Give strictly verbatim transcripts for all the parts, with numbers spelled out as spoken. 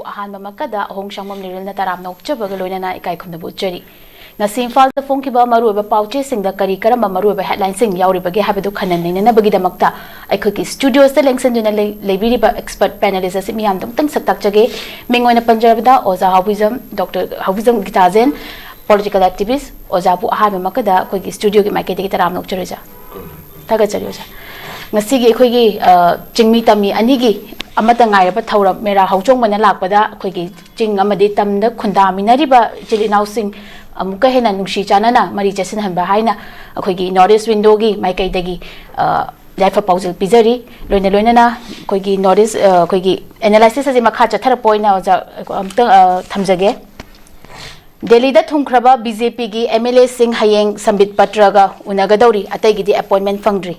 ꯑꯍꯥꯟꯕꯃꯛꯀꯗ ꯑꯍꯣꯡ ꯁꯥꯡꯕꯝ ꯂꯤꯔꯦꯜꯅ ꯇꯔꯥꯝꯅ ꯑꯣꯛꯆꯕꯒ ꯂꯣꯏꯅꯅ ꯏꯀꯥꯏ ꯈꯨꯝꯅꯕ ꯎꯠꯆꯔꯤ꯫ ꯉꯁꯤ ꯏꯝꯐꯥꯜꯗ ꯐꯣꯡꯈꯤꯕ ꯃꯔꯨꯑꯣꯏꯕ ꯄꯥꯎ ꯆꯦꯁꯤꯡꯗ ꯀꯔꯤ ꯀꯔꯝꯕ ꯃꯔꯨꯑꯣꯏꯕ headlineꯁꯤꯡ ꯌꯥꯎꯔꯤꯕꯒꯦ ꯍꯥꯏꯕꯗꯨ ꯈꯟꯅ ꯅꯩꯅꯅꯕꯒꯤꯗꯃꯛꯇ ꯑꯩꯈꯣꯏꯒꯤ studioꯁꯇ ꯂꯦꯡꯁꯤꯟꯗꯨꯅ ꯂꯩ-, ꯂꯩꯕꯤꯔꯤꯕ expert panelist ꯑꯁꯤ ꯃꯤꯌꯥꯝꯗ ꯑꯃꯨꯛꯇꯪ ꯁꯛ ꯇꯥꯛꯆꯒꯦ꯫ ꯃꯤꯡ ꯑꯣꯏꯅ ꯄꯟꯖꯔꯕꯗ ꯑꯣꯖꯥ ꯍꯥꯎꯕꯤꯖꯝ, ꯗꯣꯛꯇꯔ ꯍꯥꯎꯕꯤꯖꯝ ꯒꯤꯇꯥꯖꯦꯟ, political activist, ꯑꯣꯖꯥꯕꯨ ꯑꯍꯥꯟꯕꯃꯛꯀꯗ ꯑꯩꯈꯣꯏꯒꯤ studioꯒꯤ ꯃꯥꯏꯀꯩꯗꯒꯤ ꯇꯔꯥꯝꯅ ꯑꯣꯛꯆꯔꯤꯖꯥ꯫ ꯊꯥꯒꯠꯆꯔꯤ ꯑꯣꯖꯥ꯫ ꯉꯁꯤꯒꯤ ꯑꯩꯈꯣꯏꯒꯤ, ꯑ, ꯆꯤꯡꯃꯤ ꯇꯝꯃꯤ ꯑꯅꯤꯒꯤ ꯑꯃꯠꯇ ꯉꯥꯏꯔꯕ ꯊꯧꯔꯝ ꯃꯦꯔꯥ ꯍꯧꯆꯣꯡꯕꯅ ꯂꯥꯛꯄꯗ ꯑꯩꯈꯣꯏꯒꯤ ꯆꯤꯡ ꯑꯃꯗꯤ ꯇꯝꯗ ꯈꯨꯟꯗꯥꯃꯤꯟꯅꯔꯤꯕ ꯏꯆꯤꯜ ꯏꯅꯥꯎꯁꯤꯡ ꯑꯃꯨꯛꯀ ꯍꯦꯟꯅ ꯅꯨꯡꯁꯤ ꯆꯥꯟꯅꯅ ꯃꯔꯤ ꯆꯠꯁꯤꯟꯍꯟꯕ ꯍꯥꯏꯅ ꯑꯩꯈꯣꯏꯒꯤ North East Windowꯒꯤ ꯃꯥꯏꯀꯩꯗꯒꯤ, ꯑ, ꯌꯥꯏꯐ ꯄꯥꯎꯖꯦꯜ ꯄꯤꯖꯔꯤ꯫ ꯂꯣꯏꯅ ꯂꯣꯏꯅꯅ ꯑꯩꯈꯣꯏꯒꯤ North East, ꯑ, ꯑꯩꯈꯣꯏꯒꯤ analysis ꯑꯁꯤ ꯃꯈꯥ ꯆꯠꯊꯔꯛꯄ ꯑꯣꯏꯅ ꯑꯣꯖꯥ ꯑꯃꯨꯛꯇꯪ, ꯑ, ꯊꯝꯖꯒꯦ꯫ ꯗꯦꯜꯂꯤꯗ ꯊꯨꯡꯈ꯭ꯔꯕ BJPꯒꯤ MLAꯁꯤꯡ ꯍꯌꯦꯡ ꯁꯝꯕꯤꯠ ꯄꯇ꯭ꯔꯒ ꯎꯅꯒꯗꯧꯔꯤ, ꯑꯇꯩꯒꯤꯗꯤ appointment ꯐꯪꯗ꯭ꯔꯤ꯫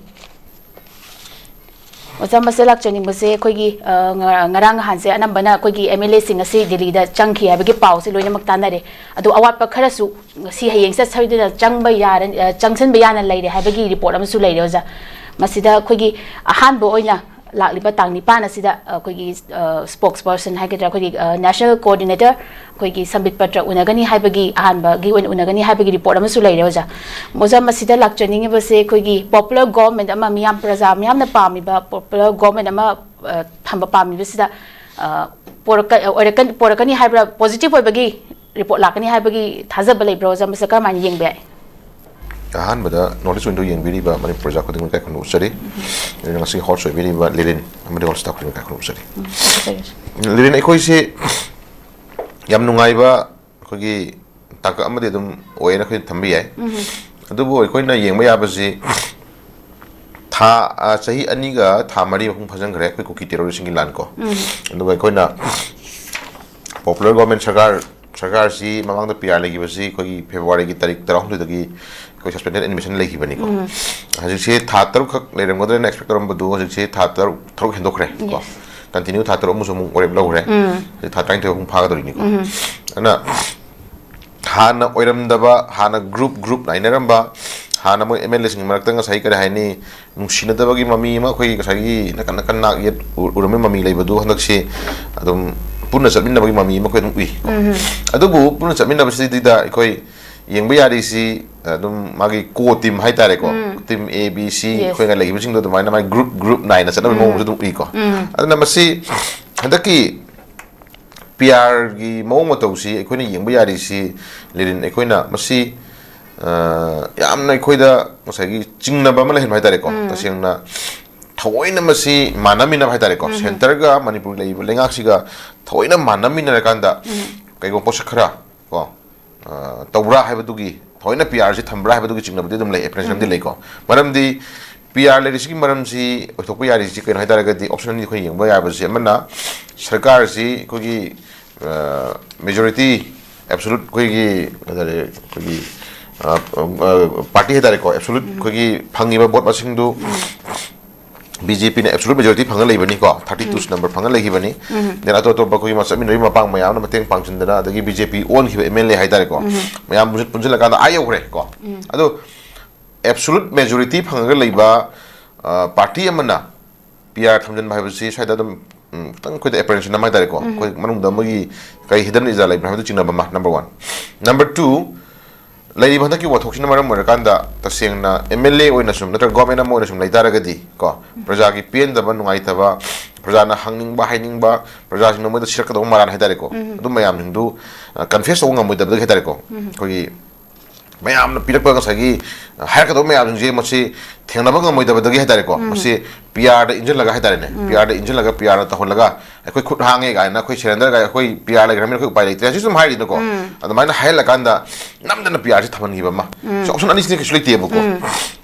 ꯑꯣꯖꯥ, ꯃꯁꯤꯗ ꯂꯥꯛꯆꯅꯤꯡꯕꯁꯦ ꯑꯩꯈꯣꯏꯒꯤ, ꯑ, ꯉ-, ꯉꯔꯥꯡ ꯅꯍꯥꯟꯁꯦ ꯑꯅꯝꯕꯅ ꯑꯩꯈꯣꯏꯒꯤ MLAꯁꯤꯡ ꯑꯁꯤ ꯗꯦꯜꯂꯤꯗ ꯆꯪꯈꯤ ꯍꯥꯏꯕꯒꯤ ꯄꯥꯎꯁꯦ ꯂꯣꯏꯅꯃꯛ ꯇꯥꯟꯅꯔꯦ꯫ ꯑꯗꯣ ꯑꯋꯥꯠꯄ ꯈꯔꯁꯨ ꯉꯁꯤ ꯍꯌꯦꯡ ꯆꯠ ꯁꯣꯏꯗꯅ ꯆꯪꯕ ꯌꯥꯔ-, ꯑ, ꯆꯪꯁꯤꯟꯕ ꯌꯥꯅ ꯂꯩꯔꯦ ꯍꯥꯏꯕꯒꯤ report ꯑꯃꯁꯨ ꯂꯩꯔꯦ ꯑꯣꯖꯥ꯫ ꯃꯁꯤꯗ ꯑꯩꯈꯣꯏꯒꯤ ꯑꯍꯥꯟꯕ ꯑꯣꯏꯅ ꯂꯥꯛꯂꯤꯕ ꯇꯥꯡ ꯅꯤꯄꯥꯟ ꯑꯁꯤꯗ ꯑꯩꯈꯣꯏꯒꯤ, ꯑ, spokesperson ꯍꯥꯏꯒꯗ꯭ꯔꯥ, ꯑꯩꯈꯣꯏꯒꯤ, ꯑ, national coordinator ꯑꯩꯈꯣꯏꯒꯤ ꯁꯝꯕꯤꯠ ꯄꯇ꯭ꯔ ꯎꯅꯒꯅꯤ ꯍꯥꯏꯕꯒꯤ, ꯑꯍꯥꯟꯕꯒꯤ ꯑꯣꯏꯅ ꯎꯅꯒꯅꯤ ꯍꯥꯏꯕꯒꯤ report ꯑꯃꯁꯨ ꯂꯩꯔꯦ ꯑꯣꯖꯥ꯫ ꯑꯣꯖꯥ, ꯃꯁꯤꯗ ꯂꯥꯛꯆꯅꯤꯡꯉꯤꯕꯁꯦ ꯑꯩꯈꯣꯏꯒꯤ popular government ꯑꯃ, ꯃꯤꯌꯥꯝ, ꯄ꯭ꯔꯖꯥ ꯃꯤꯌꯥꯝꯅ ꯄꯥꯝꯃꯤꯕ popular government ꯑꯃ, ꯑ, ꯊꯝꯕ ꯄꯥꯝꯃꯤꯕꯁꯤꯗ, ꯑ, ꯄꯣꯔꯛꯀ-, ꯑꯣꯏꯔꯛꯀ-, ꯄꯣꯔꯛꯀꯅꯤ ꯍꯥꯏꯕ꯭ꯔꯥ, positive ꯑꯣꯏꯕꯒꯤ report ꯂꯥꯛꯀꯅꯤ ꯍꯥꯏꯕꯒꯤ ꯊꯥꯖꯕ ꯂꯩꯕ꯭ꯔꯥ ꯑꯣꯖꯥ? ꯃꯁꯤ ꯀꯔꯝꯍꯥꯏꯅ ꯌꯦꯡꯕ ꯌꯥꯏ? ꯑꯍꯥꯟꯕꯗ North East Window ꯌꯦꯡꯕꯤꯔꯤꯕ ꯃꯅꯤꯄꯨꯔ ꯄ꯭ꯔꯖꯥ ꯈꯨꯗꯤꯡꯃꯛ ꯏꯀꯥꯏ ꯈꯨꯝꯅꯕ ꯎꯠꯆꯔꯤ꯫ ꯑꯗꯨꯅ ꯉꯁꯤ host ꯑꯣꯏꯕꯤꯔꯤꯕ ꯂꯤꯂꯤꯟ ꯑꯃꯗꯤ all staff ꯈꯨꯗꯤꯡꯃꯛ ꯏꯀꯥꯏ ꯈꯨꯝꯅꯕ ꯎꯠꯆꯔꯤ꯫ ꯎꯝ, ꯊꯥꯒꯠꯆꯔꯤ꯫ ꯂꯤꯂꯤꯟ, ꯑꯩꯈꯣꯏꯁꯦ ꯌꯥꯝ ꯅꯨꯡꯉꯥꯏꯕ ꯑꯩꯈꯣꯏꯒꯤ ꯇꯥꯡꯀꯛ ꯑꯃꯗꯤ ꯑꯗꯨꯝ ꯑꯣꯏꯌꯦꯅ ꯑꯩꯈꯣꯏ ꯊꯝꯕ ꯌꯥꯏ꯫ ꯎꯝ꯫ ꯑꯗꯨꯕꯨ ꯑꯩꯈꯣꯏꯅ ꯌꯦꯡꯕ ꯌꯥꯕꯁꯤ ꯊꯥ, ꯑ, ꯆꯍꯤ ꯑꯅꯤꯒ ꯊꯥ ꯃꯔꯤ ꯃꯄꯨꯡ ꯐꯥꯖꯤꯟꯈ꯭ꯔꯦ ꯑꯩꯈꯣꯏ ꯀꯨꯀꯤ terroristꯁꯤꯡꯒꯤ ꯂꯥꯟ ꯀꯣ꯫ ꯎꯝ꯫ ꯑꯗꯨꯒ ꯑꯩꯈꯣꯏꯅ popular government ꯁꯔꯀꯥꯔ, ꯁꯔꯀꯥꯔꯁꯤ ꯃꯃꯥꯡꯗ PR ꯂꯩꯈꯤꯕꯁꯤ ꯑꯩꯈꯣꯏꯒꯤ Februaryꯒꯤ ꯇꯥꯔꯤꯛ ꯇꯔꯥꯍꯨꯝꯗꯣꯏꯗꯒꯤ ꯑꯩꯈꯣꯏ suspended animation ꯂꯩꯈꯤꯕꯅꯤꯀꯣ꯫ ꯎꯝ꯫ ꯍꯧꯖꯤꯛꯁꯤ ꯊꯥ ꯇꯔꯨꯛꯈꯛ ꯂꯩꯔꯝꯒꯗ꯭ꯔꯅ expect ꯇꯧꯔꯝꯕꯗꯨ ꯍꯧꯖꯤꯀꯣ ꯊꯥ ꯇꯔꯨꯛ, ꯇꯔꯨꯛ ꯍꯦꯟꯗꯣꯛꯈ꯭ꯔꯦ ꯀꯣ꯫ Yes꯫ Continue ꯊꯥ ꯇꯔꯨꯛ ꯑꯃꯁꯨ ꯑꯃꯨꯛ ꯋꯥꯔꯦꯞ ꯂꯧꯈ꯭ꯔꯦ꯫ ꯎꯝ꯫ ꯍꯧꯖꯤꯛ ꯊꯥ ꯇꯔꯥꯅꯤꯊꯣꯏ ꯑꯃꯨꯛ ꯐꯥꯒꯗꯧꯔꯤꯅꯤꯀꯣ꯫ ꯎꯝ꯫ ꯑꯗꯨꯅ ꯍꯥꯟꯅ ꯑꯣꯏꯔꯝꯗꯕ, ꯍꯥꯟꯅ group group ꯅꯥꯏꯅꯔꯝꯕ, ꯍꯥꯟꯅ ꯃꯣꯏ MLAꯁꯤꯡꯒꯤ ꯃꯔꯛꯇ ꯉꯁꯥꯏ ꯀꯔꯤ ꯍꯥꯏꯅꯤ, ꯅꯨꯡꯁꯤꯅꯗꯕꯒꯤ ꯃꯃꯤ ꯑꯃ ꯑꯩꯈꯣꯏꯒꯤ ꯉꯁꯥꯏꯒꯤ ꯅꯥꯀꯟ ꯅꯥꯀꯟ ꯅꯥꯛ ꯌꯦꯠ ꯎ-, ꯎꯔꯝꯕ ꯃꯃꯤ ꯂꯩꯕꯗꯨ ꯍꯟꯗꯛꯁꯤ ꯑꯗꯨꯝ ꯄꯨꯟꯅ ꯆꯠꯃꯤꯟꯅꯕꯒꯤ ꯃꯃꯤ ꯑꯃ ꯑꯩꯈꯣꯏ ꯑꯗꯨꯝ ꯎꯏ꯫ ꯑꯗꯨꯕꯨ ꯄꯨꯟꯅ ꯆꯠꯃꯤꯟꯅꯕꯁꯤꯗꯩꯗ ꯑꯩꯈꯣꯏ ꯌꯦꯡꯕ ꯌꯥꯔꯤꯁꯤ ꯑꯗꯨꯝ ꯃꯥꯒꯤ core team ꯍꯥꯏꯇꯥꯔꯦꯀꯣ, team A, B, C, ꯑꯩꯈꯣꯏꯅ ꯂꯩꯈꯤꯕꯁꯤꯡꯗꯣ ꯑꯗꯨꯃꯥꯏꯅ ꯃꯥꯒꯤ group group ꯅꯥꯏꯅ ꯆꯠꯅꯕꯒꯤ ꯃꯑꯣꯡꯁꯨ ꯑꯗꯨꯝ ꯎꯏꯀꯣ꯫ ꯑꯗꯨꯅ ꯃꯁꯤ ꯍꯟꯗꯛꯀꯤ P R ꯒꯤ ꯃꯑꯣꯡ ꯃꯇꯧꯁꯤ ꯑꯩꯈꯣꯏꯅ ꯌꯦꯡꯕ ꯌꯥꯔꯤꯁꯤ, ꯂꯤꯔꯤꯟ, ꯑꯩꯈꯣꯏꯅ ꯃꯁꯤ, ꯑ, ꯌꯥꯝꯅ ꯑꯩꯈꯣꯏꯗ ꯉꯁꯥꯏꯒꯤ ꯆꯤꯡꯅꯕ ꯑꯃ ꯂꯩꯍꯟꯕ ꯍꯥꯏꯇꯥꯔꯦꯀꯣ꯫ ꯇꯁꯦꯡꯅ ꯊꯑꯣꯏꯅ ꯃꯁꯤ ꯃꯥꯟꯅꯃꯤꯟꯅꯕ ꯍꯥꯏꯇꯥꯔꯦꯀꯣ, centre ꯒ ꯃꯅꯤꯄꯨꯔꯒꯤ ꯂꯩꯔꯤꯕ ꯂꯩꯉꯥꯛꯁꯤꯒ ꯊꯑꯣꯏꯅ ꯃꯥꯟꯅꯃꯤꯟꯅꯔꯀꯥꯟꯗ ꯀꯩꯒꯨꯝꯕ ꯄꯣꯠꯁꯛ ꯈꯔ ꯀꯣ, ꯑ, ꯇꯧꯕ꯭ꯔꯥ ꯍꯥꯏꯕꯗꯨꯒꯤ, ꯊꯑꯣꯏꯅ P R ꯁꯤ ꯊꯝꯕ꯭ꯔꯥ ꯍꯥꯏꯕꯗꯨꯒꯤ ꯆꯤꯡꯅꯕꯗꯤ ꯑꯗꯨꯝ ꯂꯩ, apprehension ꯑꯃꯗꯤ ꯂꯩꯀꯣ꯫ ꯃꯔꯝꯗꯤ P R ꯂꯩꯔꯤꯁꯤꯒꯤ ꯃꯔꯝꯁꯤ ꯑꯣꯏꯊꯣꯛꯄ ꯌꯥꯔꯤꯁꯤ ꯀꯩꯅꯣ ꯍꯥꯏ ꯇꯥꯔꯒꯗꯤ, option ꯑꯅꯤ ꯑꯩꯈꯣꯏ ꯌꯦꯡꯕ ꯌꯥꯕꯁꯤ, ꯑꯃꯅ ꯁꯔꯀꯥꯔꯁꯤ ꯑꯩꯈꯣꯏꯒꯤ, ꯑ, majority, absolute ꯑꯩꯈꯣꯏꯒꯤ, ꯍꯥꯏ ꯇꯥꯔꯦ, ꯑꯩꯈꯣꯏꯒꯤ, ꯑ, ꯑ, party ꯍꯥꯏ ꯇꯥꯔꯦꯀꯣ, absolute ꯑꯩꯈꯣꯏꯒꯤ ꯐꯪꯉꯤꯕ vote ꯃꯁꯤꯡꯗꯨ B J P ꯅ absolute majority ꯐꯪꯉ ꯂꯩꯕꯅꯤꯀꯣ, thirty two number ꯐꯪꯉ ꯂꯩꯈꯤꯕꯅꯤ꯫ Then ꯑꯇꯣꯞ ꯑꯇꯣꯞꯄ ꯑꯩꯈꯣꯏꯒꯤ ꯆꯠꯃꯤꯟꯅꯔꯤꯕ ꯃꯄꯥꯡ ꯃꯌꯥꯝꯅ ꯃꯇꯦꯡ ꯄꯥꯡꯁꯤꯟꯗꯅ, ꯑꯗꯒꯤ B J P ꯑꯣꯟꯈꯤꯕ M L A ꯍꯥꯏ ꯇꯥꯔꯦꯀꯣ, ꯃꯌꯥꯝ ꯄꯨꯟꯁꯤꯜ-, ꯄꯨꯟꯁꯤꯜꯂꯀꯥꯟꯗ ꯑꯥ ꯌꯧꯈ꯭ꯔꯦ ꯀꯣ꯫ ꯑꯗꯣ absolute majority ꯐꯪꯉꯒ ꯂꯩꯕ, ꯑ, party ꯑꯃꯅ P R ꯊꯝꯖꯤꯟꯕ ꯍꯥꯏꯕꯁꯤ ꯁ꯭ꯋꯥꯏꯗ ꯑꯗꯨꯝ, ꯎꯝ, ꯈꯤꯇꯪ ꯑꯩꯈꯣꯏꯗ apprehension ꯑꯃ ꯍꯥꯏ ꯇꯥꯔꯦꯀꯣ, ꯑꯩꯈꯣꯏ ꯃꯅꯨꯡꯗ ꯃꯣꯏꯒꯤ ꯀꯔꯤ hidden agenda ꯂꯩꯕ꯭ꯔꯥ ꯍꯥꯏꯕꯗꯨ ꯆꯤꯡꯅꯕ ꯑꯃ, number one꯫ Number two, ꯂꯩꯔꯤꯕ ꯍꯟꯗꯛꯀꯤ ꯋꯥꯊꯣꯛꯁꯤꯅ ꯃꯔꯝ ꯑꯣꯏꯔꯀꯥꯟꯗ ꯇꯁꯦꯡꯅ M L A ꯑꯣꯏꯅ ꯁꯨꯝ ꯅꯠꯇ꯭ꯔꯒ government ꯑꯃ ꯑꯣꯏꯅ ꯁꯨꯝ ꯂꯩꯇꯥꯔꯒꯗꯤ ꯀꯣ, ꯄ꯭ꯔꯖꯥꯒꯤ ꯄꯦꯟꯗꯕ, ꯅꯨꯡꯉꯥꯏꯇꯕ, ꯄ꯭ꯔꯖꯥꯅ ꯍꯪꯅꯤꯡꯕ, ꯍꯥꯏꯅꯤꯡꯕ, ꯄ꯭ꯔꯖꯥꯁꯤꯡꯅ ꯃꯣꯏꯗ ꯁꯤꯔꯛꯀꯗꯧꯕ ꯃꯔꯥꯟ ꯍꯥꯏ ꯇꯥꯔꯦꯀꯣ, ꯑꯗꯨ ꯃꯌꯥꯝꯁꯤꯡꯗꯨ, ꯑ, confess ꯇꯧꯕ ꯉꯝꯃꯣꯏꯗꯕꯗꯒꯤ ꯍꯥꯏ ꯇꯥꯔꯦꯀꯣ, ꯑꯩꯈꯣꯏꯒꯤ ꯃꯌꯥꯝꯅ ꯄꯤꯔꯛꯄ ꯉꯁꯥꯏꯒꯤ, ꯑ, ꯍꯥꯏꯔꯛꯀꯗꯧꯕ ꯃꯌꯥꯝꯁꯤꯡꯁꯦ ꯃꯁꯤ ꯊꯦꯡꯅꯕ ꯉꯝꯃꯣꯏꯗꯕꯗꯒꯤ ꯍꯥꯏ ꯇꯥꯔꯦꯀꯣ, ꯃꯁꯤ P R ꯗ ꯏꯟꯁꯤꯜꯂꯒ ꯍꯥꯏ ꯇꯥꯔꯦꯅꯦ, P R ꯗ ꯏꯟꯁꯤꯜꯂꯒ P R ꯗ ꯇꯧꯍꯜꯂꯒ ꯑꯩꯈꯣꯏ ꯈꯨꯠ ꯍꯥꯡꯉꯦ ꯀꯥꯏꯅ, ꯑꯩꯈꯣꯏ surrender ꯀꯥꯏ, ꯑꯩꯈꯣꯏ P R ꯂꯩꯈ꯭ꯔꯕꯅꯤꯅ ꯑꯩꯈꯣꯏ ꯎꯄꯥꯏ ꯂꯩꯇ꯭ꯔꯦ, ꯁꯤ ꯁꯨꯝ ꯍꯥꯏꯔꯤꯅꯀꯣ꯫ ꯑꯗꯨꯃꯥꯏꯅ ꯍꯥꯏꯍꯜꯂꯀꯥꯟꯗ ꯅꯝꯗꯅ P R ꯁꯤ ꯊꯝꯍꯟꯈꯤꯕ ꯑꯃ꯫ ꯁꯤ option ꯑꯅꯤꯁꯤꯗꯤ ꯀꯩꯁꯨ ꯂꯩꯇꯦꯕꯀꯣ꯫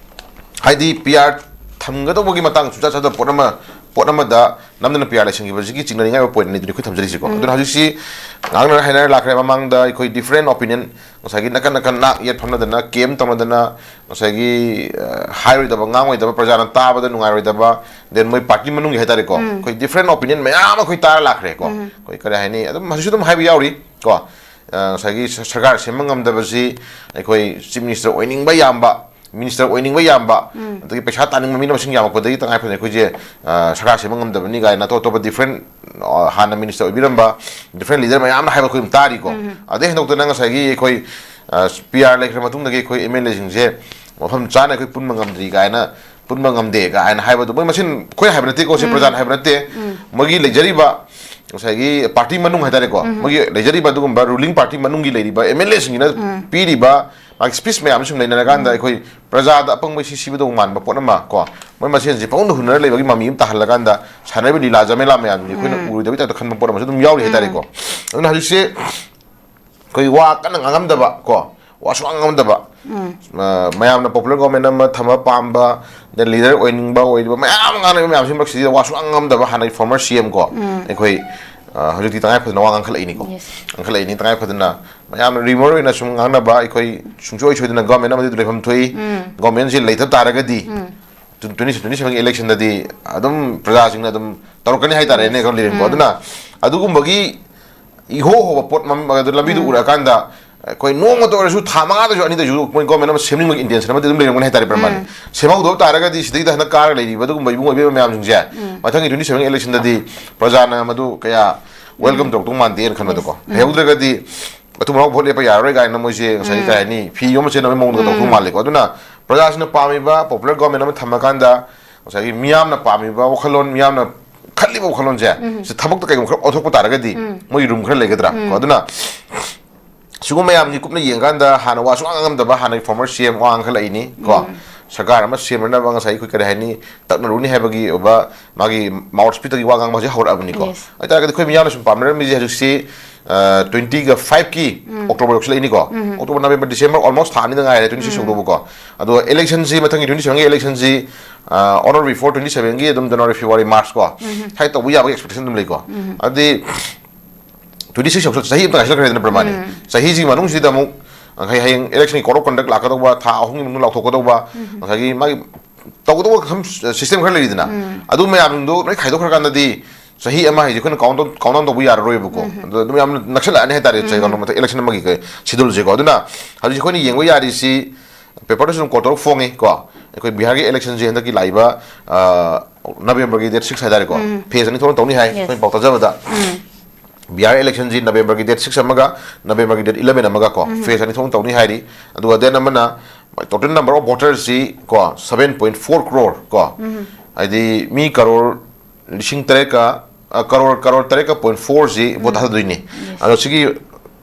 ꯍꯥꯏꯗꯤ P R ꯊꯝꯒꯗꯧꯕꯒꯤ ꯃꯇꯥꯡ ꯁꯨꯡꯆꯥ ꯆꯥꯗꯕ ꯄꯣꯠ ꯑꯃ, ꯄꯣꯠ ꯑꯃꯗ ꯅꯝꯗꯅ P R ꯂꯩꯁꯟꯈꯤꯕꯁꯤꯒꯤ ꯆꯤꯡꯅꯅꯤꯡꯉꯥꯏ ꯑꯣꯏꯕ point ꯑꯅꯤꯗꯨꯅꯤ ꯑꯩꯈꯣꯏ ꯊꯝꯖꯔꯤꯁꯤꯀꯣ꯫ ꯑꯗꯨꯅ ꯍꯧꯖꯤꯛꯁꯤ ꯉꯥꯡꯅꯔ ꯍꯥꯏꯅꯔ ꯂꯥꯛꯈ꯭ꯔꯦ꯫ ꯃꯃꯥꯡꯗ ꯑꯩꯈꯣꯏ different opinion, ꯉꯁꯥꯏꯒꯤ ꯅꯥꯀꯟ ꯅꯥꯀꯟ ꯅꯥꯛ ꯌꯦꯠ ꯐꯝꯅꯗꯅ, camp ꯇꯧꯅꯗꯅ, ꯉꯁꯥꯏꯒꯤ, ꯑ, ꯍꯥꯏꯔꯣꯏꯗꯕ, ꯉꯥꯡꯉꯣꯏꯗꯕ, ꯄ꯭ꯔꯖꯥꯅ ꯇꯥꯕꯗ ꯅꯨꯡꯉꯥꯏꯔꯣꯏꯗꯕ, then ꯃꯣꯏ party ꯃꯅꯨꯡꯒꯤ ꯍꯥꯏ ꯇꯥꯔꯦꯀꯣ, ꯑꯩꯈꯣꯏ different opinion ꯃꯌꯥꯝ ꯑꯩꯈꯣꯏ ꯇꯥꯔ ꯂꯥꯛꯈ꯭ꯔꯦꯀꯣ꯫ ꯑꯩꯈꯣꯏ ꯀꯔꯤ ꯍꯥꯏꯅꯤ, ꯑꯗꯨꯝ ꯍꯧꯖꯤꯛꯁꯨ ꯑꯗꯨꯝ ꯍꯥꯏꯕ ꯌꯥꯎꯔꯤ ꯀꯣ꯫ ꯑ, ꯉꯁꯥꯏꯒꯤ ꯁ-, ꯁꯔꯀꯥꯔ ꯁꯦꯝꯕ ꯉꯝꯗꯕꯁꯤ ꯑꯩꯈꯣꯏ Chief Minister ꯑꯣꯏꯅꯤꯡꯕ ꯌꯥꯝꯕ, ꯃꯤꯅꯤꯁꯇꯔ ꯑꯣꯏꯅꯤꯡꯕ ꯌꯥꯝꯕ, ꯑꯗꯒꯤ ꯄꯩꯁꯥ ꯇꯥꯅꯤꯡꯕ ꯃꯤꯅ ꯃꯁꯤꯡ ꯌꯥꯝꯃꯛꯄꯗꯒꯤ ꯇꯉꯥꯏ ꯐꯗꯅ ꯑꯩꯈꯣꯏꯁꯦ, ꯑ, ꯁꯔꯀꯥꯔ ꯁꯦꯝꯕ ꯉꯝꯗꯕꯅꯤ ꯀꯥꯏꯅ ꯑꯇꯣꯞ ꯑꯇꯣꯞꯄ ꯗꯤꯐ꯭ꯔꯦꯟ, ꯑ, ꯍꯥꯟꯅ ꯃꯤꯅꯤꯁꯇꯔ ꯑꯣꯏꯕꯤꯔꯝꯕ ꯗꯤꯐ꯭ꯔꯦꯟ ꯂꯤꯗꯔ ꯃꯌꯥꯝꯅ ꯍꯥꯏꯕ ꯑꯩꯈꯣꯏ ꯑꯗꯨꯝ ꯇꯥꯔꯤꯀꯣ꯫ ꯑꯗꯩ ꯍꯦꯟꯗꯣꯛꯇꯅ ꯉꯁꯥꯏꯒꯤ ꯑꯩꯈꯣꯏ, ꯑ, ꯄꯤ ꯑꯥꯔ ꯂꯩꯈ꯭ꯔ ꯃꯇꯨꯡꯗꯒꯤ ꯑꯩꯈꯣꯏ ꯑꯦꯝ ꯑꯦꯜ ꯑꯦꯁꯤꯡꯁꯦ ꯃꯐꯝ ꯆꯥꯅ ꯑꯩꯈꯣꯏ ꯄꯨꯟꯕ ꯉꯝꯗ꯭ꯔꯤ ꯀꯥꯏꯅ, ꯄꯨꯟꯕ ꯉꯝꯗꯦ ꯀꯥꯏꯅ ꯍꯥꯏꯕꯗꯣ ꯃꯣꯏ ꯃꯁꯦꯟ ꯑꯩꯈꯣꯏ ꯍꯥꯏꯕ ꯅꯠꯇꯦꯀꯣ, ꯁꯤ ꯄ꯭ꯔꯖꯥꯅ ꯍꯥꯏꯕ ꯅꯠꯇꯦ꯫ ꯃꯣꯏꯒꯤ ꯂꯩꯖꯔꯤꯕ ꯉꯁꯥꯏꯒꯤ ꯄꯥꯔꯇꯤ ꯃꯅꯨꯡ ꯍꯥꯏꯇꯥꯔꯦꯀꯣ, ꯃꯣꯏꯒꯤ ꯂꯩꯖꯔꯤꯕ ꯑꯗꯨꯒꯨꯝꯕ ꯔꯨꯂꯤꯡ ꯄꯥꯔꯇꯤ ꯃꯅꯨꯡꯒꯤ ꯂꯩꯔꯤꯕ ꯑꯦꯝ ꯑꯦꯜ ꯑꯦꯁꯤꯡꯁꯤꯅ ꯄꯤꯔꯤꯕ ꯃꯥꯒꯤ ꯁ꯭ꯄꯤꯆ ꯃꯌꯥꯝ ꯁꯨꯝ ꯅꯩꯅꯔꯀꯥꯟꯗ ꯑꯩꯈꯣꯏ ꯄ꯭ꯔꯖꯥꯗ ꯑꯄꯪꯕ ꯏꯁꯤ ꯁꯤꯕꯗꯧ ꯃꯥꯟꯕ ꯄꯣꯠ ꯑꯃ ꯀꯣ, ꯃꯣꯏ ꯃꯁꯦꯟꯁꯦ ꯄꯪꯍꯨꯟꯗ ꯍꯨꯟꯅꯔ ꯂꯩꯕꯒꯤ ꯃꯃꯤ ꯑꯃ ꯇꯥꯍꯜꯂꯀꯥꯟꯗ ꯁꯥꯟꯅꯔꯤꯕ ꯂꯤꯂꯥ ꯖꯃꯦꯂꯥ ꯃꯌꯥꯝꯁꯤꯡꯁꯦ ꯑꯩꯈꯣꯏꯅ ꯎꯔꯣꯏꯗꯕꯩ ꯇꯥꯏꯞꯇ ꯈꯟꯕ ꯄꯣꯠ ꯑꯃꯁꯨ ꯑꯗꯨꯝ ꯌꯥꯎꯔꯤ ꯍꯥꯏꯇꯥꯔꯦꯀꯣ꯫ ꯑꯗꯨꯅ ꯍꯧꯖꯤꯛꯁꯦ ꯑꯩꯈꯣꯏ ꯋꯥ ꯀꯟꯅ ꯉꯥꯡꯉꯝꯗꯕ ꯀꯣ, ꯋꯥ ꯁꯨꯉꯥꯡ ꯉꯥꯡꯉꯝꯗꯕ, ꯑ, ꯃꯌꯥꯝꯅ ꯄꯣꯄꯨꯂꯔ ꯒꯣꯔꯃꯦꯟ ꯑꯃ ꯊꯝꯕ ꯄꯥꯝꯕ, ꯂꯤꯗꯔ ꯑꯣꯏꯅꯤꯡꯕ ꯑꯣꯏꯗꯕ ꯃꯌꯥꯝ ꯑꯃ ꯉꯥꯡꯅꯔꯤꯕ ꯃꯌꯥꯝꯁꯤ ꯃꯔꯛꯁꯤꯗ ꯋꯥ ꯁꯨꯉꯥꯡ ꯉꯥꯡꯉꯝꯗꯕ ꯍꯥꯟꯅꯒꯤ ꯐꯣꯔꯃꯔ ꯁꯤ ꯑꯦꯝ ꯀꯣ, ꯑꯩꯈꯣꯏ, ꯑ, ꯍꯧꯖꯤꯛꯇꯤ ꯇꯉꯥꯏ ꯐꯗꯅ ꯋꯥ ꯉꯥꯡꯈꯠꯂꯛꯏꯅꯤꯀꯣ꯫ ꯉꯥꯡꯈꯠꯂꯛꯏꯅꯤ ꯇꯉꯥꯏ ꯐꯗꯅ꯫ ꯃꯌꯥꯝꯅ ꯔꯤꯃꯔ ꯑꯣꯏꯅ ꯁꯨꯝ ꯉꯥꯡꯅꯕ, ꯑꯩꯈꯣꯏ ꯁꯨꯡꯁꯣꯏ ꯁꯣꯏꯗꯅ ꯒꯣꯔꯃꯦꯟ ꯑꯃꯗꯤ ꯂꯩꯐꯝ ꯊꯣꯛꯏ꯫ ꯒꯣꯔꯃꯦꯟꯁꯤ ꯂꯩꯇꯕ ꯇꯥꯔꯒꯗꯤ ꯇ꯭ꯋꯦꯟꯇꯤ ꯇ꯭ꯋꯦꯟꯇꯤ ꯁꯚꯦꯟꯒꯤ ꯏꯂꯦꯛꯁꯟꯗꯗꯤ ꯑꯗꯨꯝ ꯄ꯭ꯔꯖꯥꯁꯤꯡꯅ ꯑꯗꯨꯝ ꯇꯧꯔꯛꯀꯅꯤ ꯍꯥꯏꯇꯥꯔꯦꯅꯦ, ꯀꯣ, ꯂꯤꯔꯦꯟꯀꯣ꯫ ꯑꯗꯨꯅ ꯑꯗꯨꯒꯨꯝꯕꯒꯤ ꯏꯍꯣ ꯍꯣꯕ ꯄꯣꯠ ꯑꯃ, ꯑꯗꯨ ꯂꯝꯕꯤꯗꯨ ꯎꯔꯛꯑꯀꯥꯟꯗ ꯑꯩꯈꯣꯏ ꯅꯣꯡꯃꯇ ꯑꯣꯏꯔꯁꯨ ꯊꯥ ꯃꯉꯥꯗꯁꯨ ꯑꯅꯤꯗꯁꯨ ꯃꯣꯏ ꯒꯣꯔꯃꯦꯟ ꯑꯃ ꯁꯦꯝꯅꯤꯡꯕꯒꯤ ꯏꯟꯇꯦꯟꯁꯟ ꯑꯃꯗꯤ ꯑꯗꯨꯝ ꯂꯩꯔꯝꯒꯅꯤ ꯍꯥꯏꯇꯥꯔꯦ, ꯄ꯭ꯔꯃꯥꯅꯤ꯫ ꯁꯦꯝꯍꯧꯗꯕ ꯇꯥꯔꯒꯗꯤ ꯁꯤꯗꯩꯗ ꯍꯟꯗꯛ ꯀꯥꯔꯒ ꯂꯩꯔꯤꯕ ꯑꯗꯨꯒꯨꯝꯕ ꯏꯕꯨꯡ ꯑꯣꯏꯕ ꯃꯌꯥꯝꯁꯤꯡꯁꯦ ꯃꯊꯪꯒꯤ ꯇ꯭ꯋꯦꯟꯇꯤ ꯁꯚꯦꯟ ꯏꯂꯦꯛꯁꯟꯗꯗꯤ ꯄ꯭ꯔꯖꯥꯅ ꯃꯗꯨ ꯀꯌꯥ ꯋꯦꯜꯀꯝ ꯇꯧꯔꯛꯇꯧ ꯃꯥꯟꯗꯦꯅ ꯈꯟꯕꯗꯀꯣ꯫ ꯍꯩꯍꯧꯗ꯭ꯔꯒꯗꯤ ꯃꯇꯨꯡ ꯃꯅꯥꯎ ꯚꯣꯠ ꯂꯦꯞꯄ ꯌꯥꯔꯔꯣꯏ ꯀꯥꯏꯅ ꯃꯣꯏꯁꯦ ꯉꯁꯥꯏꯒꯤ ꯀꯩ ꯍꯥꯏꯅꯤ, ꯐꯤ ꯌꯣꯝꯕ ꯆꯦꯟꯅꯕꯒꯤ ꯃꯑꯣꯡꯗ ꯇꯧꯗꯧ ꯃꯥꯜꯂꯦꯀꯣ꯫ ꯑꯗꯨꯅ ꯄ꯭ꯔꯖꯥꯁꯤꯡꯅ ꯄꯥꯝꯃꯤꯕ ꯄꯣꯄꯨꯂꯔ ꯒꯣꯔꯃꯦꯟ ꯑꯃ ꯊꯝꯃꯀꯥꯟꯗ ꯉꯁꯥꯏꯒꯤ ꯃꯤꯌꯥꯝꯅ ꯄꯥꯝꯃꯤꯕ ꯋꯥꯈꯜꯂꯣꯟ, ꯃꯤꯌꯥꯝꯅ ꯈꯜꯂꯤꯕ ꯋꯥꯈꯜꯂꯣꯟꯁꯦ ꯁꯤ ꯊꯕꯛꯇ ꯀꯩꯒꯨꯝꯕ ꯈꯔ ꯑꯣꯟꯊꯣꯛꯄ ꯇꯥꯔꯒꯗꯤ ꯃꯣꯏꯒꯤ ꯔꯨꯝ ꯈꯔ ꯂꯩꯒꯗ꯭ꯔꯥ ꯀꯣ꯫ ꯑꯗꯨꯅ ꯁꯤꯒꯨꯝꯕ ꯃꯌꯥꯝꯁꯤ ꯀꯨꯞꯅ ꯌꯦꯡꯀꯥꯟꯗ ꯍꯥꯟꯅ ꯋꯥ ꯁꯨꯉꯥꯡ ꯉꯥꯡꯉꯝꯗꯕ ꯍꯥꯟꯅꯒꯤ ꯐꯣꯔꯃꯔ ꯁꯤ ꯑꯦꯝ ꯋꯥ ꯉꯥꯡꯈꯠꯂꯛꯏꯅꯤ ꯀꯣ꯫ ꯁꯔꯀꯥꯔ ꯑꯃ ꯁꯦꯝꯅꯅꯕ ꯉꯁꯥꯏ ꯑꯩꯈꯣꯏ ꯀꯔꯤ ꯍꯥꯏꯅꯤ, ꯇꯛꯅꯔꯨꯅꯤ ꯍꯥꯏꯕꯒꯤ ꯑꯣꯏꯕ ꯃꯥꯒꯤ ꯃꯥꯎꯠ ꯁ꯭ꯄꯤꯠꯇꯒꯤ ꯋꯥ ꯉꯥꯡꯕ ꯍꯧꯖꯤꯛ ꯍꯧꯔꯛꯑꯕꯅꯤꯀꯣ꯫ ꯑꯣꯏꯇꯥꯔꯒꯗꯤ ꯑꯩꯈꯣꯏ ꯃꯤꯌꯥꯝꯅ ꯁꯨꯝ ꯄꯥꯝꯅꯔꯝꯃꯤꯁꯦ ꯍꯧꯖꯤꯛꯁꯤ, ꯑ, ꯇ꯭ꯋꯦꯟꯇꯤꯒ ꯐꯥꯏꯚꯀꯤ ꯑꯣꯛꯇꯣꯕꯔ ꯌꯧꯁꯤꯜꯂꯛꯏꯅꯤꯀꯣ꯫ ꯑꯣꯛꯇꯣꯕꯔ, ꯅꯕꯦꯝꯕꯔ, ꯗꯤꯁꯦꯝꯕꯔ almost ꯊꯥ ꯑꯅꯤꯗ ꯉꯥꯏꯔꯦ, ꯇ꯭ꯋꯦꯟꯇꯤ ꯁꯤꯛꯁ ꯌꯧꯗꯧꯕꯀꯣ꯫ ꯑꯗꯣ ꯏꯂꯦꯛꯁꯟꯁꯤ, ꯃꯊꯪꯒꯤ ꯇ꯭ꯋꯦꯟꯇꯤ ꯁꯚꯦꯟꯒꯤ ꯏꯂꯦꯛꯁꯟꯁꯤ, ꯑ, on or before ꯇ꯭ꯋꯦꯟꯇꯤ ꯁꯚꯦꯟꯒꯤ ꯑꯗꯨꯝ ꯖꯅꯋꯥꯔꯤ, ꯐꯦꯕ꯭ꯔꯨꯋꯥꯔꯤ, ꯃꯥꯔꯆ ꯀꯣ, ꯁ꯭ꯋꯥꯏ ꯇꯧꯕ ꯌꯥꯕꯒꯤ ꯑꯦꯛꯁꯄꯦꯛꯇꯦꯁꯟ ꯑꯗꯨꯝ ꯂꯩꯀꯣ꯫ ꯑꯗꯨꯗꯤ ꯇ꯭ꯋꯦꯟꯇꯤ ꯁꯤꯛꯁ ꯌꯧꯁꯜ-, ꯆꯍꯤ ꯑꯃꯇ ꯉꯥꯏꯁꯤꯜꯂꯛꯈ꯭ꯔꯦꯗꯅ, ꯄ꯭ꯔꯃꯥꯅꯤ꯫ ꯆꯍꯤꯁꯤꯒꯤ ꯃꯅꯨꯡꯁꯤꯗ ꯑꯃꯨꯛ ꯉꯁꯥꯏ ꯍꯌꯦꯡ ꯏꯂꯦꯛꯁꯟꯒꯤ code of conduct ꯂꯥꯛꯀꯗꯧꯕ, ꯊꯥ ꯑꯍꯨꯝꯒꯤ ꯃꯅꯨꯡꯗ ꯂꯥꯎꯊꯣꯛꯀꯗꯧꯕ, ꯉꯁꯥꯏꯒꯤ ꯃꯥꯒꯤ ꯇꯧꯒꯗꯧꯕ ꯁꯨꯝ ꯁꯤꯁꯇꯦꯝ ꯈꯔ ꯂꯩꯔꯤꯗꯅ, ꯑꯗꯨ ꯃꯌꯥꯝꯗꯣ ꯂꯣꯏ ꯈꯥꯏꯗꯣꯛꯈ꯭ꯔꯀꯥꯟꯗꯗꯤ ꯆꯍꯤ ꯑꯃ ꯍꯥꯏꯁꯦ ꯑꯩꯈꯣꯏꯅ ꯀꯥꯎꯟ ꯇꯧ-, ꯀꯥꯎꯟ ꯗꯥꯎꯟ ꯇꯧꯕ ꯌꯥꯔꯔꯣꯏꯕꯀꯣ꯫ ꯑꯗꯣ ꯑꯗꯨꯝ ꯌꯥꯝꯅ ꯅꯛꯁꯜꯂꯛꯑꯅꯤ ꯍꯥꯏꯇꯥꯔꯦ, ꯆꯍꯤ ꯀꯥꯎꯟ ꯃꯊꯪ ꯏꯂꯦꯛꯁꯟ ꯑꯃꯒꯤ ꯁꯤꯗꯨꯜꯁꯦꯀꯣ꯫ ꯑꯗꯨꯅ ꯍꯧꯖꯤꯛ ꯑꯩꯈꯣꯏꯅ ꯌꯦꯡꯕ ꯌꯥꯔꯤꯁꯤ ꯄꯦꯄꯔꯗꯁꯨ ꯑꯗꯨꯝ ꯀꯣꯠ ꯇꯧꯔꯒ ꯐꯣꯡꯉꯤ ꯀꯣ꯫ ꯑꯩꯈꯣꯏ ꯕꯤꯍꯥꯔꯒꯤ ꯏꯂꯦꯛꯁꯟꯁꯦ ꯍꯟꯗꯛꯀꯤ ꯂꯥꯛꯏꯕ ꯅꯕꯦꯝꯕꯔꯒꯤ ꯗꯦꯠ ꯁꯤꯛꯁ ꯍꯥꯏꯇꯥꯔꯦꯀꯣ, ꯐꯦꯁ ꯑꯅꯤ ꯊꯣꯛꯅ ꯇꯧꯅꯤ ꯍꯥꯏ ꯑꯩꯈꯣꯏ ꯄꯥꯎ ꯇꯥꯖꯕꯗ꯫ ꯕꯤꯍꯥꯔ ꯏꯂꯦꯛꯁꯟꯁꯤ ꯅꯕꯦꯝꯕꯔꯒꯤ ꯗꯦꯠ ꯁꯤꯛꯁ ꯑꯃꯒ ꯅꯕꯦꯝꯕꯔꯒꯤ ꯗꯦꯠ ꯏꯂꯚꯦꯟ ꯑꯃꯒ ꯀꯣ, ꯐꯦꯁ ꯑꯅꯤ ꯊꯣꯛꯅ ꯇꯧꯅꯤ ꯍꯥꯏꯔꯤ꯫ ꯑꯗꯨꯒ ꯗꯦꯠ ꯑꯃꯅ total number of votersꯁꯤ ꯀꯣ, seven point four crore ꯀꯣ, ꯍꯥꯏꯗꯤ ꯃꯤ ꯀꯔꯣꯔ ꯂꯤꯁꯤꯡ ꯇꯔꯦꯠꯀ, ꯑ, ꯀꯔꯣꯔ, ꯀꯔꯣꯔ ꯇꯔꯦꯠꯀ ꯄꯣꯏꯟ ꯐꯣꯔꯁꯤ ꯚꯣꯠ ꯊꯥꯗꯗꯣꯏꯅꯤ꯫ ꯑꯗꯣ ꯁꯤꯒꯤ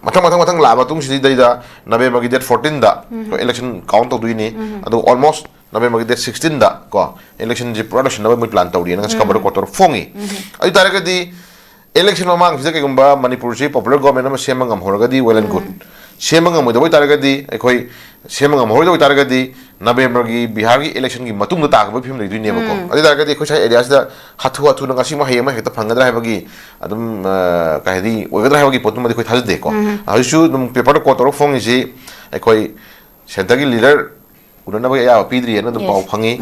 ꯃꯊꯪ ꯃꯊꯪ ꯃꯊꯪ ꯂꯥꯛꯑ ꯃꯇꯨꯡꯁꯤꯗꯩꯗ ꯅꯕꯦꯝꯕꯔꯒꯤ ꯗꯦꯠ ꯐꯣꯔꯇꯤꯟꯗ ꯑꯩꯈꯣꯏ ꯏꯂꯦꯛꯁꯟ ꯀꯥꯎꯟ ꯇꯧꯗꯣꯏꯅꯤ꯫ ꯑꯗꯣ ꯑꯣꯜꯃꯣꯁ ꯅꯕꯦꯝꯕꯔꯒꯤ ꯗꯦꯠ ꯁꯤꯛꯁꯇꯤꯟꯗ ꯀꯣ, ꯏꯂꯦꯛꯁꯟꯁꯤ ꯄꯨꯔꯥ ꯂꯣꯏꯁꯤꯟꯅꯕ ꯃꯣꯏ ꯄ꯭ꯂꯥꯟ ꯇꯧꯔꯤꯅ ꯉꯁꯤ ꯈꯕꯔꯗ ꯀꯣꯠ ꯇꯧꯔ ꯐꯣꯡꯉꯤ꯫ ꯑꯗꯨ ꯑꯣꯏ ꯇꯥꯔꯒꯗꯤ ꯏꯂꯦꯛꯁꯟ ꯃꯃꯥꯡꯁꯤꯗ ꯀꯩꯒꯨꯝꯕ ꯃꯅꯤꯄꯨꯔꯁꯤ ꯄꯣꯄꯨꯂꯔ ꯒꯣꯔꯃꯦꯟ ꯑꯃ ꯁꯦꯝꯕ ꯉꯝꯍꯧꯔꯒꯗꯤ well and good꯫ ꯁꯦꯝꯕ ꯉꯝꯃꯣꯏꯗꯕ ꯑꯣꯏꯇꯥꯔꯒꯗꯤ, ꯑꯩꯈꯣꯏ ꯁꯦꯝꯕ ꯉꯝꯍꯧꯔꯣꯏꯗꯕ ꯑꯣꯏꯇꯥꯔꯒꯗꯤ ꯅꯕꯦꯝꯕꯔꯒꯤ ꯕꯤꯍꯥꯔꯒꯤ ꯏꯂꯦꯛꯁꯟꯒꯤ ꯃꯇꯨꯡꯗ ꯇꯥꯒꯗꯕ ꯐꯤꯕꯝ ꯂꯩꯗꯣꯏꯅꯦꯕꯀꯣ꯫ ꯑꯗꯨ ꯑꯣꯏ ꯇꯥꯔꯒꯗꯤ ꯑꯩꯈꯣꯏ ꯁ꯭ꯋꯥꯏ ꯑꯦꯔꯤꯌꯥꯁꯤꯗ ꯍꯥꯊꯨ ꯍꯥꯊꯨꯅ ꯉꯁꯤ ꯑꯃ ꯍꯌꯦꯡ ꯑꯃ ꯍꯦꯛꯇ ꯐꯪꯒꯗ꯭ꯔꯥ ꯍꯥꯏꯕꯒꯤ ꯑꯗꯨꯝ, ꯑ, ꯀꯩ ꯍꯥꯏꯗꯤ, ꯑꯣꯏꯒꯗ꯭ꯔꯥ ꯍꯥꯏꯕꯒꯤ ꯄꯣꯠꯇꯨꯃꯗꯤ ꯑꯩꯈꯣꯏ ꯊꯥꯖꯗꯦꯀꯣ꯫ ꯍꯧꯖꯤꯛꯁꯨ ꯑꯗꯨꯝ ꯄꯦꯄꯔꯗ ꯀꯣꯠ ꯇꯧꯔꯒ ꯐꯣꯡꯉꯤꯁꯤ ꯑꯩꯈꯣꯏ ꯁꯦꯟꯇꯔꯒꯤ ꯂꯤꯗꯔ ꯎꯅꯅꯕꯒꯤ ꯑꯌꯥꯕ ꯄꯤꯗ꯭ꯔꯤꯑꯅ ꯑꯗꯨꯝ ꯄꯥꯎ ꯐꯪꯉꯤ꯫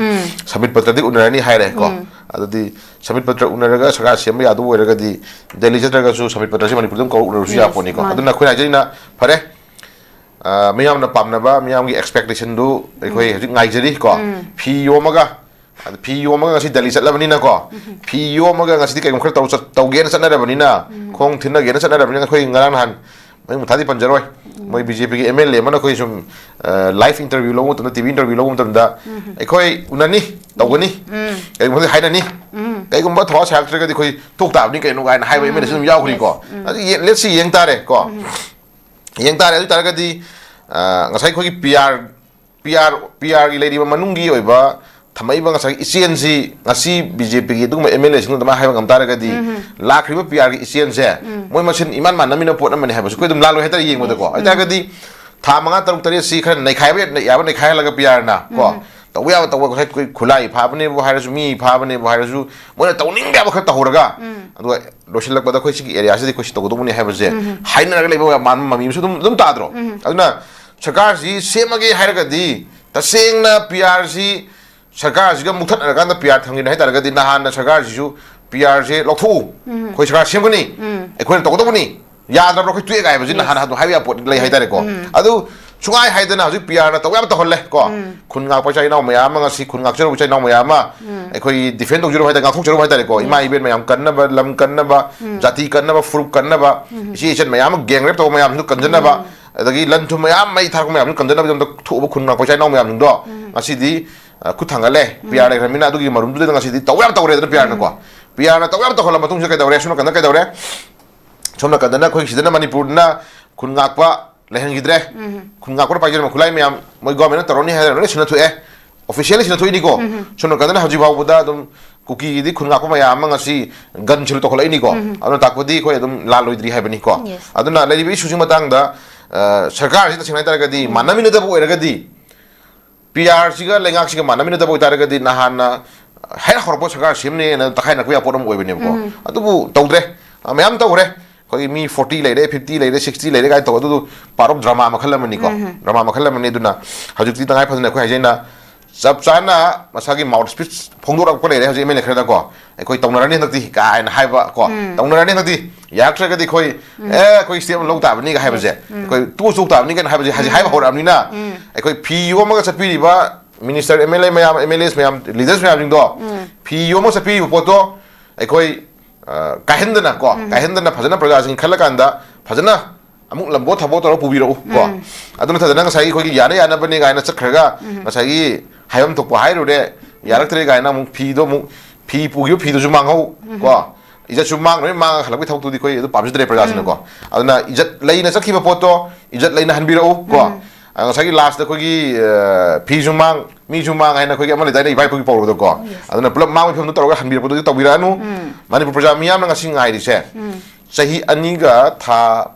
ꯁꯃꯤꯠ ꯄꯇ꯭ꯔꯗꯤ ꯎꯅꯔꯅꯤ ꯍꯥꯏꯔꯦ ꯀꯣ꯫ ꯑꯗꯨꯗꯤ ꯁꯃꯤꯠ ꯄꯇ꯭ꯔ ꯎꯅꯔꯒ ꯁꯔꯀꯥꯔ ꯁꯦꯝꯕ ꯌꯥꯗꯕ ꯑꯣꯏꯔꯒꯗꯤ ꯗꯦꯜꯂꯤ ꯆꯠꯇ꯭ꯔꯒꯁꯨ ꯁꯃꯤꯠ ꯄꯇ꯭ꯔꯁꯤ ꯃꯅꯤꯄꯨꯔꯗ ꯑꯗꯨꯝ ꯀꯧꯔ ꯎꯅꯔꯁꯨ ꯌꯥꯄꯣꯠꯅꯤꯀꯣ꯫ ꯑꯗꯨꯅ ꯑꯩꯈꯣꯏꯅ ꯍꯥꯏꯖꯔꯤꯅ ꯐꯔꯦ, ꯑ, ꯃꯤꯌꯥꯝꯅ ꯄꯥꯝꯅꯕ, ꯃꯤꯌꯥꯝꯒꯤ ꯑꯦꯛꯁꯄꯦꯛꯇꯦꯁꯟꯗꯨ ꯑꯩꯈꯣꯏ ꯍꯧꯖꯤꯛ ꯉꯥꯏꯖꯔꯤ ꯀꯣ꯫ ꯐꯤ ꯌꯣꯝꯃꯒ, ꯑꯗ ꯐꯤ ꯌꯣꯝꯃꯒ ꯉꯁꯤ ꯗꯦꯜꯂꯤ ꯆꯠꯂꯕꯅꯤꯅꯀꯣ, ꯐꯤ ꯌꯣꯝꯃꯒ ꯉꯁꯤꯗꯤ ꯀꯩꯒꯨꯝꯕ ꯈꯔ ꯇꯧ-, ꯆꯠ-, ꯇꯧꯒꯦꯅ ꯆꯠꯅꯔꯕꯅꯤꯅ, ꯈꯣꯡ ꯊꯤꯟꯅꯒꯦꯅ ꯆꯠꯅꯔꯕꯅꯤꯅ, ꯑꯩꯈꯣꯏ ꯉꯔꯥꯡ ꯅꯍꯥꯟ ꯃꯃꯤꯡ ꯃꯊꯥꯗꯤ ꯄꯟꯖꯔꯣꯏ, ꯃꯣꯏ ꯕꯤ ꯖꯦ ꯄꯤꯒꯤ ꯑꯦꯝ ꯑꯦꯜ ꯑꯦ ꯑꯃꯅ ꯑꯩꯈꯣꯏ ꯁꯨꯝ, ꯑ, ꯂꯥꯏꯐ ꯏꯟꯇꯔꯚ꯭ꯌꯨ ꯂꯧꯕ ꯃꯇꯝꯗ, ꯇꯤ ꯚꯤ ꯏꯟꯇꯔꯚ꯭ꯌꯨ ꯂꯧꯕ ꯃꯇꯝꯗ, "ꯑꯩꯈꯣꯏ ꯎꯅꯅꯤ, ꯇꯧꯒꯅꯤ, ꯀꯩꯒꯨꯝꯕ ꯍꯥꯏꯅꯅꯤ, ꯀꯩꯒꯨꯝꯕ ꯊꯋꯥ ꯁꯥ ꯌꯥꯔꯛꯇ꯭ꯔꯒꯗꯤ ꯑꯩꯈꯣꯏ ꯇꯣꯛ ꯇꯥꯕꯅꯤ ꯀꯩꯅꯣ" ꯀꯥꯏꯅ ꯍꯥꯏꯕ ꯑꯦꯝ ꯑꯦꯜ ꯑꯦꯁꯨ ꯑꯗꯨꯝ ꯌꯥꯎꯈ꯭ꯔꯤꯀꯣ꯫ ꯑꯗꯨ ꯌꯦ-, let's see, ꯌꯦꯡ ꯇꯥꯔꯦ ꯀꯣ꯫ ꯌꯦꯡ ꯇꯥꯔꯦ꯫ ꯑꯗꯨ ꯑꯣꯏ ꯇꯥꯔꯒꯗꯤ, ꯑ, ꯉꯁꯥꯏ ꯑꯩꯈꯣꯏꯒꯤ ꯄꯤ ꯑꯥꯔ, ꯄꯤ ꯑꯥꯔ, ꯄꯤ ꯑꯥꯔꯒꯤ ꯂꯩꯔꯤꯕ ꯃꯅꯨꯡꯒꯤ ꯑꯣꯏꯕ ꯊꯝꯃꯛꯏꯕ ꯉꯁꯥꯏꯒꯤ ꯏꯆꯦꯜꯁꯤ ꯉꯁꯤ ꯕꯤ ꯖꯦ ꯄꯤꯒꯤ ꯑꯗꯨꯒꯨꯝꯕ ꯑꯦꯝ ꯑꯦꯜ ꯑꯦꯁꯤꯡꯗꯨ ꯑꯗꯨꯃꯥꯏꯅ ꯍꯥꯏꯕ ꯉꯝ ꯇꯥꯔꯒꯗꯤ, ꯂꯥꯛꯈ꯭ꯔꯤꯕ ꯄꯤ ꯑꯥꯔꯒꯤ ꯏꯆꯦꯜꯁꯦ ꯃꯣꯏ ꯃꯁꯦꯟ ꯏꯃꯥꯟ ꯃꯥꯟꯅꯃꯤꯟꯅ ꯄꯣꯠ ꯑꯃꯅꯤ ꯍꯥꯏꯕꯁꯨ ꯑꯩꯈꯣꯏ ꯑꯗꯨꯝ ꯂꯥꯜꯂꯣꯏ ꯍꯥꯏꯇꯥꯔꯦ ꯌꯦꯡꯕꯗꯀꯣ꯫ ꯑꯗꯨ ꯇꯥꯔꯒꯗꯤ ꯊꯥ ꯃꯉꯥ, ꯇꯔꯨꯛ, ꯇꯔꯦꯠꯁꯤ ꯈꯔ ꯅꯩꯈꯥꯏꯕ ꯌꯥ-, ꯌꯥꯕ ꯅꯩꯈꯥꯏꯍꯜꯂꯒ ꯄꯤ ꯑꯥꯔꯅ ꯀꯣ, ꯇꯧꯕ ꯌꯥꯕ ꯇꯧꯕ, ꯉꯁꯥꯏ ꯑꯩꯈꯣꯏ ꯈꯨꯠꯂꯥꯏ ꯐꯥꯕꯅꯦꯕꯨ ꯍꯥꯏꯔꯁꯨ, ꯃꯤ ꯐꯥꯕꯅꯦꯕꯨ ꯍꯥꯏꯔꯁꯨ, ꯃꯣꯏꯅ ꯇꯧꯅꯤꯡꯕ ꯌꯥꯕ ꯈꯔ ꯇꯧꯍꯧꯔꯒ, ꯑꯗꯨꯒ ꯂꯣꯏꯁꯤꯜꯂꯛꯄꯗ ꯑꯩꯈꯣꯏ ꯁꯤꯒꯤ ꯑꯦꯔꯤꯌꯥꯁꯤꯗꯤ ꯑꯩꯈꯣꯏ ꯁꯤ ꯇꯧꯒꯗꯧꯕꯅꯤ ꯍꯥꯏꯕꯁꯦ ꯍꯥꯏꯅꯔꯒ ꯂꯩꯕ ꯃꯥꯟꯕ ꯃꯃꯤ ꯑꯃꯁꯨ ꯑꯗꯨꯝ, ꯑꯗꯨꯝ ꯇꯥꯗ꯭ꯔꯣ? ꯑꯗꯨꯅ ꯁꯔꯀꯥꯔꯁꯤ ꯁꯦꯝꯃꯒꯦ ꯍꯥꯏꯔꯒꯗꯤ ꯇꯁꯦꯡꯅ ꯄꯤ ꯑꯥꯔꯁꯤ ꯁꯔꯀꯥꯔꯁꯤꯒ ꯃꯨꯛꯊꯠꯅꯔꯀꯥꯟꯗ ꯄꯤ ꯑꯥꯔ ꯊꯝꯒꯦ ꯍꯥꯏ ꯇꯥꯔꯒꯗꯤ ꯅꯍꯥꯟꯅ ꯁꯔꯀꯥꯔꯁꯤꯁꯨ ꯄꯤ ꯑꯥꯔꯁꯦ ꯂꯧꯊꯣꯛꯎ, ꯑꯩꯈꯣꯏ ꯁꯔꯀꯥꯔ ꯁꯦꯝꯒꯅꯤ, ꯑꯩꯈꯣꯏꯅ ꯇꯧꯒꯗꯧꯕꯅꯤ, ꯌꯥꯗ꯭ꯔꯕ꯭ꯔꯥ ꯑꯩꯈꯣꯏ ꯇꯣꯛꯑꯦ ꯀꯥꯏ ꯍꯥꯏꯕꯁꯤ ꯅꯍꯥꯟ ꯑꯗꯨꯝ ꯍꯥꯏꯕ ꯌꯥꯕ ꯄꯣꯠ ꯂꯩ ꯍꯥꯏꯇꯥꯔꯦꯀꯣ꯫ ꯑꯗꯨ ꯁꯨꯡꯍꯥꯏ ꯍꯥꯏꯗꯅ ꯍꯧꯖꯤꯛ ꯄꯤ ꯑꯥꯔꯅ ꯇꯧꯕ ꯌꯥꯕ ꯇꯧꯍꯜꯂꯦ ꯀꯣ꯫ ꯈꯨꯟ ꯉꯥꯛꯄ ꯏꯆꯥ ꯏꯅꯥꯎ ꯃꯌꯥꯝ ꯑꯃ, ꯉꯁꯤ ꯈꯨꯟ ꯉꯥꯛꯆꯔꯨꯕ ꯏꯆꯥ ꯏꯅꯥꯎ ꯃꯌꯥꯝ ꯑꯃ ꯑꯩꯈꯣꯏꯒꯤ ꯗꯤꯐꯦꯟ ꯇꯧꯖꯔꯨꯕ ꯍꯥꯏꯇꯥꯔꯦ, ꯉꯥꯛꯊꯣꯛꯆꯔꯨꯕ ꯍꯥꯏꯇꯥꯔꯦꯀꯣ꯫ ꯏꯃꯥ ꯏꯕꯦꯟ ꯃꯌꯥꯝ ꯀꯟꯅꯕ, ꯂꯝ ꯀꯟꯅꯕ, ꯖꯥꯇꯤ ꯀꯟꯅꯕ, ꯐꯨꯔꯨꯞ ꯀꯟꯅꯕ, ꯏꯆꯦ ꯏꯆꯟ ꯃꯌꯥꯝ ꯑꯃ ꯒꯦꯡ ꯔꯦꯞ ꯇꯧꯕ ꯃꯌꯥꯝꯁꯤꯡꯗꯨ ꯀꯟꯖꯅꯕ, ꯑꯗꯒꯤ ꯂꯟ ꯊꯨꯝ ꯃꯌꯥꯝ ꯃꯩ ꯊꯥꯔꯛꯄ ꯃꯌꯥꯝꯁꯤꯡꯗꯨ ꯀꯟꯖꯅꯕꯒꯤꯗꯃꯛꯇ ꯊꯣꯛꯎꯕ ꯈꯨꯟ ꯉꯥꯛꯄ ꯏꯆꯥ ꯏꯅꯥꯎ ꯃꯌꯥꯝꯁꯤꯡꯗꯣ ꯉꯁꯤꯗꯤ, ꯑ, ꯈꯨꯠ ꯊꯥꯡꯒꯠꯂꯦ꯫ ꯄꯤ ꯑꯥꯔ ꯂꯩꯈ꯭ꯔꯕꯅꯤꯅ ꯑꯗꯨꯒꯤ ꯃꯔꯨꯝꯗꯨꯗ ꯉꯁꯤꯗꯤ ꯇꯧꯕ ꯌꯥꯕ ꯇꯧꯔꯦꯗꯅ ꯄꯤ ꯑꯥꯔꯅꯀꯣ꯫ ꯄꯤ ꯑꯥꯔꯅ ꯇꯧꯕ ꯌꯥꯕ ꯇꯧꯍꯜꯂ ꯃꯇꯨꯡꯁꯤꯗ ꯀꯩꯗꯧꯔꯦ? ꯁꯣꯝ ꯅꯥꯀꯟꯗ ꯀꯩꯗꯧꯔꯦ? ꯁꯣꯝ ꯅꯥꯀꯟꯗꯅ ꯑꯩꯈꯣꯏ ꯁꯤꯗꯅ ꯃꯅꯤꯄꯨꯔꯗꯅ ꯈꯨꯟ ꯉꯥꯛꯄ ꯂꯩꯍꯟꯈꯤꯗ꯭ꯔꯦ꯫ ꯈꯨꯟ ꯉꯥꯛꯄꯅ ꯄꯥꯏꯖꯔꯝꯕ ꯈꯨꯠꯂꯥꯏ ꯃꯌꯥꯝ ꯃꯣꯏ ꯒꯣꯔꯃꯦꯟꯅ ꯇꯧꯔꯅꯤ ꯍꯥꯏꯗꯅ ꯂꯣꯏꯅ ꯁꯤꯟꯅ ꯊꯣꯛꯑꯦ꯫ ꯑꯣꯐꯤꯁꯤꯌꯦꯜꯂꯤ ꯁꯤꯟꯅ ꯊꯣꯛꯏꯅꯤꯀꯣ꯫ ꯁꯣꯝ ꯅꯥꯀꯟꯗꯅ ꯍꯧꯖꯤꯛ ꯐꯥꯎꯕꯗ ꯑꯗꯨꯝ ꯀꯨꯀꯤꯒꯤꯗꯤ ꯈꯨꯟ ꯉꯥꯛꯄ ꯃꯌꯥꯝ ꯑꯃ ꯉꯁꯤ ꯒꯟ ꯁꯦꯜ ꯇꯧꯈꯠꯂꯛꯏꯅꯤꯀꯣ꯫ ꯑꯗꯨꯅ ꯇꯥꯛꯄꯗꯤ ꯑꯩꯈꯣꯏ ꯑꯗꯨꯝ ꯂꯥꯜꯂꯣꯏꯗ꯭ꯔꯤ ꯍꯥꯏꯕꯅꯤꯀꯣ꯫ Yes. ꯑꯗꯨꯅ ꯂꯩꯔꯤꯕ ꯏꯁꯨꯁꯤꯒꯤ ꯃꯇꯥꯡꯗ, ꯑ, ꯁꯔꯀꯥꯔꯁꯤ ꯇꯁꯦꯡꯅ ꯍꯥꯏꯇꯥꯔꯒꯗꯤ ꯃꯥꯟꯅꯃꯤꯟꯅꯗꯕ ꯑꯣꯏꯔꯒꯗꯤ, ꯄꯤ ꯑꯥꯔꯁꯤꯒ ꯂꯩꯉꯥꯛꯁꯤꯒ ꯃꯥꯟꯅꯃꯤꯟꯅꯗꯕ ꯑꯣꯏꯇꯥꯔꯒꯗꯤ ꯅꯍꯥꯟꯅ ꯍꯦꯛ ꯍꯧꯔꯛꯄ ꯁꯔꯀꯥꯔ ꯁꯦꯝꯅꯦꯅ ꯇꯛꯈꯥꯏꯅꯔꯛꯄ ꯌꯥꯕ ꯄꯣꯠ ꯑꯃ ꯑꯣꯏꯕꯅꯦꯕꯀꯣ꯫ ꯑꯗꯨꯕꯨ ꯇꯧꯗ꯭ꯔꯦ꯫ ꯑ, ꯃꯌꯥꯝ ꯇꯧꯈ꯭ꯔꯦ꯫ ꯑꯩꯈꯣꯏꯒꯤ ꯃꯤ ꯐꯣꯔꯇꯤ ꯂꯩꯔꯦ, ꯐꯤꯐꯇꯤ ꯂꯩꯔꯦ, ꯁꯤꯛꯁꯇꯤ ꯂꯩꯔꯦ ꯀꯥꯏꯅ ꯇꯧꯕ, ꯑꯗꯨꯗꯨ part of drama ꯃꯈꯜ ꯑꯃꯅꯤꯀꯣ꯫ Drama ꯃꯈꯜ ꯑꯃꯅꯤ꯫ ꯑꯗꯨꯅ ꯍꯧꯖꯤꯛꯇꯤ ꯇꯉꯥꯏ ꯐꯗꯅ ꯑꯩꯈꯣꯏ ꯍꯥꯏꯖꯩꯅ ꯆꯞ ꯆꯥꯅ ꯃꯁꯥꯒꯤ mouth speech ꯐꯣꯡꯗꯣꯔꯛꯄ ꯂꯩꯔꯦ ꯍꯧꯖꯤꯛ ꯑꯦꯝ ꯑꯦꯜ ꯑꯦ ꯈꯔꯅꯀꯣ꯫ ꯑꯩꯈꯣꯏ ꯇꯧꯅꯔꯅꯤ ꯍꯟꯗꯛꯇꯤ ꯀꯥꯏꯅ ꯍꯥꯏꯕ ꯀꯣ꯫ ꯇꯧꯅꯔꯅꯤ ꯍꯟꯗꯛꯇꯤ꯫ ꯌꯥꯔꯛꯇ꯭ꯔꯒꯗꯤ ꯑꯩꯈꯣꯏ, "ꯑꯦ, ꯑꯩꯈꯣꯏ step ꯑꯃ ꯂꯧ ꯇꯥꯕꯅꯤ" ꯀꯥꯏ ꯍꯥꯏꯕꯁꯦ, ꯑꯩꯈꯣꯏ ꯇꯣꯛꯑ ꯆꯣꯛ ꯇꯥꯕꯅꯤ ꯀꯥꯏꯅ ꯍꯥꯏꯕꯁꯦ ꯍꯧꯖꯤꯛ ꯍꯥꯏꯕ ꯍꯧꯔꯛꯑꯕꯅꯤꯅ, ꯑꯩꯈꯣꯏ ꯐꯤ ꯌꯣꯝꯃꯒ ꯆꯠꯄꯤꯔꯤꯕ minister, M L A ꯃꯌꯥꯝ, M L As ꯃꯌꯥꯝ, leaders ꯃꯌꯥꯝꯁꯤꯡꯗꯣ ꯐꯤ ꯌꯣꯝꯃꯒ ꯆꯠꯄꯤꯔꯤꯕ ꯄꯣꯠꯇꯣ ꯑꯩꯈꯣꯏ, ꯑ, ꯀꯥꯏꯍꯟꯗꯅ ꯀꯣ, ꯀꯥꯏꯍꯟꯗꯅ ꯐꯖꯅ ꯄ꯭ꯔꯖꯥꯁꯤꯡ ꯈꯜꯂꯀꯥꯟꯗ ꯐꯖꯅ ꯑꯃꯨꯛ ꯂꯝꯕꯣꯠ ꯊꯕꯣꯠ ꯇꯧꯔꯒ ꯄꯨꯕꯤꯔꯛꯎ ꯀꯣ꯫ ꯑꯗꯨ ꯅꯠꯇꯗꯅ ꯉꯁꯥꯏꯒꯤ ꯑꯩꯈꯣꯏꯒꯤ ꯌꯥꯅ ꯌꯥꯅꯕꯅꯤ ꯀꯥꯏꯅ ꯆꯠꯈ꯭ꯔꯒ ꯉꯁꯥꯏꯒꯤ ꯍꯥꯏꯐꯝ ꯊꯣꯛꯄ ꯍꯥꯏꯔꯨꯔꯦ, ꯌꯥꯔꯛꯇ꯭ꯔꯦ ꯀꯥꯏꯅ ꯑꯃꯨꯛ ꯐꯤꯗꯣ ꯑꯃꯨꯛ, ꯐꯤ ꯄꯨꯈꯤꯕ ꯐꯤꯗꯨꯁꯨ ꯃꯥꯡꯍꯧ ꯀꯣ꯫ ꯏꯖꯠꯁꯨ ꯃꯥꯡ, ꯂꯣꯏ ꯃꯥꯡꯉꯒ ꯍꯜꯂꯛꯄꯒꯤ ꯊꯕꯛꯇꯨꯗꯤ ꯑꯩꯈꯣꯏ ꯑꯗꯨ ꯄꯥꯝꯖꯗ꯭ꯔꯦ ꯄ꯭ꯔꯖꯥꯁꯤꯡꯅꯀꯣ꯫ ꯑꯗꯨꯅ ꯏꯖꯠ ꯂꯩꯅ ꯆꯠꯈꯤꯕ ꯄꯣꯠꯇꯣ ꯏꯖꯠ ꯂꯩꯅ ꯍꯟꯕꯤꯔꯛꯎ ꯀꯣ꯫ ꯑ, ꯉꯁꯥꯏꯒꯤ last ꯑꯩꯈꯣꯏꯒꯤ, ꯑ, ꯐꯤꯁꯨ ꯃꯥꯡ, ꯃꯤꯁꯨ ꯃꯥꯡ ꯍꯥꯏꯅ ꯑꯩꯈꯣꯏꯒꯤ ꯑꯃ ꯂꯩꯗꯥꯏꯅꯦ, ꯏꯄꯥ ꯏꯄꯨꯒꯤ ꯄꯥꯎꯔꯧꯗꯀꯣ꯫ ꯑꯗꯨꯅ ꯄꯨꯂꯞ ꯃꯥꯡꯕꯒꯤ ꯐꯤꯕꯝꯗꯨ ꯇꯧꯔꯒ ꯍꯟꯕꯤꯔꯛꯄꯗꯨꯗꯤ ꯇꯧꯕꯤꯔꯛꯑꯅꯨ꯫ ꯃꯅꯤꯄꯨꯔ ꯄ꯭ꯔꯖꯥ ꯃꯤꯌꯥꯝꯅ ꯉꯁꯤ ꯉꯥꯏꯔꯤꯁꯦ ꯆꯍꯤ ꯑꯅꯤꯒ ꯊꯥ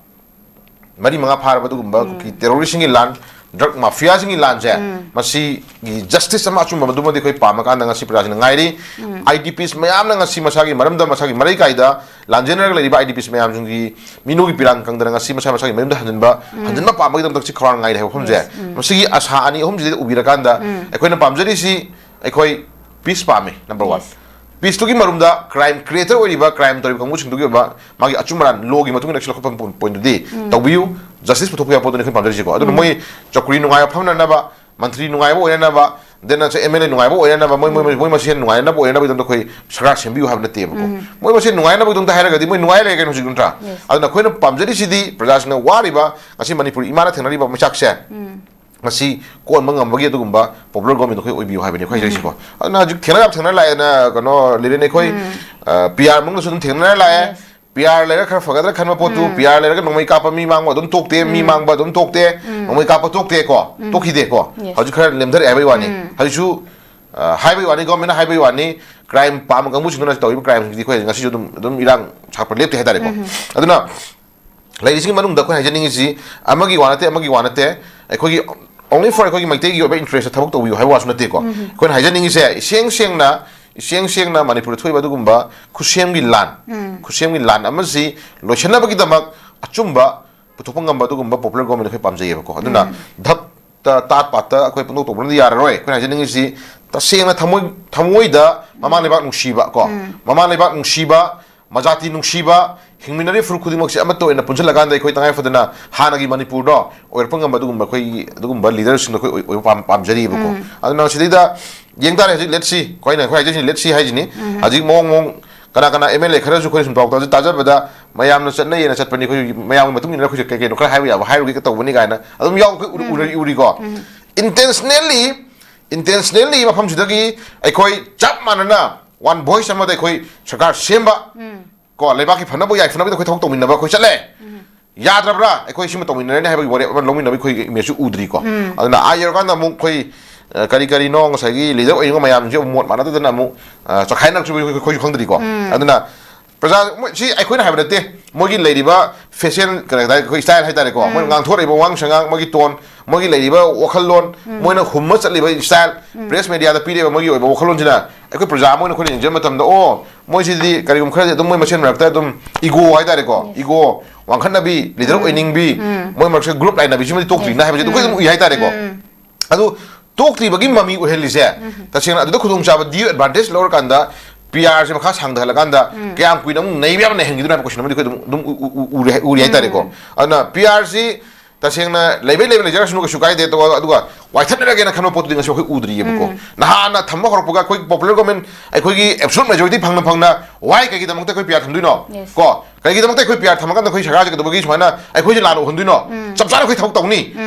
ꯃꯔꯤ ꯃꯉꯥ ꯐꯥꯔꯕ ꯑꯗꯨꯒꯨꯝꯕ ꯀꯨꯀꯤ terroristꯁꯤꯡꯒꯤ ꯂꯥꯟ, drug mafiaꯁꯤꯡꯒꯤ ꯂꯥꯟꯁꯦ, ꯃꯁꯤꯒꯤ justice ꯑꯃ ꯑꯆꯨꯝꯕ ꯃꯗꯨꯃꯗꯤ ꯑꯩꯈꯣꯏ ꯄꯥꯝꯃꯀꯥꯟꯗ ꯉꯁꯤ ꯄ꯭ꯔꯖꯥꯁꯤꯡꯅ ꯉꯥꯏꯔꯤ꯫ I D Ps ꯃꯌꯥꯝꯅ ꯉꯁꯤ ꯃꯁꯥꯒꯤ ꯃꯔꯝꯗ, ꯃꯁꯥꯒꯤ ꯃꯔꯩ ꯀꯥꯏꯗ ꯂꯥꯟꯖꯦꯟꯅꯔꯒ ꯂꯩꯔꯤꯕ I D Ps ꯃꯌꯥꯝꯁꯤꯡꯒꯤ ꯃꯤꯅꯨꯒꯤ ꯄꯤꯔꯥꯡ ꯀꯪꯗꯅ ꯉꯁꯤ ꯃꯁꯥ ꯃꯁꯥꯒꯤ ꯃꯌꯨꯝꯗ ꯍꯟꯖꯤꯟꯕ, ꯍꯟꯖꯤꯟꯕ ꯄꯥꯝꯕꯒꯤꯗꯃꯛꯇ ꯁꯤ ꯈꯧꯔꯥꯡꯅ ꯉꯥꯏꯔꯤ ꯍꯥꯏꯕ ꯋꯥꯐꯝꯁꯦ, ꯃꯁꯤꯒꯤ ꯑꯁꯥ ꯑꯅꯤ ꯑꯍꯨꯝꯁꯤꯗ ꯎꯕꯤꯔꯀꯥꯟꯗ ꯑꯩꯈꯣꯏꯅ ꯄꯥꯝꯖꯔꯤꯁꯤ ꯑꯩꯈꯣꯏ peace ꯄꯥꯝꯃꯤ, number one꯫ ꯄꯤꯁꯇꯨꯒꯤ ꯃꯔꯨꯝꯗ ꯀ꯭ꯔꯥꯏꯝ ꯀ꯭ꯔꯤꯌꯦꯇꯔ ꯑꯣꯏꯔꯤꯕ, ꯀ꯭ꯔꯥꯏꯝ ꯇꯧꯔꯤꯕ ꯀꯥꯡꯕꯨꯁꯤꯡꯗꯨꯒꯤ ꯑꯣꯏꯕ ꯃꯥꯒꯤ ꯑꯆꯨꯝ ꯑꯔꯥꯟ ꯂꯣꯒꯤ ꯃꯇꯨꯡ ꯏꯟꯅ ꯑꯦꯛꯁꯟ ꯂꯧꯈꯠꯄ ꯄꯣꯏꯟꯗꯨꯗꯤ ꯇꯧꯕꯤꯌꯨ, ꯖꯁꯇꯤꯁ ꯄꯨꯊꯣꯛꯄ ꯌꯥꯕ ꯄꯣꯠꯇꯨꯅꯤ ꯑꯩꯈꯣꯏꯅ ꯄꯥꯝꯖꯔꯤꯁꯤꯀꯣ꯫ ꯑꯗꯨꯅ ꯃꯣꯏ ꯆꯧꯀ꯭ꯔꯤ ꯅꯨꯡꯉꯥꯏꯕ ꯐꯝꯅꯅꯕ, ꯃꯟꯇ꯭ꯔꯤ ꯅꯨꯡꯉꯥꯏꯕ ꯑꯣꯏꯅꯅꯕ, ꯗꯦꯟ ꯑꯦꯝ ꯑꯦꯜ ꯑꯦ ꯅꯨꯡꯉꯥꯏꯕ ꯑꯣꯏꯅꯅꯕ, ꯃꯣꯏ ꯃꯣꯏ ꯃꯣꯏ ꯃꯁꯦꯟ ꯅꯨꯡꯉꯥꯏꯅꯅꯕ ꯑꯣꯏꯅꯅꯕꯒꯤꯗꯃꯛꯇ ꯑꯩꯈꯣꯏ ꯁꯔꯀꯥꯔ ꯁꯦꯝꯕꯤꯌꯨ ꯍꯥꯏꯕ ꯅꯠꯇꯦꯕꯀꯣ꯫ ꯃꯣꯏ ꯃꯁꯦꯟ ꯅꯨꯡꯉꯥꯏꯅꯕꯒꯤꯗꯃꯛꯇ ꯍꯥꯏꯔꯒꯗꯤ ꯃꯣꯏ ꯅꯨꯡꯉꯥꯏ ꯂꯩꯔꯦ ꯀꯩꯅꯣ ꯍꯧꯖꯤꯛ, ꯅꯠꯇ꯭ꯔꯥ? ꯑꯗꯨꯅ ꯑꯩꯈꯣꯏꯅ ꯄꯥꯝꯖꯔꯤꯁꯤꯗꯤ ꯄ꯭ꯔꯖꯥꯁꯤꯡꯅ ꯋꯥꯔꯤꯕ, ꯉꯁꯤ ꯃꯅꯤꯄꯨꯔ ꯏꯃꯥꯅ ꯊꯦꯡꯅꯔꯤꯕ ꯃꯩꯆꯥꯛꯁꯦ, ꯃꯁꯤ ꯀꯣꯟꯕ ꯉꯝꯕꯒꯤ ꯑꯗꯨꯒꯨꯝꯕ ꯄꯣꯄꯨꯂꯔ ꯒꯣꯃꯦꯟꯗ ꯑꯩꯈꯣꯏ ꯑꯣꯏꯕꯤꯌꯨ ꯍꯥꯏꯕꯅꯤ ꯑꯩꯈꯣꯏ ꯍꯥꯏꯖꯔꯤꯁꯤꯀꯣ꯫ ꯑꯗꯨꯅ ꯍꯧꯖꯤꯛ ꯊꯦꯡꯅ ꯌꯥꯝ ꯊꯦꯡꯅ ꯂꯥꯛꯑꯦꯅ ꯀꯩꯅꯣ ꯂꯩꯔꯦꯅꯦ ꯑꯩꯈꯣꯏ, ꯄꯤ ꯑꯥꯔ ꯃꯅꯨꯡꯗꯁꯨ ꯑꯗꯨꯝ ꯊꯦꯡꯅꯔ ꯂꯥꯛꯑꯦ꯫ ꯄꯤ ꯑꯥꯔ ꯂꯩꯔꯒ ꯈꯔ ꯐꯒꯗ꯭ꯔꯥ ꯈꯟꯕ ꯄꯣꯠꯇꯨ, ꯄꯤ ꯑꯥꯔ ꯂꯩꯔꯒ ꯅꯣꯡꯃꯩ ꯀꯥꯞꯄ ꯃꯤ ꯃꯥꯡꯕ ꯑꯗꯨꯝ ꯇꯣꯛꯇꯦ, ꯃꯤ ꯃꯥꯡꯕ ꯑꯗꯨꯝ ꯇꯣꯛꯇꯦ, ꯅꯣꯡꯃꯩ ꯀꯥꯞꯄ ꯇꯣꯛꯇꯦꯀꯣ, ꯇꯣꯛꯈꯤꯗꯦꯀꯣ꯫ ꯍꯧꯖꯤꯛ ꯈꯔ ꯅꯦꯝꯊꯔꯛꯑꯦ ꯍꯥꯏꯕꯒꯤ ꯋꯥꯅꯤ꯫ ꯍꯧꯖꯤꯛꯁꯨ, ꯑ, ꯍꯥꯏꯕꯒꯤ ꯋꯥꯅꯤ, ꯒꯣꯃꯦꯟꯅ ꯍꯥꯏꯕꯒꯤ ꯋꯥꯅꯤ, ꯀ꯭ꯔꯥꯏꯝ ꯄꯥꯝꯕ ꯀꯥꯡꯕꯨꯁꯤꯡꯗꯨꯅ ꯇꯧꯔꯤꯕ ꯀ꯭ꯔꯥꯏꯝꯁꯤꯡꯁꯤꯗꯤ ꯑꯩꯈꯣꯏ ꯉꯁꯤꯁꯨ ꯑꯗꯨꯝ, ꯑꯗꯨꯝ ꯏꯔꯥꯡ ꯁꯥꯒꯠꯄ ꯂꯦꯞꯇꯦ ꯍꯥꯏꯇꯥꯔꯦꯀꯣ꯫ ꯑꯗꯨꯅ ꯂꯩꯔꯤꯁꯤꯒꯤ ꯃꯅꯨꯡꯗ ꯑꯩꯈꯣꯏꯅ ꯍꯥꯏꯖꯅꯤꯡꯉꯤꯁꯤ ꯑꯃꯒꯤ ꯋꯥ ꯅꯠꯇꯦ, ꯑꯃꯒꯤ ꯋꯥ ꯅꯠꯇꯦ, ꯑꯩꯈꯣꯏꯒꯤ only for ꯑꯩꯈꯣꯏꯒꯤ ꯃꯩꯇꯩꯒꯤ ꯑꯣꯏꯕ ꯏꯟꯇꯔꯦꯁꯇ ꯊꯕꯛ ꯇꯧꯕꯤꯌꯨ ꯍꯥꯏꯕ ꯋꯥꯁꯨ ꯅꯠꯇꯦꯀꯣ꯫ ꯑꯩꯈꯣꯏꯅ ꯍꯥꯏꯖꯅꯤꯡꯉꯤꯁꯦ ꯏꯁꯦꯡ ꯁꯦꯡꯅ, ꯏꯁꯦꯡ ꯁꯦꯡꯅ ꯃꯅꯤꯄꯨꯔꯗ ꯊꯣꯛꯏꯕ ꯑꯗꯨꯒꯨꯝꯕ ꯈꯨꯠꯁꯦꯝꯒꯤ ꯂꯥꯟ, ꯈꯨꯠꯁꯦꯝꯒꯤ ꯂꯥꯟ ꯑꯃꯁꯤ ꯂꯣꯏꯁꯤꯟꯅꯕꯒꯤꯗꯃꯛ ꯑꯆꯨꯝꯕ ꯄꯨꯊꯣꯛꯄ ꯉꯝꯕ ꯑꯗꯨꯒꯨꯝꯕ ꯄꯣꯄꯨꯂꯔ ꯒꯣꯃꯦꯟ ꯑꯩꯈꯣꯏ ꯄꯥꯝꯖꯩꯌꯦꯕꯀꯣ꯫ ꯑꯗꯨꯅ ꯙꯞꯇ ꯇꯥꯠ ꯄꯥꯠꯇ ꯑꯩꯈꯣꯏ ꯄꯨꯡꯇꯧ ꯇꯧꯕꯅꯗꯤ ꯌꯥꯔꯔꯣꯏ꯫ ꯑꯩꯈꯣꯏꯅ ꯍꯥꯏꯖꯅꯤꯡꯉꯤꯁꯤ ꯇꯁꯦꯡꯅ ꯊꯃꯣꯏ, ꯊꯃꯣꯏꯗ ꯃꯃꯥ ꯂꯩꯕꯥꯛ ꯅꯨꯡꯁꯤꯕ ꯀꯣ, ꯃꯃꯥ ꯂꯩꯕꯥꯛ ꯅꯨꯡꯁꯤꯕ, ꯃꯖꯥꯇꯤ ꯅꯨꯡꯁꯤꯕ, ꯍꯤꯡꯃꯤꯟꯅꯔꯤꯕ ꯐꯨꯔꯨꯞ ꯈꯨꯗꯤꯡꯃꯛꯁꯦ ꯑꯃꯠꯇ ꯑꯣꯏꯅ ꯄꯨꯟꯁꯤꯜꯂꯀꯥꯟꯗ ꯑꯩꯈꯣꯏ ꯇꯉꯥꯏ ꯐꯗꯅ ꯍꯥꯟꯅꯒꯤ ꯃꯅꯤꯄꯨꯔꯗꯣ ꯑꯣꯏꯔꯛꯄ ꯉꯝꯕ ꯑꯗꯨꯒꯨꯝꯕ ꯑꯩꯈꯣꯏꯒꯤ ꯑꯗꯨꯒꯨꯝꯕ ꯂꯤꯗꯔꯁꯤꯡꯗꯣ ꯑꯩꯈꯣꯏ ꯑꯣꯏ-, ꯑꯣꯏꯕ ꯄꯥꯝ-, ꯄꯥꯝꯖꯔꯤꯕꯀꯣ꯫ ꯑꯗꯨꯅ ꯁꯤꯗꯩꯗ ꯌꯦꯡ ꯇꯥꯔꯦ꯫ ꯍꯧꯖꯤꯛ let's see, ꯑꯩꯈꯣꯏꯅ ꯑꯩꯈꯣꯏ ꯍꯥꯏꯖꯔꯤꯁꯤꯅ let's see ꯍꯥꯏꯁꯤꯅꯤ꯫ ꯍꯧꯖꯤꯛ ꯃꯑꯣꯡ ꯃꯑꯣꯡ ꯀꯅꯥ ꯀꯅꯥ ꯑꯦꯝ ꯑꯦꯜ ꯑꯦ ꯈꯔꯁꯨ ꯑꯩꯈꯣꯏꯅ ꯁꯨꯝ ꯄꯥꯎ ꯇꯥꯖ-, ꯇꯥꯖꯕꯗ ꯃꯌꯥꯝꯅ ꯆꯠꯅꯩꯌꯦꯅ ꯆꯠꯄꯅꯤ, ꯑꯩꯈꯣꯏ ꯃꯌꯥꯝꯒꯤ ꯃꯇꯨꯡ ꯏꯟꯅ ꯑꯩꯈꯣꯏꯁꯨ ꯀꯩ ꯀꯩꯅꯣ ꯈꯔ ꯍꯥꯏꯕ ꯌꯥꯕ ꯍꯥꯏꯔꯨꯒꯦ ꯇꯧꯕꯅꯤ ꯀꯥꯏꯅ ꯑꯗꯨꯝ ꯌꯥꯎ-, ꯑꯩꯈꯣꯏ ꯎꯔ-, ꯎꯔ-, ꯎꯔꯤꯀꯣ꯫ Intentionally, intentionally ꯃꯐꯝꯁꯤꯗꯒꯤ ꯑꯩꯈꯣꯏ ꯆꯞ ꯃꯥꯟꯅꯅ one voice ꯑꯃꯗ ꯑꯩꯈꯣꯏ ꯁꯔꯀꯥꯔ ꯁꯦꯝꯕ, ꯀꯣ, ꯂꯩꯕꯥꯛꯀꯤ ꯐꯅꯕ ꯌꯥꯏꯐꯅꯕꯒꯤꯗ ꯑꯩꯈꯣꯏ ꯊꯕꯛ ꯇꯧꯃꯤꯟꯅꯕ ꯑꯩꯈꯣꯏ ꯆꯠꯂꯦ꯫ ꯌꯥꯗ꯭ꯔꯕ꯭ꯔꯥ? ꯑꯩꯈꯣꯏ ꯁꯤꯃ ꯇꯧꯃꯤꯟꯅꯔꯅꯤ ꯍꯥꯏꯕꯒꯤ ꯋꯥꯔꯦꯞ ꯑꯃ ꯂꯧꯃꯤꯟꯅꯕ ꯑꯩꯈꯣꯏꯒꯤ ꯏꯃꯦꯖꯁꯨ ꯎꯗ꯭ꯔꯤꯀꯣ꯫ ꯑꯗꯨꯅ ꯑꯥ ꯌꯧꯔꯀꯥꯟꯗ ꯑꯃꯨꯛ ꯑꯩꯈꯣꯏ, ꯑ, ꯀꯔꯤ ꯀꯔꯤꯅꯣ ꯉꯁꯥꯏꯒꯤ ꯂꯤꯗꯔ ꯑꯣꯏꯅꯤꯡꯕ ꯃꯌꯥꯝꯁꯦ ꯑꯃꯨꯛ ꯃꯣꯠ ꯃꯥꯟꯅꯗꯗꯅ ꯑꯃꯨꯛ, ꯑ, ꯆꯈꯥꯏꯅꯔꯛꯇ꯭ꯔꯤꯕ ꯑꯩꯈꯣꯏ, ꯑꯩꯈꯣꯏꯁꯨ ꯈꯪꯗ꯭ꯔꯤꯀꯣ꯫ ꯑꯗꯨꯅ ꯄ꯭ꯔꯖꯥ, ꯃꯣꯏ, ꯁꯤ ꯑꯩꯈꯣꯏꯅ ꯍꯥꯏꯕ ꯅꯠꯇꯦ, ꯃꯣꯏꯒꯤ ꯂꯩꯔꯤꯕ ꯐꯦꯁꯤꯌꯦꯜ ꯀꯩ ꯍꯥꯏꯇꯥꯔꯦ, ꯑꯩꯈꯣꯏ ꯁ꯭ꯇꯥꯏꯜ ꯍꯥꯏꯇꯥꯔꯦꯀꯣ, ꯃꯣꯏꯅ ꯉꯥꯡꯊꯣꯔꯛꯏꯕ ꯋꯥꯉꯥꯡ ꯁꯉꯥꯡ, ꯃꯣꯏꯒꯤ ꯇꯣꯟ, ꯃꯣꯏꯒꯤ ꯂꯩꯔꯤꯕ ꯋꯥꯈꯜꯂꯣꯟ, ꯃꯣꯏꯅ ꯍꯨꯝꯃ ꯆꯠꯂꯤꯕ ꯁ꯭ꯇꯥꯏꯜ, ꯄ꯭ꯔꯦꯁ ꯃꯦꯗꯤꯌꯥꯗ ꯄꯤꯔꯤꯕ ꯃꯣꯏꯒꯤ ꯑꯣꯏꯕ ꯋꯥꯈꯜꯂꯣꯟꯁꯤꯅ ꯑꯩꯈꯣꯏ ꯄ꯭ꯔꯖꯥ ꯑꯃ ꯑꯣꯏꯅ ꯑꯩꯈꯣꯏꯅ ꯌꯦꯡꯖꯕ ꯃꯇꯝꯗ, ꯑꯣ, ꯃꯣꯏꯁꯤꯗꯤ ꯀꯔꯤꯒꯨꯝꯕ ꯈꯔꯗꯤ ꯑꯗꯨꯝ ꯃꯣꯏ ꯃꯁꯦꯟ ꯃꯔꯛꯇ ꯑꯗꯨꯝ ꯏꯒꯣ ꯍꯥꯏꯇꯥꯔꯦꯀꯣ, ꯏꯒꯣ ꯋꯥꯡꯈꯠꯅꯕꯤ, ꯂꯤꯗꯔ ꯑꯣꯏꯅꯤꯡꯕꯤ, ꯃꯣꯏ ꯃꯔꯛꯁꯤꯗ ꯒ꯭ꯔꯨꯞ ꯂꯥꯏꯅꯕꯤꯁꯤꯃꯗꯤ ꯇꯣꯛꯇ꯭ꯔꯤꯅ ꯍꯥꯏꯕꯁꯦ ꯑꯩꯈꯣꯏ ꯑꯗꯨꯝ ꯎꯏ ꯍꯥꯏꯇꯥꯔꯦꯀꯣ꯫ ꯑꯗꯨ ꯇꯣꯛꯇ꯭ꯔꯤꯕꯒꯤ ꯃꯃꯤ ꯑꯣꯏꯍꯜꯂꯤꯁꯦ, ꯇꯁꯦꯡꯅ ꯑꯗꯨꯗ ꯈꯨꯗꯣꯡꯆꯥꯕ due advantage ꯂꯧꯔꯀꯥꯟꯗ ꯄꯤ ꯑꯥꯔꯁꯦ ꯃꯈꯥ ꯁꯥꯡꯊꯍꯜꯂꯀꯥꯟꯗ ꯀꯌꯥꯝ ꯀꯨꯏꯅ ꯑꯃꯨꯛ ꯅꯩꯕ ꯌꯥꯕ ꯅꯩꯍꯟꯈꯤꯗꯣꯏꯅꯣ ꯍꯥꯏꯕ ꯀꯣꯏꯁꯟ ꯑꯃꯗꯤ ꯑꯩꯈꯣꯏ ꯑꯗꯨꯝ ꯑꯗꯨꯝ ꯎ- ꯎ- ꯎ- ꯎꯔꯦ ꯎꯔꯤ ꯍꯥꯏꯇꯥꯔꯦꯀꯣ꯫ ꯑꯗꯨꯅ ꯄꯤ ꯑꯥꯔꯁꯤ ꯇꯁꯦꯡꯅ ꯂꯩꯕꯩ ꯂꯩꯕ ꯂꯩꯖꯔꯁꯅꯨ, ꯀꯩꯁꯨ ꯀꯥꯏꯗꯦ꯫ ꯑꯗꯨꯒ ꯑꯗꯨꯒ ꯋꯥꯏꯊꯠꯅꯔꯒꯦꯅ ꯈꯟꯕ ꯄꯣꯠꯇꯨꯗꯤ ꯉꯁꯤ ꯑꯩꯈꯣꯏ ꯎꯗ꯭ꯔꯤꯌꯦꯕꯀꯣ꯫ ꯅꯍꯥꯟꯅ ꯊꯝꯕ ꯍꯧꯔꯛꯄꯒ ꯑꯩꯈꯣꯏ ꯄꯣꯄꯨꯂꯔ ꯒꯣꯔꯃꯦꯟ, ꯑꯩꯈꯣꯏꯒꯤ ꯑꯦꯕꯁꯣꯂꯨꯠ ꯃꯦꯖꯣꯔꯤꯇꯤ ꯐꯪꯅ ꯐꯪꯅ ꯋꯥꯏ ꯀꯩꯒꯤꯗꯃꯛꯇ ꯑꯩꯈꯣꯏ ꯄꯤ ꯑꯥꯔ ꯊꯝꯗꯣꯏꯅꯣ? Yes. ꯀꯣ, ꯀꯩꯒꯤꯗꯃꯛꯇ ꯑꯩꯈꯣꯏ ꯄꯤ ꯑꯥꯔ ꯊꯝꯃꯀꯥꯟꯗ ꯑꯩꯈꯣꯏ ꯁꯔꯀꯥꯔꯁꯦ ꯀꯩꯗꯧꯕꯒꯤ ꯁꯨꯃꯥꯏꯅ ꯑꯩꯈꯣꯏꯁꯦ ꯂꯥꯟꯅ ꯎꯍꯟꯗꯣꯏꯅꯣ? ꯆꯞ ꯆꯥꯅ ꯑꯩꯈꯣꯏ ꯊꯕꯛ ꯇꯧꯅꯤ,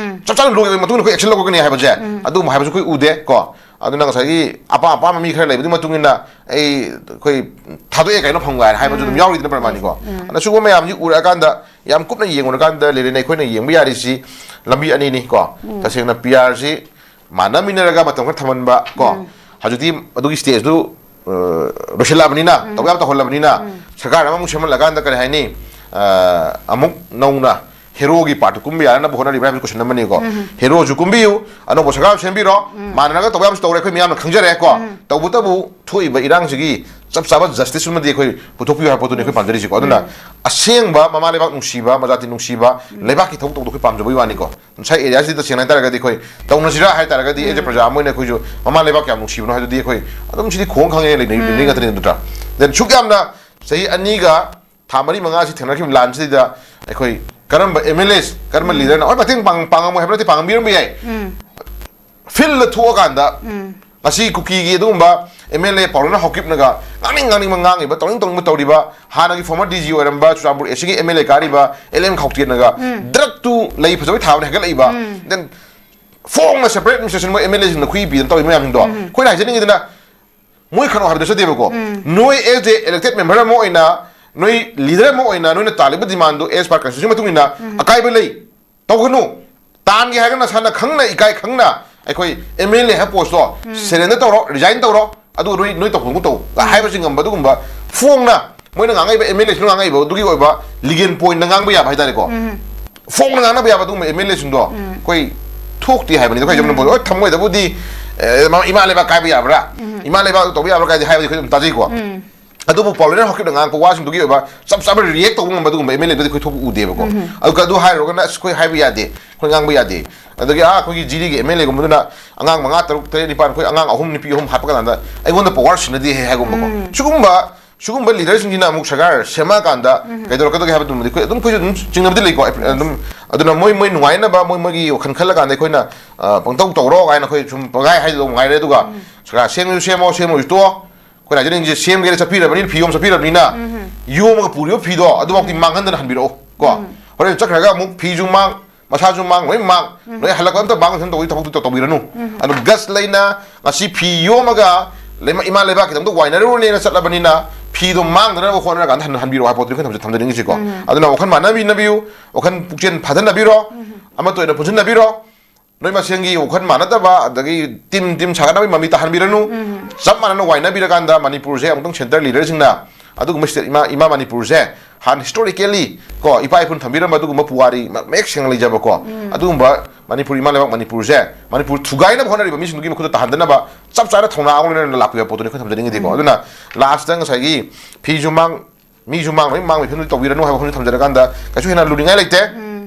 ꯆꯞ ꯆꯥꯅ ꯂꯣꯏꯔꯕ ꯃꯇꯨꯡꯗ ꯑꯩꯈꯣꯏ ꯑꯦꯛꯁꯟ ꯂꯧꯒꯅꯤ ꯍꯥꯏꯕꯁꯦ ꯑꯗꯨꯝꯕ ꯍꯥꯏꯕꯁꯨ ꯑꯩꯈꯣꯏ ꯎꯗꯦ ꯀꯣ꯫ ꯑꯗꯨꯅ ꯉꯁꯥꯏꯒꯤ ꯑꯄꯥꯝ ꯑꯄꯥꯝꯕ ꯃꯤ ꯈꯔ ꯂꯩꯕꯗꯨꯒꯤ ꯃꯇꯨꯡ ꯏꯟꯅ ꯑꯩ ꯑꯩꯈꯣꯏ ꯊꯥꯗꯣꯛꯑꯦ ꯀꯩꯅꯣ ꯐꯪ ꯍꯥꯏꯅ ꯍꯥꯏꯕꯁꯨ ꯑꯗꯨꯝ ꯌꯥꯎꯔꯤꯗꯅ ꯄ꯭ꯔꯃꯥꯅꯤꯀꯣ꯫ ꯑꯗꯨꯅ ꯁꯤꯒꯨꯝꯕ ꯃꯌꯥꯝꯁꯤ ꯎꯔꯀꯥꯟꯗ ꯌꯥꯝ ꯀꯨꯞꯅ ꯌꯦꯡꯉꯨꯔꯀꯥꯟꯗ ꯂꯩꯔꯦꯅꯦ ꯑꯩꯈꯣꯏꯅ ꯌꯦꯡꯕ ꯌꯥꯔꯤꯁꯤ ꯂꯝꯕꯤ ꯑꯅꯤꯅꯤ ꯀꯣ꯫ ꯇꯁꯦꯡꯅ ꯄꯤ ꯑꯥꯔꯁꯤ ꯃꯥꯟꯅꯃꯤꯟꯅꯔꯒ ꯃꯇꯝ ꯈꯔ ꯊꯝꯍꯟꯕ ꯀꯣ꯫ ꯍꯧꯖꯤꯛꯇꯤ ꯑꯗꯨꯒꯤ ꯁ꯭ꯇꯦꯖꯇꯨ ꯂꯣꯏꯁꯤꯜꯂꯛꯑꯕꯅꯤꯅ, ꯇꯧꯕ ꯌꯥꯕ ꯇꯧꯍꯜꯂꯕꯅꯤꯅ, ꯁꯔꯀꯥꯔ ꯑꯃꯃꯨꯛ ꯁꯦꯝꯍꯜꯂꯀꯥꯟꯗ ꯀꯔꯤ ꯍꯥꯏꯅꯤ, ꯑꯃꯨꯛ ꯅꯧꯅ ꯍꯦꯔꯣꯒꯤ ꯄꯥꯔꯠꯇꯨ ꯀꯨꯝꯕ ꯌꯥꯅꯅꯕ ꯍꯣꯠꯅꯔꯤꯕ꯭ꯔꯥ ꯍꯥꯏꯕꯁꯤ ꯀꯣꯏꯁꯟ ꯑꯃꯅꯤꯀꯣ꯫ ꯍꯦꯔꯣꯁꯨ ꯀꯨꯝꯕꯤꯌꯨ, ꯑꯅꯧꯕ ꯁꯔꯀꯥꯔ ꯑꯃ ꯁꯦꯝꯕꯤꯔꯣ, ꯃꯥꯟꯅꯔꯒ ꯇꯧꯕ ꯌꯥꯕꯁꯨ ꯇꯧꯔꯦ, ꯑꯩꯈꯣꯏ ꯃꯤꯌꯥꯝꯅ ꯈꯪꯖꯔꯦꯀꯣ꯫ ꯇꯧꯕꯇꯕꯨ ꯊꯣꯛꯏꯕ ꯏꯔꯥꯡꯁꯤꯒꯤ ꯆꯞ ꯆꯥꯕ ꯖꯁꯇꯤꯁ ꯑꯃꯗꯤ ꯑꯩꯈꯣꯏ ꯄꯨꯊꯣꯛꯄꯤꯌꯨ ꯍꯥꯏꯕ ꯄꯣꯠꯇꯨꯅꯤ ꯑꯩꯈꯣꯏ ꯄꯥꯝꯖꯔꯤꯁꯤꯀꯣ꯫ ꯑꯗꯨꯅ ꯑꯁꯦꯡꯕ ꯃꯃꯥ ꯂꯩꯕꯥꯛ ꯅꯨꯡꯁꯤꯕ, ꯃꯖꯥꯇꯤ ꯅꯨꯡꯁꯤꯕ, ꯂꯩꯕꯥꯛꯀꯤ ꯊꯕꯛ ꯇꯧꯕꯗꯣ ꯑꯩꯈꯣꯏ ꯄꯥꯝꯖꯕꯒꯤ ꯋꯥꯅꯤꯀꯣ꯫ ꯉꯁꯥꯏ ꯑꯦꯔꯤꯌꯥꯁꯤꯗ ꯇꯁꯦꯡꯅ ꯍꯥꯏꯇꯥꯔꯒꯗꯤ ꯑꯩꯈꯣꯏ ꯇꯧꯅꯁꯤꯔꯥ ꯍꯥꯏꯇꯥꯔꯒꯗꯤ ꯑꯦꯖ ꯑꯦ ꯄ꯭ꯔꯖꯥ ꯑꯃ ꯑꯣꯏꯅ ꯑꯩꯈꯣꯏꯁꯨ ꯃꯃꯥ ꯂꯩꯕꯥꯛ ꯀꯌꯥꯝ ꯅꯨꯡꯁꯤꯕꯅꯣ ꯍꯥꯏꯗꯨꯗꯤ ꯑꯩꯈꯣꯏ ꯑꯗꯨꯝ ꯁꯤꯗꯤ ꯈꯣꯡ ꯈꯪꯉꯦ ꯂꯩꯅꯩ ꯂꯩꯅꯩ ꯉꯥꯛꯇꯅꯤ ꯅꯠꯇ꯭ꯔꯥ? ꯗꯦꯟ ꯁꯨꯛ ꯌꯥꯝꯅ ꯆꯍꯤ ꯑꯅꯤꯒ ꯊꯥ ꯃꯔꯤ ꯃꯉꯥꯁꯤ ꯊꯦꯡꯅꯈꯤꯕ ꯂꯥꯟꯁꯤꯗ ꯑꯩꯈꯣꯏ ꯀꯔꯝꯕ ꯑꯦꯝ ꯑꯦꯜ ꯑꯦꯁ, ꯀꯔꯝꯕ ꯂꯤꯗꯔꯅ ꯍꯣꯏ ꯃꯇꯦꯡ ꯄꯥꯡ- ꯄꯥꯡꯉꯝꯃꯣꯏ ꯍꯥꯏꯕ ꯅꯠꯇꯦ, ꯄꯥꯡꯉꯝꯕꯤꯔꯝꯕ ꯌꯥꯏ꯫ ꯐꯤꯜꯗ ꯊꯣꯛꯑꯀꯥꯟꯗ ꯉꯁꯤ ꯀꯨꯀꯤꯒꯤ ꯑꯗꯨꯒꯨꯝꯕ ꯑꯦꯝ ꯑꯦꯜ ꯑꯦ ꯄꯥꯎꯔꯅ ꯍꯧꯀꯤꯞꯅꯒ ꯉꯥꯡꯅꯤꯡ ꯉꯥꯡꯅꯤꯡꯕ ꯉꯥꯡꯉꯤꯕ, ꯇꯧꯅꯤꯡ ꯇꯧꯅꯤꯡꯕ ꯇꯧꯔꯤꯕ, ꯍꯥꯟꯅꯒꯤ ꯐꯣꯔꯃꯔ ꯗꯤ ꯖꯤ ꯑꯣꯏꯔꯝꯕ ꯆꯨꯔꯆꯥꯟꯄꯨꯔ ꯑꯦꯁꯤꯒꯤ ꯑꯦꯝ ꯑꯦꯜ ꯑꯦ ꯀꯥꯔꯤꯕ ꯑꯦꯜ ꯑꯦꯝ ꯈꯥꯎꯇꯦꯟꯅꯒ ꯗ꯭ꯔꯒꯇꯨ ꯂꯩ ꯐꯖꯕꯩ ꯊꯥꯕꯅ ꯍꯦꯟꯒꯠꯂꯛꯏꯕ, ꯗꯦꯟ ꯐꯣꯡꯅ ꯁꯦꯄꯔꯦꯠ ꯑꯦꯗꯃꯤꯅꯤꯁꯇ꯭ꯔꯦꯁꯟ ꯃꯣꯏ ꯑꯦꯝ ꯑꯦꯜ ꯑꯦꯁꯤꯡꯅ ꯈꯨꯏ ꯄꯤꯗꯅ ꯇꯧꯔꯤ ꯃꯌꯥꯝꯁꯤꯡꯗꯣ ꯑꯩꯈꯣꯏꯅ ꯍꯥꯏꯖꯅꯤꯡꯉꯤꯗꯅ ꯃꯣꯏ ꯈꯠꯅꯧ ꯍꯥꯏꯕꯗꯨ ꯅꯠꯇꯦꯕꯀꯣ꯫ ꯅꯣꯏ ꯑꯦꯖ ꯑꯦ ꯏꯂꯦꯛꯇꯦꯠ ꯃꯦꯝꯕꯔ ꯑꯃ ꯑꯣꯏꯅ, ꯅꯣꯏ ꯂꯤꯗꯔ ꯑꯃ ꯑꯣꯏꯅ ꯅꯣꯏꯅ ꯇꯥꯜꯂꯤꯕ ꯗꯤꯃꯥꯟꯗꯨ ꯑꯦꯖ ꯄꯥꯔ ꯀꯟꯁꯇꯤꯇ꯭ꯌꯨꯁꯟ ꯃꯇꯨꯡ ꯏꯟꯅ ꯑꯀꯥꯏꯕ ꯂꯩ, ꯇꯧꯒꯅꯨ꯫ ꯇꯥꯟꯒꯦ ꯍꯥꯏꯔꯒꯅ ꯅꯁꯥꯅ ꯈꯪꯅ ꯏꯀꯥꯏ ꯈꯪꯅ ꯑꯩꯈꯣꯏ ꯑꯦꯝ ꯑꯦꯜ ꯑꯦ ꯍꯥꯏꯕ ꯄꯣꯁꯇꯣ ꯁꯔꯦꯟꯗꯔ ꯇꯧꯔꯣ, ꯔꯤꯖꯥꯏꯟ ꯇꯧꯔꯣ, ꯑꯗꯨꯒ ꯅꯣꯏ ꯅꯣꯏ ꯇꯧꯐꯝ ꯇꯧ ꯍꯥꯏꯕꯁꯤ ꯉꯝꯕ ꯑꯗꯨꯒꯨꯝꯕ ꯐꯣꯡꯅ ꯃꯣꯏꯅ ꯉꯥꯡꯉꯛꯏꯕ ꯑꯦꯝ ꯑꯦꯜ ꯑꯦꯁꯤꯡꯅ ꯉꯥꯡꯉꯛꯏꯕ ꯑꯗꯨꯒꯤ ꯑꯣꯏꯕ ꯂꯤꯒꯦꯜ ꯄꯣꯏꯟꯗ ꯉꯥꯡꯕ ꯌꯥꯕ ꯍꯥꯏꯇꯥꯔꯦꯀꯣ꯫ ꯐꯣꯡꯅ ꯉꯥꯡꯅꯕ ꯌꯥꯕ ꯑꯗꯨꯒꯨꯝꯕ ꯑꯦꯝ ꯑꯦꯜ ꯑꯦꯁꯤꯡꯗꯣ ꯑꯩꯈꯣꯏ ꯊꯣꯛꯇꯦ ꯍꯥꯏꯕꯅꯤꯗ꯫ ꯑꯩꯈꯣꯏ ꯍꯣꯏ ꯊꯃꯣꯏꯗꯕꯨꯗꯤ ꯑꯦ, ꯃ- ꯏꯃꯥ ꯂꯩꯕꯥꯛ ꯀꯥꯏꯕ ꯌꯥꯕ꯭ꯔꯥ, ꯏꯃꯥ ꯂꯩꯕꯥꯛ ꯇꯧꯕ ꯌꯥꯕ꯭ꯔꯥ ꯀꯥꯏꯗꯤ ꯍꯥꯏꯕꯗꯤ ꯑꯩꯈꯣꯏ ꯑꯗꯨꯝ ꯇꯥꯖꯩꯀꯣ꯫ ꯑꯗꯨꯕꯨ ꯄꯥꯎꯂꯦꯅ ꯍꯧꯈꯤꯕꯗ ꯉꯥꯡꯉꯛꯄ ꯋꯥꯁꯤꯡꯗꯨꯒꯤ ꯑꯣꯏꯕ ꯆꯞ ꯆꯥꯕ ꯔꯤꯌꯦꯛ ꯇꯧꯕ ꯉꯝꯕ ꯑꯗꯨꯒꯨꯝꯕ ꯑꯦꯝ ꯑꯦꯜ ꯑꯦꯗꯨꯗꯤ ꯑꯩꯈꯣꯏ ꯊꯣꯛꯄ ꯎꯗꯦꯕꯀꯣ꯫ ꯑꯗꯨꯒ ꯑꯗꯨ ꯍꯥꯏꯔꯨꯔꯒꯅ ꯑꯁ ꯑꯩꯈꯣꯏ ꯍꯥꯏꯕ ꯌꯥꯗꯦ, ꯑꯩꯈꯣꯏ ꯉꯥꯡꯕ ꯌꯥꯗꯦ꯫ ꯑꯗꯒꯤ ꯑꯥ ꯑꯩꯈꯣꯏꯒꯤ ꯖꯤꯔꯤꯒꯤ ꯑꯦꯝ ꯑꯦꯜ ꯑꯦꯒꯨꯝꯕꯗꯨꯅ ꯑꯉꯥꯡ ꯃꯉꯥ, ꯇꯔꯨꯛ, ꯇꯔꯦꯠ, ꯅꯤꯄꯥꯟ, ꯑꯩꯈꯣꯏ ꯑꯉꯥꯡ ꯑꯍꯨꯝ, ꯅꯨꯄꯤ ꯑꯍꯨꯝ ꯍꯥꯞꯄ ꯀꯥꯟꯗ ꯑꯩꯉꯣꯟꯗ ꯄꯋꯥꯔ ꯁꯤꯟꯅꯗꯦ ꯍꯦ ꯍꯥꯏꯒꯨꯝꯕꯀꯣ꯫ ꯁꯤꯒꯨꯝꯕ ꯁꯤꯒꯨꯝꯕ ꯂꯤꯗꯔꯁꯤꯡꯁꯤꯅ ꯑꯃꯨꯛ ꯁꯔꯀꯥꯔ ꯁꯦꯝꯃꯛꯑꯀꯥꯟꯗ ꯀꯩꯗꯧꯔꯛꯀꯗꯒꯦ ꯍꯥꯏꯕꯗꯨꯃꯗꯤ ꯑꯩꯈꯣꯏ ꯑꯗꯨꯝ, ꯑꯩꯈꯣꯏꯁꯨ ꯑꯗꯨꯝ ꯆꯤꯡꯅꯕꯗꯤ ꯂꯩꯀꯣ꯫ ꯑꯗꯨꯝ ꯑꯗꯨꯅ ꯃꯣꯏ ꯃꯣꯏ ꯅꯨꯡꯉꯥꯏꯅꯕ ꯃꯣꯏ ꯃꯣꯏꯒꯤ ꯋꯥꯈꯜ ꯈꯜꯂꯀꯥꯟꯗ ꯑꯩꯈꯣꯏꯅ ꯑ, ꯄꯪꯇꯧ ꯇꯧꯔꯣ ꯍꯥꯏꯅ ꯑꯩꯈꯣꯏ ꯁꯨꯝ ꯄꯪꯍꯥꯏ ꯍꯥꯏꯗꯧ ꯉꯥꯏꯔꯦ꯫ ꯑꯗꯨꯒ ꯁꯔꯀꯥꯔ ꯁꯦꯝꯁꯨ ꯁꯦꯝꯃꯣ, ꯁꯦꯝꯃꯣꯏꯁꯨ ꯇꯣꯛꯑꯣ꯫ ꯑꯩꯈꯣꯏ ꯔꯥꯏꯖꯅꯤꯡꯁꯦ ꯁꯦꯝꯒꯦꯅ ꯆꯠꯄꯤꯔꯕꯅꯤꯅ, ꯐꯤ ꯌꯣꯝ ꯆꯠꯄꯤꯔꯕꯅꯤꯅ, ꯌꯣꯝꯃꯒ ꯄꯨꯔꯤꯕ ꯐꯤꯗꯣ ꯑꯗꯨꯐꯥꯎꯗꯤ ꯃꯥꯡꯍꯟꯗꯅ ꯍꯟꯕꯤꯔꯛꯑꯣ ꯀꯣ꯫ ꯍꯣꯔꯦꯟ ꯆꯠꯈ꯭ꯔꯒ ꯑꯃꯨꯛ ꯐꯤꯁꯨ ꯃꯥꯡ, ꯃꯁꯥꯁꯨ ꯃꯥꯡ, ꯂꯣꯏ ꯃꯥꯡ, ꯂꯣꯏ ꯍꯜꯂꯛꯄ ꯑꯝꯇ ꯃꯥꯡ ꯇꯧꯕꯒꯤ ꯊꯕꯛꯇꯨ ꯇꯧꯕꯤꯔꯅꯨ꯫ ꯑꯗꯨ ꯒꯠꯁ ꯂꯩꯅ ꯉꯁꯤ ꯐꯤ ꯌꯣꯝꯃꯒ ꯂꯩꯃ-, ꯏꯃꯥ ꯂꯩꯕꯥꯛꯀꯤꯗꯃꯛꯇ ꯋꯥꯏꯅꯔꯨꯔꯅꯦꯅ ꯆꯠꯂꯕꯅꯤꯅ ꯐꯤꯗꯣ ꯃꯥꯡꯗꯅꯕ ꯍꯣꯠꯅꯔꯀꯥꯟꯗ ꯍꯟ-, ꯍꯟꯕꯤꯔꯛꯑꯣ ꯍꯥꯏꯕ ꯄꯣꯠꯇꯨꯅꯤ ꯑꯩꯈꯣꯏꯅ ꯊꯝꯖ-, ꯊꯝꯖꯅꯤꯡꯉꯤꯁꯤꯀꯣ꯫ ꯑꯗꯨꯅ ꯋꯥꯈꯜ ꯃꯥꯟꯅꯕꯤꯅꯕꯤꯌꯨ, ꯋꯥꯈꯜ ꯄꯨꯛꯆꯦꯜ ꯐꯥꯊꯅꯕꯤꯔꯣ, ꯑꯃꯠꯇ ꯑꯣꯏꯅ ꯄꯨꯟꯁꯤꯟꯅꯕꯤꯔꯣ꯫ ꯅꯣꯏ ꯃꯁꯦꯟꯒꯤ ꯋꯥꯈꯜ ꯃꯥꯟꯅꯗꯕ ꯑꯗꯒꯤ ꯇꯤꯝ ꯇꯤꯝ ꯁꯥꯒꯠꯅꯕꯒꯤ ꯃꯃꯤ ꯇꯥꯍꯟꯕꯤꯔꯅꯨ꯫ ꯆꯞ ꯃꯥꯟꯅꯅ ꯋꯥꯏꯅꯕꯤꯔꯀꯥꯟꯗ ꯃꯅꯤꯄꯨꯔꯁꯦ ꯑꯃꯨꯛꯇꯪ ꯁꯦꯟꯇꯔ ꯂꯤꯗꯔꯁꯤꯡꯅ ꯑꯗꯨꯒꯨꯝꯕ ꯁꯤꯗ ꯏꯃꯥ, ꯏꯃꯥ ꯃꯅꯤꯄꯨꯔꯁꯦ ꯍꯥꯟꯅ ꯍꯤꯁꯇꯣꯔꯤꯀꯦꯜꯂꯤ ꯀꯣ, ꯏꯄꯥ ꯏꯄꯨꯅ ꯊꯝꯕꯤꯔꯝꯕ ꯑꯗꯨꯒꯨꯝꯕ ꯄꯨꯋꯥꯔꯤ ꯃ-, ꯃꯌꯦꯛ ꯁꯦꯡꯅ ꯂꯩꯖꯕꯀꯣ, ꯑꯗꯨꯒꯨꯝꯕ ꯃꯅꯤꯄꯨꯔ, ꯏꯃꯥ ꯂꯩꯕꯥꯛ ꯃꯅꯤꯄꯨꯔꯁꯦ, ꯃꯅꯤꯄꯨꯔ ꯊꯨꯒꯥꯏꯅꯕ ꯍꯣꯠꯅꯔꯤꯕ ꯃꯤꯁꯤꯡꯗꯨꯒꯤ ꯃꯈꯨꯠꯇ ꯇꯥꯍꯟꯗꯅꯕ ꯆꯞ ꯆꯥꯅ ꯊꯧꯅꯥ ꯑꯃ ꯂꯣꯏꯅꯅ ꯂꯥꯛꯄꯤꯕ ꯄꯣꯠꯇꯨꯅꯤ ꯑꯩꯈꯣꯏ ꯊꯝꯖꯅꯤꯡꯉꯤꯗꯤꯀꯣ꯫ ꯑꯗꯨꯅ ꯂꯥꯁꯇ ꯉꯁꯥꯏꯒꯤ ꯐꯤꯁꯨ ꯃꯥꯡ, ꯃꯤꯁꯨ ꯃꯥꯡ, ꯂꯣꯏ ꯃꯥꯡꯕꯒꯤ ꯐꯤꯕꯝꯗꯨ ꯇꯧꯕꯤꯔꯅꯨ ꯍꯥꯏꯕ ꯋꯥꯐꯝꯁꯤ ꯊꯝꯖꯔꯀꯥꯟꯗ ꯀꯩꯁꯨ ꯍꯦꯟꯅ ꯂꯨꯅꯤꯡꯉꯥꯏ ꯂꯩꯇꯦ꯫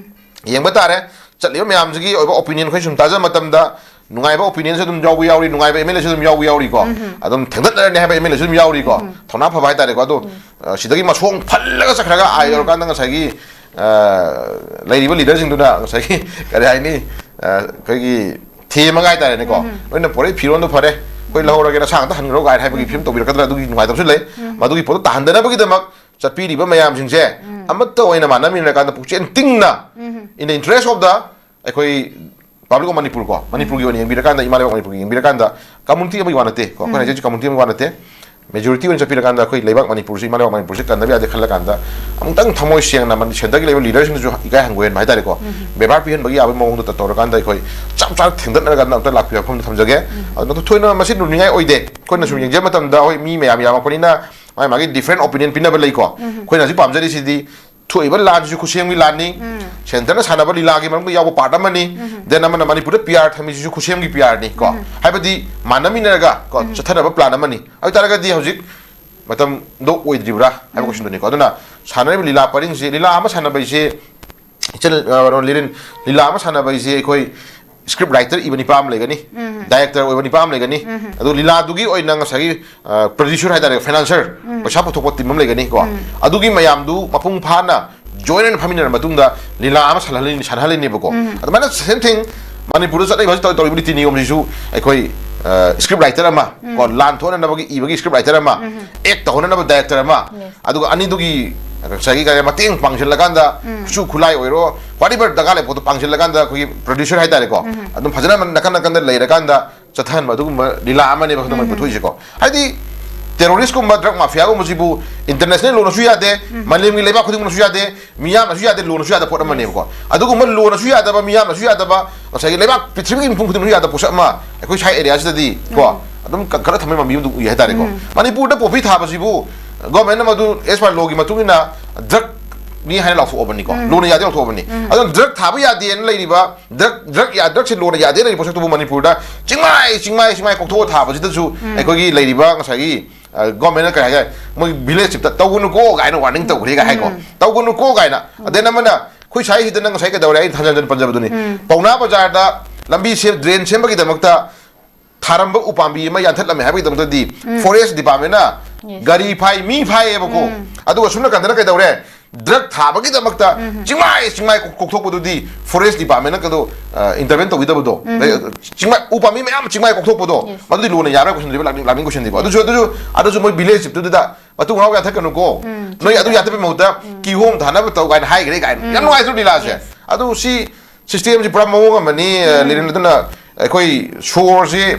ꯌꯦꯡꯕ ꯇꯥꯔꯦ꯫ ꯆꯠꯂꯤꯕ ꯃꯌꯥꯝꯁꯤꯒꯤ ꯑꯣꯏꯕ ꯑꯣꯄꯤꯅꯤꯌꯟ ꯑꯩꯈꯣꯏ ꯁꯨꯝ ꯇꯥꯖꯕ ꯃꯇꯝꯗ ꯅꯨꯡꯉꯥꯏꯕ ꯑꯣꯄꯤꯅꯤꯌꯟꯁꯨ ꯑꯗꯨꯝ ꯌꯥꯎꯕ ꯌꯥꯎꯔꯤ, ꯅꯨꯡꯉꯥꯏꯕ ꯑꯦꯝ ꯑꯦꯜ ꯑꯦꯁꯨ ꯑꯗꯨꯝ ꯌꯥꯎꯕ ꯌꯥꯎꯔꯤꯀꯣ꯫ ꯑꯗꯨꯝ ꯊꯦꯡꯒꯠꯅꯔꯅꯤ ꯍꯥꯏꯕ ꯑꯦꯝ ꯑꯦꯜ ꯑꯦꯁꯨ ꯑꯗꯨꯝ ꯌꯥꯎꯔꯤꯀꯣ꯫ ꯊꯧꯅꯥ ꯐꯕ ꯍꯥꯏꯇꯥꯔꯦꯀꯣ꯫ ꯑꯗꯣ, ꯑ, ꯁꯤꯗꯒꯤ ꯃꯁꯣꯡ ꯐꯜꯂꯒ ꯆꯠꯈ꯭ꯔꯒ ꯑꯥ ꯌꯧꯔꯀꯥꯟꯗ ꯉꯁꯥꯏꯒꯤ, ꯑ, ꯂꯩꯔꯤꯕ ꯂꯤꯗꯔꯁꯤꯡꯗꯨꯅ ꯉꯁꯥꯏꯒꯤ ꯀꯔꯤ ꯍꯥꯏꯅꯤ, ꯑ, ꯑꯩꯈꯣꯏꯒꯤ ꯊꯦꯝꯃꯒ ꯍꯥꯏꯇꯥꯔꯦꯅꯦꯀꯣ꯫ ꯂꯣꯏꯅ ꯄꯣꯔꯛꯏ ꯐꯤꯔꯣꯟꯗꯣ ꯐꯔꯦ, ꯑꯩꯈꯣꯏ ꯂꯧꯍꯧꯔꯒꯦ, ꯅꯁꯥ ꯉꯥꯛꯇ ꯍꯟꯈ꯭ꯔꯣ ꯀꯥꯏꯅ ꯍꯥꯏꯕꯒꯤ ꯐꯤꯕꯝ ꯇꯧꯕꯤꯔꯛꯀꯗ꯭ꯔꯥ, ꯑꯗꯨꯒꯤ ꯅꯨꯡꯉꯥꯏꯇꯕꯁꯨ ꯂꯩ꯫ ꯃꯗꯨꯒꯤ ꯄꯣꯠꯇꯣ ꯇꯥꯍꯟꯗꯅꯕꯒꯤꯗꯃꯛ ꯆꯠꯄꯤꯔꯤꯕ ꯃꯌꯥꯝꯁꯤꯡꯁꯦ ꯑꯃꯠꯇ ꯑꯣꯏꯅ ꯃꯥꯟꯅꯃꯤꯟꯅꯔꯀꯥꯟꯗ ꯄꯨꯛꯆꯦꯟ ꯇꯤꯡꯅ, in the interest of the ꯑꯩꯈꯣꯏ Republic of Manipur ꯀꯣ, ꯃꯅꯤꯄꯨꯔꯒꯤ ꯑꯣꯏꯅ ꯌꯦꯡꯕꯤꯔꯀꯥꯟꯗ, ꯏꯃꯥ ꯂꯩꯕꯥꯛ ꯃꯅꯤꯄꯨꯔꯒꯤ ꯌꯦꯡꯕꯤꯔꯀꯥꯟꯗ, ꯀꯝꯃꯨꯅꯤꯇꯤ ꯑꯃꯒꯤ ꯋꯥ ꯅꯠꯇꯦ ꯀꯣ, ꯑꯩꯈꯣꯏꯅ ꯍꯥꯏꯖꯔꯤꯁꯤ ꯀꯝꯃꯨꯅꯤꯇꯤ ꯑꯃꯒꯤ ꯋꯥ ꯅꯠꯇꯦ, ꯃꯦꯖꯣꯔꯤꯇꯤ ꯑꯣꯏꯅ ꯆꯠꯄꯤꯔꯀꯥꯟꯗ ꯑꯩꯈꯣꯏ ꯂꯩꯕꯥꯛ ꯃꯅꯤꯄꯨꯔꯁꯤ, ꯏꯃꯥ ꯂꯩꯕꯥꯛ ꯃꯅꯤꯄꯨꯔꯁꯤ ꯀꯟꯗꯕ ꯌꯥꯗꯦ ꯈꯜꯂꯀꯥꯟꯗ ꯑꯃꯨꯛꯇꯪ ꯊꯃꯣꯏ ꯁꯦꯡꯅ ꯃꯅꯤ-, ꯁꯦꯟꯇꯔꯒꯤ ꯂꯩꯕ ꯂꯤꯗꯔꯁꯤꯡꯗꯁꯨ ꯏꯀꯥꯏ ꯍꯪꯒꯣꯏꯍꯟꯕ ꯍꯥꯏꯇꯥꯔꯦꯀꯣ, ꯕꯦꯕꯥꯔ ꯄꯤꯍꯟꯕꯒꯤ ꯌꯥꯕꯒꯤ ꯃꯑꯣꯡꯗ ꯇꯧꯔꯀꯥꯟꯗ ꯑꯩꯈꯣꯏ ꯆꯞ ꯆꯥꯅ ꯊꯦꯡꯗꯠꯅꯔꯒ ꯑꯝꯇ ꯂꯥꯛꯄꯤꯌꯨ ꯍꯥꯏꯕ ꯋꯥꯐꯝꯗꯣ ꯊꯝꯖꯒꯦ꯫ ꯑꯗꯨꯅ ꯊꯣꯏꯅ ꯃꯁꯤ ꯂꯨꯅꯤꯡꯉꯥꯏ ꯑꯣꯏꯗꯦ꯫ ꯑꯩꯈꯣꯏꯅ ꯁꯨꯝ ꯌꯦꯡꯖꯕ ꯃꯇꯝꯗ ꯍꯣꯏ ꯃꯤ ꯃꯌꯥꯝ ꯌꯥꯝꯃꯛꯄꯅꯤꯅ ꯃꯥꯒꯤ ꯃꯥꯒꯤ different opinion ꯄꯤꯅꯕ ꯂꯩꯀꯣ꯫ ꯑꯩꯈꯣꯏꯅ ꯍꯧꯖꯤꯛ ꯄꯥꯝꯖꯔꯤꯁꯤꯗꯤ ꯊꯣꯛꯏꯕ ꯂꯥꯟꯁꯤꯁꯨ ꯈꯨꯠꯁꯦꯝꯒꯤ ꯂꯥꯟꯅꯤ, ꯁꯦꯟꯇꯔꯅ ꯁꯥꯟꯅꯕ ꯂꯤꯂꯥꯒꯤ ꯃꯅꯨꯡꯗ ꯌꯥꯎꯕ ꯄꯥꯔꯠ ꯑꯃꯅꯤ, ꯗꯦꯟ ꯑꯃꯅ ꯃꯅꯤꯄꯨꯔꯗ ꯄꯤ ꯑꯥꯔ ꯊꯝꯃꯤꯁꯤꯁꯨ ꯈꯨꯠꯁꯦꯝꯒꯤ ꯄꯤ ꯑꯥꯔꯅꯤ ꯀꯣ꯫ ꯍꯥꯏꯕꯗꯤ ꯃꯥꯟꯅꯃꯤꯟꯅꯔꯒ ꯀꯣ ꯆꯠꯊꯅꯕ ꯄ꯭ꯂꯥꯟ ꯑꯃꯅꯤ꯫ ꯑꯗꯨ ꯑꯣꯏꯇꯥꯔꯒꯗꯤ ꯍꯧꯖꯤꯛ ꯃꯇꯝꯗꯣ ꯑꯣꯏꯗ꯭ꯔꯤꯕ꯭ꯔꯥ ꯍꯥꯏꯕ ꯀꯣꯏꯁꯟꯗꯨꯅꯤꯀꯣ꯫ ꯑꯗꯨꯅ ꯁꯥꯟꯅꯔꯤꯕ ꯂꯤꯂꯥ ꯄꯔꯤꯡꯁꯦ, ꯂꯤꯂꯥ ꯑꯃ ꯁꯥꯟꯅꯕ ꯍꯥꯏꯁꯦ, ꯏꯆꯜ, ꯑ, ꯀꯩꯅꯣ, ꯂꯤꯔꯤꯟ, ꯂꯤꯂꯥ ꯑꯃ ꯁꯥꯟꯅꯕ ꯍꯥꯏꯁꯦ ꯑꯩꯈꯣꯏ ꯁ꯭ꯀ꯭ꯔꯤꯞ ꯔꯥꯏꯇꯔ ꯏꯕ ꯅꯤꯄꯥ ꯑꯃ ꯂꯩꯒꯅꯤ, ꯗꯥꯏꯔꯦꯛꯇꯔ ꯑꯣꯏꯕ ꯅꯤꯄꯥ ꯑꯃ ꯂꯩꯒꯅꯤ, ꯑꯗꯨ ꯂꯤꯂꯥꯗꯨꯒꯤ ꯑꯣꯏꯅ ꯉꯁꯥꯏꯒꯤ, ꯑ, ꯄ꯭ꯔꯗ꯭ꯌꯨꯁꯔ ꯍꯥꯏꯇꯥꯔꯦ, ꯐꯥꯏꯅꯥꯟꯁꯔ, ꯄꯩꯁꯥ ꯄꯨꯊꯣꯛꯄ ꯇꯤꯝ ꯑꯃ ꯂꯩꯒꯅꯤꯀꯣ꯫ ꯑꯗꯨꯒꯤ ꯃꯌꯥꯝꯗꯨ ꯃꯄꯨꯡ ꯐꯥꯅ ꯖꯣꯏꯟ ꯑꯣꯏꯅ ꯐꯝꯃꯤꯟꯅꯔ ꯃꯇꯨꯡꯗ ꯂꯤꯂꯥ ꯑꯃ ꯁꯥꯟꯅꯍꯜꯂꯤꯅꯤ, ꯁꯥꯟꯅꯍꯜꯂꯤꯅꯦꯕꯀꯣ꯫ ꯑꯗꯨꯃꯥꯏꯅ ꯁꯦꯝ ꯊꯤꯡ ꯃꯅꯤꯄꯨꯔꯗ ꯆꯠꯅꯔꯤꯕ ꯍꯧꯖꯤꯛ ꯇꯧ-, ꯇꯧꯔꯤꯕ ꯅꯤꯇꯤ ꯅꯤꯌꯣꯝꯁꯤꯁꯨ ꯑꯩꯈꯣꯏ, ꯑ, ꯁ꯭ꯀ꯭ꯔꯤꯞ ꯔꯥꯏꯇꯔ ꯑꯃ ꯀꯣ, ꯂꯥꯟ ꯊꯣꯛꯅꯅꯕꯒꯤ ꯏꯕꯒꯤ ꯁ꯭ꯀ꯭ꯔꯤꯞ ꯔꯥꯏꯇꯔ ꯑꯃ, ꯑꯦꯛ ꯇꯧꯍꯟꯅꯅꯕ ꯗꯥꯏꯔꯦꯛꯇꯔ ꯑꯃ, ꯑꯗꯨꯒ ꯑꯅꯤꯗꯨꯒꯤ ꯉꯁꯥꯏꯒꯤ ꯀꯔꯤ ꯃꯇꯦꯡ ꯄꯥꯡꯁꯤꯜꯂꯀꯥꯟꯗ, ꯈꯨꯠꯁꯨ ꯈꯨꯠꯂꯥꯏ ꯑꯣꯏꯔꯣ, whatever ꯗꯔꯀꯥꯔ ꯂꯩꯕ ꯄꯣꯠꯇꯣ ꯄꯥꯡꯁꯤꯜꯂꯀꯥꯟꯗ ꯑꯩꯈꯣꯏꯒꯤ ꯄ꯭ꯔꯗ꯭ꯌꯨꯁꯔ ꯍꯥꯏꯇꯥꯔꯦꯀꯣ, ꯑꯗꯨꯝ ꯐꯖꯅ ꯅꯥꯀꯟ ꯅꯥꯀꯟꯗ ꯂꯩꯔꯀꯥꯟꯗ ꯆꯠꯊꯍꯟꯕ ꯑꯗꯨꯒꯨꯝꯕ ꯂꯤꯂꯥ ꯑꯃꯅꯦꯕ ꯍꯟꯗꯛ ꯃꯣꯏ ꯄꯨꯊꯣꯛꯏꯁꯦꯀꯣ꯫ ꯍꯥꯏꯗꯤ ꯇꯦꯔꯣꯔꯤꯁꯀꯨꯝꯕ, ꯗ꯭ꯔꯒ ꯃꯥꯐꯤꯌꯥꯒꯨꯝꯕꯁꯤꯕꯨ ꯏꯟꯇꯔꯅꯦꯁꯅꯦꯜ ꯂꯣꯅꯁꯨ ꯌꯥꯗꯦ, ꯃꯥꯂꯦꯝꯒꯤ ꯂꯩꯕꯥꯛ ꯈꯨꯗꯤꯡꯃꯛꯅꯁꯨ ꯌꯥꯗꯦ, ꯃꯤꯌꯥꯝꯅꯁꯨ ꯌꯥꯗꯦ, ꯂꯣꯅꯁꯨ ꯌꯥꯗꯕ ꯄꯣꯠ ꯑꯃꯅꯦꯕꯀꯣ꯫ ꯑꯗꯨꯒꯨꯝꯕ ꯂꯣꯅꯁꯨ ꯌꯥꯗꯕ, ꯃꯤꯌꯥꯝꯅꯁꯨ ꯌꯥꯗꯕ, ꯉꯁꯥꯏꯒꯤ ꯂꯩꯕꯥꯛ ꯄ꯭ꯔꯤꯊꯤꯕꯤꯒꯤ ꯃꯤꯄꯨꯝ ꯈꯨꯗꯤꯡꯃꯛꯁꯨ ꯌꯥꯗꯕ ꯄꯣꯠꯁꯛ ꯑꯃ ꯑꯩꯈꯣꯏ ꯁ꯭ꯋꯥꯏ ꯑꯦꯔꯤꯌꯥꯁꯤꯗꯗꯤ ꯀꯣ, ꯑꯗꯨꯝ ꯀꯟꯈꯠꯂ ꯊꯝꯕꯒꯤ ꯃꯃꯤ ꯑꯗꯨꯝ ꯎꯏ ꯍꯥꯏꯇꯥꯔꯦꯀꯣ꯫ ꯃꯅꯤꯄꯨꯔꯗ ꯄꯣꯄꯤ ꯊꯥꯕꯁꯤꯕꯨ ꯒꯣꯔꯃꯦꯟꯅ ꯃꯗꯨ as per ꯂꯣꯒꯤ ꯃꯇꯨꯡ ꯏꯟꯅ ꯗ꯭ꯔꯒꯅꯤ ꯍꯥꯏꯅ ꯂꯥꯎꯊꯣꯛꯑꯕꯅꯤꯀꯣ, ꯂꯣꯅ ꯌꯥꯗꯦ ꯂꯥꯎꯊꯣꯛꯑꯕꯅꯤ꯫ ꯑꯗꯨꯅ ꯗ꯭ꯔꯒ ꯊꯥꯕ ꯌꯥꯗꯦꯅ ꯂꯩꯔꯤꯕ, ꯗ꯭ꯔꯒ, ꯗ꯭ꯔꯒ ꯌꯥ-, ꯗ꯭ꯔꯒꯁꯦ ꯂꯣꯅ ꯌꯥꯗꯦ ꯂꯩꯔꯤꯕ ꯄꯣꯠꯁꯛꯇꯨꯕꯨ ꯃꯅꯤꯄꯨꯔꯗ ꯆꯤꯡꯃꯥꯏ, ꯆꯤꯡꯃꯥꯏ, ꯆꯤꯡꯃꯥꯏ ꯀꯣꯛꯊꯣꯛꯑ ꯊꯥꯕꯁꯤꯗꯁꯨ ꯑꯩꯈꯣꯏꯒꯤ ꯂꯩꯔꯤꯕ ꯉꯁꯥꯏꯒꯤ, ꯑ, ꯒꯣꯔꯃꯦꯟꯅ ꯀꯔꯤ ꯍꯥꯏꯒꯦ, ꯃꯣꯏ ꯚꯤꯂꯦꯖ ꯆꯤꯞꯇ "ꯇꯧꯒꯅꯨꯀꯣ" ꯀꯥꯏꯅ ꯋꯥꯔꯅꯤꯡ ꯇꯧꯈ꯭ꯔꯦꯒ ꯍꯥꯏꯀꯣ꯫ "ꯇꯧꯒꯅꯨꯀꯣ" ꯀꯥꯏꯅ꯫ ꯑꯗꯩ ꯑꯃꯅ ꯑꯩꯈꯣꯏ ꯁ꯭ꯋꯥꯏꯁꯤꯗꯅ ꯉꯁꯥꯏ ꯀꯩꯗꯧꯔꯦ, ꯑꯩꯅ ꯍꯟꯖꯟ ꯍꯟꯖꯟ ꯄꯟꯖꯕꯗꯨꯅꯤ꯫ ꯄꯥꯎꯅꯥ ꯕꯖꯥꯔꯗ ꯂꯝꯕꯤ ꯁꯦꯝ-, ꯗ꯭ꯔꯦꯟ ꯁꯦꯝꯕꯒꯤꯗꯃꯛꯇ ꯊꯥꯔꯝꯕ ꯎꯄꯥꯝꯕꯤ ꯑꯃ ꯌꯥꯟꯊꯠꯂꯝꯃꯦ ꯍꯥꯏꯕꯒꯤꯗꯃꯛꯇꯗꯤ ꯐꯣꯔꯦꯁ ꯗꯤꯄꯥꯔꯠꯃꯦꯟꯅ ꯒꯥꯔꯤ ꯐꯥꯏ, ꯃꯤ ꯐꯥꯏꯌꯦꯕꯀꯣ꯫ ꯑꯗꯨꯒ ꯁꯨꯝ ꯅꯥꯀꯟꯗꯅ ꯀꯩꯗꯧꯔꯦ? ꯗ꯭ꯔꯒ ꯊꯥꯕꯒꯤꯗꯃꯛꯇ ꯆꯤꯡꯃꯥꯏ, ꯆꯤꯡꯃꯥꯏ ꯀꯣꯛ-, ꯀꯣꯛꯊꯣꯛꯄꯗꯨꯗꯤ ꯐꯣꯔꯦꯁ ꯗꯤꯄꯥꯔꯠꯃꯦꯟꯅ ꯀꯩꯗꯧ, ꯑ, ꯏꯟꯇꯔꯚꯦꯟ ꯇꯧꯕꯤꯗꯕꯗꯣ꯫ ꯆꯤꯡꯃꯥꯏ, ꯎ ꯄꯥꯝꯕꯤ ꯃꯌꯥꯝ ꯆꯤꯡꯃꯥꯏ ꯀꯣꯛꯊꯣꯛꯄꯗꯣ, ꯃꯗꯨꯗꯤ ꯂꯣꯅ ꯌꯥꯔꯣꯏ ꯀꯣꯏꯁꯟꯗ꯭ꯔꯤꯕ ꯂꯥꯛꯅꯤꯡ, ꯂꯥꯛꯅꯤꯡ ꯀꯣꯏꯁꯟꯗꯤꯀꯣ꯫ ꯑꯗꯨꯁꯨ, ꯑꯗꯨꯁꯨ, ꯑꯗꯨꯁꯨ ꯃꯣꯏ ꯚꯤꯂꯦꯖ ꯆꯤꯞꯇꯨꯗ "ꯃꯇꯨꯡ ꯃꯅꯥꯎ ꯌꯥꯟꯊꯠꯀꯅꯨꯀꯣ, ꯅꯣꯏ ꯑꯗꯨ ꯌꯥꯟꯊꯠꯄꯩ ꯃꯍꯨꯠꯇ ꯀꯤꯍꯣꯝ ꯊꯥꯅꯕ ꯇꯧ" ꯀꯥꯏꯅ ꯍꯥꯏꯈ꯭ꯔꯦ ꯀꯥꯏꯅ꯫ ꯌꯥꯝ ꯅꯨꯡꯉꯥꯏꯇ꯭ꯔꯣ ꯂꯤꯂꯥꯁꯦ? ꯑꯗꯨ ꯁꯤ ꯁꯤꯁꯇꯦꯝꯁꯤ ꯄꯨꯔꯥ ꯃꯑꯣꯡ ꯑꯃꯅꯤ, ꯑ, ꯂꯤꯔꯤꯟ꯫ ꯑꯗꯨꯅ ꯑꯩꯈꯣꯏ ꯁꯣꯔꯁꯤ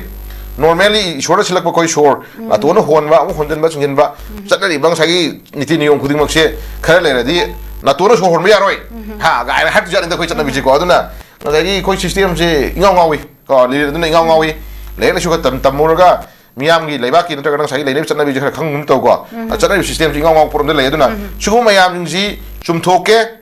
ꯅꯣꯔꯃꯦꯜꯂꯤ ꯏꯁꯣꯔꯅ ꯁꯤꯜꯂꯛꯄ ꯑꯩꯈꯣꯏ ꯁꯣꯔ, ꯅꯥꯇꯣꯟꯅ ꯍꯣꯟꯕ, ꯑꯃꯨꯛ ꯍꯣꯟꯖꯤꯟꯕ, ꯆꯤꯡꯁꯤꯟꯕ, ꯆꯠꯅꯔꯤꯕ ꯉꯁꯥꯏꯒꯤ ꯅꯤꯇꯤ ꯅꯤꯌꯣꯝ ꯈꯨꯗꯤꯡꯃꯛꯁꯦ ꯈꯔ ꯂꯩꯔꯗꯤ ꯅꯥꯇꯣꯟꯅ ꯁꯣꯔ ꯍꯣꯟꯕ ꯌꯥꯔꯣꯏ, ꯍꯥ, ꯀꯥꯏꯅ ꯍꯥꯏꯔꯛꯇꯣꯏ ꯖꯥꯠꯅꯤꯗ ꯑꯩꯈꯣꯏ ꯆꯠꯅꯕꯤꯁꯦꯀꯣ꯫ ꯑꯗꯨꯅ ꯉꯁꯥꯏꯒꯤ ꯑꯩꯈꯣꯏ ꯁꯤꯁꯇꯦꯝꯁꯦ ꯏꯉꯥꯎ ꯉꯥꯎꯏ ꯀꯣ, ꯂꯤꯔꯤꯟ꯫ ꯑꯗꯨꯅ ꯏꯉꯥꯎ ꯉꯥꯎꯏ꯫ ꯂꯥꯏꯔꯤꯛ ꯂꯥꯏꯁꯨ ꯈꯔ ꯇꯝ-, ꯇꯝꯃꯨꯔꯒ ꯃꯤꯌꯥꯝꯒꯤ ꯂꯩꯕꯥꯛꯀꯤ ꯅꯠꯇ꯭ꯔꯒ ꯉꯁꯥꯏꯒꯤ ꯂꯩꯅꯔꯤꯕ ꯆꯠꯅꯕꯤꯁꯦ ꯈꯔ ꯈꯪꯒꯨꯝ ꯇꯧꯀꯣ꯫ ꯆꯠꯅꯔꯤꯕ ꯁꯤꯁꯇꯦꯝꯁꯦ ꯏꯉꯥꯎ ꯉꯥꯎꯕ ꯄꯣꯠ ꯑꯃꯗ ꯂꯩ꯫ ꯑꯗꯨꯅ ꯁꯤꯒꯨꯝꯕ ꯃꯌꯥꯝꯁꯤꯡꯁꯤ ꯆꯨꯝꯊꯣꯛꯀꯦ,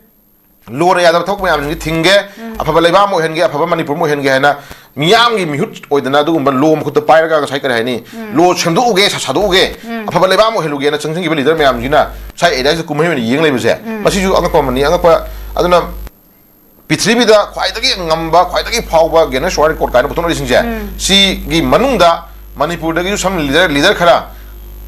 ꯂꯣꯅ ꯌꯥꯗꯕ ꯊꯕꯛ ꯃꯌꯥꯝꯁꯤꯡꯁꯤ ꯊꯤꯡꯒꯦ, ꯑꯐꯕ ꯂꯩꯕꯥꯛ ꯑꯃ ꯑꯣꯏꯍꯟꯒꯦ, ꯑꯐꯕ ꯃꯅꯤꯄꯨꯔ ꯑꯃ ꯑꯣꯏꯍꯟꯒꯦ ꯍꯥꯏꯅ ꯃꯤꯌꯥꯝꯒꯤ ꯃꯤꯍꯨꯠ ꯑꯣꯏꯗꯅ ꯑꯗꯨꯒꯨꯝꯕ ꯂꯣ ꯃꯈꯨꯠꯇ ꯄꯥꯏꯔꯒ ꯉꯁꯥꯏ ꯀꯔꯤ ꯍꯥꯏꯅꯤ, ꯂꯣ ꯁꯦꯝꯗꯣꯛꯎꯒꯦ, ꯁꯥ- ꯁꯥꯗꯣꯛꯎꯒꯦ, ꯑꯐꯕ ꯂꯩꯕꯥꯛ ꯑꯃ ꯑꯣꯏꯍꯜꯂꯨꯒꯦꯅ ꯆꯪꯁꯤꯟꯈꯤꯕ ꯂꯤꯗꯔ ꯃꯌꯥꯝꯁꯤꯅ ꯉꯁꯥꯏ ꯑꯦꯔꯤꯌꯥꯁꯤꯗ ꯀꯨꯝꯍꯩ ꯑꯣꯏꯅ ꯌꯦꯡ ꯂꯩꯕꯁꯦ, ꯃꯁꯤꯁꯨ ꯑꯉꯛꯄ ꯑꯃꯅꯤ꯫ ꯑꯉꯛꯄ ꯑꯗꯨꯅ ꯄ꯭ꯔꯤꯊꯤꯕꯤꯗ ꯈ꯭ꯋꯥꯏꯗꯒꯤ ꯉꯝꯕ, ꯈ꯭ꯋꯥꯏꯗꯒꯤ ꯐꯥꯎꯕ Guinness World Record ꯀꯥꯏꯅ ꯄꯨꯊꯣꯛꯅꯔꯤꯁꯤꯡꯁꯦ, ꯁꯤꯒꯤ ꯃꯅꯨꯡꯗ ꯃꯅꯤꯄꯨꯔꯗꯒꯤꯁꯨ ꯁꯝ ꯂꯤꯗꯔ ꯂꯤꯗꯔ ꯈꯔ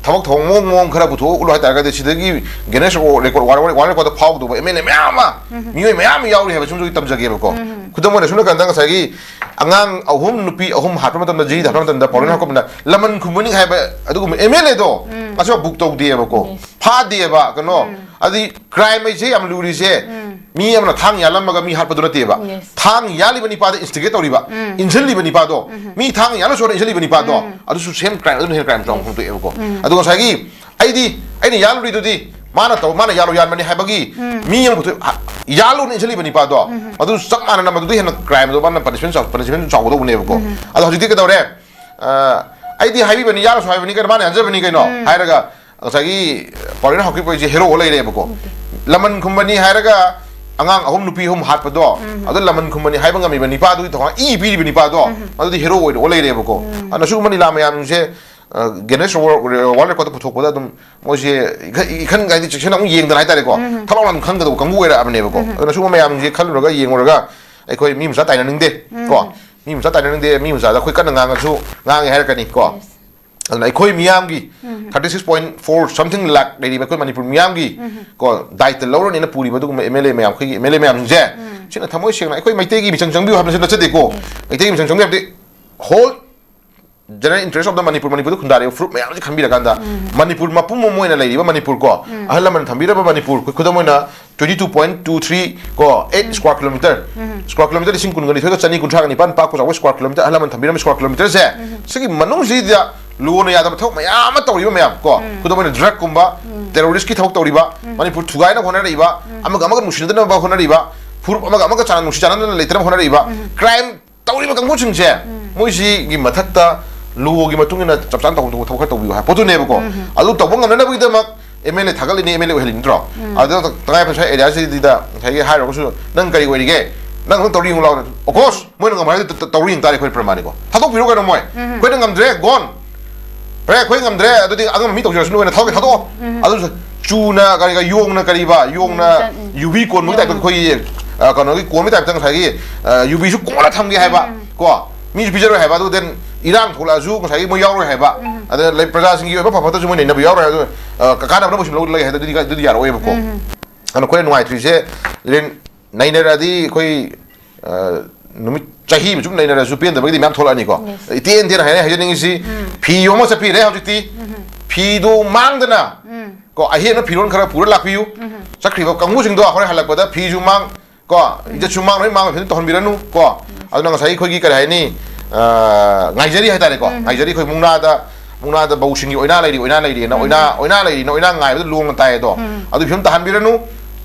ꯊꯕꯛ ꯊꯧꯔꯝ ꯃꯑꯣꯡ ꯃꯑꯣꯡ ꯈꯔ ꯄꯨꯊꯣꯛꯑ ꯎꯠꯂꯨ ꯍꯥꯏꯇꯥꯔꯒꯗꯤ, ꯁꯤꯗꯒꯤ Guinness World Record, World Record ꯐꯥꯎꯗꯧꯕ ꯑꯦꯝ ꯑꯦꯜ ꯑꯦ ꯃꯌꯥꯝ ꯑꯃ, ꯃꯤꯑꯣꯏ ꯃꯌꯥꯝ ꯑꯃ ꯌꯥꯎꯔꯤ ꯍꯥꯏꯕꯁꯤꯃꯁꯨ ꯑꯩ ꯇꯝꯖꯒꯦꯕꯀꯣ꯫ ꯈꯨꯗꯝ ꯑꯣꯏꯅ ꯁꯨꯝ ꯀꯥꯟꯗ ꯉꯁꯥꯏꯒꯤ ꯑꯉꯥꯡ ꯑꯍꯨꯝ ꯅꯨꯄꯤ ꯑꯍꯨꯝ ꯍꯥꯠꯄ ꯃꯇꯝꯗ, ꯖꯤꯗ ꯍꯥꯠꯄ ꯃꯇꯝꯗ, ꯄꯥꯎꯔꯦꯟ ꯍꯥꯠꯄ ꯃꯇꯝꯗ ꯂꯃꯟ ꯈꯨꯝꯕꯅꯤ ꯍꯥꯏꯕ ꯑꯗꯨꯒꯨꯝꯕ ꯑꯦꯝ ꯑꯦꯜ ꯑꯦꯗꯣ ꯉꯁꯤꯐꯥꯎ ꯕꯨꯛ ꯇꯧꯗꯦꯕꯀꯣ, ꯐꯥꯗꯦꯕ꯫ ꯀꯩꯅꯣ, ꯑꯗꯨꯗꯤ ꯀ꯭ꯔꯥꯏꯝ ꯍꯥꯏꯁꯦ ꯌꯥꯝ ꯂꯨꯔꯤꯁꯦ, ꯃꯤ ꯑꯃꯅ ꯊꯥꯡ ꯌꯥꯜꯂꯝꯃꯒ ꯃꯤ ꯍꯥꯠꯄꯗꯨ ꯅꯠꯇꯦꯕ꯫ ꯊꯥꯡ ꯌꯥꯜꯂꯤꯕ ꯅꯤꯄꯥꯗ ꯏꯟꯁꯇꯤꯒꯦꯠ ꯇꯧꯔꯤꯕ, ꯏꯟꯁꯤꯜꯂꯤꯕ ꯅꯤꯄꯥꯗꯣ, ꯃꯤ ꯊꯥꯡ ꯌꯥꯜꯂꯁꯨ ꯏꯟꯁꯤꯜꯂꯤꯕ ꯅꯤꯄꯥꯗꯣ, ꯑꯗꯨꯁꯨ ꯁꯦꯝ ꯀ꯭ꯔꯥꯏꯝ, ꯑꯗꯨꯅ ꯍꯦꯟꯅ ꯀ꯭ꯔꯥꯏꯝ ꯆꯥꯎꯅ ꯐꯣꯡꯗꯣꯛꯑꯦꯕꯀꯣ꯫ ꯑꯗꯨꯒ ꯉꯁꯥꯏꯒꯤ ꯑꯩꯗꯤ, ꯑꯩꯅ ꯌꯥꯜꯂꯨꯔꯤꯗꯨꯗꯤ ꯃꯥꯅ ꯇꯧ, ꯃꯥꯅ ꯌꯥꯜꯂꯨ ꯌꯥꯟꯕꯅꯤ ꯍꯥꯏꯕꯒꯤ ꯃꯤ ꯑꯃ ꯄꯨꯊꯣꯛ-, ꯍꯥ-, ꯌꯥꯜꯂꯨꯅ ꯏꯟꯁꯤꯜꯂꯤꯕ ꯅꯤꯄꯥꯗꯣ, ꯑꯗꯨ ꯆꯞ ꯃꯥꯟꯅꯅ ꯃꯗꯨꯗꯤ ꯍꯦꯟꯅ ꯀ꯭ꯔꯥꯏꯝꯗꯣ ꯃꯥꯅ ꯄꯅꯤꯁꯃꯦꯟ ꯆꯥꯎ-, ꯄꯅꯤꯁꯃꯦꯟ ꯆꯥꯎꯒꯗꯧꯕꯅꯦꯕꯀꯣ꯫ ꯑꯗꯣ ꯍꯧꯖꯤꯛꯇꯤ ꯀꯩꯗꯧꯔꯦ? ꯑ, "ꯑꯩꯗꯤ ꯍꯥꯏꯕꯤꯕꯅꯤ, ꯌꯥꯜꯂꯁꯨ ꯍꯥꯏꯕꯅꯤ ꯀꯩꯅꯣ, ꯃꯥꯅ ꯌꯥꯟꯖꯕꯅꯤ ꯀꯩꯅꯣ" ꯍꯥꯏꯔꯒ ꯉꯁꯥꯏꯒꯤ ꯄꯥꯎꯔꯦꯟ ꯍꯥꯎꯀꯤꯞ ꯍꯥꯏꯁꯦ ꯍꯦꯔꯣ ꯑꯣꯏ ꯂꯩꯔꯦꯕꯀꯣ꯫ ꯂꯃꯟ ꯈꯨꯝꯕꯅꯤ ꯍꯥꯏꯔꯒ ꯑꯉꯥꯡ ꯑꯍꯨꯝ ꯅꯨꯄꯤ ꯑꯍꯨꯝ ꯍꯥꯠꯄꯗꯣ, ꯑꯗꯨ ꯂꯃꯟ ꯈꯨꯝꯕꯅꯤ ꯍꯥꯏꯕ ꯉꯝꯃꯤꯕ ꯅꯤꯄꯥꯗꯨꯒꯤ ꯊꯧꯅꯥ ꯏ ꯄꯤꯔꯤꯕ ꯅꯤꯄꯥꯗꯣ, ꯑꯗꯨꯗꯤ ꯍꯦꯔꯣ ꯑꯣꯏꯔ ꯂꯩꯔꯦꯕꯀꯣ꯫ ꯑꯗꯨꯅ ꯁꯤꯒꯨꯝꯕ ꯂꯤꯂꯥ ꯃꯌꯥꯝꯁꯦ, ꯑ, Guinness World, World Record ꯄꯨꯊꯣꯛꯄꯗ ꯑꯗꯨꯝ ꯃꯣꯏꯁꯦ ꯏꯈ-, ꯏꯈꯟ ꯍꯥꯏꯗꯤ ꯆꯦꯛꯁꯤꯟꯅ ꯑꯃꯨꯛ ꯌꯦꯡꯗꯅ ꯍꯥꯏꯇꯥꯔꯦꯀꯣ, ꯊꯕꯛ ꯑꯃ ꯈꯪꯒꯗꯧꯕ ꯀꯥꯡꯕꯨ ꯑꯣꯏꯔꯛꯑꯕꯅꯦꯕꯀꯣ꯫ ꯑꯗꯨꯅ ꯁꯤꯒꯨꯝꯕ ꯃꯌꯥꯝꯁꯦ ꯈꯜꯂꯨꯔꯒ ꯌꯦꯡꯉꯨꯔꯒ ꯑꯩꯈꯣꯏ ꯃꯤ ꯃꯆꯥ ꯇꯥꯏꯅꯅꯤꯡꯗꯦ ꯀꯣ꯫ ꯃꯤ ꯃꯆꯥ ꯇꯥꯏꯅꯅꯤꯡꯗꯦ, ꯃꯤ ꯃꯆꯥꯗ ꯑꯩꯈꯣꯏ ꯀꯟꯅ ꯉꯥꯡꯉꯁꯨ ꯉꯥꯡꯉꯦ ꯍꯥꯏꯔꯛꯀꯅꯤ ꯀꯣ꯫ ꯑꯗꯨꯅ ꯑꯩꯈꯣꯏ ꯃꯤꯌꯥꯝꯒꯤ thirty six point four something ꯂꯥꯛ ꯂꯩꯔꯤꯕ ꯑꯩꯈꯣꯏ ꯃꯅꯤꯄꯨꯔ ꯃꯤꯌꯥꯝꯒꯤ ꯀꯣ ꯗꯥꯏꯇ ꯂꯧꯔꯅꯤꯅ ꯄꯨꯔꯤꯕ ꯑꯗꯨꯒꯨꯝꯕ ꯑꯦꯝ ꯑꯦꯜ ꯑꯦ ꯃꯌꯥꯝ, ꯑꯩꯈꯣꯏꯒꯤ ꯑꯦꯝ ꯑꯦꯜ ꯑꯦ ꯃꯌꯥꯝꯁꯤꯡꯁꯦ, ꯁꯤꯅ ꯊꯃꯣꯏ ꯁꯦꯡꯅ ꯑꯩꯈꯣꯏ ꯃꯩꯇꯩꯒꯤ ꯃꯤꯆꯪ ꯆꯪꯕꯤꯌꯨ ꯍꯥꯏꯕꯁꯨ ꯅꯠꯆꯗꯦꯀꯣ꯫ ꯃꯩꯇꯩꯒꯤ ꯃꯤꯆꯪ ꯆꯪꯕꯤꯌꯨ ꯍꯥꯏꯕꯗꯤ whole general interest of the Manipur, ꯃꯅꯤꯄꯨꯔꯗ ꯈꯨꯟꯗꯥꯔꯤꯕ ꯐꯨꯔꯨꯞ ꯃꯌꯥꯝꯁꯦ ꯈꯟꯕꯤꯔꯀꯥꯟꯗ, ꯃꯅꯤꯄꯨꯔ ꯃꯄꯨꯝ ꯑꯃ ꯑꯣꯏꯅ ꯂꯩꯔꯤꯕ ꯃꯅꯤꯄꯨꯔ ꯀꯣ, ꯑꯍꯜ ꯂꯃꯟ ꯊꯝꯕꯤꯔꯕ ꯃꯅꯤꯄꯨꯔ, ꯑꯩꯈꯣꯏ ꯈꯨꯗꯝ ꯑꯣꯏꯅ twenty two point two three ꯀꯣ, eight square kilometer, square kilometer ꯂꯤꯁꯤꯡ ꯀꯨꯟꯒ ꯅꯤꯊꯣꯏꯒ ꯆꯅꯤ ꯀꯨꯟꯊ꯭ꯔꯥꯒ ꯅꯤꯄꯥꯟ ꯄꯥꯛꯄ ꯆꯥꯎꯕ square kilometer, ꯑꯍꯜ ꯂꯃꯟ ꯊꯝꯕꯤꯔꯝꯕ square kilometerꯁꯦ, ꯁꯤꯒꯤ ꯃꯅꯨꯡꯁꯤꯗ ꯂꯨꯅ ꯌꯥꯗꯕ ꯊꯕꯛ ꯃꯌꯥꯝ ꯑꯃ ꯇꯧꯔꯤꯕ ꯃꯌꯥꯝ ꯀꯣ, ꯈꯨꯗꯝ ꯑꯣꯏꯅ ꯗ꯭ꯔꯒꯀꯨꯝꯕ, ꯇꯦꯔꯣꯔꯤꯁꯀꯤ ꯊꯕꯛ ꯇꯧꯔꯤꯕ, ꯃꯅꯤꯄꯨꯔ ꯊꯨꯒꯥꯏꯅꯕ ꯍꯣꯠꯅꯔꯛꯏꯕ, ꯑꯃꯒ ꯑꯃꯒ ꯅꯨꯡꯁꯤꯅꯗꯅꯕ ꯍꯣꯠꯅꯔꯤꯕ, ꯐꯨꯔꯨꯞ ꯑꯃꯒ ꯑꯃꯒ ꯆꯥꯟꯅ ꯅꯨꯡꯁꯤ ꯆꯥꯟꯅꯗꯅ ꯂꯩꯇꯅꯕ ꯍꯣꯠꯅꯔꯤꯕ, ꯀ꯭ꯔꯥꯏꯝ ꯇꯧꯔꯤꯕ ꯀꯥꯡꯕꯨꯁꯤꯡꯁꯦ, ꯃꯣꯏꯁꯤꯒꯤ ꯃꯊꯛꯇ ꯂꯣꯒꯤ ꯃꯇꯨꯡ ꯏꯟꯅ ꯆꯞ ꯆꯥꯅ ꯇꯧꯐꯝ ꯊꯣꯛꯄ ꯊꯕꯛ ꯈꯔ ꯇꯧꯕꯤꯌꯨ ꯍꯥꯏꯕ ꯄꯣꯠꯇꯨꯅꯦꯕꯀꯣ꯫ ꯑꯗꯨ ꯇꯧꯕ ꯉꯝꯅꯅꯕꯒꯤꯗꯃꯛ ꯑꯦꯝ ꯑꯦꯜ ꯑꯦ ꯊꯥꯒꯠꯂꯤꯅꯤ, ꯑꯦꯝ ꯑꯦꯜ ꯑꯦ ꯑꯣꯏꯍꯜꯂꯤ ꯅꯠꯇ꯭ꯔꯣ? ꯑꯗꯨ ꯇꯉꯥꯏ ꯐꯗꯅ ꯑꯦꯔꯤꯌꯥꯁꯤꯗ ꯉꯁꯥꯏꯒꯤ ꯍꯥꯏꯔꯒꯁꯨ ꯅꯪ ꯀꯔꯤ ꯑꯣꯏꯔꯤꯒꯦ? ꯅꯪ ꯑꯗꯨꯝ ꯇꯧꯔ ꯌꯦꯡꯉꯨ ꯂꯥꯎ꯫ Of course, ꯃꯣꯏꯅ ꯉꯝꯃꯣꯏ ꯍꯥꯏꯔꯗꯤ ꯇ-, ꯇ-, ꯇꯧꯔ ꯌꯦꯡ ꯇꯥꯔꯦ ꯑꯩꯈꯣꯏ ꯄ꯭ꯔꯃꯥꯅꯤꯀꯣ꯫ ꯊꯥꯗꯣꯛꯄꯤꯔꯣ ꯀꯩꯅꯣ ꯃꯣꯏ꯫ ꯑꯩꯈꯣꯏꯅ ꯉꯝꯗ꯭ꯔꯦ, gone꯫ ꯐꯔꯦ, ꯑꯩꯈꯣꯏ ꯉꯝꯗ꯭ꯔꯦ, ꯑꯗꯨꯗꯤ ꯑꯉꯝꯕ ꯃꯤ ꯇꯧꯖꯔꯁꯅꯨ ꯍꯥꯏꯅ ꯊꯥꯗꯣꯛꯀꯦ, ꯊꯥꯗꯣꯛꯑꯣ꯫ ꯑꯗꯨꯁꯨ ꯆꯨꯅ ꯀꯔꯤꯒ, ꯌꯣꯡꯅ ꯀꯔꯤꯕ, ꯌꯣꯡꯅ ꯎꯝ, ꯎꯝ꯫ ꯌꯨꯕꯤ ꯀꯣꯟꯕꯒꯤ type ꯇ ꯌꯣꯡ꯫ ꯑꯩꯈꯣꯏꯒꯤ, ꯑ, ꯀꯩꯅꯣꯒꯤ ꯀꯣꯟꯕꯒꯤ type ꯇ ꯉꯁꯥꯏꯒꯤ, ꯑ, ꯌꯨꯕꯤꯁꯨ ꯀꯣꯜꯂ ꯊꯝꯒꯦ ꯍꯥꯏꯕ, ꯎꯝ꯫ ꯀꯣ꯫ ꯃꯤꯁꯨ ꯄꯤꯖꯔꯣꯏ ꯍꯥꯏꯕ, ꯑꯗꯨ then ꯏꯔꯥꯡ ꯊꯣꯛꯂꯛꯑꯁꯨ ꯉꯁꯥꯏꯒꯤ ꯃꯣꯏ ꯌꯥꯎꯔꯣꯏ ꯍꯥꯏꯕ꯫ ꯎꯝ꯫ ꯑꯗ ꯂꯩ-, ꯄ꯭ꯔꯖꯥꯁꯤꯡꯒꯤ ꯑꯣꯏꯕ ꯐ ꯐꯠꯇꯁꯨ ꯃꯣꯏ ꯅꯩꯅꯕ ꯌꯥꯎꯔꯣꯏ ꯍꯥꯏꯕ, ꯑꯗꯨ, ꯑ, ꯀ-, ꯀꯥꯟꯅꯕꯅ ꯃꯣꯏꯁꯨ ꯂꯧ ꯂꯩ ꯍꯥꯏꯗꯨꯗꯤ, ꯑꯗꯨꯗꯤ ꯌꯥꯔꯛꯑꯣꯏꯕꯀꯣ꯫ ꯎꯝ꯫ ꯑꯗꯨꯅ ꯑꯩꯈꯣꯏꯅ ꯅꯨꯡꯉꯥꯏꯇ꯭ꯔꯤꯁꯦ, ꯂꯦꯟ-, ꯅꯩꯅꯔꯛꯑꯗꯤ ꯑꯩꯈꯣꯏ, ꯑ, ꯅꯨꯃꯤꯠ ꯆꯍꯤ ꯑꯃ ꯁꯨꯝ ꯅꯩꯅꯔꯁꯨ ꯄꯦꯟꯗꯕꯒꯤꯗꯤ ꯃꯌꯥꯝ ꯊꯣꯛꯂꯛꯑꯅꯤꯀꯣ꯫ Yes꯫ ꯏꯇꯦꯟ ꯇꯦꯟ ꯍꯥꯏꯅ ꯍꯥꯏꯖꯅꯤꯡꯉꯤꯁꯤ, ꯎꯝ꯫ ꯐꯤ ꯌꯣꯝꯃ ꯆꯠꯄꯤꯔꯦ ꯍꯧꯖꯤꯛꯇꯤ꯫ ꯎꯝ꯫ ꯐꯤꯗꯨ ꯃꯥꯡꯗꯅ, ꯎꯝ꯫ ꯀꯣ, ꯑꯍꯦꯟꯕ ꯐꯤꯔꯣꯜ ꯈꯔ ꯄꯨꯔ ꯂꯥꯛꯄꯤꯌꯨ꯫ ꯎꯝ꯫ ꯆꯠꯈ꯭ꯔꯤꯕ ꯀꯥꯡꯕꯨꯁꯤꯡꯗꯣ ꯍꯣꯔꯦꯟ ꯍꯜꯂꯛꯄꯗ ꯐꯤꯁꯨ ꯃꯥꯡ, ꯀꯣ, ꯎꯝ꯫ ꯏꯖꯠꯁꯨ ꯃꯥꯡ, ꯂꯣꯏ ꯃꯥꯡꯕ ꯐꯤꯕꯝꯗ ꯇꯧꯍꯟꯕꯤꯔꯅꯨ, ꯀꯣ꯫ ꯎꯝ꯫ ꯑꯗꯨꯅ ꯉꯁꯥꯏ ꯑꯩꯈꯣꯏꯒꯤ ꯀꯔꯤ ꯍꯥꯏꯅꯤ, ꯑ, ꯉꯥꯏꯖꯔꯤ ꯍꯥꯏꯇꯥꯔꯦꯀꯣ꯫ ꯎꯝ꯫ ꯉꯥꯏꯖꯔꯤ ꯑꯩꯈꯣꯏ ꯃꯨꯛꯅꯥꯗ, ꯃꯨꯛꯅꯥꯗ ꯕꯧꯁꯤꯡꯒꯤ ꯑꯣꯏꯅꯥ ꯂꯩꯔꯤ, ꯑꯣꯏꯅꯥ ꯂꯩꯔꯤꯅ, ꯎꯝ꯫ ꯑꯣꯏꯅꯥ, ꯑꯣꯏꯅꯥ ꯂꯩꯔꯤꯅ, ꯑꯣꯏꯅꯥ ꯉꯥꯏꯕꯗ ꯂꯣꯡꯅ ꯇꯥꯏ ꯑꯗꯣ꯫ ꯎꯝ꯫ ꯑꯗꯨ ꯐꯤꯕꯝ ꯇꯥꯍꯟꯕꯤꯔꯅꯨ꯫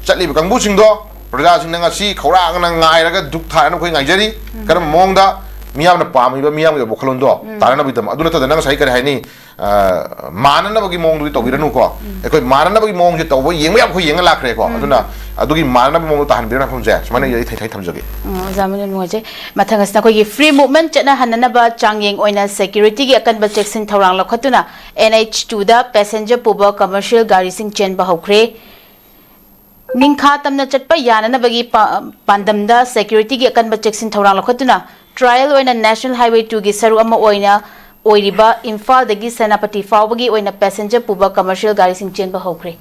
ꯆꯠꯂꯤꯕ ꯀꯥꯡꯕꯨꯁꯤꯡꯗꯣ, ꯄ꯭ꯔꯖꯥꯁꯤꯡꯅ ꯉꯁꯤ ꯈꯧꯔꯥꯡꯅ ꯉꯥꯏꯔꯒ ꯗꯨꯛ ꯊꯥꯔꯅ ꯑꯩꯈꯣꯏ ꯉꯥꯏꯖꯔꯤ꯫ ꯎꯝ꯫ ꯀꯔꯝꯕ ꯃꯑꯣꯡꯗ ꯃꯤꯌꯥꯝꯅ ꯄꯥꯝꯃꯤꯕ ꯃꯤꯌꯥꯝꯒꯤ ꯋꯥꯈꯜꯂꯣꯟꯗꯣ ꯎꯝ꯫ ꯇꯥꯅꯅꯕꯒꯤꯗꯃꯛ꯫ ꯑꯗꯨ ꯅꯠꯇꯗꯅ ꯉꯁꯥꯏ ꯀꯔꯤ ꯍꯥꯏꯅꯤ, ꯑ, ꯃꯥꯟꯅꯅꯕꯒꯤ ꯃꯑꯣꯡꯗꯨꯗꯤ ꯇꯧꯕꯤꯔꯅꯨꯀꯣ꯫ ꯎꯝ꯫ ꯑꯩꯈꯣꯏ ꯃꯥꯟꯅꯅꯕꯒꯤ ꯃꯑꯣꯡꯁꯦ ꯇꯧꯕ ꯌꯦꯡꯕ ꯌꯥꯝ ꯑꯩꯈꯣꯏ ꯌꯦꯡꯉ ꯂꯥꯛꯈ꯭ꯔꯦꯀꯣ꯫ ꯎꯝ꯫ ꯑꯗꯨꯅ ꯑꯗꯨꯒꯤ ꯃꯥꯟꯅꯅꯕꯒꯤ ꯃꯑꯣꯡꯗ ꯇꯥꯍꯟꯕꯤꯔꯅ ꯈꯨꯝꯖꯩ꯫ ꯁꯨꯃꯥꯏꯅ ꯎꯝ꯫ ꯑꯩ ꯊꯩ-, ꯊꯩ ꯊꯝꯖꯒꯦ꯫ ꯎꯝ, ꯑꯣꯖꯥ ꯃꯅꯨ ꯅꯨꯡꯉꯥꯏꯖꯩ꯫ ꯃꯊꯪ ꯑꯁꯤꯅ ꯑꯩꯈꯣꯏꯒꯤ free movement ꯆꯠꯅꯍꯟꯅꯅꯕ ꯆꯥꯡꯌꯦꯡ ꯑꯣꯏꯅ security ꯒꯤ ꯑꯀꯟꯕ ꯆꯦꯛꯁꯤꯟ ꯊꯧꯔꯥꯡ ꯂꯧꯈꯠꯇꯨꯅ N H two ꯗ passenger ꯄꯨꯕ commercial ꯒꯥꯔꯤꯁꯤꯡ ꯆꯦꯟꯕ ꯍꯧꯈ꯭ꯔꯦ꯫ ꯅꯤꯡꯈꯥ ꯇꯝꯅ ꯆꯠꯄ ꯌꯥꯅꯅꯕꯒꯤ ꯄꯥ-, ꯄꯥꯟꯗꯝꯗ security ꯒꯤ ꯑꯀꯟꯕ ꯆꯦꯛꯁꯤꯟ ꯊꯧꯔꯥꯡ ꯂꯧꯈꯠꯇꯨꯅ trial ꯑꯣꯏꯅ National Highway two ꯒꯤ ꯁꯔꯨꯛ ꯑꯃ ꯑꯣꯏꯅ ꯑꯣꯏꯔꯤꯕ ꯏꯝꯐꯥꯜꯗꯒꯤ ꯁꯦꯅꯥꯄꯇꯤ ꯐꯥꯎꯕꯒꯤ ꯑꯣꯏꯅ passenger ꯄꯨꯕ commercial ꯒꯥꯔꯤꯁꯤꯡ ꯆꯦꯟꯕ ꯍꯧꯈ꯭ꯔꯦ꯫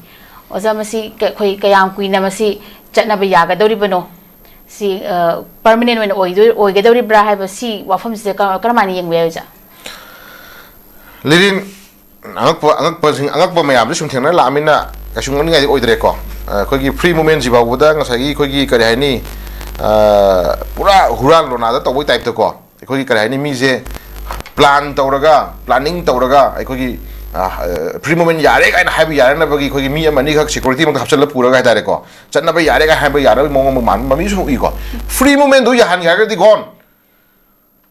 ꯑꯣꯖꯥ, ꯃꯁꯤ ꯀ-, ꯑꯩꯈꯣꯏ ꯀꯌꯥꯝ ꯀꯨꯏꯅ ꯃꯁꯤ ꯆꯠꯅꯕ ꯌꯥꯒꯗꯧꯔꯤꯕꯅꯣ? ꯁꯤ, ꯑ, permanent ꯑꯣꯏꯅ ꯑꯣꯏꯗꯣꯏ-, ꯑꯣꯏꯒꯗꯧꯔꯤꯕ꯭ꯔꯥ ꯍꯥꯏꯕ ꯁꯤ ꯋꯥꯐꯝꯁꯤꯗ ꯀ-, ꯀꯔꯝꯍꯥꯏꯅ ꯌꯦꯡꯕ ꯌꯥꯏ, ꯑꯣꯖꯥ? ꯂꯤꯔꯤꯟ, ꯑꯉꯛꯄ, ꯑꯉꯛꯄꯁꯤꯡ, ꯑꯉꯛꯄ ꯃꯌꯥꯝꯁꯦ ꯁꯨꯝ ꯊꯦꯡꯅꯔ ꯂꯥꯛꯑꯃꯤꯅ ꯀꯩꯁꯨ ꯉꯛꯅꯤꯡꯉꯥꯏꯗꯤ ꯑꯣꯏꯗ꯭ꯔꯦꯀꯣ꯫ ꯑ, ꯑꯩꯈꯣꯏꯒꯤ free movement ꯁꯤ ꯐꯥꯎꯕꯗ ꯉꯁꯥꯏꯒꯤ ꯑꯩꯈꯣꯏꯒꯤ ꯀꯔꯤ ꯍꯥꯏꯅꯤ, ꯑ, ꯄꯨꯔꯥ ꯍꯨꯔꯥꯟ ꯂꯣꯅꯥꯗ ꯇꯧꯕꯒꯤ type ꯇꯀꯣ꯫ ꯑꯩꯈꯣꯏꯒꯤ ꯀꯔꯤ ꯍꯥꯏꯅꯤ, ꯃꯤꯁꯦ plan ꯇꯧꯔꯒ, planning ꯇꯧꯔꯒ ꯑꯩꯈꯣꯏꯒꯤ, ꯑ, ꯑ, free movement ꯌꯥꯔꯦ ꯀꯥꯏꯅ ꯍꯥꯏꯕ ꯌꯥꯅꯅꯕꯒꯤ ꯑꯩꯈꯣꯏꯒꯤ ꯃꯤ ꯑꯃ ꯑꯅꯤꯈꯛ security ꯃꯛꯇ ꯍꯥꯞꯆꯤꯜꯂ ꯄꯨꯔꯒ ꯍꯥꯏꯇꯥꯔꯦꯀꯣ, ꯆꯠꯅꯕ ꯌꯥꯔꯦ ꯀꯥꯏꯅ ꯍꯥꯏꯕ ꯌꯥꯅꯕꯒꯤ ꯃꯑꯣꯡ ꯑꯃ ꯃꯥꯟꯕ ꯃꯤꯁꯨ ꯎꯏꯀꯣ꯫ Free movement ꯗꯨ ꯌꯥꯍꯟꯒꯦ ꯍꯥꯏꯔꯒꯗꯤ gone꯫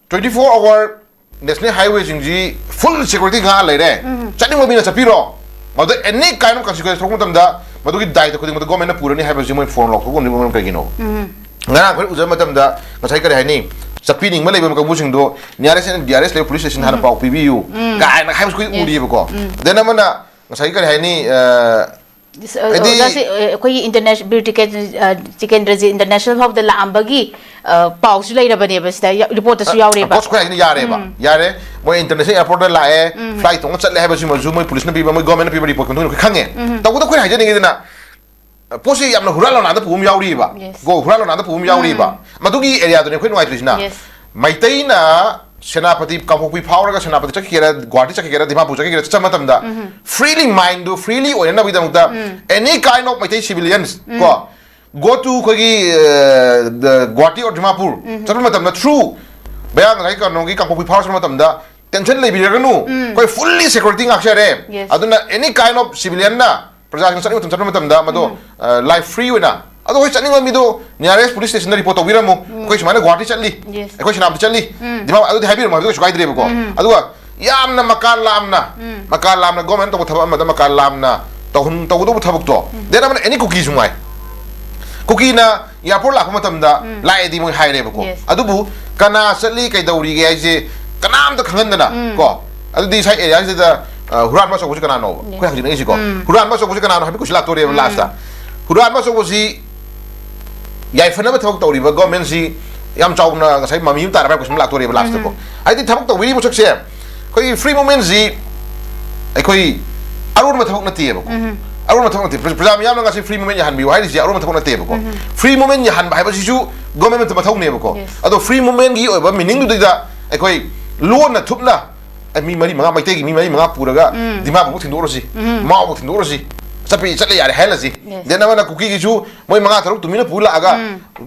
Twenty four hour national highway ꯁꯤꯡꯁꯤ full security ꯉꯥꯛ ꯂꯩꯔꯦ꯫ ꯎꯝ꯫ ꯆꯠꯅꯤꯡꯕ ꯃꯤꯅ ꯆꯠꯄꯤꯔꯣ꯫ ꯃꯗꯨ any kind of consequence ꯊꯣꯛꯄ ꯃꯇꯝꯗ ꯃꯗꯨꯒꯤ ꯗꯥꯏꯇ ꯈꯨꯗꯤꯡꯃꯛꯇ government ꯅ ꯄꯨꯔꯅꯤ ꯍꯥꯏꯕꯁꯤ ꯃꯣꯏ ꯐꯣꯟ ꯂꯥꯎꯊꯣꯛꯄ ꯉꯝꯂꯤꯕ ꯃꯔꯝ ꯀꯩꯒꯤꯅꯣ? ꯎꯝ꯫ ꯉꯔꯥꯡ ꯑꯩꯈꯣꯏ ꯎꯖꯕ ꯃꯇꯝꯗ ꯉꯁꯥꯏ ꯀꯔꯤ ꯍꯥꯏꯅꯤ, ꯆꯠꯄꯤꯅꯤꯡꯕ ꯂꯩꯕ ꯀꯥꯡꯕꯨꯁꯤꯡꯗꯣ nearest and dearest ꯂꯩꯕ police station ꯍꯥꯟꯅ ꯄꯥꯎ ꯄꯤꯕꯤꯌꯨ ꯀꯥꯏꯅ ꯍꯥꯏꯕꯁꯨ ꯑꯩꯈꯣꯏ ꯎꯔꯤꯕꯀꯣ꯫ Then ꯑꯃꯅ ꯉꯁꯥꯏ ꯀꯔꯤ ꯍꯥꯏꯅꯤ, ꯑ, ꯑ, ꯍꯥꯏꯗꯤ ꯑꯣꯖꯥꯁꯦ, ꯑ, ꯑꯩꯈꯣꯏꯒꯤ ꯏꯟꯇꯔꯅꯦꯁ-, ꯕꯤꯔ ꯇꯤꯀꯦꯟ-, ꯑ, ꯇꯤꯀꯦꯟꯗ꯭ꯔꯖꯤꯠ ꯏꯟꯇꯔꯅꯦꯁꯅꯦꯜ ꯐꯥꯎꯕꯗ ꯂꯥꯛꯑꯝꯕꯒꯤ, ꯑ, ꯄꯥꯎꯁꯨ ꯂꯩꯔꯕꯅꯦꯕ ꯁꯤꯗ, ꯌꯥ-, ꯔꯤꯄꯣꯔꯠꯇꯁꯨ ꯌꯥꯎꯔꯦꯕ꯫ ꯄꯣꯁ ꯈ꯭ꯋꯥꯏ ꯍꯥꯏꯅ ꯌꯥꯔꯦꯕ꯫ ꯌꯥꯔꯦ꯫ ꯃꯣꯏ ꯏꯟꯇꯔꯅꯦꯁꯅꯦꯜ ꯑꯦꯌꯔꯄꯣꯔꯠꯇ ꯂꯥꯛꯑꯦ, ꯐ꯭ꯂꯥꯏꯠ ꯇꯣꯡꯉ ꯆꯠꯂꯦ ꯍꯥꯏꯕꯁꯤꯃꯁꯨ ꯃꯣꯏ ꯄꯨꯂꯤꯁꯅ ꯄꯤꯕ, ꯃꯣꯏ ꯒꯣꯔꯃꯦꯟꯅ ꯄꯤꯕ ꯔꯤꯄꯣꯔꯠꯀꯤ ꯃꯇꯨꯡ ꯏꯟꯅ ꯑꯩꯈꯣꯏ ꯈꯪꯉꯦ꯫ ꯇꯧꯕꯇꯕꯨ ꯑꯩꯈꯣꯏꯅ ꯍꯥꯏꯖꯅꯤꯡꯉꯤꯗꯅ, ꯄꯣꯠꯁꯤ ꯌꯥꯝꯅ ꯍꯨꯔꯥꯟ ꯂꯣꯟꯅꯥꯗ ꯄꯨꯕ ꯑꯃ ꯌꯥꯎꯔꯤꯕ꯫ ꯀꯣ, ꯍꯨꯔꯥꯟ ꯂꯣꯟꯅꯥꯗ ꯄꯨꯕ ꯑꯃ ꯌꯥꯎꯔꯤꯕ꯫ ꯃꯗꯨꯒꯤ ꯑꯦꯔꯤꯌꯥꯗꯨꯅꯤ ꯑꯩꯈꯣꯏ ꯅꯨꯡꯉꯥꯏꯇ꯭ꯔꯤꯁꯤꯅ꯫ ꯃꯩꯇꯩꯅ ꯁꯦꯅꯥꯄꯇꯤ, ꯀꯥꯡꯄꯣꯛꯄꯤ ꯐꯥꯎꯔꯒ ꯁꯦꯅꯥꯄꯇꯤ ꯆꯠꯈꯤꯒꯦꯔꯥ, ꯒꯨꯋꯥꯍꯥꯇꯤ ꯆꯠꯈꯤꯒꯦꯔꯥ, ꯗꯤꯃꯥꯄꯨꯔ ꯆꯠꯈꯤꯒꯦꯔꯥ, ꯆꯠꯆꯕ ꯃꯇꯝꯗ freely mind do, freely ꯑꯣꯏꯅꯅꯕꯒꯤꯗꯃꯛꯇ any kind of Meitei civilians, ꯀꯣ, go to ꯑꯩꯈꯣꯏꯒꯤ, ꯑ, the ꯒꯨꯋꯥꯍꯥꯇꯤ or ꯗꯤꯃꯥꯄꯨꯔ ꯆꯠꯄ ꯃꯇꯝꯗ through ꯃꯌꯥꯡ ꯉꯁꯥꯏ ꯀꯩꯅꯣꯒꯤ ꯀꯥꯡꯄꯣꯛꯄꯤ ꯐꯥꯎꯔ ꯆꯠꯄ ꯃꯇꯝꯗ tension ꯂꯩꯕꯤꯔꯒꯅꯨ, ꯑꯩꯈꯣꯏ fully security ꯉꯥꯛꯆꯔꯦ꯫ ꯑꯗꯨꯅ any kind of civilian ꯅ ꯄ꯭ꯔꯖꯥꯁꯤꯡ ꯆꯠꯅꯤꯡꯕ ꯃꯇꯝ ꯆꯠꯄ ꯃꯇꯝꯗ ꯃꯗꯣ, ꯑ, life free ꯑꯣꯏꯅ, ꯑꯗꯣ ꯑꯩꯈꯣꯏ ꯆꯠꯅꯤꯡꯕ ꯃꯤꯗꯣ nearest police station ꯗ ꯔꯤꯄꯣꯔꯠ ꯇꯧꯕꯤꯔꯝꯃꯨ, ꯑꯩꯈꯣꯏ ꯁꯨꯃꯥꯏꯅ ꯒꯨꯋꯥꯍꯥꯇꯤ ꯆꯠꯂꯤ, ꯑꯩꯈꯣꯏ ꯁꯦꯅꯥꯄꯇꯤ ꯆꯠꯂꯤ, ꯗꯤꯃꯥ-, ꯑꯗꯨꯗꯤ ꯍꯥꯏꯕꯤꯔꯝꯃꯣ ꯍꯥꯏꯕꯗꯣ ꯀꯩꯁꯨ ꯀꯥꯏꯗ꯭ꯔꯦꯕꯀꯣ꯫ ꯑꯗꯨꯒ ꯌꯥꯝꯅ ꯃꯀꯥ ꯂꯥꯝꯅ, ꯃꯀꯥ ꯂꯥꯝꯅ ꯒꯣꯔꯃꯦꯟ ꯇꯧꯕ ꯊꯕꯛ ꯑꯃꯗ ꯃꯀꯥ ꯂꯥꯝꯅ ꯇꯧꯍꯟ-, ꯇꯧꯒꯗꯧꯕ ꯊꯕꯛꯇꯣ꯫ Then ꯑꯃꯅ any ꯀꯨꯀꯤꯁꯨ ꯉꯥꯏ꯫ ꯀꯨꯀꯤꯅ ꯑꯦꯌꯔꯄꯣꯔꯠ ꯂꯥꯛꯄ ꯃꯇꯝꯗ ꯂꯥꯛꯑꯦꯗꯤ ꯃꯣꯏ ꯍꯥꯏꯔꯦꯕꯀꯣ꯫ ꯑꯗꯨꯕꯨ ꯀꯅꯥ ꯆꯠꯂꯤ, ꯀꯩꯗꯧꯔꯤꯒꯦ ꯍꯥꯏꯁꯦ ꯀꯅꯥꯝꯇ ꯈꯪꯍꯟꯗꯅ, ꯀꯣ꯫ ꯑꯗꯨꯗꯤ ꯁꯥꯏ ꯑꯦꯔꯤꯌꯥꯁꯤꯗ, ꯑ, ꯍꯨꯔꯥꯟꯕ ꯑꯆꯧꯕꯁꯤ ꯀꯅꯥꯅꯣꯕ? ꯑꯩꯈꯣꯏ ꯍꯪꯖꯅꯤꯡꯉꯤꯁꯤꯀꯣ꯫ ꯍꯨꯔꯥꯟꯕ ꯑꯆꯧꯕꯁꯤ ꯀꯅꯥꯅꯣ ꯍꯥꯏꯕ ꯀꯣꯏꯁꯟ ꯂꯥꯛꯇꯣꯔꯦꯕ ꯂꯥꯁꯇ꯫ ꯍꯨꯔꯥꯟꯕ ꯑꯆꯧꯕꯁꯤ ꯌꯥꯏꯐꯅꯕ ꯊꯕꯛ ꯇꯧꯔꯤꯕ ꯒꯣꯔꯃꯦꯟꯁꯤ ꯌꯥꯝ ꯆꯥꯎꯅ ꯉꯁꯥꯏ ꯃꯃꯤ ꯑꯃ ꯇꯥꯔꯕ ꯍꯥꯏꯕ ꯀꯣꯏꯁꯟ ꯑꯃ ꯂꯥꯛꯇꯣꯔꯦꯕ ꯂꯥꯁꯇꯀꯣ꯫ ꯍꯥꯏꯗꯤ ꯊꯕꯛ ꯇꯧꯕꯤꯔꯤꯕ ꯄꯣꯠꯁꯛꯁꯦ ꯑꯩꯈꯣꯏꯒꯤ free movement ꯁꯤ ꯑꯩꯈꯣꯏ ꯑꯔꯣꯟꯕ ꯊꯕꯛ ꯅꯠꯇꯦꯕꯀꯣ꯫ ꯑꯔꯣꯟꯕ ꯊꯕꯛ ꯅꯠꯇꯦ꯫ ꯄ꯭ꯔ-, ꯄ꯭ꯔꯖꯥ ꯃꯤꯌꯥꯝꯅ ꯉꯁꯤ free movement ꯌꯥꯍꯟꯕꯤꯌꯨ ꯍꯥꯏꯔꯤꯁꯦ ꯑꯔꯣꯟꯕ ꯊꯕꯛ ꯅꯠꯇꯦꯕꯀꯣ꯫ Free movement ꯌꯥꯍꯟꯕ ꯍꯥꯏꯕꯁꯤꯁꯨ ꯒꯣꯔꯃꯦꯟ ꯃꯊꯧꯅꯦꯕꯀꯣ꯫ ꯑꯗꯣ free movement ꯒꯤ ꯑꯣꯏꯕ meaning ꯗꯨꯗ ꯑꯩꯈꯣꯏ ꯂꯣꯟꯅ ꯊꯨꯞꯅ, ꯑꯦ, ꯃꯤ ꯃꯔꯤ ꯃꯉꯥ, ꯃꯩꯇꯩꯒꯤ ꯃꯤ ꯃꯔꯤ ꯃꯉꯥ ꯄꯨꯔꯒ ꯗꯤꯃꯥꯄꯨꯔꯕꯨꯛ ꯊꯤꯟꯗꯣꯛꯎꯔꯁꯤ, ꯃꯥꯎꯕꯨꯛ ꯊꯤꯟꯗꯣꯛꯎꯔꯁꯤ, ꯆꯠꯄꯤ ꯆꯠꯂꯦ ꯌꯥꯔꯦ ꯍꯥꯏꯍꯜꯂꯁꯤ꯫ Then ꯑꯃꯅ ꯀꯨꯀꯤꯒꯤꯁꯨ ꯃꯣꯏ ꯃꯉꯥ ꯇꯔꯨꯛ ꯇꯨꯃꯤꯟꯅ ꯄꯨ ꯂꯥꯛꯑꯒ,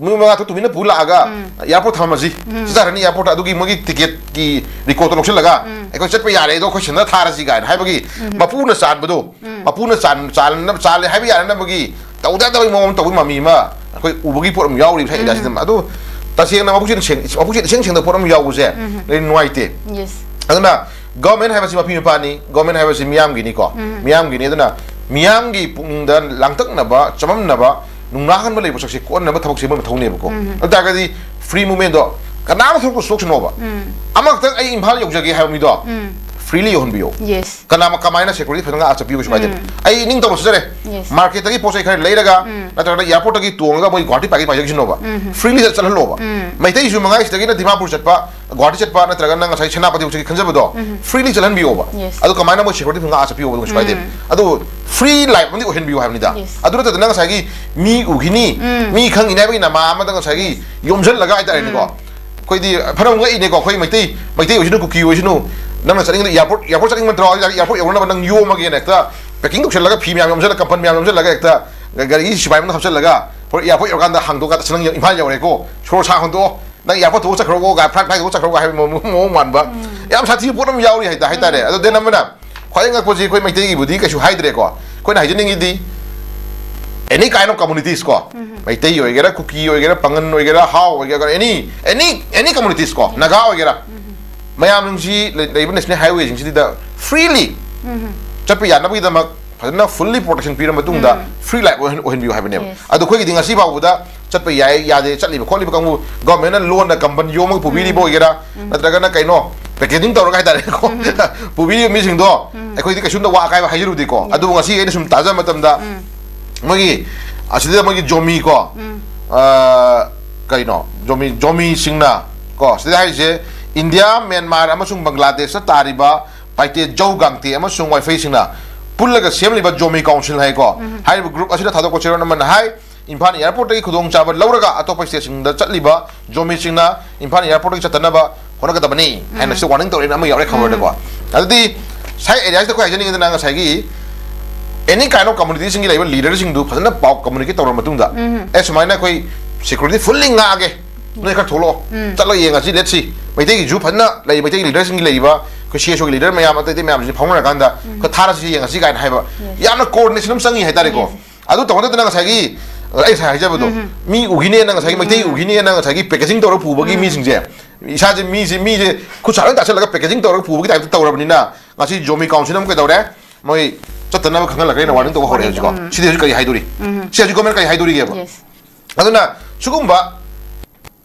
ꯃꯣꯏ ꯃꯉꯥ ꯇꯔꯨꯛ ꯇꯨꯃꯤꯟꯅ ꯄꯨ ꯂꯥꯛꯑꯒ ꯑꯦꯌꯥꯔꯄꯣꯔꯠ ꯊꯝꯃꯁꯤ, ꯆꯠꯆꯔꯅꯤ ꯑꯦꯌꯥꯔꯄꯣꯔꯠꯇ, ꯑꯗꯨꯒꯤ ꯃꯣꯏꯒꯤ ꯇꯤꯀꯦꯠꯀꯤ ꯔꯦꯀꯣꯔꯠꯇꯣ ꯂꯧꯁꯤꯜꯂꯒ ꯑꯩꯈꯣꯏ ꯆꯠꯄ ꯌꯥꯔꯦ, ꯑꯗꯣ ꯑꯩꯈꯣꯏ ꯁꯦꯟꯗ ꯊꯥꯔꯁꯤ ꯀꯥꯏꯅ ꯍꯥꯏꯕꯒꯤ ꯃꯄꯨꯅ ꯆꯥꯟꯕꯗꯣ, ꯃꯄꯨꯅ ꯆꯥꯟ-, ꯆꯥꯟꯅꯕ, ꯆꯥꯜꯂꯦ ꯍꯥꯏꯕ ꯌꯥꯅꯅꯕꯒꯤ ꯇꯧꯗ ꯌꯥꯗꯕꯒꯤ ꯃꯑꯣꯡ ꯑꯃ ꯇꯧꯕꯒꯤ ꯃꯃꯤ ꯑꯃ ꯑꯩꯈꯣꯏ ꯎꯕꯒꯤ ꯄꯣꯠ ꯑꯃ ꯌꯥꯎꯔꯤꯕ ꯁ꯭ꯋꯥꯏ ꯑꯦꯔꯤꯌꯥꯁꯤꯗ꯫ ꯑꯗꯨ ꯇꯁꯦꯡꯅ ꯃꯄꯨꯛꯆꯦꯜ ꯁꯦꯡ-, ꯃꯄꯨꯛꯆꯦꯜ ꯏꯁꯦꯡ ꯁꯦꯡꯗꯕ ꯄꯣꯠ ꯑꯃ ꯌꯥꯎꯕꯁꯦ ꯑꯩ ꯅꯨꯡꯉꯥꯏꯇꯦ꯫ ꯑꯗꯨꯅ ꯒꯣꯔꯃꯦꯟ ꯍꯥꯏꯕꯁꯤ ꯃꯄꯤ ꯃꯄꯥꯅꯤ, ꯒꯣꯔꯃꯦꯟ ꯍꯥꯏꯕꯁꯤ ꯃꯤꯌꯥꯝꯒꯤꯅꯤꯀꯣ, ꯃꯤꯌꯥꯝꯒꯤꯅꯤ꯫ ꯑꯗꯨꯅ ꯃꯤꯌꯥꯝꯒꯤ ꯄꯨꯛꯅꯤꯡꯗ ꯂꯥꯡꯇꯛꯅꯕ, ꯆꯃꯝꯅꯕ, ꯅꯨꯡꯅꯥꯡꯍꯟꯕ ꯂꯩꯕ ꯄꯣꯠꯁꯛꯁꯦ ꯀꯣꯛꯍꯟꯅꯕ ꯊꯕꯛꯁꯦ ꯃꯣꯏ ꯃꯊꯧꯅꯦꯕꯀꯣ꯫ ꯑꯗꯨ ꯇꯥꯔꯒꯗꯤ ꯐ꯭ꯔꯤ ꯃꯨꯚꯃꯦꯟꯗꯣ ꯀꯅꯥꯝꯇ ꯊꯣꯛꯄ ꯁꯣꯛꯁꯅꯣꯕ꯫ ꯑꯃꯈꯛꯇꯪ ꯑꯩ ꯏꯝꯐꯥꯜ ꯌꯧꯖꯒꯦ ꯍꯥꯏꯕ ꯃꯤꯗꯣ ꯐ꯭ꯔꯤꯂꯤ ꯌꯧꯍꯟꯕꯤꯌꯣ꯫ ꯀꯅꯥ ꯀꯃꯥꯏꯅ ꯁꯦꯀ꯭ꯌꯨꯔꯤꯇꯤ ꯐꯖꯅ ꯉꯥꯛꯑ ꯆꯠꯄꯤꯌꯣ ꯀꯩꯁꯨ ꯀꯥꯏꯗꯦ꯫ ꯑꯩ ꯏꯅꯤꯡ ꯇꯧꯕ ꯆꯠꯆꯔꯦ꯫ ꯃꯥꯔꯀꯦꯠꯇꯒꯤ ꯄꯣꯠ ꯆꯩ ꯈꯔ ꯂꯩꯔꯒ ꯅꯠꯇ꯭ꯔꯒꯅ ꯑꯦꯌꯥꯔꯄꯣꯔꯠꯇꯒꯤ ꯇꯣꯡꯉꯒ ꯃꯣꯏ ꯒꯨꯍꯥꯇꯤ ꯄꯥꯏꯒꯩ ꯄꯥꯏꯖꯈꯤꯁꯅꯣꯕ꯫ ꯐ꯭ꯔꯤꯂꯤ ꯆꯠꯍꯜꯂꯣꯕ꯫ ꯃꯩꯇꯩꯁꯨ ꯃꯉꯥꯏ ꯁꯤꯗꯒꯤꯅ ꯗꯤꯃꯥꯄꯨꯔ ꯆꯠꯄ, ꯒꯨꯍꯥꯇꯤ ꯆꯠꯄ ꯅꯠꯇ꯭ꯔꯒꯅ ꯉꯁꯥꯏ ꯁꯦꯅꯥꯄꯇꯤ ꯐꯥꯎ ꯆꯠꯀꯦ ꯈꯟꯖꯕꯗꯣ ꯐ꯭ꯔꯤꯂꯤ ꯆꯠꯍꯟꯕꯤꯌꯣꯕ꯫ ꯑꯗꯨ ꯀꯃꯥꯏꯅ ꯃꯣꯏ ꯁꯦꯀ꯭ꯌꯨꯔꯤꯇꯤ ꯐꯖꯅ ꯉꯥꯛꯑ ꯆꯠꯄꯤꯌꯣꯕ ꯑꯗꯨꯝ ꯀꯩꯁꯨ ꯀꯥꯏꯗꯦ꯫ ꯑꯗꯨ ꯐ꯭ꯔꯤ ꯂꯥꯏꯐ ꯑꯃꯗꯤ ꯑꯣꯏꯍꯟꯕꯤꯌꯨ ꯍꯥꯏꯕꯅꯤꯗ꯫ ꯑꯗꯨ ꯅꯠꯇꯗꯅ ꯉꯁꯥꯏꯒꯤ ꯃꯤ ꯎꯈꯤꯅꯤ, ꯃꯤ ꯈꯪꯈꯤꯅꯤ ꯍꯥꯏꯕꯒꯤ ꯅꯃꯥ ꯑꯃꯗ ꯉꯁꯥꯏꯒꯤ ꯌꯣꯝꯁꯤꯜꯂꯒ ꯍꯥꯏꯇꯥꯔꯦꯅꯦꯀꯣ꯫ ꯑꯩꯈꯣꯏꯗꯤ ꯐꯅ ꯑꯃꯨꯛ ꯉꯛꯏꯅꯦꯀꯣ, ꯑꯩꯈꯣꯏ ꯃꯩꯇꯩ, ꯃꯩꯇꯩ ꯑꯣꯏꯁꯅꯨ, ꯀꯨꯀꯤ ꯑꯣꯏꯁꯅꯨ, ꯅꯪꯅ ꯆꯠꯅꯤꯡꯉꯤꯗ ꯑꯦꯌꯥꯔꯄꯣꯔꯠ, ꯑꯦꯌꯥꯔꯄꯣꯔꯠ ꯆꯠꯅꯤꯡꯕ ꯅꯠꯇ꯭ꯔꯣ? ꯑꯦꯌꯥꯔꯄꯣꯔꯠ ꯌꯧꯅꯅꯕ ꯅꯪ ꯌꯣꯝꯃꯒꯦꯅ ꯍꯦꯛꯇ ꯄꯦꯀꯤꯡ ꯇꯧꯁꯜꯂꯒ, ꯐꯤ ꯃꯌꯥꯝ ꯌꯣꯝꯁꯜꯂꯒ, ꯀꯝꯄꯟ ꯃꯌꯥꯝ ꯌꯣꯝꯁꯜꯂꯒ ꯍꯦꯛꯇ ꯒꯥꯔꯤꯒꯤ ꯁꯤꯐꯥꯏ ꯑꯃꯗ ꯍꯥꯞꯆꯜꯂꯒ, ꯍꯣꯔꯦꯟ ꯑꯦꯌꯥꯔꯄꯣꯔꯠ ꯌꯧꯔꯀꯥꯟꯗ ꯍꯥꯡꯗꯣꯛꯑꯒ "ꯑꯁ, ꯅꯪ ꯏꯝꯐꯥꯜ ꯌꯧꯔꯦꯀꯣ, ꯁꯣꯔ ꯁꯥ ꯍꯣꯟꯗꯣꯛꯑꯣ, ꯅꯪ ꯑꯦꯌꯥꯔꯄꯣꯔꯠ ꯊꯣꯛꯑ ꯆꯠꯈ꯭ꯔꯣꯀꯣ" ꯀꯥꯏ, "ꯐ꯭ꯂꯥꯏꯠ ꯊꯣꯛꯑ ꯆꯠꯈ꯭ꯔꯣꯀꯣ" ꯍꯥꯏꯕ ꯃꯑꯣꯡ, ꯃꯑꯣꯡ ꯃꯥꯟꯕ ꯌꯥꯝ ꯁꯥꯊꯤꯕ ꯄꯣꯠ ꯑꯃ ꯌꯥꯎꯔꯤ ꯍꯥꯏꯇꯥ-, ꯍꯥꯏꯇꯥꯔꯦ꯫ ꯑꯗꯣ ꯗꯦꯟ ꯑꯃꯅ ꯈ꯭ꯋꯥꯏꯗꯒꯤ ꯉꯛꯄꯁꯤ ꯑꯩꯈꯣꯏ ꯃꯩꯇꯩꯒꯤꯕꯨꯗꯤ ꯀꯩꯁꯨ ꯍꯥꯏꯗ꯭ꯔꯦꯀꯣ꯫ ꯑꯩꯈꯣꯏꯅ ꯍꯥꯏꯖꯅꯤꯡꯉꯤꯗꯤ any kind of communities ꯀꯣ, ꯃꯩꯇꯩ ꯑꯣꯏꯒꯦꯔꯥ, ꯀꯨꯀꯤ ꯑꯣꯏꯒꯦꯔꯥ, ꯄꯥꯉꯟ ꯑꯣꯏꯒꯦꯔꯥ, ꯍꯥꯎ ꯑꯣꯏꯒꯦꯔꯥ, any, any, any communities ꯀꯣ, ꯅꯥꯒꯥ ꯑꯣꯏꯒꯦꯔꯥ, ꯃꯌꯥꯝꯁꯤ ꯂꯩ-, ꯂꯩꯕ ꯅꯦꯁꯅꯦꯜ ꯍꯥꯏꯋꯦꯁꯤꯡꯁꯤꯗ ꯐ꯭ꯔꯤꯂꯤ ꯆꯠꯄ ꯌꯥꯅꯕꯒꯤꯗꯃꯛ ꯐꯖꯅ ꯐꯨꯜꯂꯤ ꯄ꯭ꯔꯣꯇꯦꯛꯁꯟ ꯄꯤꯔ ꯃꯇꯨꯡꯗ ꯐ꯭ꯔꯤ ꯂꯥꯏꯐ ꯑꯣꯏꯍꯟ-, ꯑꯣꯏꯍꯟꯕꯤꯌꯨ ꯍꯥꯏꯕꯅꯦꯕ꯫ ꯑꯗꯣ ꯑꯩꯈꯣꯏꯒꯤꯗꯤ ꯉꯁꯤ ꯐꯥꯎꯕꯗ ꯆꯠꯄ ꯌꯥꯏ ꯌꯥꯗꯦ ꯆꯠꯂꯤꯕ ꯈꯣꯠꯂꯤꯕ ꯀꯥꯡꯕꯨ, ꯒꯣꯔꯃꯦꯟꯅ ꯂꯣꯟꯅ ꯀꯝꯄꯟ ꯌꯣꯝꯃꯒ ꯄꯨꯕꯤꯔꯤꯕ ꯑꯣꯏꯒꯦꯔꯥ, ꯅꯠꯇ꯭ꯔꯒꯅ ꯀꯩꯅꯣ, ꯄꯦꯀꯦꯖꯤꯡ ꯇꯧꯔꯒ ꯍꯥꯏꯇꯥꯔꯦꯀꯣ, ꯄꯨꯕꯤꯔꯤꯕ ꯃꯤꯁꯤꯡꯗꯣ ꯑꯩꯈꯣꯏꯗꯤ ꯀꯩꯁꯨꯝꯇ ꯋꯥ ꯑꯀꯥꯏꯕ ꯍꯥꯏꯖꯔꯨꯗꯦꯀꯣ꯫ ꯑꯗꯨꯕꯨ ꯉꯁꯤ ꯑꯩꯅ ꯁꯨꯝ ꯇꯥꯖꯕ ꯃꯇꯝꯗ ꯃꯣꯏꯒꯤ ꯑꯁꯤꯗ ꯃꯣꯏꯒꯤ ꯖꯣꯃꯤ ꯀꯣ, ꯑ, ꯀꯩꯅꯣ, ꯖꯣꯃꯤ, ꯖꯣꯃꯤꯁꯤꯡꯅ ꯀꯣ, ꯁꯤꯗ ꯍꯥꯏꯔꯤꯁꯦ ꯏꯟꯗꯤꯌꯥ, ꯃ꯭ꯌꯥꯟꯃꯥꯔ ꯑꯃꯁꯨꯡ ꯕꯪꯒ꯭ꯂꯥꯗꯦꯁꯇ ꯇꯥꯔꯤꯕ ꯄꯥꯏꯇꯦ ꯖꯧ ꯒꯥꯡꯇꯦ ꯑꯃꯁꯨꯡ ꯋꯥꯏꯐꯩꯁꯤꯡꯅ ꯄꯨꯜꯂꯒ ꯁꯦꯝꯂꯤꯕ ꯖꯣꯃꯤ ꯀꯥꯎꯟꯁꯤꯜ ꯍꯥꯏꯀꯣ꯫ ꯍꯥꯏꯔꯤꯕ ꯒ꯭ꯔꯨꯞ ꯑꯁꯤꯗ ꯊꯥꯗꯣꯛꯄ ꯆꯦꯔꯣꯜ ꯑꯃꯅ ꯍꯥꯏ, ꯏꯝꯐꯥꯜ ꯑꯦꯌꯥꯔꯄꯣꯔꯠꯇꯒꯤ ꯈꯨꯗꯣꯡꯆꯥꯕ ꯂꯧꯔꯒ ꯑꯇꯣꯞꯄ ꯁ꯭ꯇꯦꯠꯁꯤꯡꯗ ꯆꯠꯂꯤꯕ ꯖꯣꯃꯤꯁꯤꯡꯅ ꯏꯝꯐꯥꯜ ꯑꯦꯌꯥꯔꯄꯣꯔꯠꯇꯒꯤ ꯆꯠꯇꯅꯕ ꯍꯣꯠꯅꯒꯗꯕꯅꯤ ꯍꯥꯏꯅ ꯁꯤ ꯋꯥꯔꯅꯤꯡ ꯇꯧꯔꯛꯑꯦꯅ ꯑꯃ ꯌꯥꯎꯔꯦ ꯈꯕꯔꯗꯀꯣ꯫ ꯑꯗꯨꯗꯤ ꯁꯥꯏ ꯑꯦꯔꯤꯌꯥꯁꯤꯗ ꯑꯩꯈꯣꯏ ꯍꯥꯏꯖꯅꯤꯡꯉꯤꯗꯅ ꯉꯁꯥꯏꯒꯤ any kind of communityꯁꯤꯡꯒꯤ ꯂꯩꯕ ꯂꯤꯗꯔꯁꯤꯡꯗꯨ ꯐꯖꯅ ꯄꯥꯎ ꯀꯝꯃꯨꯅꯤꯀꯦꯠ ꯇꯧꯔꯕ ꯃꯇꯨꯡꯗ, "ꯑꯦ, ꯁꯨꯃꯥꯏꯅ ꯑꯩꯈꯣꯏ ꯁꯦꯀ꯭ꯌꯨꯔꯤꯇꯤ ꯐꯨꯜꯂꯤ ꯉꯥꯛꯑꯒꯦ, ꯅꯣꯏ ꯈꯔ ꯊꯣꯛꯂꯛꯑꯣ, ꯆꯠꯂꯒ ꯌꯦꯡꯉꯁꯤ, let's see, ꯃꯩꯇꯩꯒꯤꯁꯨ ꯐꯖꯅ ꯂꯩ, ꯃꯩꯇꯩꯒꯤ ꯂꯤꯗꯔꯁꯤꯡꯒꯤ ꯂꯩꯔꯤꯕ, ꯑꯩꯈꯣꯏ ꯁꯤ ꯑꯦꯁ ꯑꯣꯒꯤ ꯂꯤꯗꯔ ꯃꯌꯥꯝ, ꯑꯇꯩ ꯑꯇꯩ ꯃꯌꯥꯝꯁꯤ ꯐꯥꯎꯅꯔꯀꯥꯟꯗ ꯈꯔ ꯊꯥꯔꯁꯤ, ꯌꯦꯡꯉꯁꯤ" ꯀꯥꯏꯅ ꯍꯥꯏꯕ ꯌꯥꯝꯅ ꯀꯣꯑꯣꯔꯗꯤꯅꯦꯁꯟ ꯑꯃ ꯆꯪꯉꯤ ꯍꯥꯏꯇꯥꯔꯦꯀꯣ꯫ ꯑꯗꯨ ꯇꯧꯅꯗꯅ ꯉꯁꯥꯏꯒꯤ ꯑꯩ ꯉꯁꯥꯏ ꯍꯥꯏꯖꯕꯗꯣ, ꯃꯤ ꯎꯈꯤꯅꯦꯅ, ꯉꯁꯥꯏꯒꯤ ꯃꯩꯇꯩ ꯎꯈꯤꯅꯦꯅ ꯉꯁꯥꯏꯒꯤ ꯄꯦꯀꯦꯖꯤꯡ ꯇꯧꯔꯒ ꯄꯨꯕꯒꯤ ꯃꯤꯁꯤꯡꯁꯦ, ꯏꯁꯥꯁꯦ, ꯃꯤꯁꯦ, ꯃꯤꯁꯦ ꯈꯨꯠ ꯁꯥ ꯂꯣꯏ ꯇꯥꯁꯜꯂꯒ ꯄꯦꯀꯦꯖꯤꯡ ꯇꯧꯔꯒ ꯄꯨꯕꯒꯤ ꯇꯥꯏꯞꯇ ꯇꯧꯔꯕꯅꯤꯅ, ꯉꯁꯤ ꯖꯣꯃꯤ ꯀꯥꯎꯟꯁꯤꯜ ꯑꯃ ꯀꯩꯗꯧꯔꯦ, ꯃꯣꯏ ꯆꯠꯇꯅꯕ ꯈꯪꯍꯜꯂꯛꯈ꯭ꯔꯦꯅ꯫ Warning ꯇꯧꯕ ꯍꯧꯔꯛꯑꯦ ꯍꯧꯖꯤꯛꯀꯣ꯫ ꯎꯝ꯫ ꯁꯤꯗꯤ ꯍꯧꯖꯤꯛ ꯀꯔꯤ ꯍꯥꯏꯗꯣꯔꯤ? ꯎꯝ꯫ ꯁꯤ ꯍꯧꯖꯤꯛ government ꯀꯔꯤ ꯍꯥꯏꯗꯣꯔꯤꯒꯦꯕ? Yes꯫ ꯑꯗꯨꯅ ꯁꯤꯒꯨꯝꯕ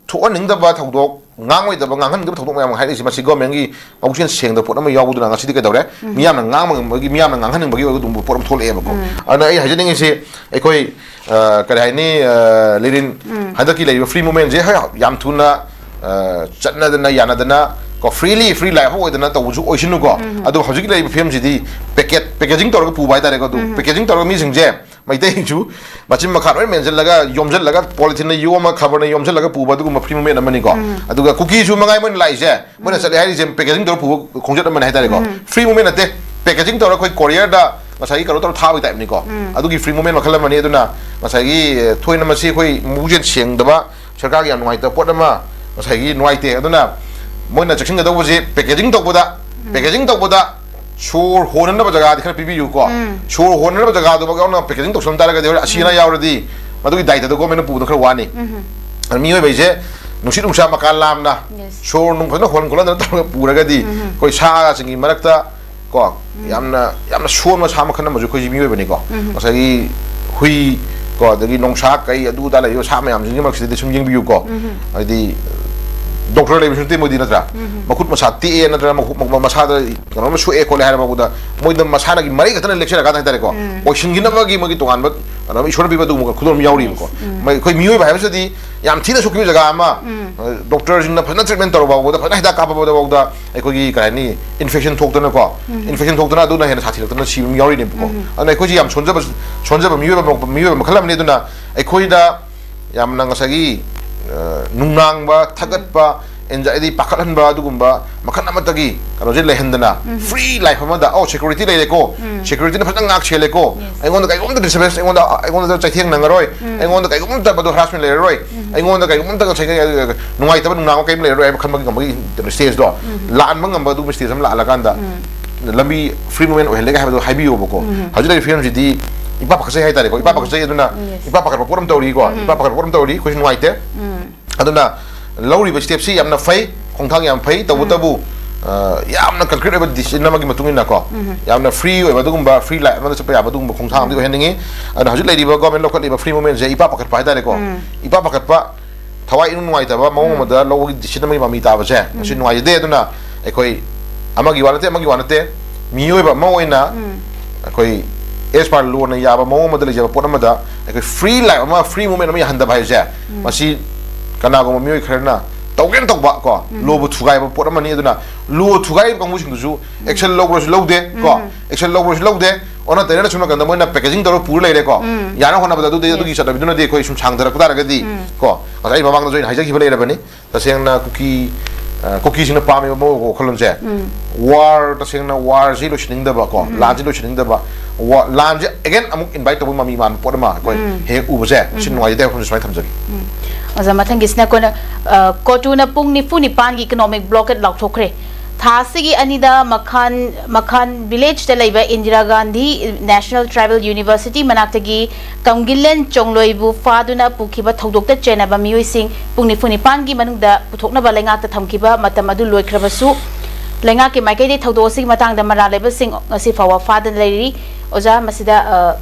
ꯊꯣꯛꯍꯟꯅꯤꯡꯗꯕ ꯊꯧꯗꯣꯛ, ꯉꯥꯡꯉꯣꯏꯗꯕ, ꯉꯥꯡꯍꯟꯅꯤꯡꯗꯕ ꯊꯧꯗꯣꯛ ꯃꯌꯥꯝ ꯑꯃ ꯍꯥꯏꯔꯛꯏꯁꯦ, ꯃꯁꯤ government ꯀꯤ ꯃꯕꯨꯛꯆꯦꯜ ꯁꯦꯡꯗꯕ ꯄꯣꯠ ꯑꯃ ꯌꯥꯎꯕꯗꯨꯅ ꯉꯁꯤꯗꯤ ꯀꯩꯗꯧꯔꯦ? ꯎꯝ꯫ ꯃꯤꯌꯥꯝꯅ ꯉꯥꯡꯕ ꯉꯝꯕꯒꯤ, ꯃꯤꯌꯥꯝꯅ ꯉꯥꯡꯍꯟꯅꯤꯡꯕꯒꯤ ꯑꯣꯏꯕ ꯑꯗꯨꯒꯨꯝꯕ ꯄꯣꯠ ꯑꯃ ꯊꯣꯛꯂꯛꯑꯦꯕꯀꯣ꯫ ꯎꯝ꯫ ꯑꯗꯨꯅ ꯑꯩ ꯍꯥꯏꯖꯅꯤꯡꯉꯤꯁꯤ, ꯑꯩꯈꯣꯏ, ꯑ, ꯀꯔꯤ ꯍꯥꯏꯅꯤ, ꯑ, ꯂꯤꯔꯤꯟ, ꯎꯝ꯫ ꯍꯟꯗꯛꯀꯤ ꯂꯩꯔꯤꯕ free movement ꯁꯦ, ꯍꯣꯏ, ꯌꯥꯝ ꯊꯨꯅ, ꯑ, ꯆꯠꯅꯗꯅ, ꯌꯥꯅꯗꯅ ꯀꯣ, freely, free life ꯑꯃ ꯑꯣꯏꯗꯅ ꯇꯧꯕꯁꯨ ꯑꯣꯏꯁꯅꯨꯀꯣ꯫ ꯎꯝ꯫ ꯑꯗꯨ ꯍꯧꯖꯤꯛꯀꯤ ꯂꯩꯔꯤꯕ ꯐꯤꯕꯝꯁꯤꯗꯤ packet, packaging ꯇꯧꯔꯒ ꯄꯨꯕ ꯍꯥꯏꯇꯥꯔꯦꯀꯣ꯫ ꯑꯗꯨ ꯎꯝ꯫ Packaging ꯇꯧꯔꯒ ꯃꯤꯁꯤꯡꯁꯦ ꯃꯩꯇꯩꯁꯨ ꯃꯆꯤꯟ ꯃꯈꯥ ꯂꯣꯏ ꯃꯦꯟꯁꯤꯜꯂꯒ, ꯌꯣꯝꯁꯤꯜꯂꯒ, polythene ꯅ ꯌꯣꯝꯃ, ꯈꯕꯔꯅ ꯌꯣꯝꯁꯤꯜꯂꯒ ꯄꯨꯕ ꯑꯗꯨꯒꯨꯝꯕ free movement ꯑꯃꯅꯤꯀꯣ꯫ ꯎꯝ꯫ ꯑꯗꯨꯒ ꯀꯨꯀꯤꯁꯨ ꯃꯉꯥꯏ ꯃꯣꯏꯅ ꯂꯥꯛꯏꯁꯦ, ꯃꯣꯏꯅ ꯎꯝ꯫ ꯆꯠꯂꯦ ꯍꯥꯏꯔꯤꯁꯦ packaging ꯇꯧꯔ ꯄꯨꯕ ꯈꯣꯡꯆꯠ ꯑꯃꯅꯤ ꯍꯥꯏꯇꯥꯔꯦꯀꯣ꯫ ꯎꯝ꯫ Free movement ꯅꯠꯇꯦ, packaging ꯇꯧꯔ ꯑꯩꯈꯣꯏ courier ꯗ ꯉꯁꯥꯏꯒꯤ ꯀꯩꯅꯣ ꯇꯧꯔ ꯊꯥꯕꯒꯤ type ꯅꯤꯀꯣ꯫ ꯎꯝ꯫ ꯑꯗꯨꯒꯤ free movement ꯃꯈꯜ ꯑꯃꯅꯤ꯫ ꯑꯗꯨꯅ ꯉꯁꯥꯏꯒꯤ, ꯑꯦ, ꯊꯣꯏꯅ ꯃꯁꯤ ꯑꯩꯈꯣꯏ ꯃꯕꯨꯛꯆꯦꯜ ꯁꯦꯡꯗꯕ, ꯁꯔꯀꯥꯔꯒꯤ ꯌꯥꯝ ꯅꯨꯡꯉꯥꯏꯇꯕ ꯄꯣꯠ ꯑꯃ ꯉꯁꯥꯏꯒꯤ ꯅꯨꯡꯉꯥꯏꯇꯦ꯫ ꯑꯗꯨꯅ ꯃꯣꯏꯅ ꯆꯦꯛꯁꯤꯟꯒꯗꯧꯕꯁꯦ packaging ꯇꯧꯕꯗ, ꯎꯝ꯫ Packaging ꯇꯧꯕꯗ ꯁꯣꯔ ꯍꯣꯟꯅꯅꯕ ꯖꯒꯥꯗꯤ ꯈꯔ ꯄꯤꯕꯤꯌꯨꯀꯣ꯫ ꯎꯝ꯫ ꯁꯣꯔ ꯍꯣꯟꯅꯅꯕ ꯖꯒꯥꯗꯨꯐꯥꯎ ꯌꯥꯎꯅ packaging ꯇꯧꯁꯟ ꯇꯥꯔꯒꯗꯤ ꯍꯣꯔꯦꯟ ꯑꯁꯤ ꯑꯅꯥ ꯎꯝ꯫ ꯌꯥꯎꯔꯗꯤ ꯃꯗꯨꯒꯤ ꯗꯥꯏꯇꯗꯣ government ꯅ ꯄꯨꯕꯗꯣ ꯈꯔ ꯋꯥꯅꯤ꯫ ꯎꯝ꯫ ꯑꯗꯨ ꯃꯤꯑꯣꯏꯕ ꯍꯥꯏꯁꯦ ꯅꯨꯡꯁꯤꯠ ꯅꯨꯡꯁꯥ ꯃꯀꯥ ꯂꯥꯝꯅ Yes꯫ ꯁꯣꯔ ꯅꯨꯡ ꯐꯖꯅ ꯍꯣꯟ ꯈꯣꯠꯍꯟꯗꯅ ꯇꯧꯔꯒ ꯄꯨꯔꯒꯗꯤ ꯎꯝ꯫ ꯑꯩꯈꯣꯏ ꯁꯥꯁꯤꯡꯒꯤ ꯃꯔꯛꯇ ꯀꯣ, ꯎꯝ꯫ ꯌꯥꯝꯅ, ꯌꯥꯝꯅ ꯁꯣꯟꯕ ꯁꯥ ꯃꯈꯜ ꯑꯃꯁꯨ ꯑꯩꯈꯣꯏꯁꯤ ꯃꯤꯑꯣꯏꯕꯅꯤꯀꯣ꯫ ꯎꯝ꯫ ꯉꯁꯥꯏꯒꯤ ꯍꯨꯏ ꯀꯣ, ꯑꯗꯒꯤ ꯅꯣꯡꯁꯥ ꯀꯩ ꯑꯗꯨ ꯑꯗꯥ ꯂꯩꯔꯤꯕ ꯁꯥ ꯃꯌꯥꯝꯁꯤꯡꯒꯤ ꯃꯔꯛꯁꯤꯗꯗꯤ ꯁꯨꯝ ꯌꯦꯡꯕꯤꯌꯨꯀꯣ꯫ ꯎꯝ꯫ ꯍꯥꯏꯗꯤ doctor ꯂꯩꯕꯁꯨ ꯅꯠꯇꯦ ꯃꯣꯏꯗꯤ, ꯅꯠꯇ꯭ꯔꯥ? ꯎꯝ꯫ ꯃꯈꯨꯠ ꯃꯁꯥ ꯇꯦꯛꯑꯦ ꯅꯠꯇ꯭ꯔꯒ ꯃꯈꯨ-, ꯃ-, ꯃꯁꯥꯗ ꯀꯩꯅꯣꯝꯃ ꯁꯣꯛꯑꯦ ꯈꯣꯠꯂꯦ ꯍꯥꯏꯔ ꯐꯥꯎꯕꯗ ꯃꯣꯏꯗ ꯃꯁꯥꯅꯒꯤ ꯃꯔꯩ ꯈꯛꯇꯅ ꯂꯦꯛꯆꯔꯀꯥꯟꯗ ꯍꯥꯏꯇꯥꯔꯦꯀꯣ, ꯎꯝ꯫ ꯑꯣꯏꯁꯤꯟꯈꯤꯅꯕꯒꯤ ꯃꯣꯏꯒꯤ ꯇꯣꯉꯥꯟꯕ ꯀꯩꯅꯣꯝꯃ ꯏꯁꯣꯔꯅ ꯄꯤꯕ ꯑꯗꯨꯒꯨꯝꯕ ꯈꯨꯗꯣꯜ ꯑꯃ ꯌꯥꯎꯔꯤꯕꯀꯣ꯫ Yes꯫ ꯎꯝ꯫ ꯃꯩ-, ꯑꯩꯈꯣꯏ ꯃꯤꯑꯣꯏꯕ ꯍꯥꯏꯕꯁꯤꯗꯤ ꯌꯥꯝ ꯊꯤꯅ ꯁꯣꯛꯈꯤꯕ ꯖꯒꯥ ꯑꯃ, ꯎꯝ꯫ ꯑ, doctor ꯁꯤꯡꯅ ꯐꯖꯅ treatment ꯇꯧꯔ ꯐꯥꯎꯕꯗ, ꯐꯖꯅ ꯍꯤꯗꯥꯛ ꯀꯥꯞꯄꯕꯗ ꯐꯥꯎꯗ ꯑꯩꯈꯣꯏꯒꯤ ꯀꯩ ꯍꯥꯏꯅꯤ, infection ꯊꯣꯛꯇꯅꯀꯣ, ꯎꯝ꯫ Infection ꯊꯣꯛꯇꯅ ꯑꯗꯨꯅ ꯍꯦꯟꯅ ꯁꯥꯊꯤꯔꯛꯇꯅ ꯁꯤꯕ ꯃꯤ ꯌꯥꯎꯔꯤꯅꯦꯕꯀꯣ꯫ ꯎꯝ꯫ ꯑꯗꯨꯅ ꯑꯩꯈꯣꯏꯁꯤ ꯌꯥꯝ ꯁꯣꯟꯖꯕ, ꯁꯣꯟꯖꯕ ꯃꯤꯑꯣꯏꯕ, ꯃꯤꯑꯣꯏꯕ ꯃꯈꯜ ꯑꯃꯅꯤ꯫ ꯑꯗꯨꯅ ꯑꯩꯈꯣꯏꯗ ꯌꯥꯝꯅ ꯉꯁꯥꯏꯒꯤ, ꯑ, ꯅꯨꯡꯅꯥꯡꯕ, ꯊꯥꯒꯠꯄ, anxiety, ꯄꯥꯈꯠꯍꯟꯕ ꯑꯗꯨꯒꯨꯝꯕ ꯃꯈꯜ ꯑꯃꯠꯇꯒꯤ ꯀꯩꯅꯣꯁꯦ ꯂꯩꯍꯟꯗꯅ, ꯎꯝ꯫ Free life ꯑꯃꯗ, "ꯑꯣ, security ꯂꯩꯔꯦꯀꯣ, ꯎꯝ꯫ Security ꯅ ꯐꯖꯅ ꯉꯥꯛ ꯁꯦꯜꯂꯦꯀꯣ, Yes꯫ ꯑꯩꯉꯣꯟꯗ ꯀꯩꯒꯨꯝꯕ disturbance, ꯑꯩꯉꯣꯟꯗ, ꯑꯩꯉꯣꯟꯗ ꯆꯩꯊꯦꯡ ꯅꯪꯉꯔꯣꯏ, ꯎꯝ꯫ ꯑꯩꯉꯣꯟꯗ ꯀꯩꯒꯨꯝꯕ ꯃꯇꯝꯗ harassment ꯂꯩꯔꯔꯣꯏ, ꯎꯝ꯫ ꯑꯩꯉꯣꯟꯗ ꯀꯩꯒꯨꯝꯕ ꯃꯇꯝꯗ ꯉꯁꯥꯏꯒꯤ, ꯑ, ꯅꯨꯡꯉꯥꯏꯇꯕ ꯅꯨꯡꯅꯥꯡꯕ ꯀꯩꯝ ꯂꯩꯔꯔꯣꯏ" ꯍꯥꯏꯕ ꯈꯟꯕꯒꯤ ꯉꯝꯕꯒꯤ stage ꯗꯣ, ꯎꯝ꯫ ꯂꯥꯛꯍꯟꯕ ꯉꯝꯕ ꯑꯗꯨꯒꯨꯝꯕ stage ꯑꯃ ꯂꯥꯛꯍꯜꯂꯀꯥꯟꯗ, ꯎꯝ꯫ ꯂꯝꯕꯤ free movement ꯑꯣꯏꯍꯜꯂꯦꯒ ꯍꯥꯏꯕꯗꯣ ꯍꯥꯏꯕꯤꯌꯣꯕꯀꯣ꯫ ꯎꯝ꯫ ꯍꯧꯖꯤꯛ ꯂꯩꯔꯤꯕ ꯐꯤꯕꯝꯁꯤꯗꯤ ꯏꯄꯥ ꯄꯥꯈꯠꯆꯩ ꯍꯥꯏꯇꯥꯔꯦꯀꯣ, ꯏꯄꯥ ꯎꯝ꯫ ꯄꯥꯈꯠꯆꯩ꯫ ꯑꯗꯨꯅ Yes꯫ ꯏꯄꯥ ꯄꯥꯈꯠꯄ ꯄꯣꯠ ꯑꯃ ꯇꯧꯔꯤꯀꯣ, ꯎꯝ꯫ ꯏꯄꯥ ꯄꯥꯈꯠꯄ ꯄꯣꯠ ꯑꯃ ꯇꯧꯔꯤ, ꯑꯩꯈꯣꯏꯁꯨ ꯅꯨꯡꯉꯥꯏꯇꯦ꯫ ꯎꯝ꯫ ꯑꯗꯨꯅ ꯂꯧꯔꯤꯕ step ꯁꯤ ꯌꯥꯝꯅ ꯐꯩ, ꯈꯣꯡꯊꯥꯡ ꯌꯥꯝ ꯐꯩ꯫ ꯇꯧꯕꯇꯕꯨ ꯎꯝ꯫ ꯑ, ꯌꯥꯝꯅ concrete ꯑꯣꯏꯕ decision ꯑꯃꯒꯤ ꯃꯇꯨꯡ ꯏꯟꯅ ꯀꯣ, ꯌꯥꯝꯅ free ꯑꯣꯏꯕ ꯑꯗꯨꯒꯨꯝꯕ, free life ꯑꯃꯗ ꯆꯠꯄ ꯌꯥꯕ ꯑꯗꯨꯒꯨꯝꯕ ꯈꯣꯡꯊꯥꯡ ꯑꯃꯗꯤ ꯑꯣꯏꯍꯟꯅꯤꯡꯉꯤ꯫ ꯑꯗꯨꯅ ꯍꯧꯖꯤꯛ ꯂꯩꯔꯤꯕ government ꯂꯧꯈꯠꯂꯤꯕ free movementꯁꯦ ꯏꯄꯥ ꯄꯥꯈꯠꯄ ꯍꯥꯏꯇꯥꯔꯦꯀꯣ, ꯏꯄꯥ ꯄꯥꯈꯠꯄ, ꯊꯋꯥꯏ ꯏꯅꯨꯡ ꯅꯨꯡꯉꯥꯏꯇꯕ ꯃꯑꯣꯡ ꯑꯃꯗ ꯂꯧꯕꯒꯤ decision ꯑꯃꯒꯤ ꯃꯃꯤ ꯇꯥꯕꯁꯦ ꯃꯁꯤ ꯅꯨꯡꯉꯥꯏꯖꯗꯦ꯫ ꯑꯗꯨꯅ ꯑꯩꯈꯣꯏ ꯑꯃꯒꯤ ꯋꯥ ꯅꯠꯇꯦ, ꯑꯃꯒꯤ ꯋꯥ ꯅꯠꯇꯦ, ꯃꯤꯑꯣꯏꯕ ꯑꯃ ꯑꯣꯏꯅ ꯑꯩꯈꯣꯏ as per lawꯅ ꯌꯥꯕ ꯃꯑꯣꯡ ꯑꯃꯗ ꯂꯩꯖꯕ ꯄꯣꯠ ꯑꯃꯗ ꯑꯩꯈꯣꯏ free life ꯑꯃ, free movement ꯑꯃ ꯌꯥꯍꯟꯗꯕ ꯍꯥꯏꯕꯁꯦ ꯃꯁꯤ ꯀꯅꯥꯒꯨꯝꯕ ꯃꯤꯑꯣꯏ ꯈꯔꯅ ꯇꯧꯒꯦꯅ ꯇꯧꯕ ꯀꯣ, lawꯕꯨ ꯊꯨꯒꯥꯏꯕ ꯄꯣꯠ ꯑꯃꯅꯤ꯫ ꯑꯗꯨꯅ law ꯊꯨꯒꯥꯏꯔꯤꯕ ꯀꯥꯡꯕꯨꯁꯤꯡꯗꯨꯁꯨ action ꯂꯧꯕ꯭ꯔꯁꯨ ꯂꯧꯗꯦ ꯀꯣ, action ꯂꯧꯕ꯭ꯔꯁꯨ ꯂꯧꯗꯦ, ꯑꯣꯟꯅ ꯇꯩꯅꯅ ꯁꯨꯝ ꯅꯥꯀꯟꯗ ꯃꯣꯏꯅ packaging ꯇꯧꯔ ꯄꯨꯔ ꯂꯩꯔꯦꯀꯣ꯫ ꯌꯥꯅ ꯍꯣꯠꯅꯕꯗ ꯑꯗꯨꯗꯤ, ꯑꯗꯨꯒꯤ ꯆꯠꯅꯕꯤꯗꯨꯅꯗꯤ ꯑꯩꯈꯣꯏ ꯁꯨꯝ ꯁꯥꯡꯊꯔꯛꯄ ꯇꯥꯔꯒꯗꯤ ꯀꯣ, ꯉꯁꯥꯏ ꯑꯩ ꯃꯃꯥꯡꯗꯁꯨ ꯑꯩꯅ ꯍꯥꯏꯖꯈꯤꯕ ꯂꯩꯔꯕꯅꯤ꯫ ꯇꯁꯦꯡꯅ ꯀꯨꯀꯤ, ꯑ, ꯀꯨꯀꯤꯁꯤꯡꯅ ꯄꯥꯝꯃꯤꯕ ꯃꯑꯣꯡ ꯋꯥꯈꯜꯂꯣꯟꯁꯦ, war, ꯇꯁꯦꯡꯅ warꯁꯤ ꯂꯣꯏꯁꯤꯟꯅꯤꯡꯗꯕ ꯀꯣ, ꯂꯥꯟꯁꯤ ꯂꯣꯏꯁꯤꯟꯅꯤꯡꯗꯕ, ꯋꯥ-, ꯂꯥꯟꯁꯦ again ꯑꯃꯨꯛ invite ꯇꯧꯕ ꯃꯃꯤ ꯃꯥꯟꯕ ꯄꯣꯠ ꯑꯃ ꯑꯩꯈꯣꯏ ꯍꯦꯛ ꯎꯕꯁꯦ ꯃꯁꯤ ꯅꯨꯡꯉꯥꯏꯖꯗꯦ ꯍꯥꯏꯕ ꯋꯥꯐꯝꯁꯦ ꯁꯨꯃꯥꯏꯅ ꯊꯝꯖꯒꯦ꯫ ꯑꯣꯖꯥ, ꯃꯊꯪꯒꯤꯁꯤꯅ ꯑꯩꯈꯣꯏꯅ, ꯑ, ꯀꯣꯇꯨꯅ ꯄꯨꯡ ꯅꯤꯐꯨ ꯅꯤꯄꯥꯟꯒꯤ economic blockade ꯂꯥꯎꯊꯣꯛꯈ꯭ꯔꯦ꯫ ꯊꯥ ꯑꯁꯤꯒꯤ ꯑꯅꯤꯗ ꯃꯈꯥꯟ, ꯃꯈꯥꯟ villageꯇ ꯂꯩꯕ Indira Gandhi National Tribal University ꯃꯅꯥꯛꯇꯒꯤ ꯀꯝꯒꯤꯂꯦꯟ ꯆꯣꯡꯂꯣꯏꯕꯨ ꯐꯥꯗꯨꯅ ꯄꯨꯈꯤꯕ ꯊꯧꯗꯣꯛꯇ ꯆꯦꯟꯅꯕ ꯃꯤꯑꯣꯏꯁꯤꯡ ꯄꯨꯡ ꯅꯤꯐꯨ ꯅꯤꯄꯥꯟꯒꯤ ꯃꯅꯨꯡꯗ ꯄꯨꯊꯣꯛꯅꯕ ꯂꯩꯉꯥꯛꯇ ꯊꯝꯈꯤꯕ ꯃꯇꯝ ꯑꯗꯨ ꯂꯣꯏꯈ꯭ꯔꯕꯁꯨ, ꯂꯩꯉꯥꯛꯀꯤ ꯃꯥꯏꯀꯩꯗꯒꯤ ꯊꯧꯗꯣꯛ ꯑꯁꯤꯒꯤ ꯃꯇꯥꯡꯗ ꯃꯔꯥꯜ ꯂꯩꯕꯁꯤꯡ ꯉꯁꯤ ꯐꯥꯎꯕ ꯐꯥꯗꯅ ꯂꯩꯔꯤ꯫ ꯑꯣꯖꯥ, ꯃꯁꯤꯗ, ꯑ,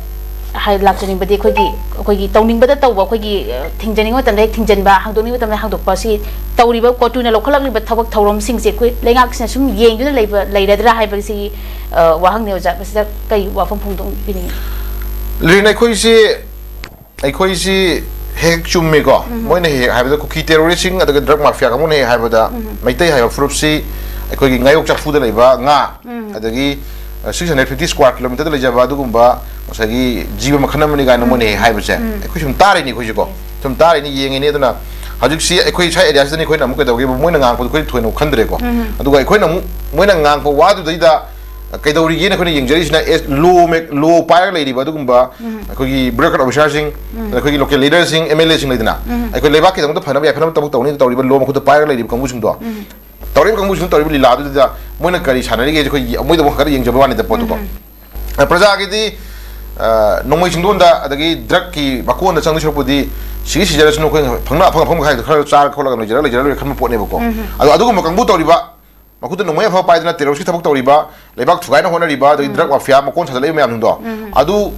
ꯍꯥꯏ-, ꯂꯥꯛꯆꯅꯤꯡꯕꯗꯤ ꯑꯩꯈꯣꯏꯒꯤ, ꯑꯩꯈꯣꯏꯒꯤ ꯇꯧꯅꯤꯡꯕꯗ ꯇꯧꯕ, ꯑꯩꯈꯣꯏꯒꯤ, ꯑ, ꯊꯤꯡꯖꯅꯤꯡꯕ ꯃꯇꯝꯗ ꯍꯦꯛ ꯊꯤꯡꯖꯟꯕ, ꯍꯥꯡꯗꯣꯛꯅꯤꯡꯕ ꯃꯇꯝꯗ ꯍꯥꯡꯗꯣꯛꯄ, ꯁꯤ ꯇꯧꯔꯤꯕ ꯀꯣꯇꯨꯅ ꯂꯧꯈꯠꯂꯛꯂꯤꯕ ꯊꯕꯛ ꯊꯧꯔꯝꯁꯤꯡꯁꯦ ꯑꯩꯈꯣꯏ ꯂꯩꯉꯥꯛꯁꯤꯅ ꯁꯨꯝ ꯌꯦꯡꯗꯨꯅ ꯂꯩꯕ, ꯂꯩꯔꯗ꯭ꯔꯥ ꯍꯥꯏꯕꯁꯤꯒꯤ, ꯑ, ꯋꯥꯍꯪꯅꯤ ꯑꯣꯖꯥ꯫ ꯃꯁꯤꯗ ꯀꯔꯤ ꯋꯥꯐꯝ ꯐꯣꯡꯗꯣꯛꯄꯤꯅꯤꯡꯉꯤ? ꯂꯤꯔꯤꯟ, ꯑꯩꯈꯣꯏꯁꯤ, ꯑꯩꯈꯣꯏꯁꯤ ꯍꯦꯛ ꯆꯨꯝꯃꯤꯀꯣ꯫ ꯃꯣꯏꯅ ꯍꯦꯛ ꯍꯦꯛ ꯍꯥꯏꯕꯗ ꯀꯨꯀꯤ terroristꯁꯤꯡ ꯑꯗꯨꯒ drug mafia ꯀꯥꯡꯕꯨꯅ ꯍꯦꯛ ꯍꯥꯏꯕꯗ ꯃꯩꯇꯩ ꯍꯥꯏꯕ ꯐꯨꯔꯨꯞꯁꯤ ꯑꯩꯈꯣꯏꯒꯤ ꯉꯥꯌꯣꯛ ꯆꯐꯨꯗ ꯂꯩꯕ ꯉꯥ, ꯑꯗꯒꯤ, ꯑ, six hundred fifty square kilometerꯗ ꯂꯩꯖꯕ ꯑꯗꯨꯒꯨꯝꯕ ꯉꯁꯥꯏꯒꯤ ꯖꯤꯕ ꯃꯈꯜ ꯑꯃꯅꯤ ꯀꯥꯏꯅ ꯃꯣꯏꯅ ꯍꯦꯛ ꯍꯥꯏꯕꯁꯦ ꯑꯩꯈꯣꯏ ꯁꯨꯝ ꯇꯥꯔꯤꯅꯤ ꯑꯩꯈꯣꯏꯁꯨꯀꯣ꯫ ꯁꯨꯝ ꯇꯥꯔꯤꯅꯤ, ꯌꯦꯡꯉꯤꯅꯤ꯫ ꯑꯗꯨꯅ ꯍꯧꯖꯤꯛꯁꯤ ꯑꯩꯈꯣꯏ ꯁ꯭ꯋꯥꯏ areaꯁꯤꯗꯅꯤ ꯑꯩꯈꯣꯏꯅ ꯑꯃꯨꯛ ꯀꯩꯗꯧꯒꯦꯕꯨ ꯃꯣꯏꯅ ꯉꯥꯡꯕꯗꯣ ꯑꯩꯈꯣꯏ ꯊꯣꯏꯅ ꯈꯟꯗ꯭ꯔꯦꯀꯣ꯫ ꯑꯗꯨꯒ ꯑꯩꯈꯣꯏꯅ ꯑꯃꯨꯛ ꯃꯣꯏꯅ ꯉꯥꯡꯕ ꯋꯥꯗꯨꯗꯩꯗ ꯀꯩꯗꯧꯔꯤꯒꯦꯅ ꯑꯩꯈꯣꯏꯅ ꯌꯦꯡꯖꯔꯤꯁꯤꯅ, ꯑꯦ, law ꯃꯦꯛ-, law ꯄꯥꯏꯔꯒ ꯂꯩꯔꯤꯕ ꯑꯗꯨꯒꯨꯝꯕ ꯑꯩꯈꯣꯏꯒꯤ bureaucrat officerꯁꯤꯡ, ꯑꯩꯈꯣꯏꯒꯤ local leaderꯁꯤꯡ, MLAꯁꯤꯡ ꯂꯩꯗꯅ, ꯑꯩꯈꯣꯏ ꯂꯩꯕꯥꯛꯀꯤꯗꯃꯛꯇ ꯐꯅꯕ ꯌꯥꯏꯐꯅꯕ ꯊꯕꯛ ꯇꯧꯅꯤ ꯇꯧꯔꯤꯕ law ꯃꯈꯨꯠꯇ ꯄꯥꯏꯔꯒ ꯂꯩꯔꯤꯕ ꯀꯥꯡꯕꯨꯁꯤꯡꯗꯣ, ꯇꯧꯔꯤꯕ ꯀꯥꯡꯕꯨꯁꯤꯡꯅ ꯇꯧꯔꯤꯕ ꯂꯤꯂꯥꯗꯨꯗ ꯃꯣꯏꯅ ꯀꯔꯤ ꯁꯥꯟꯅꯔꯤꯒꯦ ꯑꯩꯈꯣꯏ ꯌꯦ-, ꯃꯣꯏꯗ ꯑꯃꯨꯛ ꯈꯛꯇ ꯌꯦꯡꯖꯕ ꯋꯥꯅꯤꯗ ꯄꯣꯠꯇꯨꯀꯣ꯫ ꯑ, ꯄ꯭ꯔꯖꯥꯒꯤꯗꯤ, ꯑ, ꯅꯣꯡꯃꯩ ꯆꯤꯡꯗꯣꯟꯗ ꯑꯗꯒꯤ drugꯀꯤ ꯃꯀꯣꯟꯗ ꯆꯪꯗꯣꯏ ꯁꯔꯨꯛꯄꯨꯗꯤ ꯁꯤꯒꯤ ꯁꯤꯖꯔꯁꯨ ꯅꯈꯣꯏ ꯐꯪꯅ ꯑꯐꯪ ꯑꯐꯪꯕ ꯈꯔ ꯆꯥꯔ ꯈꯣꯠꯂꯒ ꯂꯩꯖꯔ ꯂꯩꯖꯔ ꯂꯣꯏꯔꯦ ꯈꯟꯕ ꯄꯣꯠꯅꯦꯕꯀꯣ꯫ ꯑꯗꯣ ꯑꯗꯨꯒꯨꯝꯕ ꯀꯥꯡꯕꯨ ꯇꯧꯔꯤꯕ ꯃꯈꯨꯠꯇ ꯅꯣꯡꯃꯩ ꯑꯐꯕ ꯄꯥꯏꯗꯅ terrorist ꯀꯤ ꯊꯕꯛ ꯇꯧꯔꯤꯕ, ꯂꯩꯕꯥꯛ ꯊꯨꯒꯥꯏꯅ ꯍꯣꯠꯅꯔꯤꯕ, ꯑꯗꯒꯤ drug mafia ꯃꯀꯣꯟ ꯁꯥꯖꯤꯜꯂꯛꯏꯕ ꯃꯌꯥꯝꯁꯤꯡꯗꯣ, ꯑꯗꯨ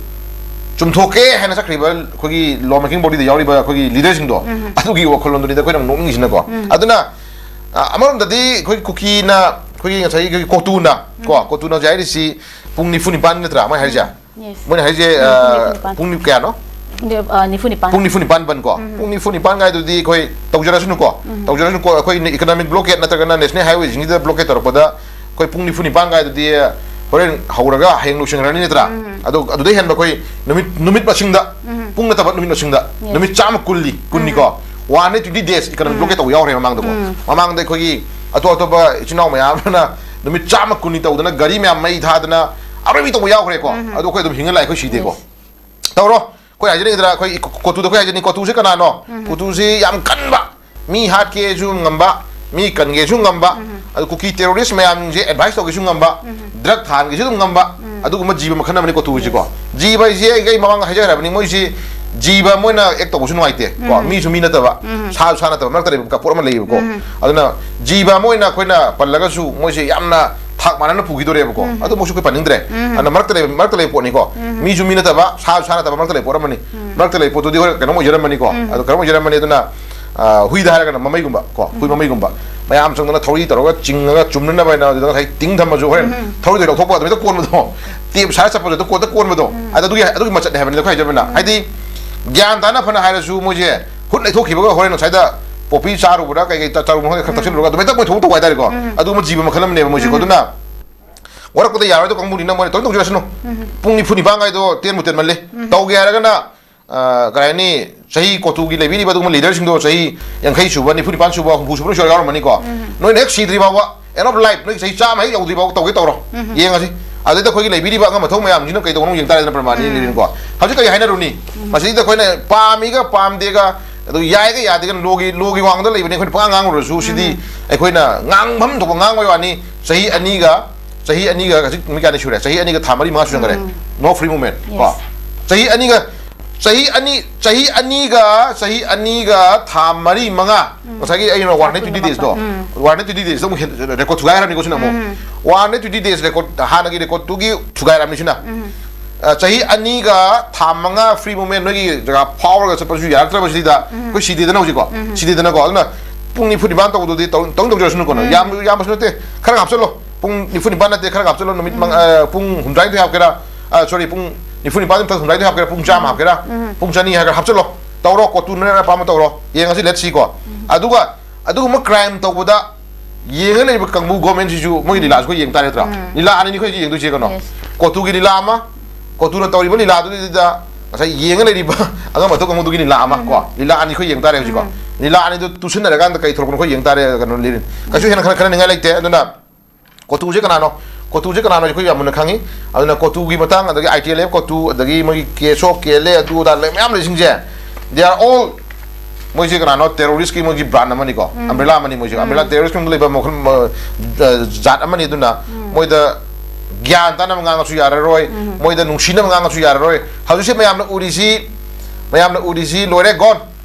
ꯆꯨꯝꯊꯣꯛꯀꯦ ꯍꯥꯏꯅ ꯆꯠꯈ꯭ꯔꯤꯕ ꯑꯩꯈꯣꯏꯒꯤ law making body ꯗ ꯌꯥꯎꯔꯤꯕ ꯑꯩꯈꯣꯏꯒꯤ leader ꯁꯤꯡꯗꯣ, ꯑꯗꯨꯒꯤ ꯋꯥꯈꯜꯂꯣꯟꯗꯨꯅꯤꯗ ꯑꯩꯈꯣꯏꯅ ꯅꯣꯛꯅꯤꯡꯉꯤꯁꯤꯅꯀꯣ꯫ ꯑꯗꯨꯅ, ꯑ, ꯑꯃꯔꯣꯝꯗꯗꯤ ꯑꯩꯈꯣꯏ ꯀꯨꯀꯤꯅ, ꯑꯩꯈꯣꯏꯒꯤ ꯉꯁꯥꯏꯒꯤ ꯑꯩꯈꯣꯏꯒꯤ ꯀꯣꯇꯨꯅ, ꯀꯣ, ꯀꯣꯇꯨꯅ ꯍꯧꯖꯤꯛ ꯍꯥꯏꯔꯤꯁꯤ ꯄꯨꯡ ꯅꯤꯐꯨ ꯅꯤꯄꯥꯟ ꯅꯠꯇ꯭ꯔꯥ ꯃꯣꯏ ꯍꯥꯏꯔꯤꯁꯦ? Yes. ꯃꯣꯏꯅ ꯍꯥꯏꯁꯦ, ꯎꯝ, ꯄꯨꯡ ꯑ, ꯅꯤꯐꯨ ꯅꯤꯄꯥꯟ꯫ ꯄꯨꯡ ꯅꯤ-, ꯀꯌꯥꯅꯣ? ꯅꯤ-, ꯑ, ꯅꯤꯐꯨ ꯅꯤꯄꯥꯟ꯫ ꯄꯨꯡ ꯅꯤꯐꯨ ꯅꯤꯄꯥꯟ ꯄꯟ ꯀꯣ꯫ ꯎꯝ꯫ ꯄꯨꯡ ꯅꯤꯐꯨ ꯅꯤꯄꯥꯟ ꯀꯥꯏꯗꯨꯗꯤ ꯑꯩꯈꯣꯏ ꯇꯧꯖꯔꯁꯅꯨꯀꯣ꯫ ꯎꯝ꯫ ꯇꯧꯖꯔꯁꯅꯨꯀꯣ꯫ ꯑꯩꯈꯣꯏ economic blockade ꯅꯠꯇ꯭ꯔꯒꯅ national highway ꯁꯤꯡꯁꯤꯗ blockade ꯇꯧꯔꯛꯄꯗ ꯑꯩꯈꯣꯏ ꯄꯨꯡ ꯅꯤꯐꯨ ꯅꯤꯄꯥꯟ ꯀꯥꯏꯗꯨꯗꯤ ꯍꯣꯔꯦꯟ ꯍꯧꯔꯒ ꯍꯌꯦꯡ ꯂꯣꯏꯁꯤꯟꯈ꯭ꯔꯅꯤ ꯅꯠꯇ꯭ꯔꯥ? ꯎꯝ꯫ ꯑꯗꯣ ꯑꯗꯨꯗꯩ ꯍꯦꯟꯕ ꯑꯩꯈꯣꯏ ꯅꯨꯃꯤꯠ, ꯅꯨꯃꯤꯠ ꯃꯁꯤꯡꯗ, ꯎꯝ꯫ ꯄꯨꯡ ꯅꯠꯇꯕ ꯅꯨꯃꯤꯠ ꯃꯁꯤꯡꯗ, Yes. ꯅꯨꯃꯤꯠ ꯆꯥꯝꯃ ꯀꯨꯟꯅꯤ, ꯀꯨꯟꯅꯤꯀꯣ꯫ ꯎꯝ꯫ One hundred twenty days economic ꯎꯝ꯫ Blockade ꯇꯧꯕ ꯌꯥꯎꯈ꯭ꯔꯦ ꯃꯃꯥꯡꯗꯀꯣ꯫ ꯎꯝ꯫ ꯃꯃꯥꯡꯗ ꯑꯩꯈꯣꯏꯒꯤ ꯑꯇꯣꯞ ꯑꯇꯣꯞꯄ ꯏꯆꯤꯟ ꯏꯅꯥꯎ ꯃꯌꯥꯝ ꯑꯃꯅ ꯅꯨꯃꯤꯠ ꯆꯥꯝꯃ ꯀꯨꯟꯅꯤ ꯇꯧꯗꯅ ꯒꯥꯔꯤ ꯃꯌꯥꯝ ꯃꯩ ꯊꯥꯗꯅ ꯑꯔꯣꯏꯕꯤ ꯇꯧꯕ ꯌꯥꯎꯈ꯭ꯔꯦꯀꯣ꯫ ꯎꯝ꯫ ꯑꯗꯣ ꯑꯩꯈꯣꯏ ꯑꯗꯨꯝ ꯍꯤꯡꯉ ꯂꯥꯛꯑꯦ ꯑꯩꯈꯣꯏ ꯁꯤꯗꯦꯀꯣ꯫ Yes. ꯇꯧꯔꯣ꯫ ꯑꯩꯈꯣꯏ ꯍꯥꯏꯖꯅꯤꯡꯗ꯭ꯔꯥ, ꯑꯩꯈꯣꯏ ꯀꯣ-, ꯀꯣꯇꯨꯗ ꯑꯩꯈꯣꯏ ꯍꯥꯏꯖꯅꯤꯡꯉꯤ, ꯀꯣꯇꯨꯁꯦ ꯀꯅꯥꯅꯣ? ꯎꯝ꯫ ꯀꯣꯇꯨꯁꯦ ꯌꯥꯝ ꯀꯟꯕ, ꯃꯤ ꯍꯥꯠꯀꯦꯁꯨ ꯉꯝꯕ, ꯃꯤ ꯀꯟꯒꯦꯁꯨ ꯉꯝꯕ, ꯎꯝ꯫ ꯑꯗꯨ ꯀꯨꯀꯤ terrorist ꯃꯌꯥꯝꯁꯦ advice ꯇꯧꯒꯦꯁꯨ ꯉꯝꯕ, ꯎꯝ꯫ Drug ꯊꯥꯍꯟꯒꯦꯁꯨ ꯑꯗꯨꯝ ꯉꯝꯕ, ꯎꯝ꯫ ꯑꯗꯨꯒꯨꯝꯕ ꯖꯤꯕ ꯃꯈꯜ ꯑꯃꯅꯤ ꯀꯣꯇꯨꯁꯤꯀꯣ꯫ Yes. ꯖꯤꯕ ꯍꯥꯏꯁꯦ ꯑꯩ, ꯑꯩ ꯃꯃꯥꯡꯗ ꯍꯥꯏꯖꯈ꯭ꯔꯕꯅꯤ, ꯃꯣꯏꯁꯤ ꯖꯤꯕ ꯃꯣꯏꯅ act ꯇꯧꯕꯁꯨ ꯅꯨꯡꯉꯥꯏꯇꯦ ꯀꯣ꯫ ꯎꯝ꯫ ꯃꯤꯁꯨ ꯃꯤ ꯅꯠꯇꯕ, ꯎꯝ꯫ ꯁꯥꯁꯨ ꯁꯥ ꯅꯠꯇꯕ, ꯃꯔꯛꯇ ꯂꯩꯕ ꯄꯣꯠ ꯑꯃ ꯂꯩꯌꯦꯕꯀꯣ꯫ ꯎꯝ꯫ ꯑꯗꯨꯅ ꯖꯤꯕ ꯑꯃ ꯑꯣꯏꯅ ꯑꯩꯈꯣꯏꯅ ꯄꯜꯂꯒꯁꯨ ꯃꯣꯏꯁꯦ ꯌꯥꯝꯅ ꯊꯥꯛ ꯃꯥꯟꯅꯅ ꯄꯨꯈꯤꯗꯣꯔꯦꯕꯀꯣ꯫ ꯎꯝ꯫ ꯑꯗꯨꯃꯛꯁꯨ ꯑꯩꯈꯣꯏ ꯄꯟꯅꯤꯡꯗ꯭ꯔꯦ꯫ ꯎꯝ꯫ ꯑꯗꯨꯅ ꯃꯔꯛꯇ ꯂꯩꯕ, ꯃꯔꯛꯇ ꯂꯩꯕ ꯄꯣꯠꯅꯤꯀꯣ꯫ ꯎꯝ꯫ ꯃꯤꯁꯨ ꯃꯤ ꯅꯠꯇꯕ, ꯁꯥꯁꯨ ꯁꯥ ꯅꯠꯇꯕ, ꯃꯔꯛꯇ ꯂꯩꯕ ꯄꯣꯠ ꯑꯃꯅꯤ꯫ ꯎꯝ꯫ ꯃꯔꯛꯇ ꯂꯩꯕ ꯄꯣꯠꯇꯨꯗꯤ ꯍꯣꯏ ꯀꯩꯅꯣꯝ ꯑꯣꯏꯖꯔꯝꯃꯅꯤꯀꯣ꯫ ꯎꯝ꯫ ꯑꯗꯨ ꯀꯩꯅꯣꯝ ꯑꯣꯏꯖꯔꯝꯃꯅꯤ꯫ ꯑꯗꯨꯅ, ꯑ, ꯍꯨꯏꯗ ꯍꯥꯏꯔꯒꯅ ꯃꯃꯩꯒꯨꯝꯕ ꯀꯣ, ꯍꯨꯏ ꯎꯝ꯫ ꯃꯃꯩꯒꯨꯝꯕ꯫ ꯃꯌꯥꯝ ꯆꯪꯗꯅ ꯊꯧꯔꯤ ꯇꯧꯔꯒ ꯆꯤꯡꯉꯒ ꯆꯨꯝꯅꯅꯕ ꯍꯥꯏꯅ ꯑꯗꯨꯗ ꯉꯁꯥꯏ ꯇꯤꯡ ꯊꯝꯃꯁꯨ ꯍꯣꯔꯦꯟ ꯎꯝ꯫ ꯊꯧꯔꯤꯗꯣ ꯂꯧꯊꯣꯛꯄ ꯑꯗꯨꯃꯥꯏꯅ ꯀꯣꯟꯕꯗꯣ, tape ꯁꯥꯔ ꯆꯠꯄꯗꯣ ꯀꯣꯟꯗ ꯀꯣꯟꯕꯗꯣ, ꯎꯝ꯫ ꯑꯗꯨ ꯑꯗꯨꯒꯤ, ꯑꯗꯨꯒꯤ ꯃꯆꯠꯅꯦ ꯍꯥꯏꯕꯅꯤꯗ ꯑꯩꯈꯣꯏ ꯍꯥꯏꯖꯕꯅ꯫ ꯎꯝ꯫ ꯍꯥꯏꯗꯤ ꯒ꯭ꯌꯥꯟ ꯇꯥꯅ ꯐꯅ ꯍꯥꯏꯔꯁꯨ ꯃꯣꯏꯁꯦ ꯍꯨꯠ ꯂꯩꯊꯣꯛꯈꯤꯕꯒ ꯍꯣꯔꯦꯟ ꯉꯁꯥꯏꯗ ꯄꯣꯄꯤ ꯆꯥꯔꯨꯕ꯭ꯔꯥ ꯀꯩ ꯀꯩ ꯆꯥꯔꯨꯕ꯭ꯔꯥ ꯈꯪꯗꯦ, ꯈꯔ ꯎꯝ꯫ ꯊꯛꯆꯤꯜꯂꯨꯔꯒ ꯑꯗꯨꯃꯥꯏꯅ ꯇꯧꯕ ꯊꯣꯛꯄ ꯇꯧꯕ ꯍꯥꯏꯇꯥꯔꯦꯀꯣ꯫ ꯎꯝ꯫ ꯑꯗꯨꯒꯨꯝꯕ ꯖꯤꯕ ꯃꯈꯜ ꯑꯃꯅꯦꯕ ꯃꯣꯏꯁꯦꯀꯣ꯫ ꯎꯝ꯫ ꯑꯗꯨꯅ ꯋꯥꯔꯛꯄꯗ ꯌꯥꯔꯣꯏꯗ ꯀꯥꯡꯕꯨꯅꯤꯅ ꯃꯣꯏꯅ ꯇꯧꯗꯤ ꯇꯧꯖꯔꯁꯅꯨ꯫ ꯎꯝ꯫ ꯄꯨꯡ ꯅꯤꯐꯨ ꯅꯤꯄꯥꯟ ꯀꯥꯏꯗꯣ ꯇꯦꯟꯕꯨ ꯇꯦꯟꯃꯜꯂꯦ꯫ ꯎꯝ꯫ ꯇꯧꯒꯦ ꯍꯥꯏꯔꯒꯅ, ꯑ, ꯀꯩ ꯍꯥꯏꯅꯤ, ꯆꯍꯤ ꯀꯣꯇꯨꯒꯤ ꯂꯩꯕꯤꯔꯤꯕ ꯑꯗꯨꯒꯨꯝꯕ leader ꯁꯤꯡꯗꯣ ꯆꯍꯤ ꯌꯥꯡꯈꯩ ꯁꯨꯕ, ꯅꯤꯐꯨ ꯅꯤꯄꯥꯟ ꯁꯨꯕ, ꯍꯨꯝꯐꯨ ꯁꯨꯕ ꯂꯣꯏꯁꯨ ꯌꯥꯎꯔꯝꯃꯅꯤꯀꯣ꯫ ꯎꯝ꯫ ꯅꯣꯏꯅ ꯍꯦꯛ ꯁꯤꯗ꯭ꯔꯤ ꯐꯥꯎꯕ, end of life, ꯅꯣꯏ ꯆꯍꯤ ꯆꯥꯝꯃ ꯍꯦꯛ ꯌꯧꯗ꯭ꯔꯤ ꯐꯥꯎꯕ ꯇꯧꯒꯦ ꯇꯧꯔꯣ꯫ ꯎꯝ꯫ ꯌꯦꯡꯉꯁꯤ꯫ ꯑꯗꯩꯗ ꯑꯩꯈꯣꯏꯒꯤ ꯂꯩꯕꯤꯔꯤꯕ ꯑꯉꯝ ꯑꯊꯧ ꯃꯌꯥꯝꯁꯤꯅ ꯀꯩꯗꯧꯅꯣ ꯌꯦꯡ ꯇꯥꯔꯦꯗꯅ, ꯄ꯭ꯔꯃꯥꯅꯤ ꯎꯝ꯫ ꯂꯩꯔꯤꯅꯤꯀꯣ꯫ ꯍꯧꯖꯤꯛ ꯀꯔꯤ ꯍꯥꯏꯅꯔꯨꯅꯤ? ꯎꯝ꯫ ꯃꯁꯤꯗ ꯑꯩꯈꯣꯏꯅ ꯄꯥꯝꯃꯤꯒ ꯄꯥꯝꯗꯦꯒ, ꯑꯗꯨ ꯌꯥꯏꯒ ꯌꯥꯗꯦꯒ ꯂꯣꯒꯤ, ꯂꯣꯒꯤ ꯋꯥꯡꯃꯗ ꯂꯩꯕꯅꯤ, ꯑꯩꯈꯣꯏꯅ ꯄꯉꯥꯡ ꯉꯥꯡꯉꯨꯔꯁꯨ ꯁꯤꯗꯤ ꯎꯝ꯫ ꯑꯩꯈꯣꯏꯅ ꯉꯥꯡꯐꯝ ꯊꯣꯛꯄ ꯉꯥꯡꯕꯩ ꯋꯥꯅꯤ꯫ ꯆꯍꯤ ꯑꯅꯤꯒ, ꯆꯍꯤ ꯑꯅꯤꯒ ꯍꯧꯖꯤꯛ ꯅꯨꯃꯤꯠ ꯀꯌꯥꯅꯤ ꯁꯨꯔꯦ? ꯆꯍꯤ ꯑꯅꯤꯒ ꯊꯥ ꯃꯔꯤ ꯃꯉꯥ ꯁꯨꯖꯟꯈꯔꯦ꯫ ꯎꯝ꯫ No free movement ꯀꯣ꯫ Yes꯫ ꯆꯍꯤ ꯑꯅꯤꯒ ꯆꯍꯤ ꯑꯅꯤ, ꯆꯍꯤ ꯑꯅꯤꯒ, ꯆꯍꯤ ꯑꯅꯤꯒ ꯊꯥ ꯃꯔꯤ ꯃꯉꯥ, ꯉꯁꯥꯏꯒꯤ ꯑꯩꯅ one hundred twenty days ꯗꯣ, one hundred twenty days ꯗꯣ ꯑꯃꯨꯛ ꯍꯦꯟ-, record ꯊꯨꯒꯥꯏꯈ꯭ꯔꯕꯅꯤꯀꯣ ꯁꯤꯅ ꯑꯃꯨꯛ꯫ One hundred twenty days record, ꯍꯥꯟꯅꯒꯤ record ꯇꯨꯒꯤ ꯊꯨꯒꯥꯏꯔꯕꯅꯤ ꯁꯤꯅ꯫ ꯑ, ꯆꯍꯤ ꯑꯅꯤꯒ ꯊꯥ ꯃꯉꯥ free movement ꯅꯣꯏꯒꯤ ꯖꯒꯥ ꯐꯥꯎꯔꯒ ꯆꯠꯄꯁꯨ ꯌꯥꯔꯛꯇ꯭ꯔꯕ ꯁꯤꯗ, ꯑꯩꯈꯣꯏ ꯁꯤꯗꯦꯗꯅ ꯍꯧꯖꯤꯛꯀꯣ꯫ ꯁꯤꯗꯦꯗꯅꯀꯣ꯫ ꯑꯗꯨꯅ ꯄꯨꯡ ꯅꯤꯐꯨ ꯅꯤꯄꯥꯟ ꯇꯧꯕꯗꯨꯗꯤ ꯇꯧ-, ꯇꯧꯅꯤꯡ ꯇꯧꯖꯔꯁꯅꯨ ꯀꯩꯅꯣ꯫ ꯌꯥꯝ, ꯌꯥꯝꯕꯁꯨ ꯅꯠꯇꯦ, ꯈꯔ ꯍꯥꯞꯆꯜꯂꯣ꯫ ꯄꯨꯡ ꯅꯤꯐꯨ ꯅꯤꯄꯥꯟ ꯅꯠꯇꯦ, ꯈꯔ ꯍꯥꯞꯆꯜꯂꯣ꯫ ꯅꯨꯃꯤꯠ ꯃꯉꯥ, ꯑ, ꯄꯨꯡ ꯍꯨꯝꯗ꯭ꯔꯥꯅꯤꯊꯣꯏ ꯍꯥꯞꯀꯦꯔꯥ, ꯑ, sorry, ꯄꯨꯡ ꯅꯤꯐꯨ ꯅꯤꯄꯥꯟ ꯃꯊꯛ ꯍꯨꯝꯗ꯭ꯔꯥꯅꯤꯊꯣꯏ ꯍꯥꯞꯀꯦꯔꯥ, ꯄꯨꯡ ꯆꯥꯝꯃ ꯍꯥꯞꯀꯦꯔꯥ, ꯄꯨꯡ ꯆꯅꯤ ꯍꯥꯏꯒꯦꯔꯥ, ꯍꯥꯞꯆꯜꯂꯣ꯫ ꯇꯧꯔꯣ, ꯀꯣꯇꯨ ꯅꯣꯏ ꯑꯄꯥꯝꯕ ꯇꯧꯔꯣ꯫ ꯌꯦꯡꯉꯁꯤ, let's see ꯀꯣ꯫ ꯑꯗꯨꯒ ꯑꯗꯨꯒꯨꯝꯕ crime ꯇꯧꯕꯗ ꯌꯦꯡꯉ ꯂꯩꯕ ꯀꯥꯡꯕꯨ government ꯁꯤꯁꯨ ꯃꯣꯏꯒꯤ ꯂꯤꯂꯥꯁꯨ ꯑꯩꯈꯣꯏ ꯌꯦꯡ ꯇꯥꯔꯦ ꯅꯠꯇ꯭ꯔꯥ? ꯂꯤꯂꯥ ꯑꯅꯤꯅꯤ ꯑꯩꯈꯣꯏ ꯍꯧꯖꯤꯛ ꯌꯦꯡꯗꯣꯏꯁꯦ ꯀꯩꯅꯣ꯫ Yes. ꯀꯣꯇꯨꯒꯤ ꯂꯤꯂꯥ ꯑꯃ, ꯀꯣꯇꯨꯅ ꯇꯧꯔꯤꯕ ꯂꯤꯂꯥꯗꯨꯗ ꯉꯁꯥꯏ ꯌꯦꯡꯉ ꯂꯩꯔꯤꯕ ꯑꯉꯝ ꯑꯊꯧ ꯀꯥꯡꯕꯨꯗꯨꯒꯤ ꯂꯤꯂꯥ ꯑꯃ ꯀꯣ꯫ ꯂꯤꯂꯥ ꯑꯅꯤ ꯑꯩꯈꯣꯏ ꯌꯦꯡ ꯇꯥꯔꯦ ꯍꯧꯖꯤꯛꯀꯣ꯫ ꯂꯤꯂꯥ ꯑꯅꯤꯗꯨ ꯇꯨꯁꯤꯟꯅꯔꯀꯥꯟꯗ ꯀꯩ ꯊꯣꯛꯂꯛꯄꯅꯣ ꯑꯩꯈꯣꯏ ꯌꯦꯡ ꯇꯥꯔꯦ, ꯀꯩꯅꯣ, ꯂꯤꯂꯤꯟ꯫ ꯀꯩꯁꯨ ꯍꯦꯟꯅ ꯈꯟꯅ-, ꯈꯟꯅꯅꯤꯡꯉꯥꯏ ꯂꯩꯇꯦ꯫ ꯑꯗꯨꯅ ꯀꯣꯇꯨꯁꯦ ꯀꯅꯥꯅꯣ? ꯀꯣꯇꯨꯁꯦ ꯀꯅꯥꯅꯣ ꯑꯩꯈꯣꯏ ꯌꯥꯝ ꯃꯨꯟꯅ ꯈꯪꯉꯤ꯫ ꯑꯗꯨꯅ ꯀꯣꯇꯨꯒꯤ ꯃꯇꯥꯡ, ꯑꯗꯒꯤ I T L F ꯀꯣꯇꯨ, ꯑꯗꯒꯤ ꯃꯣꯏꯒꯤ K S O, K L A, ꯑꯗꯨ ꯑꯗꯥ ꯂꯩ ꯃꯌꯥꯝ ꯂꯩꯁꯤꯡꯁꯦ, they are all, ꯃꯣꯏꯁꯦ ꯀꯅꯥꯅꯣ? Terrorist ꯀꯤ ꯃꯣꯏꯒꯤ brand ꯑꯃꯅꯤꯀꯣ, umbrella ꯑꯃꯅꯤ ꯃꯣꯏꯁꯦ꯫ Umbrella terrorist ꯀꯤ ꯂꯩꯕ ꯃꯈꯜ, ꯃ-, ꯑ, ꯖꯥꯠ ꯑꯃꯅꯤ꯫ ꯑꯗꯨꯅ ꯃꯣꯏꯗ ꯒ꯭ꯌꯥꯟ ꯇꯥꯅꯕ ꯉꯥꯡꯉꯁꯨ ꯌꯥꯔꯔꯣꯏ, ꯃꯣꯏꯗ ꯅꯨꯡꯁꯤꯅꯕ ꯉꯥꯡꯉꯁꯨ ꯌꯥꯔꯔꯣꯏ꯫ ꯍꯧꯖꯤꯛꯁꯦ ꯃꯌꯥꯝꯅ ꯎꯔꯤꯁꯤ, ꯃꯌꯥꯝꯅ ꯎꯔꯤꯁꯤ ꯂꯣꯏꯔꯦ, gone꯫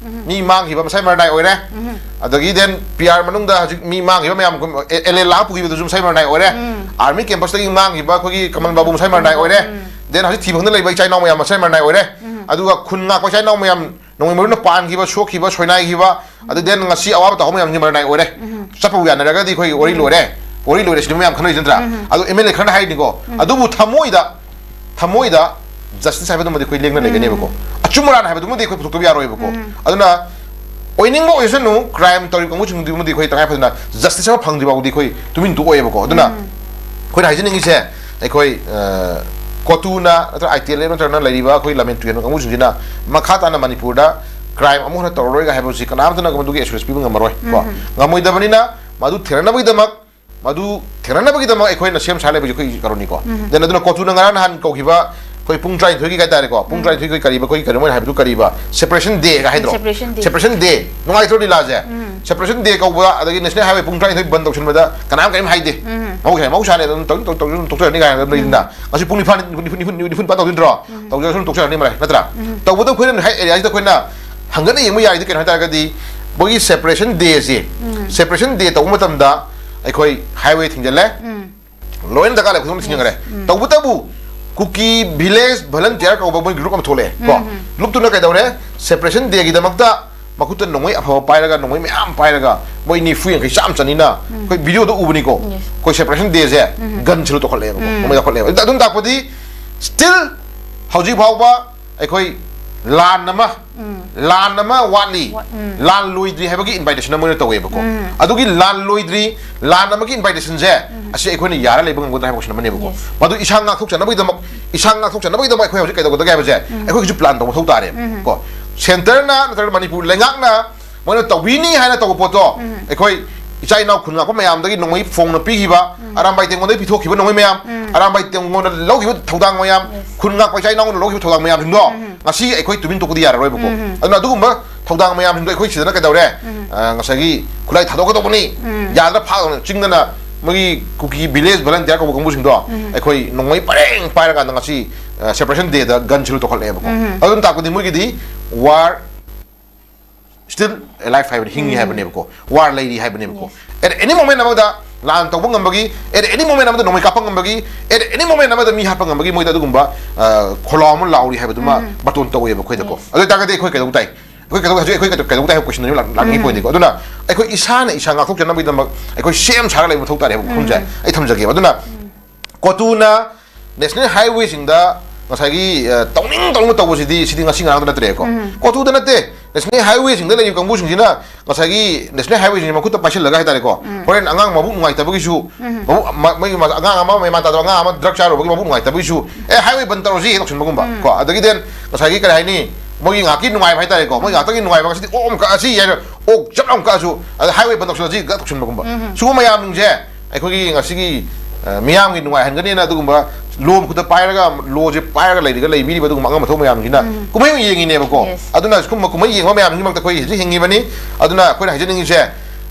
ꯃꯤ ꯃꯥꯡꯈꯤꯕ ꯃꯁꯥꯏ ꯃꯔꯅꯥꯏ ꯑꯣꯏꯔꯦ꯫ ꯑꯗꯒꯤ then P R ꯃꯅꯨꯡꯗ ꯍꯧꯖꯤꯛ ꯃꯤ ꯃꯥꯡꯈꯤꯕ ꯃꯌꯥꯝ, ꯑꯦ-, ꯑꯦꯂꯦꯟ ꯂꯥꯛ ꯄꯨꯈꯤꯕꯗꯨꯁꯨ ꯃꯁꯥꯏ ꯃꯔꯅꯥꯏ ꯑꯣꯏꯔꯦ꯫ Army campus ꯇꯒꯤ ꯃꯥꯡꯈꯤꯕ ꯑꯩꯈꯣꯏꯒꯤ ꯀꯃꯜ ꯕꯥꯕꯨ ꯃꯁꯥꯏ ꯃꯔꯅꯥꯏ ꯑꯣꯏꯔꯦ꯫ Then ꯍꯧꯖꯤꯛ ꯊꯤꯕ ꯈꯪꯗꯅ ꯂꯩꯕ ꯏꯆꯥ ꯏꯅꯥꯎ ꯃꯌꯥꯝ ꯃꯁꯥꯏ ꯃꯔꯅꯥꯏ ꯑꯣꯏꯔꯦ꯫ ꯑꯗꯨꯒ ꯈꯨꯟ ꯉꯥꯛꯄ ꯏꯆꯥ ꯏꯅꯥꯎ ꯃꯌꯥꯝ, ꯅꯣꯡꯃꯩ ꯃꯔꯨꯅ ꯄꯥꯟꯈꯤꯕ, ꯁꯣꯛꯈꯤꯕ, ꯁꯣꯏꯅꯥꯏꯈꯤꯕ, ꯑꯗꯨ then ꯉꯁꯤ ꯑꯋꯥꯕ ꯇꯥꯍꯧꯕ ꯃꯌꯥꯝꯁꯤ ꯃꯔꯅꯥꯏ ꯑꯣꯏꯔꯦ꯫ ꯆꯠꯄꯕꯨ ꯌꯥꯅꯔꯒꯗꯤ ꯑꯩꯈꯣꯏꯒꯤ ꯋꯥꯔꯤ ꯂꯣꯏꯔꯦ꯫ ꯋꯥꯔꯤ ꯂꯣꯏꯔꯦ ꯁꯤꯗꯤ ꯃꯌꯥꯝ ꯈꯟꯅꯔꯤꯁꯤ ꯅꯠꯇ꯭ꯔꯥ? ꯑꯗꯣ M L A ꯈꯔꯅ ꯍꯥꯏꯔꯤꯅꯤꯀꯣ꯫ ꯑꯗꯨꯕꯨ ꯊꯃꯣꯏꯗ, ꯊꯃꯣꯏꯗ justice ꯍꯥꯏꯕꯗꯨꯃꯗꯤ ꯑꯩꯈꯣꯏ ꯂꯦꯡꯅ ꯂꯩꯒꯅꯦꯕꯀꯣ꯫ ꯑꯆꯨꯝ ꯑꯔꯥꯟ ꯍꯥꯏꯕꯗꯨꯃꯗꯤ ꯑꯩꯈꯣꯏ ꯄꯨꯊꯣꯛꯇꯕ ꯌꯥꯔꯣꯏꯕꯀꯣ꯫ ꯑꯗꯨꯅ ꯑꯣꯏꯅꯤꯡꯕ ꯑꯣꯏꯁꯅꯨ, crime ꯇꯧꯔꯤꯕ ꯀꯥꯡꯕꯨꯁꯤꯡꯗꯨꯃꯗꯤ ꯑꯩꯈꯣꯏ ꯇꯉꯥꯏ ꯐꯗꯅ justice ꯑꯃ ꯐꯪꯗ꯭ꯔꯤ ꯐꯥꯎꯗꯤ ꯑꯩꯈꯣꯏ ꯇꯨꯃꯤꯟ ꯇꯣꯛꯑꯣꯏꯕꯀꯣ꯫ ꯑꯗꯨꯅ ꯑꯩꯈꯣꯏꯅ ꯍꯥꯏꯖꯅꯤꯡꯉꯤꯁꯦ, ꯑꯩꯈꯣꯏ, ꯑ, ꯀꯣꯇꯨꯅ ꯅꯠꯇ꯭ꯔꯒ I T L F ꯅꯠꯇ꯭ꯔꯒꯅ ꯂꯩꯔꯤꯕ ꯑꯩꯈꯣꯏ ꯂꯝꯃꯦꯟ ꯇꯨꯔꯦꯜ ꯀꯥꯡꯕꯨꯁꯤꯡꯁꯤꯅ ꯃꯈꯥ ꯇꯥꯅ ꯃꯅꯤꯄꯨꯔꯗ crime ꯑꯃꯨꯛ ꯍꯟꯅ ꯇꯧꯔꯔꯣꯏꯒ ꯍꯥꯏꯕꯁꯤ ꯀꯅꯥꯝꯇꯅ ꯃꯗꯨꯒꯤ assurance ꯄꯤꯕ ꯉꯝꯃꯔꯣꯏ ꯀꯣ꯫ ꯉꯝꯃꯣꯏꯗꯕꯅꯤꯅ ꯃꯗꯨ ꯊꯦꯡꯅꯅꯕꯒꯤꯗꯃꯛ, ꯃꯗꯨ ꯊꯦꯡꯅꯅꯕꯒꯤꯗꯃꯛ ꯑꯩꯈꯣꯏꯅ ꯁꯦꯝ ꯁꯥ ꯂꯩꯕꯁꯤ ꯑꯩꯈꯣꯏꯒꯤ ꯀꯩꯅꯣꯅꯤꯀꯣ꯫ Then ꯑꯗꯨꯅ ꯀꯣꯇꯨꯅ ꯉꯔꯥꯡ ꯅꯍꯥꯟ ꯀꯧꯈꯤꯕ ꯑꯩꯈꯣꯏ ꯄꯨꯡ ꯇꯔꯥꯅꯤꯊꯣꯏꯒꯤ ꯍꯥꯏꯇꯥꯔꯦꯀꯣ, ꯄꯨꯡ ꯇꯔꯥꯅꯤꯊꯣꯏꯒꯤ ꯀꯔꯤꯕ, ꯑꯩꯈꯣꯏ ꯀꯩꯅꯣ ꯃꯣꯏꯅ ꯍꯥꯏꯕꯗꯨ ꯀꯔꯤꯕ, separation day ꯒ ꯍꯥꯏꯗ꯭ꯔꯣ? Separation day. Separation day. ꯅꯨꯡꯉꯥꯏꯇ꯭ꯔꯣ ꯂꯤꯂꯥꯁꯦ? Separation Day ꯀꯧꯕ ꯑꯗꯒꯤ National Highway ꯄꯨꯡ ꯇꯔꯥꯅꯤꯊꯣꯏ ꯕꯟ ꯇꯧꯁꯤꯟꯕꯗ ꯀꯅꯥꯝ ꯀꯔꯤꯝ ꯍꯥꯏꯗꯦ꯫ ꯃꯍꯧꯁꯥ ꯃꯍꯧꯁꯥꯅꯦ, ꯑꯗꯨꯝ ꯇꯧ ꯇꯧ ꯇꯧ ꯇꯧꯖꯔꯅꯤ ꯀꯥꯏꯅ ꯑꯗꯨꯝ ꯂꯩꯗꯅ꯫ ꯉꯁꯤ ꯄꯨꯡ ꯅꯤꯄꯥꯟ ꯅꯤꯐꯨ ꯅꯤꯐꯨ ꯅꯤꯐꯨ ꯅꯤꯐꯨ ꯅꯤꯄꯥꯟ ꯇꯧꯗꯣꯏ ꯅꯠꯇ꯭ꯔꯣ? ꯇꯧꯖꯔꯁꯨ ꯑꯗꯨꯝ ꯇꯣꯛꯆꯔꯅꯤ ꯃꯔꯥꯏ ꯅꯠꯇ꯭ꯔꯥ? ꯇꯧꯕꯗ ꯑꯩꯈꯣꯏꯅ ꯍꯥꯏ ꯑꯦꯔꯤꯌꯥꯁꯤꯗ ꯑꯩꯈꯣꯏꯅ ꯍꯪꯒꯠꯅ ꯌꯦꯡꯕ ꯌꯥꯔꯤꯗꯤ ꯀꯩꯅꯣ ꯍꯥꯏꯇꯥꯔꯒꯗꯤ ꯃꯣꯏꯒꯤ Separation Day ꯁꯦ, Separation Day ꯇꯧꯕ ꯃꯇꯝꯗ ꯑꯩꯈꯣꯏ highway ꯊꯤꯡꯖꯤꯜꯂꯦ꯫ ꯂꯣꯏꯅ ꯗꯔꯀꯥꯔ ꯂꯩ ꯈꯨꯗꯤꯡꯃꯛ ꯊꯤꯡꯖꯤꯟꯈ꯭ꯔꯦ꯫ ꯇꯧꯕꯇꯕꯨ ꯀꯨꯀꯤ Village Volunteer ꯀꯧꯕ ꯃꯣꯏ group ꯑꯃ ꯊꯣꯛꯂꯛꯑꯦ ꯀꯣ꯫ Group ꯇꯨꯅ ꯀꯩꯗꯧꯔꯦ? Separation Day ꯒꯤꯗꯃꯛꯇ ꯃꯈꯨꯠꯇ ꯅꯣꯡꯃꯩ ꯑꯐꯕ ꯄꯥꯏꯔꯒ, ꯅꯣꯡꯃꯩ ꯃꯌꯥꯝ ꯄꯥꯏꯔꯒ ꯃꯣꯏ ꯅꯤꯐꯨ ꯌꯥꯡꯈꯩ ꯆꯥꯝꯃ ꯆꯅꯤꯅ ꯑꯩꯈꯣꯏ video ꯗ ꯎꯕꯅꯤꯀꯣ꯫ ꯑꯩꯈꯣꯏ Separation Day ꯁꯦ gun salute ꯇꯧꯈꯠꯂꯛꯑꯦꯕꯀꯣ, ꯅꯣꯡꯃꯩ ꯀꯥꯞꯈꯠꯂꯛꯑꯦꯕ꯫ ꯑꯗꯨꯝ ꯇꯥꯛꯄꯗꯤ still ꯍꯧꯖꯤꯛ ꯐꯥꯎꯕ ꯑꯩꯈꯣꯏ ꯂꯥꯟ ꯑꯃ, ꯂꯥꯟ ꯑꯃ ꯋꯥꯠꯂꯤ, ꯂꯥꯟ ꯂꯣꯏꯗ꯭ꯔꯤ ꯍꯥꯏꯕꯒꯤ invitation ꯑꯃ ꯑꯣꯏꯅ ꯇꯧꯋꯦꯕꯀꯣ꯫ ꯑꯗꯨꯒꯤ ꯂꯥꯟ ꯂꯣꯏꯗ꯭ꯔꯤ, ꯂꯥꯟ ꯑꯃꯒꯤ invitation ꯁꯦ ꯑꯁꯤ ꯑꯩꯈꯣꯏꯅ ꯌꯥꯔ ꯂꯩꯕ ꯉꯝꯒꯗ꯭ꯔꯥ ꯍꯥꯏꯕ question ꯑꯃꯅꯦꯕꯀꯣ꯫ ꯃꯗꯨ ꯏꯁꯥ ꯉꯥꯛꯊꯣꯛꯆꯅꯕꯒꯤꯗꯃꯛ, ꯏꯁꯥ ꯉꯥꯛꯊꯣꯛꯆꯅꯕꯒꯤꯗꯃꯛ ꯑꯩꯈꯣꯏ ꯍꯧꯖꯤꯛ ꯀꯩꯗꯧꯒꯗꯒꯦ ꯍꯥꯏꯕꯁꯦ ꯑꯩꯈꯣꯏꯒꯤꯁꯨ plan ꯇꯧꯕ ꯃꯊꯧ ꯇꯥꯔꯦꯕ ꯀꯣ꯫ Centre ꯅ ꯅꯠꯇ꯭ꯔꯒ ꯃꯅꯤꯄꯨꯔ ꯂꯩꯉꯥꯛꯅ ꯃꯣꯏꯅ ꯇꯧꯕꯤꯅꯤ ꯍꯥꯏꯅ ꯇꯧꯕ ꯄꯣꯠꯇꯣ ꯑꯩꯈꯣꯏ ꯏꯆꯥ ꯏꯅꯥꯎ ꯈꯨꯟ ꯉꯥꯛꯄ ꯃꯌꯥꯝꯗꯒꯤ ꯅꯣꯡꯃꯩ ꯐꯣꯡꯅ ꯄꯤꯈꯤꯕ, ꯑꯔꯥꯝꯕꯥꯏ ꯇꯦꯡꯉꯣꯟꯗꯒꯤ ꯄꯤꯊꯣꯛꯈꯤꯕ ꯅꯣꯡꯃꯩ ꯃꯌꯥꯝ, ꯑꯔꯥꯝꯕꯥꯏ ꯇꯦꯡꯉꯣꯟꯅ ꯂꯧꯈꯤꯕ ꯊꯧꯗꯥꯡ ꯃꯌꯥꯝ, ꯈꯨꯟ ꯉꯥꯛꯄ ꯏꯆꯥ ꯏꯅꯥꯎꯅ ꯂꯧꯈꯤꯕ ꯊꯧꯗꯥꯡ ꯃꯌꯥꯝꯁꯤꯡꯗꯣ ꯉꯁꯤ ꯑꯩꯈꯣꯏ ꯇꯨꯃꯤꯟ ꯇꯣꯛꯄꯗꯤ ꯌꯥꯔꯔꯣꯏꯕꯀꯣ꯫ ꯑꯗꯨꯅ ꯑꯗꯨꯒꯨꯝꯕ ꯊꯧꯗꯥꯡ ꯃꯌꯥꯝꯁꯤꯡꯗꯣ ꯑꯩꯈꯣꯏ ꯁꯤꯗꯅ ꯀꯩꯗꯧꯔꯦ? ꯑ, ꯉꯁꯥꯏꯒꯤ ꯈꯨꯠꯂꯥꯏ ꯊꯥꯗꯣꯛꯀꯗꯧꯕꯅꯤ, ꯌꯥꯗ꯭ꯔ ꯐꯥꯗꯧꯅꯤ, ꯆꯤꯡꯗꯅ ꯃꯣꯏꯒꯤ ꯀꯨꯀꯤ Village Volunteer ꯀꯧꯕ ꯀꯥꯡꯕꯨꯁꯤꯡꯗꯣ ꯑꯩꯈꯣꯏ ꯅꯣꯡꯃꯩ ꯄꯔꯦꯡ ꯄꯥꯏꯔꯀꯥꯟꯗ ꯉꯁꯤ, ꯑ, Separation Day ꯗ gun salute ꯇꯧꯈꯠꯂꯛꯑꯦꯕꯀꯣ꯫ ꯑꯗꯨꯅ ꯇꯥꯛꯄꯗꯤ ꯃꯣꯏꯒꯤꯗꯤ war still alive ꯍꯥꯏꯕꯅꯤ, ꯍꯤꯡꯉꯤ ꯍꯥꯏꯕꯅꯦꯕꯀꯣ, war ꯂꯩꯔꯤ ꯍꯥꯏꯕꯅꯦꯕꯀꯣ꯫ At any moment ꯑꯃꯗ ꯂꯥꯟ ꯇꯧꯕ ꯉꯝꯕꯒꯤ, at any moment ꯑꯃꯗ ꯅꯣꯡꯃꯩ ꯀꯥꯞꯄ ꯉꯝꯕꯒꯤ, at any moment ꯑꯃꯗ ꯃꯤ ꯍꯥꯠꯄ ꯉꯝꯕꯒꯤ ꯃꯣꯏꯗ ꯑꯗꯨꯒꯨꯝꯕ, ꯑ, ꯈꯣꯜꯂꯥꯎ ꯑꯃ ꯂꯥꯎꯔꯤ ꯍꯥꯏꯕꯗꯨꯃ ꯕꯥꯔꯇꯣꯟ ꯇꯧꯋꯦꯕ ꯑꯩꯈꯣꯏꯗꯀꯣ꯫ ꯑꯗꯨ ꯑꯣꯏꯇꯥꯔꯒꯗꯤ ꯑꯩꯈꯣꯏ ꯀꯩꯗꯧ ꯇꯥꯏ? ꯑꯩꯈꯣꯏ ꯀꯩꯗꯧ, ꯍꯧꯖꯤꯛ ꯑꯩꯈꯣꯏ ꯀꯩꯗꯧ, ꯀꯩꯗꯧ ꯇꯥꯏ ꯍꯥꯏꯕ question ꯑꯃ ꯂꯥꯛ-, ꯂꯥꯛꯅꯤꯡꯉꯤ ꯄꯣꯏꯟꯠꯅꯤꯀꯣ꯫ ꯑꯗꯨꯅ ꯑꯩꯈꯣꯏ ꯏꯁꯥꯅ ꯏꯁꯥ ꯉꯥꯛꯊꯣꯛꯆꯅꯕꯒꯤꯗꯃꯛ ꯑꯩꯈꯣꯏ ꯁꯦꯝ ꯁꯥꯔꯒ ꯂꯩꯕ ꯃꯊꯧ ꯇꯥꯔꯦ ꯍꯥꯏꯕ ꯋꯥꯐꯝꯁꯦ ꯑꯩ ꯊꯝꯖꯒꯦꯕ꯫ ꯑꯗꯨꯅ ꯀꯣꯇꯨꯅ National Highway ꯁꯤꯡꯗ ꯉꯁꯥꯏꯒꯤ, ꯑ, ꯇꯧꯅꯤꯡ ꯇꯧꯅꯤꯡꯕ ꯇꯧꯕꯁꯤꯗꯤ, ꯁꯤꯗꯤ ꯉꯁꯤ ꯉꯔꯥꯡꯗ ꯅꯠꯇ꯭ꯔꯦꯀꯣ꯫ ꯀꯣꯇꯨꯗ ꯅꯠꯇꯦ, National Highway ꯁꯤꯡꯗ ꯂꯩꯔꯤꯕ ꯀꯥꯡꯕꯨꯁꯤꯡꯁꯤꯅ ꯉꯁꯥꯏꯒꯤ National Highway ꯁꯤꯡꯁꯤ ꯃꯈꯨꯠꯇ ꯄꯥꯏꯁꯤꯜꯂꯒ ꯍꯥꯏꯇꯥꯔꯦꯀꯣ, ꯍꯣꯔꯦꯟ ꯑꯉꯥꯡ ꯃꯕꯨꯛ ꯅꯨꯡꯉꯥꯏꯇꯕꯒꯤꯁꯨ, ꯃꯕꯨꯛ, ꯃ-, ꯃꯣꯏꯒꯤ ꯃ-, ꯑꯉꯥꯡ ꯑꯃ ꯃꯦꯃꯥꯟ ꯇꯥꯗꯕ ꯑꯉꯥꯡ ꯑꯃ drug ꯆꯥꯔꯨꯕꯒꯤ ꯃꯕꯨꯛ ꯅꯨꯡꯉꯥꯏꯇꯕꯒꯤꯁꯨ, "ꯑꯦ, highway ꯕꯟ ꯇꯧꯔꯁꯤ" ꯇꯧꯁꯤꯟꯕꯒꯨꯝꯕ ꯀꯣ꯫ ꯑꯗꯒꯤ then ꯉꯁꯥꯏꯒꯤ ꯀꯔꯤ ꯍꯥꯏꯅꯤ, ꯃꯣꯏꯒꯤ ꯉꯥꯏꯍꯥꯛꯀꯤ ꯅꯨꯡꯉꯥꯏꯕ ꯍꯥꯏꯇꯥꯔꯦꯀꯣ, ꯃꯣꯏ ꯉꯥꯏꯍꯥꯛꯇꯪꯒꯤ ꯅꯨꯡꯉꯥꯏꯕ, "ꯉꯁꯤꯗꯤ ꯑꯣꯛ ꯑꯃ ꯀꯛꯑꯁꯤ" ꯍꯥꯏꯔ ꯑꯣꯛ ꯆꯞ ꯂꯥꯎꯅ ꯀꯛꯑꯁꯨ, ꯑꯗ highway ꯕꯟ ꯇꯧꯁꯤꯜꯂꯁꯤ ꯒ ꯇꯧꯁꯤꯟꯕꯒꯨꯝꯕ꯫ ꯁꯤꯒꯨꯝꯕ ꯃꯌꯥꯝꯁꯦ ꯑꯩꯈꯣꯏꯒꯤ ꯉꯁꯤꯒꯤ, ꯑ, ꯃꯤꯌꯥꯝꯒꯤ ꯅꯨꯡꯉꯥꯏꯍꯟꯒꯅꯤꯅ ꯑꯗꯨꯒꯨꯝꯕ ꯂꯣ ꯃꯈꯨꯠꯇ ꯄꯥꯏꯔꯒ, ꯂꯣꯁꯦ ꯄꯥꯏꯔꯒ ꯂꯩꯔꯒ ꯂꯩꯕꯤꯔꯤꯕ ꯑꯗꯨꯒꯨꯝꯕ ꯑꯉꯝ ꯑꯊꯧ ꯃꯌꯥꯝꯁꯤꯅ ꯎꯝ꯫ ꯀꯨꯝꯍꯩ ꯑꯣꯏꯅ ꯌꯦꯡꯉꯤꯅꯦꯕꯀꯣ꯫ Yes. ꯑꯗꯨꯅ ꯁꯤꯒꯨꯝꯕ ꯀꯨꯝꯍꯩ ꯌꯦꯡꯕ ꯃꯌꯥꯝꯁꯤꯒꯤ ꯃꯔꯛꯇ ꯑꯩꯈꯣꯏ ꯍꯧꯖꯤꯛ ꯍꯤꯡꯉꯤꯕꯅꯤ꯫ ꯑꯗꯨꯅ ꯑꯩꯈꯣꯏꯅ ꯍꯥꯏꯖꯅꯤꯡꯉꯤꯁꯦ,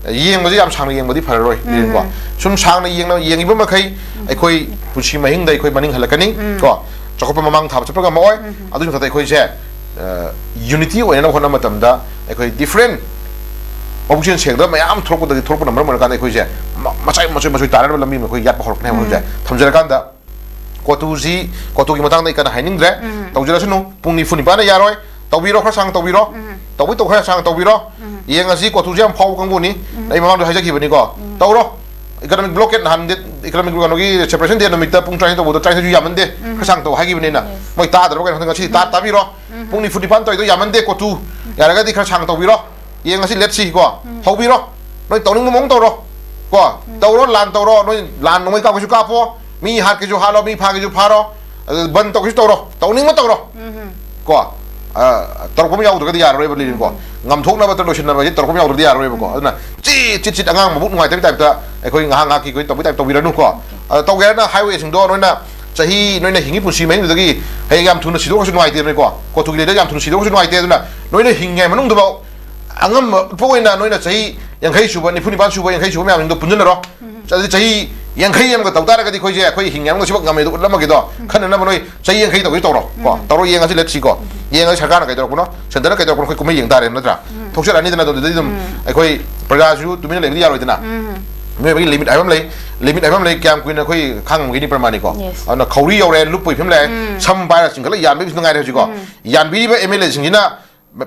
ꯌꯦꯡꯕꯁꯦ ꯌꯥꯝ ꯁꯥꯡꯅ ꯌꯦꯡꯕꯗꯤ ꯐꯔꯔꯣꯏ꯫ ꯎꯝ꯫ ꯌꯦꯡꯉꯤꯀꯣ, ꯁꯨꯝ ꯁꯥꯡꯅ ꯌꯦꯡꯅ, ꯌꯦꯡꯉꯤꯕ ꯃꯈꯩ ꯎꯝ꯫ ꯑꯩꯈꯣꯏ ꯄꯨꯟꯁꯤ ꯃꯍꯤꯡꯗ ꯑꯩꯈꯣꯏ ꯃꯅꯤꯡ ꯍꯜꯂꯛꯀꯅꯤ ꯎꯝ꯫ ꯀꯣ꯫ ꯆꯥꯎꯈꯠꯄ ꯃꯃꯥꯡ ꯊꯥꯕ ꯆꯠꯄ ꯉꯝꯃꯛꯑꯣꯏ꯫ ꯎꯝ꯫ ꯑꯗꯨꯒꯤ ꯃꯊꯛꯇ ꯑꯩꯈꯣꯏꯁꯦ, ꯑ, unity ꯑꯣꯏꯅꯅꯕ ꯍꯣꯠꯅꯕ ꯃꯇꯝꯗ ꯑꯩꯈꯣꯏ different, ꯃꯕꯨꯛꯆꯦꯜ ꯁꯦꯡꯗꯕ ꯃꯌꯥꯝ ꯊꯣꯛꯂꯛꯄꯗꯒꯤ, ꯊꯣꯛꯂꯛꯄꯅ ꯃꯔꯝ ꯑꯣꯏꯔꯀꯥꯟꯗ ꯑꯩꯈꯣꯏꯁꯦ ꯃ-, ꯃꯆꯥꯏ ꯃꯆꯣꯏ ꯃꯆꯣꯏ ꯇꯥꯔꯕ ꯂꯝꯕꯤ ꯑꯃ ꯑꯩꯈꯣꯏ ꯌꯥꯠꯄ ꯍꯧꯔꯛꯀꯅꯤ ꯍꯥꯏꯕ ꯎꯝ꯫ ꯋꯥꯐꯝꯁꯦ ꯊꯝꯖꯔꯀꯥꯟꯗ, ꯀꯣꯇꯨꯁꯤ, ꯀꯣꯇꯨꯒꯤ ꯃꯇꯥꯡꯗ ꯑꯩ ꯀꯟꯅ ꯍꯥꯏꯅꯤꯡꯗ꯭ꯔꯦ꯫ ꯎꯝ꯫ ꯇꯧꯖꯔꯁꯅꯨ, ꯄꯨꯡ ꯅꯤꯐꯨ ꯅꯤꯄꯥꯟꯅ ꯌꯥꯔꯣꯏ꯫ ꯇꯧꯕꯤꯔꯣ, ꯈꯔ ꯁꯥꯡ ꯇꯧꯕꯤꯔꯣ꯫ ꯎꯝ꯫ ꯇꯧꯕꯩ ꯇꯧ ꯈꯔ ꯁꯥꯡ ꯇꯧꯕꯤꯔꯣ꯫ ꯎꯝ꯫ ꯌꯦꯡꯉꯁꯤ, ꯀꯣꯇꯨꯁꯤ ꯌꯥꯝ ꯐꯥꯎꯕ ꯀꯥꯡꯕꯨꯅꯤ꯫ ꯎꯝ꯫ ꯑꯩ ꯃꯃꯥꯡꯗ ꯍꯥꯏꯖꯈꯤꯕꯅꯤꯀꯣ꯫ ꯎꯝ꯫ ꯇꯧꯔꯣ꯫ Economic blockade ꯅꯍꯥꯟ date, economic ꯀꯩꯅꯣꯒꯤ separation day ꯅꯨꯃꯤꯠꯇ ꯄꯨꯡ ꯇꯔꯥꯅꯤꯊꯣꯏ ꯇꯧꯕꯗꯣ ꯇꯔꯥꯅꯤꯊꯣꯏꯁꯨ ꯌꯥꯝꯃꯟꯗꯦ꯫ ꯎꯝ꯫ ꯈꯔ ꯁꯥꯡ ꯇꯧ ꯍꯥꯏꯈꯤꯕꯅꯤꯅ꯫ Yes. ꯃꯣꯏ ꯇꯥꯗ꯭ꯔꯕ ꯀꯩꯅꯣ ꯈꯪꯗꯦ, ꯉꯁꯤꯗꯤ ꯇꯥ-, ꯎꯝ꯫ ꯇꯥꯕꯤꯔꯣ꯫ ꯎꯝ꯫ ꯄꯨꯡ ꯅꯤꯐꯨ ꯅꯤꯄꯥꯟ ꯇꯧꯔꯤꯗꯣ ꯌꯥꯝꯃꯟꯗꯦ, ꯀꯣꯇꯨ꯫ ꯌꯥꯔꯒꯗꯤ ꯈꯔ ꯁꯥꯡ ꯇꯧꯕꯤꯔꯣ꯫ ꯌꯦꯡꯉꯁꯤ, let's see ꯀꯣ꯫ ꯎꯝ꯫ ꯍꯧꯕꯤꯔꯣ꯫ ꯅꯣꯏ ꯇꯧꯅꯤꯡꯕ ꯃꯑꯣꯡ ꯇꯧꯔꯣ꯫ ꯀꯣ꯫ ꯎꯝ꯫ ꯇꯧꯔꯣ, ꯂꯥꯟ ꯇꯧꯔꯣ꯫ ꯅꯣꯏ ꯂꯥꯟ ꯅꯣꯡꯃꯩ ꯀꯥꯞꯀꯦꯁꯨ ꯀꯥꯞꯄꯣ꯫ ꯃꯤ ꯍꯥꯠꯀꯦꯁꯨ ꯍꯥꯠꯂꯣ, ꯃꯤ ꯐꯥꯒꯦꯁꯨ ꯐꯥꯔꯣ꯫ ꯑꯗꯨ ꯕꯟ ꯇꯧꯒꯦꯁꯨ ꯇꯧꯔꯣ꯫ ꯇꯧꯅꯤꯡꯕ ꯇꯧꯔꯣ꯫ ꯎꯝ꯫ ꯀꯣ꯫ ꯑ, ꯇꯧꯔꯛꯄ ꯑꯃ ꯌꯥꯎꯗ꯭ꯔꯒꯗꯤ ꯌꯥꯔꯔꯣꯏꯕ, ꯂꯤꯂꯤꯀꯣ꯫ ꯎꯝ꯫ ꯉꯝꯊꯣꯛꯅꯕ ꯂꯣꯏꯁꯤꯟꯅꯕ ꯍꯥꯏꯁꯦ ꯇꯧꯔꯛꯄ ꯑꯃ ꯌꯥꯎꯗ꯭ꯔꯗꯤ ꯌꯥꯔꯔꯣꯏꯕꯀꯣ꯫ ꯎꯝ꯫ ꯑꯗꯨꯅ ꯆꯤꯠ, ꯆꯤꯠ, ꯆꯤꯠ ꯑꯉꯥꯡ ꯃꯕꯨꯛ ꯅꯨꯡꯉꯥꯏꯇꯕꯒꯤ ꯇꯥꯏꯞꯇ ꯑꯩꯈꯣꯏ ꯉꯥꯏꯍꯥꯛ ꯉꯥꯏꯍꯥꯛꯀꯤ ꯑꯩꯈꯣꯏ ꯇꯧꯕꯒꯤ ꯇꯥꯏꯞ ꯇꯧꯕꯤꯔꯅꯨꯀꯣ꯫ ꯑꯣꯀꯦ꯫ ꯑꯗ ꯇꯧꯒꯦ ꯍꯥꯏꯔꯅ highway ꯁꯤꯡꯗꯣ ꯅꯣꯏꯅ ꯆꯍꯤ, ꯅꯣꯏꯅ ꯍꯤꯡꯉꯤ ꯄꯨꯟꯁꯤ ꯃꯍꯤꯡꯗꯨꯗꯒꯤ ꯍꯌꯦꯡ ꯌꯥꯝ ꯊꯨꯅ ꯁꯤꯗꯣꯛꯈ꯭ꯔꯁꯨ ꯅꯨꯡꯉꯥꯏꯇꯦꯗꯅꯀꯣ꯫ ꯀꯣꯇꯨꯒꯤ leader ꯌꯥꯝ ꯊꯨꯅ ꯁꯤꯗꯣꯛꯈ꯭ꯔꯁꯨ ꯅꯨꯡꯉꯥꯏꯇꯦ꯫ ꯑꯗꯨꯅ ꯅꯣꯏꯅ ꯍꯤꯡꯉꯤꯉꯩ ꯃꯅꯨꯡꯗꯐꯥꯎ ꯑꯉꯝꯕ ꯎꯠꯄ ꯑꯣꯏꯅ ꯅꯣꯏꯅ ꯆꯍꯤ ꯌꯥꯡꯈꯩ ꯁꯨꯕ, ꯅꯤꯐꯨ ꯅꯤꯄꯥꯟ ꯁꯨꯕ, ꯌꯥꯡꯈꯩ ꯁꯨꯕ ꯃꯌꯥꯝꯁꯤꯡꯗꯣ ꯄꯨꯟꯁꯤꯟꯅꯔꯣ꯫ ꯎꯝ꯫ ꯑꯗꯨꯗꯤ ꯆꯍꯤ ꯌꯥꯡꯈꯩ ꯑꯃꯒ ꯇꯧ ꯇꯥꯔꯒꯗꯤ ꯑꯩꯈꯣꯏꯁꯦ, ꯑꯩꯈꯣꯏ ꯍꯤꯡꯉꯤꯉꯩ ꯃꯅꯨꯡꯗ ꯁꯤꯐꯥꯎ ꯉꯝꯃꯦꯗꯣ ꯎꯠꯂꯝꯃꯒꯦꯗꯣ꯫ ꯎꯝ꯫ ꯈꯟꯅꯅꯕ ꯅꯣꯏ ꯆꯍꯤ ꯌꯥꯡꯈꯩ ꯇꯧꯒꯦ ꯇꯧꯔꯣ꯫ ꯀꯣ, ꯎꯝ꯫ ꯇꯧꯔꯣ, ꯌꯦꯡꯉꯁꯤ, let's see ꯀꯣ꯫ ꯎꯝ꯫ ꯌꯦꯡꯉꯁꯤ ꯁꯔꯀꯥꯔꯅ ꯀꯩꯗꯧꯔꯛꯄꯅꯣ, centre ꯅ ꯀꯩꯗꯧꯔꯛꯄꯅꯣ, ꯑꯩꯈꯣꯏ ꯀꯨꯝꯍꯩ ꯌꯦꯡ ꯇꯥꯔꯦ ꯅꯠꯇ꯭ꯔꯥ? ꯎꯝ꯫ ꯊꯣꯛꯆꯔꯛꯑꯅꯤꯗꯅ ꯑꯗꯨꯗꯩ ꯑꯗꯨꯝ ꯎꯝ꯫ ꯑꯩꯈꯣꯏ ꯄ꯭ꯔꯖꯥꯁꯨ ꯇꯨꯃꯤꯟꯅ ꯂꯩꯕꯗꯤ ꯌꯥꯔꯣꯏꯗꯅ꯫ ꯎꯝ꯫ ꯃꯤꯑꯣꯏꯕꯒꯤ limit ꯍꯥꯏꯕ ꯑꯃ ꯂꯩ꯫ Limit ꯍꯥꯏꯕ ꯑꯃ ꯂꯩ, ꯀꯌꯥꯝ ꯀꯨꯏꯅ ꯑꯩꯈꯣꯏ ꯈꯥꯡꯉꯝꯒꯅꯤ ꯄ꯭ꯔꯃꯥꯅꯤꯀꯣ꯫ Yes. ꯑꯗꯨꯅ ꯈꯧꯔꯤ ꯌꯧꯔꯦ, ꯂꯨꯞꯄꯒꯤ ꯐꯤꯕꯝ ꯂꯥꯛꯑꯦ, ꯎꯝ꯫ ꯁꯝ ꯄꯥꯏꯔ ꯆꯤꯡꯈꯠꯂ ꯌꯥꯟꯕꯒꯤ ꯐꯤꯕꯝꯗ ꯉꯥꯏꯔꯦ ꯍꯧꯖꯤꯛꯀꯣ꯫ ꯎꯝ꯫ ꯌꯥꯟꯕꯤꯔꯤꯕ MLA ꯁꯤꯡꯁꯤꯅ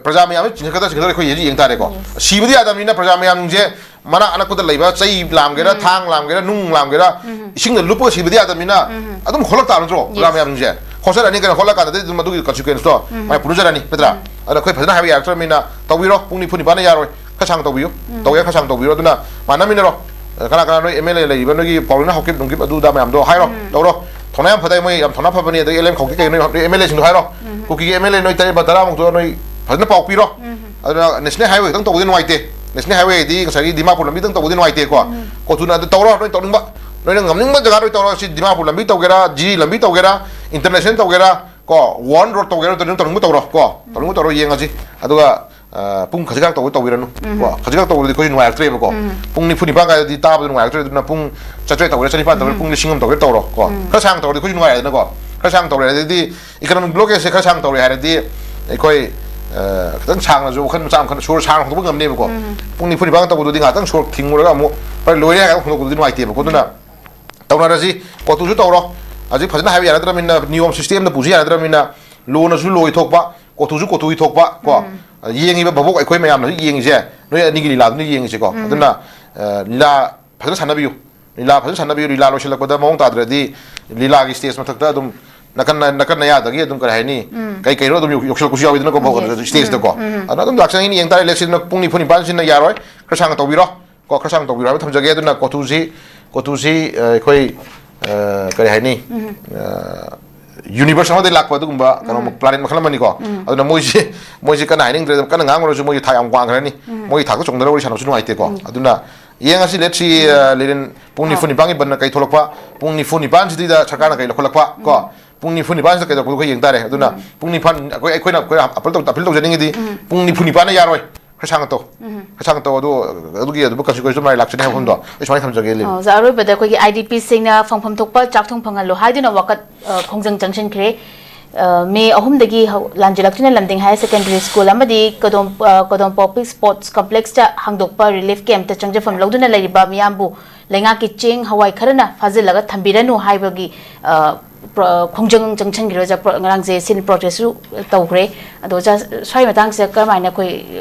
ꯄ꯭ꯔꯖꯥ ꯃꯌꯥꯝꯁꯤ ꯆꯤꯡꯈꯠꯀꯗ꯭ꯔꯥ ꯆꯤꯡꯈꯠꯂꯣꯏꯗ꯭ꯔꯥ ꯑꯩꯈꯣꯏ ꯍꯧꯖꯤꯛ ꯌꯦꯡ ꯇꯥꯔꯦꯀꯣ꯫ Yes. ꯁꯤꯕꯗꯤ ꯌꯥꯗꯕꯅꯤꯅ ꯄ꯭ꯔꯖꯥ ꯃꯌꯥꯝꯁꯦ ꯃꯅꯥꯛ ꯑꯅꯛꯄꯗ ꯂꯩꯕ ꯆꯩ ꯂꯥꯝꯒꯦꯔꯥ, ꯎꯝ꯫ ꯊꯥꯡ ꯂꯥꯝꯒꯦꯔꯥ, ꯅꯨꯡ ꯂꯥꯝꯒꯦꯔꯥ, ꯎꯝ꯫ ꯏꯁꯤꯡꯗ ꯂꯨꯞꯄꯒ ꯁꯤꯕꯗꯤ ꯌꯥꯗꯕꯅꯤꯅ ꯎꯝ꯫ ꯑꯗꯨꯝ ꯍꯣꯠꯂꯛ ꯇꯥꯕ ꯅꯠꯇ꯭ꯔꯣ? ꯄ꯭ꯔꯖꯥ Yes. ꯃꯌꯥꯝꯁꯤꯡꯁꯦ ꯍꯣꯠꯆꯔꯅꯤ ꯀꯩꯅꯣ, ꯍꯣꯠꯂꯀꯥꯟꯗꯗꯤ ꯑꯗꯨꯝ ꯑꯗꯨꯒꯤ consequence ꯇꯣ ꯎꯝ꯫ ꯃꯥꯏ ꯄꯨꯅꯖꯔꯅꯤ ꯅꯠꯇ꯭ꯔꯥ? ꯎꯝ꯫ ꯑꯗ ꯑꯩꯈꯣꯏ ꯐꯖꯅ ꯍꯥꯏꯕ ꯌꯥꯔꯛꯇ꯭ꯔꯕꯅꯤꯅ ꯇꯧꯕꯤꯔꯣ, ꯄꯨꯡ ꯅꯤꯐꯨ ꯅꯤꯄꯥꯟꯅ ꯌꯥꯔꯣꯏ, ꯈꯔ ꯁꯥꯡ ꯇꯧꯕꯤꯌꯨ꯫ ꯎꯝ꯫ ꯇꯧꯒꯦ, ꯈꯔ ꯁꯥꯡ ꯇꯧꯕꯤꯔꯣ꯫ ꯑꯗꯨꯅ ꯃꯥꯟꯅꯃꯤꯟꯅꯔꯣ꯫ ꯀꯅꯥ ꯀꯅꯥ ꯅꯣꯏ MLA ꯂꯩꯔꯤꯕ, ꯅꯣꯏꯒꯤ ꯄꯥꯎꯔꯤꯅ ꯍꯧꯈꯤꯕ ꯅꯨꯡꯈꯤꯕ ꯑꯗꯨꯗ ꯃꯌꯥꯝꯗꯣ ꯍꯥꯏꯔꯣ, ꯎꯝ꯫ ꯇꯧꯔꯣ꯫ ꯊꯧꯅꯥ ꯌꯥꯝ ꯐꯗꯥꯏ, ꯃꯣꯏ ꯌꯥꯝ ꯊꯧꯅꯥ ꯐꯕꯅꯤ꯫ ꯑꯗꯒꯤ LM ꯈꯧꯀꯤ ꯀꯩ, ꯅꯣꯏ MLA ꯁꯤꯡꯗꯣ ꯍꯥꯏꯔꯣ꯫ ꯎꯝ꯫ ꯀꯨꯀꯤꯒꯤ MLA ꯅꯣꯏ ꯇꯔꯦꯠ ꯇꯔꯥꯃꯨꯛꯇꯣ ꯅꯣꯏ ꯐꯖꯅ ꯄꯥꯎ ꯄꯤꯔꯣ꯫ ꯎꯝ꯫ ꯑꯗꯨꯅ National Highway ꯈꯤꯇꯪ ꯇꯧꯕꯗꯤ ꯅꯨꯡꯉꯥꯏꯇꯦ꯫ National Highway ꯗꯤ ꯉꯁꯥꯏꯒꯤ ꯗꯤꯃꯥꯄꯨꯔ ꯂꯝꯕꯤꯗꯪ ꯇꯧꯕꯗꯤ ꯅꯨꯡꯉꯥꯏꯇꯦꯀꯣ꯫ ꯎꯝ꯫ ꯀꯣꯇꯨꯅ ꯑꯗꯨ ꯇꯧꯔꯣ, ꯅꯣꯏ ꯇꯧꯅꯤꯡꯕ꯫ ꯅꯣꯏꯅ ꯉꯝꯅꯤꯡꯕ ꯖꯒꯥ ꯂꯣꯏ ꯇꯧꯔꯣ꯫ ꯁꯤ ꯗꯤꯃꯥꯄꯨꯔ ꯂꯝꯕꯤ ꯇꯧꯒꯦꯔꯥ, ꯖꯤꯔꯤ ꯂꯝꯕꯤ ꯇꯧꯒꯦꯔꯥ, ꯏꯟꯇꯔꯅꯦꯁꯅꯦꯜ ꯇꯧꯒꯦꯔꯥ, ꯀꯣ, ꯋꯥꯔꯜ ꯔꯣꯗ ꯇꯧꯒꯦꯔꯥ, ꯅꯣꯏꯅ ꯇꯧꯅꯤꯡꯕ ꯇꯧꯔꯣ, ꯀꯣ, ꯇꯧꯅꯤꯡꯕ ꯇꯧꯔꯣ, ꯌꯦꯡꯉꯁꯤ꯫ ꯑꯗꯨꯒ, ꯑ, ꯄꯨꯡ ꯈꯖꯤꯛꯈꯛ ꯇꯧꯕ ꯇꯧꯕꯤꯔꯅꯨ, ꯎꯝ꯫ ꯀꯣ, ꯈꯖꯤꯛꯈꯛ ꯇꯧꯕꯗꯤ ꯑꯩꯈꯣꯏꯁꯨ ꯅꯨꯡꯉꯥꯏꯔꯛꯇ꯭ꯔꯦꯕꯀꯣ꯫ ꯎꯝ꯫ ꯄꯨꯡ ꯅꯤꯐꯨ ꯅꯤꯄꯥꯟ ꯀꯥꯏꯗꯗꯤ ꯇꯥꯕꯗ ꯅꯨꯡꯉꯥꯏꯔꯛꯇ꯭ꯔꯦ꯫ ꯑꯗꯨꯅ ꯄꯨꯡ ꯆꯥꯇ꯭ꯔꯦꯠ ꯇꯧꯒꯦꯔꯥ, ꯆꯅꯤꯄꯥꯟ ꯇꯧꯒꯦꯔꯥ, ꯎꯝ꯫ ꯄꯨꯡ ꯂꯤꯁꯤꯡ ꯑꯃ ꯇꯧꯒꯦꯔꯥ ꯇꯧꯔꯣ, ꯀꯣ꯫ ꯎꯝ꯫ ꯈꯔ ꯁꯥꯡ ꯇꯧꯔꯗꯤ ꯑꯩꯈꯣꯏꯁꯨ ꯅꯨꯡꯉꯥꯏꯔꯦꯗꯅꯀꯣ꯫ ꯈꯔ ꯁꯥꯡ ꯇꯧꯔꯦ ꯑꯗꯩꯗꯤ economic blockade ꯁꯦ ꯈꯔ ꯁꯥꯡ ꯇꯧꯔꯦ ꯍꯥꯏꯔꯗꯤ ꯑꯩꯈꯣꯏ, ꯑ, ꯈꯤꯇꯪ ꯁꯥꯡꯅꯁꯨ ꯋꯥꯈꯜ ꯃꯆꯥ ꯃꯈꯜ ꯁꯣꯔ ꯁꯥꯡꯅ ꯍꯣꯡꯗꯣꯛꯄ ꯉꯝꯅꯦꯕꯀꯣ꯫ ꯎꯝ꯫ ꯄꯨꯡ ꯅꯤꯐꯨ ꯅꯤꯄꯥꯟ ꯇꯧꯕꯗꯨꯗꯤ ꯉꯥꯏꯍꯥꯛꯇꯪ ꯁꯣꯔ ꯊꯤꯡꯉꯨꯔꯒ ꯑꯃꯨꯛ ꯍꯣꯏ ꯂꯣꯏꯔꯦ ꯍꯥꯏꯔꯒ ꯍꯣꯡꯗꯣꯛꯄꯗꯨꯗꯤ ꯅꯨꯡꯉꯥꯏꯇꯦꯕꯀꯣ꯫ ꯑꯗꯨꯅ ꯎꯝ꯫ ꯇꯧꯅꯔꯁꯤ, ꯀꯣꯇꯨꯁꯨ ꯇꯧꯔꯣ꯫ ꯍꯧꯖꯤꯛ ꯐꯖꯅ ꯍꯥꯏꯕ ꯌꯥꯅꯗ꯭ꯔꯕꯅꯤꯅ, ꯅꯤꯌꯣꯝ system ꯗ ꯄꯨꯁꯨ ꯌꯥꯅꯗ꯭ꯔꯕꯅꯤꯅ, ꯂꯣꯅꯁꯨ ꯂꯣ ꯏꯊꯣꯛꯄ, ꯀꯣꯇꯨꯁꯨ ꯀꯣꯇꯨ ꯏꯊꯣꯛꯄ, ꯀꯣ꯫ ꯎꯝ꯫ ꯌꯦꯡꯉꯤꯕ ꯚꯥꯕꯣꯛ ꯑꯩꯈꯣꯏ ꯃꯌꯥꯝꯅꯁꯨ ꯌꯦꯡꯉꯤꯁꯦ, ꯅꯣꯏ ꯑꯅꯤꯒꯤ ꯂꯤꯂꯥꯗꯨꯅ ꯌꯦꯡꯉꯤꯁꯦꯀꯣ꯫ ꯎꯝ꯫ ꯑꯗꯨꯅ, ꯑ, ꯂꯤꯂꯥ ꯐꯖꯅ ꯁꯥꯟꯅꯕꯤꯌꯨ꯫ ꯂꯤꯂꯥ ꯐꯖꯅ ꯁꯥꯟꯅꯕꯤꯌꯨ꯫ ꯂꯤꯂꯥ ꯂꯣꯏꯁꯤꯜꯂꯛꯄꯗ ꯃꯑꯣꯡ ꯇꯥꯗ꯭ꯔꯗꯤ ꯂꯤꯂꯥꯒꯤ stage ꯃꯊꯛꯇ ꯑꯗꯨꯝ ꯅꯥꯀꯟ, ꯅꯥꯀꯟ ꯅꯌꯥꯗꯒꯤ ꯑꯗꯨꯝ, ꯀꯔꯤ ꯍꯥꯏꯅꯤ, ꯎꯝ꯫ ꯀꯩ ꯀꯩꯅꯣ ꯑꯗꯨꯝ ꯌꯧ-, ꯌꯧꯁꯤꯜꯂꯛꯄꯁꯨ ꯌꯥꯎꯋꯤꯗꯅꯀꯣ, ꯚꯥꯕꯣꯛ, Yes. stage ꯗꯀꯣ꯫ ꯎꯝ, ꯎꯝ꯫ ꯑꯗꯨꯅ ꯑꯗꯨꯝ ꯂꯥꯛꯆꯅꯤꯡꯉꯤ, ꯌꯦꯡ ꯇꯥꯔꯦ꯫ ꯂꯦꯛꯁꯤꯟꯅ ꯄꯨꯡ ꯅꯤꯐꯨ ꯅꯤꯄꯥꯟꯁꯤꯅ ꯌꯥꯔꯣꯏ, ꯈꯔ ꯁꯥꯡꯅ ꯇꯧꯕꯤꯔꯣ꯫ ꯀꯣ, ꯈꯔ ꯁꯥꯡꯅ ꯇꯧꯕꯤꯔꯣ ꯍꯥꯏꯕ ꯊꯝꯖꯒꯦ꯫ ꯑꯗꯨꯅ ꯀꯣꯇꯨꯁꯤ, ꯀꯣꯇꯨꯁꯤ, ꯑ, ꯑꯩꯈꯣꯏ, ꯑ, ꯀꯔꯤ ꯍꯥꯏꯅꯤ? ꯎꯝ꯫ ꯑ, universe ꯑꯃꯗꯒꯤ ꯂꯥꯛꯄ ꯑꯗꯨꯒꯨꯝꯕ ꯀꯩꯅꯣ, ꯎꯝ꯫ Planet ꯃꯈꯜ ꯑꯃꯅꯤꯀꯣ꯫ ꯎꯝ꯫ ꯑꯗꯨꯅ ꯃꯣꯏꯁꯤ, ꯃꯣꯏꯁꯤ ꯀꯟꯅ ꯍꯥꯏꯅꯤꯡꯗ꯭ꯔꯦ, ꯀꯟꯅ ꯉꯥꯡꯉꯨꯔꯁꯨ ꯃꯣꯏꯁꯤ ꯊꯥꯛ ꯌꯥꯝ ꯋꯥꯡꯈ꯭ꯔꯅꯤ꯫ ꯎꯝ꯫ ꯃꯣꯏꯒꯤ ꯊꯥꯛꯇ ꯆꯣꯡꯗꯅ ꯋꯥꯔꯤ ꯁꯥꯟꯅꯕꯁꯨ ꯅꯨꯡꯉꯥꯏꯇꯦꯀꯣ꯫ ꯎꯝ꯫ ꯑꯗꯨꯅ ꯌꯦꯡꯉꯁꯤ, let's see, ꯎꯝ꯫ ꯑ, ꯂꯤꯂꯤꯟ ꯄꯨꯡ ꯅꯤꯐꯨ ꯅꯤꯄꯥꯟꯒꯤ ꯕꯟꯅ ꯀꯩ ꯊꯣꯛꯂꯛꯄ, ꯄꯨꯡ ꯅꯤꯐꯨ ꯅꯤꯄꯥꯟꯁꯤꯗ ꯁꯔꯀꯥꯔꯅ ꯀꯩ ꯂꯧꯈꯠꯂꯛꯄ ꯀꯣ꯫ ꯎꯝ꯫ ꯄꯨꯡ ꯅꯤꯐꯨ ꯅꯤꯄꯥꯟꯁꯤꯗ ꯀꯩꯗꯧꯔꯛꯄꯗꯣ ꯑꯩꯈꯣꯏ ꯌꯦꯡ ꯇꯥꯔꯦ꯫ ꯑꯗꯨꯅ ꯎꯝ꯫ ꯄꯨꯡ ꯅꯤꯄꯥꯟ, ꯑꯩꯈꯣꯏ, ꯑꯩꯈꯣꯏꯅ, ꯑꯩꯈꯣꯏꯅ appeal ꯇꯧ-, appeal ꯇꯧꯖꯅꯤꯡꯉꯤꯗꯤ ꯎꯝ꯫ ꯄꯨꯡ ꯅꯤꯐꯨ ꯅꯤꯄꯥꯟꯅ ꯌꯥꯔꯣꯏ꯫ ꯈꯔ ꯁꯥꯡꯅ ꯇꯧ꯫ ꯎꯝ꯫ ꯈꯔ ꯁꯥꯡꯅ ꯇꯧ꯫ ꯑꯗꯨ, ꯑꯗꯨꯒꯤ ꯑꯗꯨꯕꯨ consequence ꯃꯥꯏ ꯂꯥꯛꯆꯅꯤ ꯍꯥꯏꯕ ꯋꯥꯐꯝꯗꯣ ꯑꯩ ꯁꯨꯃꯥꯏꯅ ꯊꯝꯖꯒꯦ, ꯂꯤꯂꯤ꯫ ꯑꯣ, ꯑꯣꯖꯥ, ꯑꯔꯣꯏꯕꯗ ꯑꯩꯈꯣꯏꯒꯤ I D P ꯁꯤꯡꯅ ꯐꯪꯐꯝ ꯊꯣꯛꯄ ꯆꯥꯛ ꯊꯣꯡ ꯐꯪꯍꯜꯂꯣ ꯍꯥꯏꯗꯨꯅ ꯋꯥꯀꯠ, ꯑ, ꯈꯣꯡꯖꯪ ꯆꯪꯁꯤꯟꯈ꯭ꯔꯦ꯫ ꯑ, ꯃꯦ ꯑꯍꯨꯝꯗꯒꯤ ꯍꯧ-, ꯂꯥꯟꯖꯦꯜꯂꯛꯇꯨꯅ ꯂꯝꯗꯤꯡ Higher Secondary School ꯑꯃꯗꯤ ꯀꯗꯣꯝ, ꯑ, ꯀꯗꯣꯝ ꯄꯣꯛꯄꯤ Sports Complex ꯇ ꯍꯥꯡꯗꯣꯛꯄ relief camp ꯇ ꯆꯪꯖꯐꯝ ꯂꯧꯗꯨꯅ ꯂꯩꯔꯤꯕ ꯃꯤꯌꯥꯝꯕꯨ ꯂꯩꯉꯥꯛꯀꯤ ꯆꯦꯡ ꯍꯋꯥꯏ ꯈꯔꯅ ꯐꯥꯖꯤꯜꯂꯒ ꯊꯝꯕꯤꯔꯅꯨ ꯍꯥꯏꯕꯒꯤ, ꯑ, ꯄ꯭ꯔ-, ꯈꯣꯡꯖꯪ ꯆꯪꯁꯤꯟꯈꯤꯔꯣꯏ, ꯄ꯭ꯔ-, ꯉꯔꯥꯡꯁꯦ sit-in protest ꯁꯨ ꯇꯧꯈ꯭ꯔꯦ꯫ ꯑꯗꯣ ꯑꯣꯖꯥ, ꯁ꯭ꯋꯥꯏ ꯃꯇꯥꯡꯁꯤꯗ ꯀꯔꯝꯍꯥꯏꯅ ꯑꯩꯈꯣꯏ,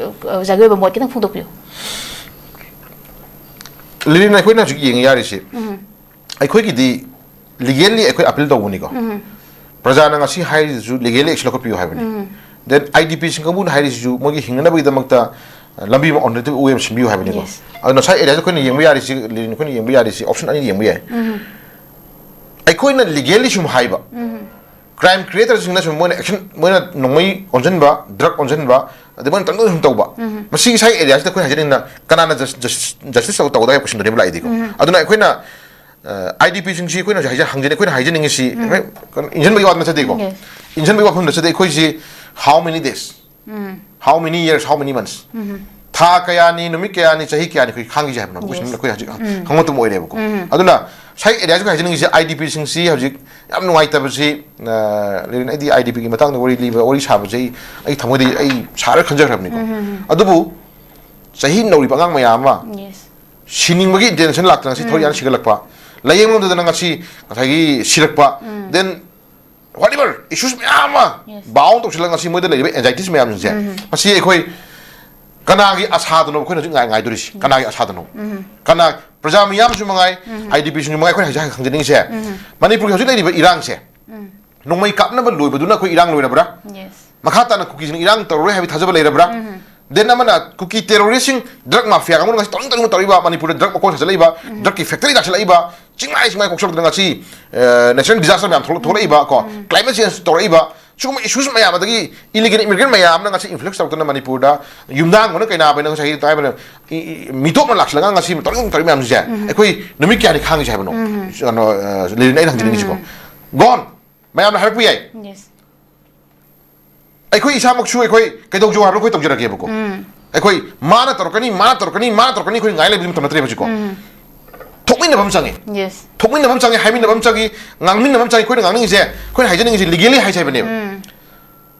ꯑ, ꯑꯣꯖꯥꯒꯤ ꯑꯣꯏꯕ ꯃꯣꯠ ꯈꯤꯇꯪ ꯐꯣꯡꯗꯣꯛꯄꯤꯌꯨ꯫ ꯂꯤꯂꯤꯟ, ꯑꯩꯈꯣꯏꯅ ꯍꯧꯖꯤꯛ ꯌꯦꯡ ꯌꯥꯔꯤꯁꯤ, ꯎꯝ꯫ ꯑꯩꯈꯣꯏꯒꯤꯗꯤ legally ꯑꯩꯈꯣꯏ appeal ꯇꯧꯕꯅꯤꯀꯣ꯫ ꯎꯝ꯫ ꯄ꯭ꯔꯖꯥꯅ ꯉꯁꯤ ꯍꯥꯏꯔꯤꯁꯤꯁꯨ legally action ꯂꯧꯈꯠꯄꯤꯌꯨ ꯍꯥꯏꯕꯅꯤ꯫ ꯎꯝ꯫ Then I D P ꯁꯤꯡ ꯀꯥꯡꯕꯨꯅ ꯍꯥꯏꯔꯤꯁꯤꯁꯨ ꯃꯣꯏꯒꯤ ꯍꯤꯡꯅꯅꯕꯒꯤꯗꯃꯛꯇ, ꯑ, ꯂꯝꯕꯤ ꯑꯃ, alternative way ꯑꯃ ꯁꯤꯟꯕꯤꯌꯨ ꯍꯥꯏꯕꯅꯤꯀꯣ꯫ Yes꯫ ꯑꯗꯨꯅ ꯉꯁꯥꯏ area ꯁꯦ ꯑꯩꯈꯣꯏꯅ ꯌꯦꯡꯕ ꯌꯥꯔꯤꯁꯤ, ꯂꯤꯂꯤꯟ, ꯑꯩꯈꯣꯏꯅ ꯌꯦꯡꯕ ꯌꯥꯔꯤꯁꯤ option ꯑꯅꯤ ꯌꯦꯡꯕ ꯌꯥꯏ꯫ ꯎꯝ꯫ ꯑꯩꯈꯣꯏꯅ legally ꯁꯨꯝ ꯍꯥꯏꯕ, ꯎꯝ꯫ Crime creator ꯁꯤꯡꯅ ꯁꯨꯝ ꯃꯣꯏꯅ action, ꯃꯣꯏꯅ ꯅꯣꯡꯃꯩ ꯑꯣꯟꯁꯤꯟꯕ, drug ꯑꯣꯟꯁꯤꯟꯕ, ꯑꯗꯩ ꯃꯣꯏꯅ ꯇꯧꯅꯤꯡ ꯁꯨꯝ ꯇꯧꯕ꯫ ꯎꯝ꯫ ꯃꯁꯤ ꯉꯁꯥꯏ area ꯁꯤꯗ ꯑꯩꯈꯣꯏꯅ ꯍꯥꯏꯖꯅꯤꯡꯅ ꯀꯅꯥꯅ jus-, jus-, justice ꯇꯧ-, ꯇꯧꯒꯗꯕ ꯍꯥꯏꯕ question ꯗꯨꯅꯦꯕ ꯂꯥꯛꯏꯗꯤꯀꯣ꯫ ꯎꯝ꯫ ꯑꯗꯨꯅ ꯑꯩꯈꯣꯏꯅ ꯑꯥꯏ ꯗꯤ ꯄꯤꯁꯤꯡꯁꯤ ꯑꯩꯈꯣꯏꯅ ꯍꯧꯖꯤꯛ ꯍꯥꯏꯖ- ꯍꯪꯖꯅꯤ, ꯑꯩꯈꯣꯏꯅ ꯍꯥꯏꯖꯅꯤꯡꯉꯤꯁꯤ, ꯍꯣꯏ, ꯀꯩꯅꯣ, ꯏꯟꯁꯤꯟꯕꯒꯤ ꯋꯥ ꯅꯠꯆꯗꯦꯀꯣ꯫ Yes. ꯏꯟꯁꯤꯟꯕꯒꯤ ꯋꯥꯐꯝ ꯅꯠꯆꯗꯦ꯫ ꯑꯩꯈꯣꯏꯁꯤ how many days, how many months, ꯊꯥ ꯀꯌꯥꯅꯤ, ꯅꯨꯃꯤꯠ ꯀꯌꯥꯅꯤ, ꯆꯍꯤ ꯀꯌꯥꯅꯤ ꯑꯩꯈꯣꯏ ꯈꯥꯡꯈꯤꯁꯦ ꯍꯥꯏꯕꯅꯣ? ꯑꯩꯈꯣꯏ ꯁꯤꯅ, ꯑꯩꯈꯣꯏ ꯍꯧꯖꯤꯛ ꯍꯪꯕ ꯃꯇꯝ ꯑꯣꯏꯔꯦꯕꯀꯣ꯫ ꯑꯗꯨꯅ ꯉꯁꯥꯏ ꯑꯦꯔꯤꯌꯥꯁꯤꯒ ꯍꯥꯏꯖꯅꯤꯡꯉꯤꯁꯦ, ꯑꯥꯏ ꯗꯤ ꯄꯤꯁꯤꯡꯁꯤ ꯍꯧꯖꯤꯛ ꯌꯥꯝ ꯅꯨꯡꯉꯥꯏꯇꯕꯁꯤ, ꯑ, ꯂꯩꯔꯦꯅꯦ꯫ ꯑꯩꯗꯤ ꯑꯥꯏ ꯗꯤ ꯄꯤꯒꯤ ꯃꯇꯥꯡꯗ ꯋꯥꯔꯤ ꯂꯤꯕ, ꯋꯥꯔꯤ ꯁꯥꯕꯁꯦ ꯑꯩ, ꯑꯩ ꯊꯃꯣꯏꯗ ꯑꯩ ꯁꯥꯔ ꯈꯟꯖꯈ꯭ꯔꯕꯅꯤꯀꯣ꯫ ꯑꯗꯨꯕꯨ ꯆꯍꯤ ꯅꯧꯔꯤꯕ ꯑꯉꯥꯡ ꯃꯌꯥꯝ ꯑꯃ, ꯁꯤꯅꯤꯡꯕꯒꯤ ꯏꯟꯇꯦꯟꯁꯟ ꯂꯥꯛꯇꯅ ꯉꯁꯤ ꯊꯋꯥꯏ ꯌꯥꯝ ꯁꯤꯒꯠꯂꯛꯄ, ꯂꯥꯏꯌꯦꯡꯐꯝꯗꯨꯗꯅ ꯉꯁꯤ ꯉꯁꯥꯏꯒꯤ ꯁꯤꯔꯛꯄ, then whatever issues ꯃꯌꯥꯝ ꯑꯃ bound ꯇꯧꯁꯤꯜꯂꯒ ꯉꯁꯤ ꯃꯣꯏꯗ ꯂꯩꯔꯤꯕ anxieties ꯃꯌꯥꯝꯁꯤꯡꯁꯦ, ꯃꯁꯤ ꯑꯩꯈꯣꯏ ꯀꯅꯥꯒꯤ ꯑꯁꯥꯗꯅꯣ ꯑꯩꯈꯣꯏꯅ ꯍꯧꯖꯤꯛ ꯉꯥꯏ-, ꯉꯥꯏꯗꯣꯔꯤꯁꯤ? ꯀꯅꯥꯒꯤ ꯑꯁꯥꯗꯅꯣ? ꯀꯅꯥ, ꯄ꯭ꯔꯖꯥ ꯃꯤꯌꯥꯝꯁꯨ ꯃꯉꯥꯏ, ꯑꯥꯏ ꯗꯤ ꯄꯤꯁꯤꯡꯁꯨ ꯃꯉꯥꯏ, ꯑꯩꯈꯣꯏꯅ ꯍꯧꯖꯤꯛ ꯈꯪꯖꯅꯤꯡꯉꯤꯁꯦ, ꯃꯅꯤꯄꯨꯔꯒꯤ ꯍꯧꯖꯤꯛ ꯂꯩꯔꯤꯕ ꯏꯔꯥꯡꯁꯦ, ꯅꯣꯡꯃꯩ ꯀꯥꯞꯅꯕ ꯂꯣꯏꯕꯗꯨꯅ ꯑꯩꯈꯣꯏ ꯏꯔꯥꯡ ꯂꯣꯏꯔꯕ꯭ꯔꯥ? Yes. ꯃꯈꯥ ꯇꯥꯅ ꯀꯨꯀꯤꯁꯤꯡꯅ ꯏꯔꯥꯡ ꯇꯧꯔꯔꯣꯏ ꯍꯥꯏꯕꯒꯤ ꯊꯥꯖꯕ ꯂꯩꯔꯕ꯭ꯔꯥ? Then ꯑꯃꯅ ꯀꯨꯀꯤ terrorist ꯁꯤꯡ, drug mafia ꯀꯥꯡꯕꯨꯅ ꯉꯁꯤ ꯇꯧꯅꯤꯡ ꯇꯧꯅꯤꯡꯕ ꯇꯧꯔꯤꯕ, ꯃꯅꯤꯄꯨꯔꯗ drug ꯃꯀꯣꯟ ꯁꯥꯖꯜꯂꯛꯏꯕ, drug ꯀꯤ factory ꯂꯥꯛꯁꯤꯜꯂꯛꯏꯕ, ꯆꯤꯡꯃꯥꯏ ꯆꯤꯡꯃꯥꯏ ꯀꯣꯛꯁꯤꯜꯂꯛꯇꯅ ꯉꯁꯤ, ꯑ, natural disaster ꯃꯌꯥꯝ ꯊꯣꯛꯂꯛ-, ꯊꯣꯛꯂꯛꯏꯕ ꯀꯣ, climate change ꯇꯧꯔꯛꯏꯕ, ꯁꯤꯒꯨꯝꯕ issues ꯃꯌꯥꯝ, ꯑꯗꯒꯤ illegal immigrant ꯃꯌꯥꯝ ꯑꯃꯅ ꯉꯁꯤ influx ꯇꯧꯔꯛꯇꯅ ꯃꯅꯤꯄꯨꯔꯗ ꯌꯨꯝꯅꯥꯡꯕꯅ ꯀꯩꯅꯥꯕꯅ ꯉꯁꯥꯏ ꯍꯥꯏꯕꯗ ꯏ-, ꯏ-, ꯃꯤꯇꯣꯞꯅ ꯂꯥꯛꯁꯤꯜꯂꯒ ꯉꯁꯤ ꯇꯧꯔꯤꯕ ꯇꯧꯔꯤꯕ ꯃꯌꯥꯝꯁꯦ ꯑꯩꯈꯣꯏ ꯅꯨꯃꯤꯠ ꯀꯌꯥꯅꯤ ꯈꯥꯡꯉꯤꯁꯦ ꯍꯥꯏꯕꯅꯣ? ꯀꯩꯅꯣ, ꯑ, ꯂꯤꯂꯤꯅ ꯑꯩꯅ ꯍꯪꯖꯅꯤꯡꯉꯤꯁꯤꯀꯣ꯫ Gone. ꯃꯌꯥꯝꯅ ꯍꯥꯏꯔꯛꯄ ꯌꯥꯏ꯫ Yes. ꯑꯩꯈꯣꯏ ꯏꯁꯥꯃꯛꯁꯨ ꯑꯩꯈꯣꯏ ꯀꯩꯗꯧꯖꯧ ꯍꯥꯏꯕꯅꯣ ꯑꯩꯈꯣꯏ ꯇꯧꯖꯔꯒꯦꯕꯀꯣ꯫ ꯑꯩꯈꯣꯏ ꯃꯥꯅ ꯇꯧꯔꯛꯀꯅꯤ, ꯃꯥꯅ ꯇꯧꯔꯛꯀꯅꯤ, ꯃꯥꯅ ꯇꯧꯔꯛꯀꯅꯤ, ꯑꯩꯈꯣꯏ ꯉꯥꯏ ꯂꯩꯕꯗꯤ ꯃꯇꯝ ꯅꯠꯇ꯭ꯔꯦ ꯍꯧꯖꯤꯛꯀꯣ꯫ ꯊꯣꯛꯃꯤꯟꯅꯕ ꯑꯃ ꯆꯪꯉꯦ꯫ Yes. ꯊꯣꯛꯃꯤꯟꯅꯕ ꯑꯃ ꯆꯪꯉꯦ, ꯍꯥꯏꯃꯤꯟꯅꯕ ꯑꯃ ꯆꯪꯉꯤ, ꯉꯥꯡꯃꯤꯟꯅꯕ ꯑꯃ ꯆꯪꯉꯤ꯫ ꯑꯩꯈꯣꯏꯅ ꯉꯥꯡꯅꯤꯡꯉꯤꯁꯦ, ꯑꯩꯈꯣꯏꯅ ꯍꯥꯏꯖꯅꯤꯡꯉꯤꯁꯦ legally ꯍꯥꯏꯁꯦ ꯍꯥꯏꯕꯅꯦꯕ꯫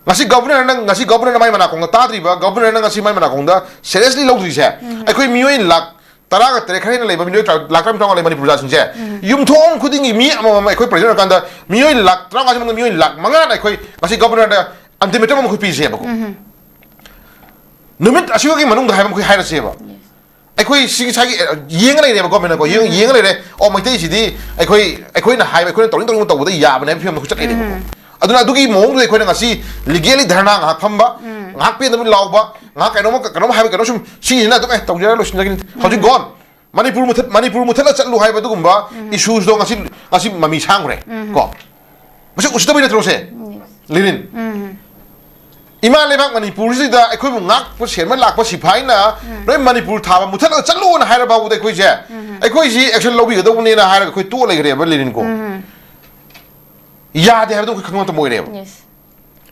ꯉꯁꯤ ꯒꯣꯕꯔꯅꯔꯅ, ꯉꯁꯤ ꯒꯣꯕꯔꯅꯔꯅ ꯃꯥꯏ ꯃꯅꯥꯀꯣꯡꯗ ꯇꯥꯗ꯭ꯔꯤꯕ, ꯒꯣꯕꯔꯅꯔꯅ ꯉꯁꯤ ꯃꯥꯏ ꯃꯅꯥꯀꯣꯡꯗ seriously ꯂꯧꯗ꯭ꯔꯤꯁꯦ, ꯑꯩꯈꯣꯏ ꯃꯤꯑꯣꯏ ꯂꯥꯛ ꯇꯔꯥꯒ ꯇꯔꯦꯠ ꯈꯔ ꯍꯦꯟꯅ ꯂꯩꯕ, ꯃꯤꯑꯣꯏ ꯇꯔꯥ, ꯂꯥꯛ ꯇꯔꯥꯃꯥꯊꯣꯏ ꯂꯩ ꯃꯅꯤꯄꯨꯔ ꯄ꯭ꯔꯖꯥꯁꯤꯡꯁꯦ, ꯌꯨꯝꯊꯣꯡ ꯈꯨꯗꯤꯡꯒꯤ ꯃꯤ ꯑꯃꯃꯝ ꯑꯩꯈꯣꯏ president ꯑꯣꯏꯔꯀꯥꯟꯗ ꯃꯤꯑꯣꯏ ꯂꯥꯛ ꯇꯔꯥꯃꯉꯥꯁꯤ ꯃꯅꯨꯡꯗ ꯃꯤꯑꯣꯏ ꯂꯥꯛ ꯃꯉꯥꯅ ꯑꯩꯈꯣꯏ ꯉꯁꯤ ꯒꯣꯕꯔꯅꯔꯗ ultimatum ꯑꯃ ꯑꯩꯈꯣꯏ ꯄꯤꯁꯦꯕꯀꯣ꯫ ꯅꯨꯃꯤꯠ ꯑꯁꯤꯒꯤ ꯃꯅꯨꯡꯗ ꯍꯥꯏꯕ ꯑꯃ ꯑꯩꯈꯣꯏ ꯍꯥꯏꯔꯁꯦꯕ꯫ ꯑꯩꯈꯣꯏ ꯁꯤ ꯉꯁꯥꯏꯒꯤ, ꯑ, ꯌꯦꯡꯉ ꯂꯩꯔꯦꯕ ꯒꯣꯔꯃꯦꯟꯅꯀꯣ, ꯌꯦꯡ-, ꯌꯦꯡꯉ ꯂꯩꯔꯦ꯫ ꯑꯣ, ꯃꯩꯇꯩꯁꯤꯗꯤ ꯑꯩꯈꯣꯏ, ꯑꯩꯈꯣꯏꯅ ꯍꯥꯏꯕ, ꯑꯩꯈꯣꯏꯅ ꯇꯧꯅꯤꯡ ꯇꯧꯅꯤꯡꯕ ꯇꯧꯕꯗ ꯌꯥꯕꯅꯦ ꯍꯥꯏꯕ ꯐꯤꯕꯝꯗ ꯑꯩꯈꯣꯏ ꯆꯠꯂꯦꯕꯀꯣ꯫ ꯑꯗꯨꯅ ꯑꯗꯨꯒꯤ ꯃꯑꯣꯡꯗꯨꯗ ꯑꯩꯈꯣꯏꯅ ꯉꯁꯤ legally ꯙꯔꯅꯥ ꯉꯥꯏꯍꯥꯛ ꯐꯝꯕ, ꯉꯥꯏꯍꯥꯛ ꯄꯦꯟꯗꯕ ꯂꯥꯎꯕ, ꯉꯥꯏꯍꯥꯛ ꯀꯩꯅꯣꯝꯃ, ꯀꯩꯅꯣꯝ ꯍꯥꯏꯕ, ꯀꯩꯅꯣ ꯁꯨꯝ ꯁꯤꯁꯤꯅ ꯑꯗꯨꯝ, "ꯑꯦ, ꯇꯧꯖꯔ ꯂꯣꯏꯁꯤꯟꯖꯒꯤꯅꯤ"꯫ ꯍꯧꯖꯤꯛ gone꯫ ꯃꯅꯤꯄꯨꯔ ꯃꯨꯊꯠ-, ꯃꯅꯤꯄꯨꯔ ꯃꯨꯊꯠꯂ ꯆꯠꯂꯨ ꯍꯥꯏꯕ ꯑꯗꯨꯒꯨꯝꯕ issues ꯗꯣ ꯉꯁꯤ, ꯉꯁꯤ ꯃꯃꯤ ꯁꯥꯡꯈ꯭ꯔꯦ꯫ ꯀꯣ? ꯃꯁꯤ ꯎꯁꯤꯠꯇꯕꯩ ꯅꯠꯇ꯭ꯔꯣ ꯁꯦ? ꯂꯤꯂꯤꯟ? ꯏꯃꯥ ꯂꯩꯕꯥꯛ ꯃꯅꯤꯄꯨꯔꯁꯤꯗ ꯑꯩꯈꯣꯏꯕꯨ ꯉꯥꯛꯄ ꯁꯦꯟꯕ ꯂꯥꯛꯄ ꯁꯤꯐꯥꯏꯅ ꯅꯣꯏ ꯃꯅꯤꯄꯨꯔ ꯊꯥꯕ ꯃꯨꯊꯠꯂꯒ ꯆꯠꯂꯨꯅ ꯍꯥꯏꯔ ꯐꯥꯎꯕꯗ ꯑꯩꯈꯣꯏꯁꯦ, ꯑꯩꯈꯣꯏꯁꯤ action ꯂꯧꯕꯤꯒꯗꯧꯕꯅꯦꯅ ꯍꯥꯏꯔꯒ ꯑꯩꯈꯣꯏ ꯇꯣꯛꯑ ꯂꯩꯈ꯭ꯔꯦꯕ, ꯂꯦꯅꯤꯟꯀꯣ꯫ ꯌꯥꯗꯦ ꯍꯥꯏꯕꯗꯣ ꯑꯩꯈꯣꯏ ꯈꯪꯕ ꯃꯇꯝ ꯑꯣꯏꯔꯦꯕ꯫ Yes.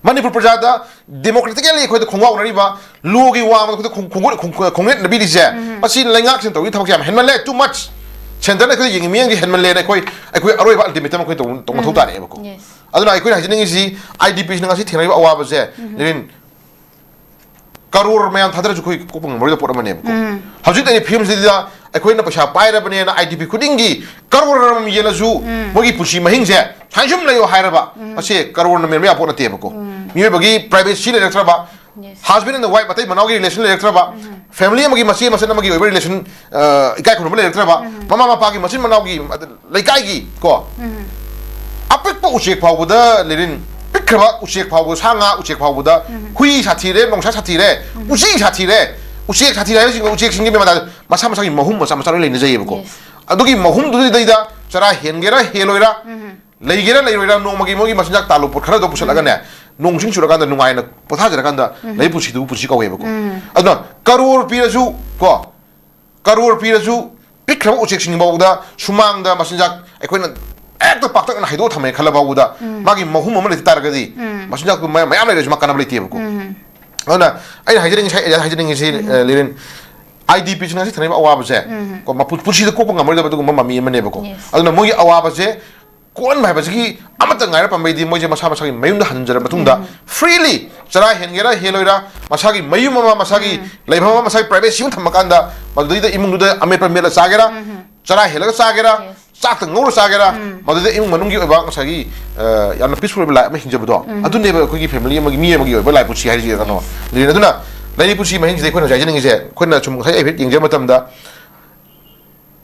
ꯃꯅꯤꯄꯨꯔ ꯄ꯭ꯔꯖꯥꯗ democratically ꯑꯩꯈꯣꯏꯗ ꯈꯣꯡꯋꯥꯎꯅꯔꯤꯕ, ꯂꯣꯒꯤ ꯋꯥꯡꯃꯗ ꯑꯩꯈꯣꯏꯗ ꯈꯣꯡ- ꯈꯣꯡꯒꯨꯠ- ꯈꯣꯡ- ꯈꯣꯡꯅꯦꯠꯅꯕꯤꯔꯤꯁꯦ, ꯃꯁꯤ ꯂꯩꯉꯥꯛꯁꯤꯅ ꯇꯧꯔꯤ ꯊꯕꯛꯁꯦ ꯌꯥꯝ ꯍꯦꯟꯃꯜꯂꯦ, too much꯫ Centreꯅ ꯑꯩꯈꯣꯏꯗ ꯌꯦꯡꯉꯤ ꯃꯤꯠꯌꯦꯡꯁꯦ ꯍꯦꯟꯃꯜꯂꯦꯅ ꯑꯩꯈꯣꯏ, ꯑꯩꯈꯣꯏ ꯑꯔꯣꯏꯕ ultimatum ꯑꯩꯈꯣꯏ ꯇꯧ- ꯇꯧ ꯃꯊꯧ ꯇꯥꯔꯛꯑꯦꯕꯀꯣ꯫ Yes. ꯑꯗꯨꯅ ꯑꯩꯈꯣꯏꯅ ꯍꯥꯏꯖꯅꯤꯡꯉꯤꯁꯤ, IDPꯁꯤꯅ ꯉꯁꯤ ꯊꯦꯡꯅꯔꯤꯕ ꯑꯋꯥꯕꯁꯦ, ꯂꯦꯅꯤꯟ, ꯀꯔꯣꯔ ꯃꯌꯥꯝ ꯊꯥꯗꯔꯁꯨ ꯑꯩꯈꯣꯏ ꯀꯣꯛꯄ ꯉꯝꯃꯔꯣꯏꯗꯕ ꯄꯣꯠ ꯑꯃꯅꯦꯕꯀꯣ꯫ ꯍꯧꯖꯤꯛ ꯂꯩꯔꯤꯕ ꯐꯤꯕꯝꯁꯤꯗ ꯑꯩꯈꯣꯏꯅ ꯄꯩꯁꯥ ꯄꯥꯏꯔꯕꯅꯦꯅ IDP ꯈꯨꯗꯤꯡꯒꯤ ꯀꯔꯣꯔ ꯑꯃꯃꯝ ꯌꯦꯜꯂꯁꯨ ꯃꯣꯏꯒꯤ ꯄꯨꯟꯁꯤ ꯃꯍꯤꯡꯁꯦ ꯁꯨꯃꯥꯏꯅ ꯁꯨꯝ ꯂꯩꯌꯣ ꯍꯥꯏꯔꯕ, ꯃꯁꯤ ꯀꯔꯣꯔꯅ ꯃꯦꯟꯕ ꯌꯥꯕ ꯄꯣꯠ ꯅꯠꯇꯦꯕꯀꯣ꯫ ꯃꯤꯑꯣꯏꯕꯒꯤ privacy ꯂꯩꯔꯛꯇ꯭ꯔꯕ, Yes. husband and wife, ꯃꯇꯩ ꯃꯅꯥꯎꯒꯤ relation ꯂꯩꯔꯛꯇ꯭ꯔꯕ, family ꯑꯃꯒꯤ ꯃꯆꯦ ꯃꯆꯟ ꯑꯃꯒꯤ ꯑꯣꯏꯕ relation, ꯑ, ꯏꯀꯥꯏ ꯈꯨꯝꯅꯕ ꯂꯩꯔꯛꯇ꯭ꯔꯕ, ꯃꯃꯥ ꯃꯄꯥꯒꯤ ꯃꯆꯤꯟ ꯃꯅꯥꯎꯒꯤ, ꯑꯗ, ꯂꯩꯀꯥꯏꯒꯤ ꯀꯣ, ꯑꯄꯤꯛꯄ ꯎꯆꯦꯛ ꯐꯥꯎꯕꯗ, ꯂꯦꯅꯤꯟ, ꯄꯤꯛꯈ꯭ꯔꯕ ꯎꯆꯦꯛ ꯐꯥꯎꯕ, ꯁꯥ ꯉꯥ ꯎꯆꯦꯛ ꯐꯥꯎꯕꯗ, ꯍꯨꯏ ꯁꯥꯊꯤꯔꯦ, ꯅꯣꯡꯁꯥ ꯁꯥꯊꯤꯔꯦ, ꯎꯆꯤ ꯁꯥꯊꯤꯔꯦ, ꯎꯆꯦꯛ ꯁꯥꯊꯤꯔꯦ ꯍꯥꯏꯕꯁꯤꯡ, ꯎꯆꯦꯛꯁꯤꯡꯒꯤ ꯃꯃꯥꯗ ꯃꯁꯥ ꯃꯁꯥꯒꯤ ꯃꯍꯨꯝ ꯃꯆꯥ ꯃꯆꯥ ꯂꯣꯏ ꯂꯩꯅꯖꯩꯌꯦꯕꯀꯣ꯫ Yes. ꯑꯗꯨꯒꯤ ꯃꯍꯨꯝꯗꯨꯗꯩꯗ ꯆꯔꯥ ꯍꯦꯟꯒꯦꯔꯥ ꯍꯦꯜꯂꯣꯏꯔꯥ, ꯂꯩꯒꯦꯔꯥ ꯂꯩꯔꯣꯏꯔꯥ, ꯅꯣꯡꯃꯒꯤ ꯃꯣꯏꯒꯤ ꯃꯆꯤꯟꯖꯥꯛ ꯇꯥꯜꯂꯨ ꯄꯣꯠ ꯈꯔꯗꯣ ꯄꯨꯁꯜꯂꯒꯅꯦ, ꯅꯣꯡ ꯆꯤꯡ ꯆꯨꯔꯀꯥꯟꯗ ꯅꯨꯡꯉꯥꯏꯅ ꯄꯣꯊꯥꯖꯔꯀꯥꯟꯗ ꯂꯩ ꯄꯨꯟꯁꯤꯗꯨꯕꯨ ꯄꯨꯟꯁꯤ ꯀꯧꯋꯦꯕꯀꯣ꯫ ꯑꯗꯨꯅ ꯀꯔꯣꯔ ꯄꯤꯔꯁꯨ ꯀꯣ, ꯀꯔꯣꯔ ꯄꯤꯔꯁꯨ ꯄꯤꯛꯈ꯭ꯔꯕ ꯎꯆꯦꯛꯁꯤꯡ ꯐꯥꯎꯕꯗ ꯁꯨꯃꯥꯡꯗ ꯃꯆꯤꯟꯖꯥꯛ ꯑꯩꯈꯣꯏꯅ ꯍꯦꯛꯇ ꯄꯥꯛꯇꯛꯅꯅ ꯍꯩꯗꯣꯛꯑ ꯊꯝꯃꯦ ꯈꯜꯂ ꯐꯥꯎꯕꯗ, ꯃꯥꯒꯤ ꯃꯍꯨꯝ ꯑꯃ ꯂꯩꯇ ꯇꯥꯔꯒꯗꯤ, ꯃꯆꯤꯟꯖꯥꯛꯇꯨ ꯃꯌꯥꯝ ꯃꯌꯥꯝ ꯂꯩꯔꯁꯨ ꯃꯥ ꯀꯥꯟꯅꯕ ꯂꯩꯇꯦꯕꯀꯣ꯫ ꯑꯗꯨꯅ ꯑꯩꯅ ꯍꯥꯏꯖꯅꯤꯡꯉꯤꯁꯤ, ꯑꯩꯅ ꯍꯥꯏꯖꯅꯤꯡꯉꯤꯁꯤ, ꯑ, ꯂꯦꯅꯤꯟ, IDPꯁꯤꯡ ꯉꯁꯤ ꯊꯦꯡꯅꯔꯤꯕ ꯑꯋꯥꯕꯁꯦ, ꯎꯝ꯫ ꯀꯣ, ꯃꯄꯨ-, ꯄꯨꯟꯁꯤꯗ ꯀꯣꯛꯄ ꯉꯝꯃꯔꯣꯏꯗꯕ ꯑꯗꯨꯒꯨꯝꯕ ꯃꯃꯤ ꯑꯃꯅꯦꯕꯀꯣ꯫ Yes. ꯑꯗꯨꯅ ꯃꯣꯏꯒꯤ ꯑꯋꯥꯕꯁꯦ ꯀꯣꯛꯍꯟꯕ ꯍꯥꯏꯕꯁꯤꯒꯤ ꯑꯃꯠꯇ ꯉꯥꯏꯔ ꯄꯥꯝꯕꯩꯗꯤ ꯃꯣꯏꯁꯦ ꯃꯁꯥ ꯃꯁꯥꯒꯤ ꯃꯌꯨꯝꯗ ꯍꯟꯖꯔꯕ ꯃꯇꯨꯡꯗ, ꯎꯝ꯫ Freely ꯆꯔꯥ ꯍꯦꯟꯒꯦꯔꯥ ꯍꯦꯜꯂꯣꯏꯔꯥ, ꯃꯁꯥꯒꯤ ꯃꯌꯨꯝ ꯑꯃ, ꯃꯁꯥꯒꯤ ꯎꯝ꯫ ꯂꯩꯐꯝ ꯑꯃ, ꯃꯁꯥꯒꯤ privacy ꯑꯃ ꯊꯝꯃꯀꯥꯟꯗ, ꯃꯗꯨꯗꯩꯗ ꯏꯃꯨꯡꯗꯨꯗ ꯑꯃꯦꯠꯄ ꯃꯦꯠꯂ ꯆꯥꯒꯦꯔꯥ, ꯎꯝ꯫ ꯆꯔꯥ ꯍꯦꯜꯂꯒ ꯆꯥꯒꯦꯔꯥ, Yes. ꯆꯥꯛꯇ ꯉꯧꯔ ꯆꯥꯒꯦꯔꯥ, ꯎꯝ꯫ ꯃꯗꯨꯗ ꯏꯃꯨꯡ ꯃꯅꯨꯡꯒꯤ ꯑꯣꯏꯕ ꯉꯁꯥꯏꯒꯤ, ꯑ, ꯌꯥꯝꯅ peaceful ꯑꯣꯏꯕ life ꯑꯃ ꯍꯤꯡꯖꯕꯗꯣ, ꯎꯝ꯫ ꯑꯗꯨꯅꯦꯕ ꯑꯩꯈꯣꯏꯒꯤ family ꯑꯃꯒꯤ, ꯃꯤ ꯑꯃꯒꯤ ꯑꯣꯏꯕ ꯂꯥꯏ ꯄꯨꯟꯁꯤ ꯍꯥꯏꯔꯤꯁꯦ, ꯀꯩꯅꯣ꯫ ꯑꯗꯨꯅ, ꯑꯗꯨꯅ ꯂꯩꯔꯤꯕ ꯄꯨꯟꯁꯤ ꯃꯍꯤꯡꯁꯤꯗ ꯑꯩꯈꯣꯏꯅ ꯍꯧꯖꯤꯛ ꯍꯥꯏꯖꯅꯤꯡꯉꯤꯁꯦ, ꯑꯩꯈꯣꯏꯅ ꯁꯨꯝ ꯉꯁꯥꯏ ꯍꯥꯏꯐꯦꯠ ꯌꯦꯡꯖꯕ ꯃꯇꯝꯗ,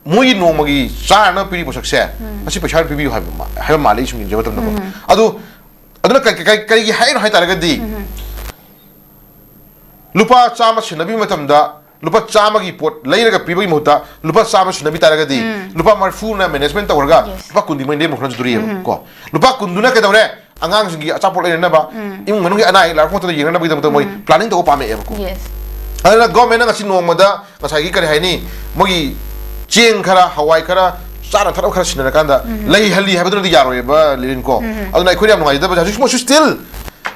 ꯃꯣꯏꯒꯤ ꯅꯣꯡꯃꯒꯤ ꯆꯥꯅꯕ ꯄꯤꯔꯤꯕ ꯄꯣꯠꯁꯛꯁꯦ, ꯎꯝ꯫ ꯃꯁꯤ ꯄꯩꯁꯥ ꯑꯣꯏꯅ ꯄꯤꯕꯤꯌꯨ ꯍꯥꯏꯕ ꯃꯥ-, ꯍꯥꯏꯕ ꯃꯥꯜꯂꯤ, ꯁꯨꯝ ꯌꯦꯡꯖꯕ ꯃꯇꯝꯗꯀꯣ꯫ ꯎꯝ꯫ ꯑꯗꯨ, ꯑꯗꯨꯅ ꯀ-, ꯀ-, ꯀꯔꯤꯒꯤ ꯍꯥꯏꯔꯤꯅꯣ ꯍꯥꯏ ꯇꯥꯔꯒꯗꯤ, ꯎꯝ꯫ ꯂꯨꯄꯥ ꯆꯥꯝꯃ ꯁꯤꯟꯅꯕꯤꯕ ꯃꯇꯝꯗ, ꯂꯨꯄꯥ ꯆꯥꯝꯃꯒꯤ ꯄꯣꯠ ꯂꯩꯔꯒ ꯄꯤꯕꯒꯤ ꯃꯍꯨꯠꯇ ꯂꯨꯄꯥ ꯆꯥꯝꯃ ꯁꯤꯟꯅꯕꯤ ꯇꯥꯔꯒꯗꯤ, ꯎꯝ꯫ ꯂꯨꯄꯥ ꯃꯔꯤꯐꯨꯅ management ꯇꯧꯔꯒ, Yes. ꯂꯨꯄꯥ ꯀꯨꯟꯗꯤ ꯃꯣꯏ ꯂꯦꯝꯅ ꯍꯣꯠꯅꯖꯗꯣꯔꯤꯑꯕ, ꯎꯝ꯫ ꯀꯣ꯫ ꯂꯨꯄꯥ ꯀꯨꯟꯗꯨꯅ ꯀꯩꯗꯧꯔꯦ? ꯑꯉꯥꯡꯁꯤꯡꯒꯤ ꯑꯆꯥꯄꯣꯠ ꯂꯩꯅꯅꯕ, ꯏꯃꯨꯡ ꯃꯅꯨꯡꯒꯤ ꯑꯅꯥ ꯑꯌꯦꯛ ꯂꯥꯛꯄ ꯃꯇꯝꯗ ꯌꯦꯡꯅꯅꯕꯒꯤꯗꯃꯛꯇ ꯃꯣꯏ planning ꯇꯧꯕ ꯄꯥꯝꯃꯛꯑꯦꯕꯀꯣ꯫ Yes. ꯑꯗꯨꯅ government ꯅ ꯉꯁꯤ ꯅꯣꯡꯃꯗ ꯉꯁꯥꯏꯒꯤ, ꯀꯔꯤ ꯍꯥꯏꯅꯤ, ꯃꯣꯏꯒꯤ ꯆꯦꯡ ꯈꯔ, ꯍꯋꯥꯏ ꯈꯔ, ꯆꯥꯅ ꯊꯛꯅꯕ ꯈꯔ ꯁꯤꯟꯅꯔꯀꯥꯟꯗ ꯂꯩꯍꯜꯂꯤ ꯍꯥꯏꯕꯗꯨꯅꯗꯤ ꯌꯥꯔꯣꯏꯕ, ꯂꯤꯂꯤꯟ ꯀꯣ꯫ ꯑꯗꯨꯅ ꯑꯩꯈꯣꯏꯅ ꯌꯥꯝ ꯅꯨꯡꯉꯥꯏꯖꯗꯕꯁꯦ, ꯍꯧꯖꯤꯛ ꯃꯣꯏꯁꯨ still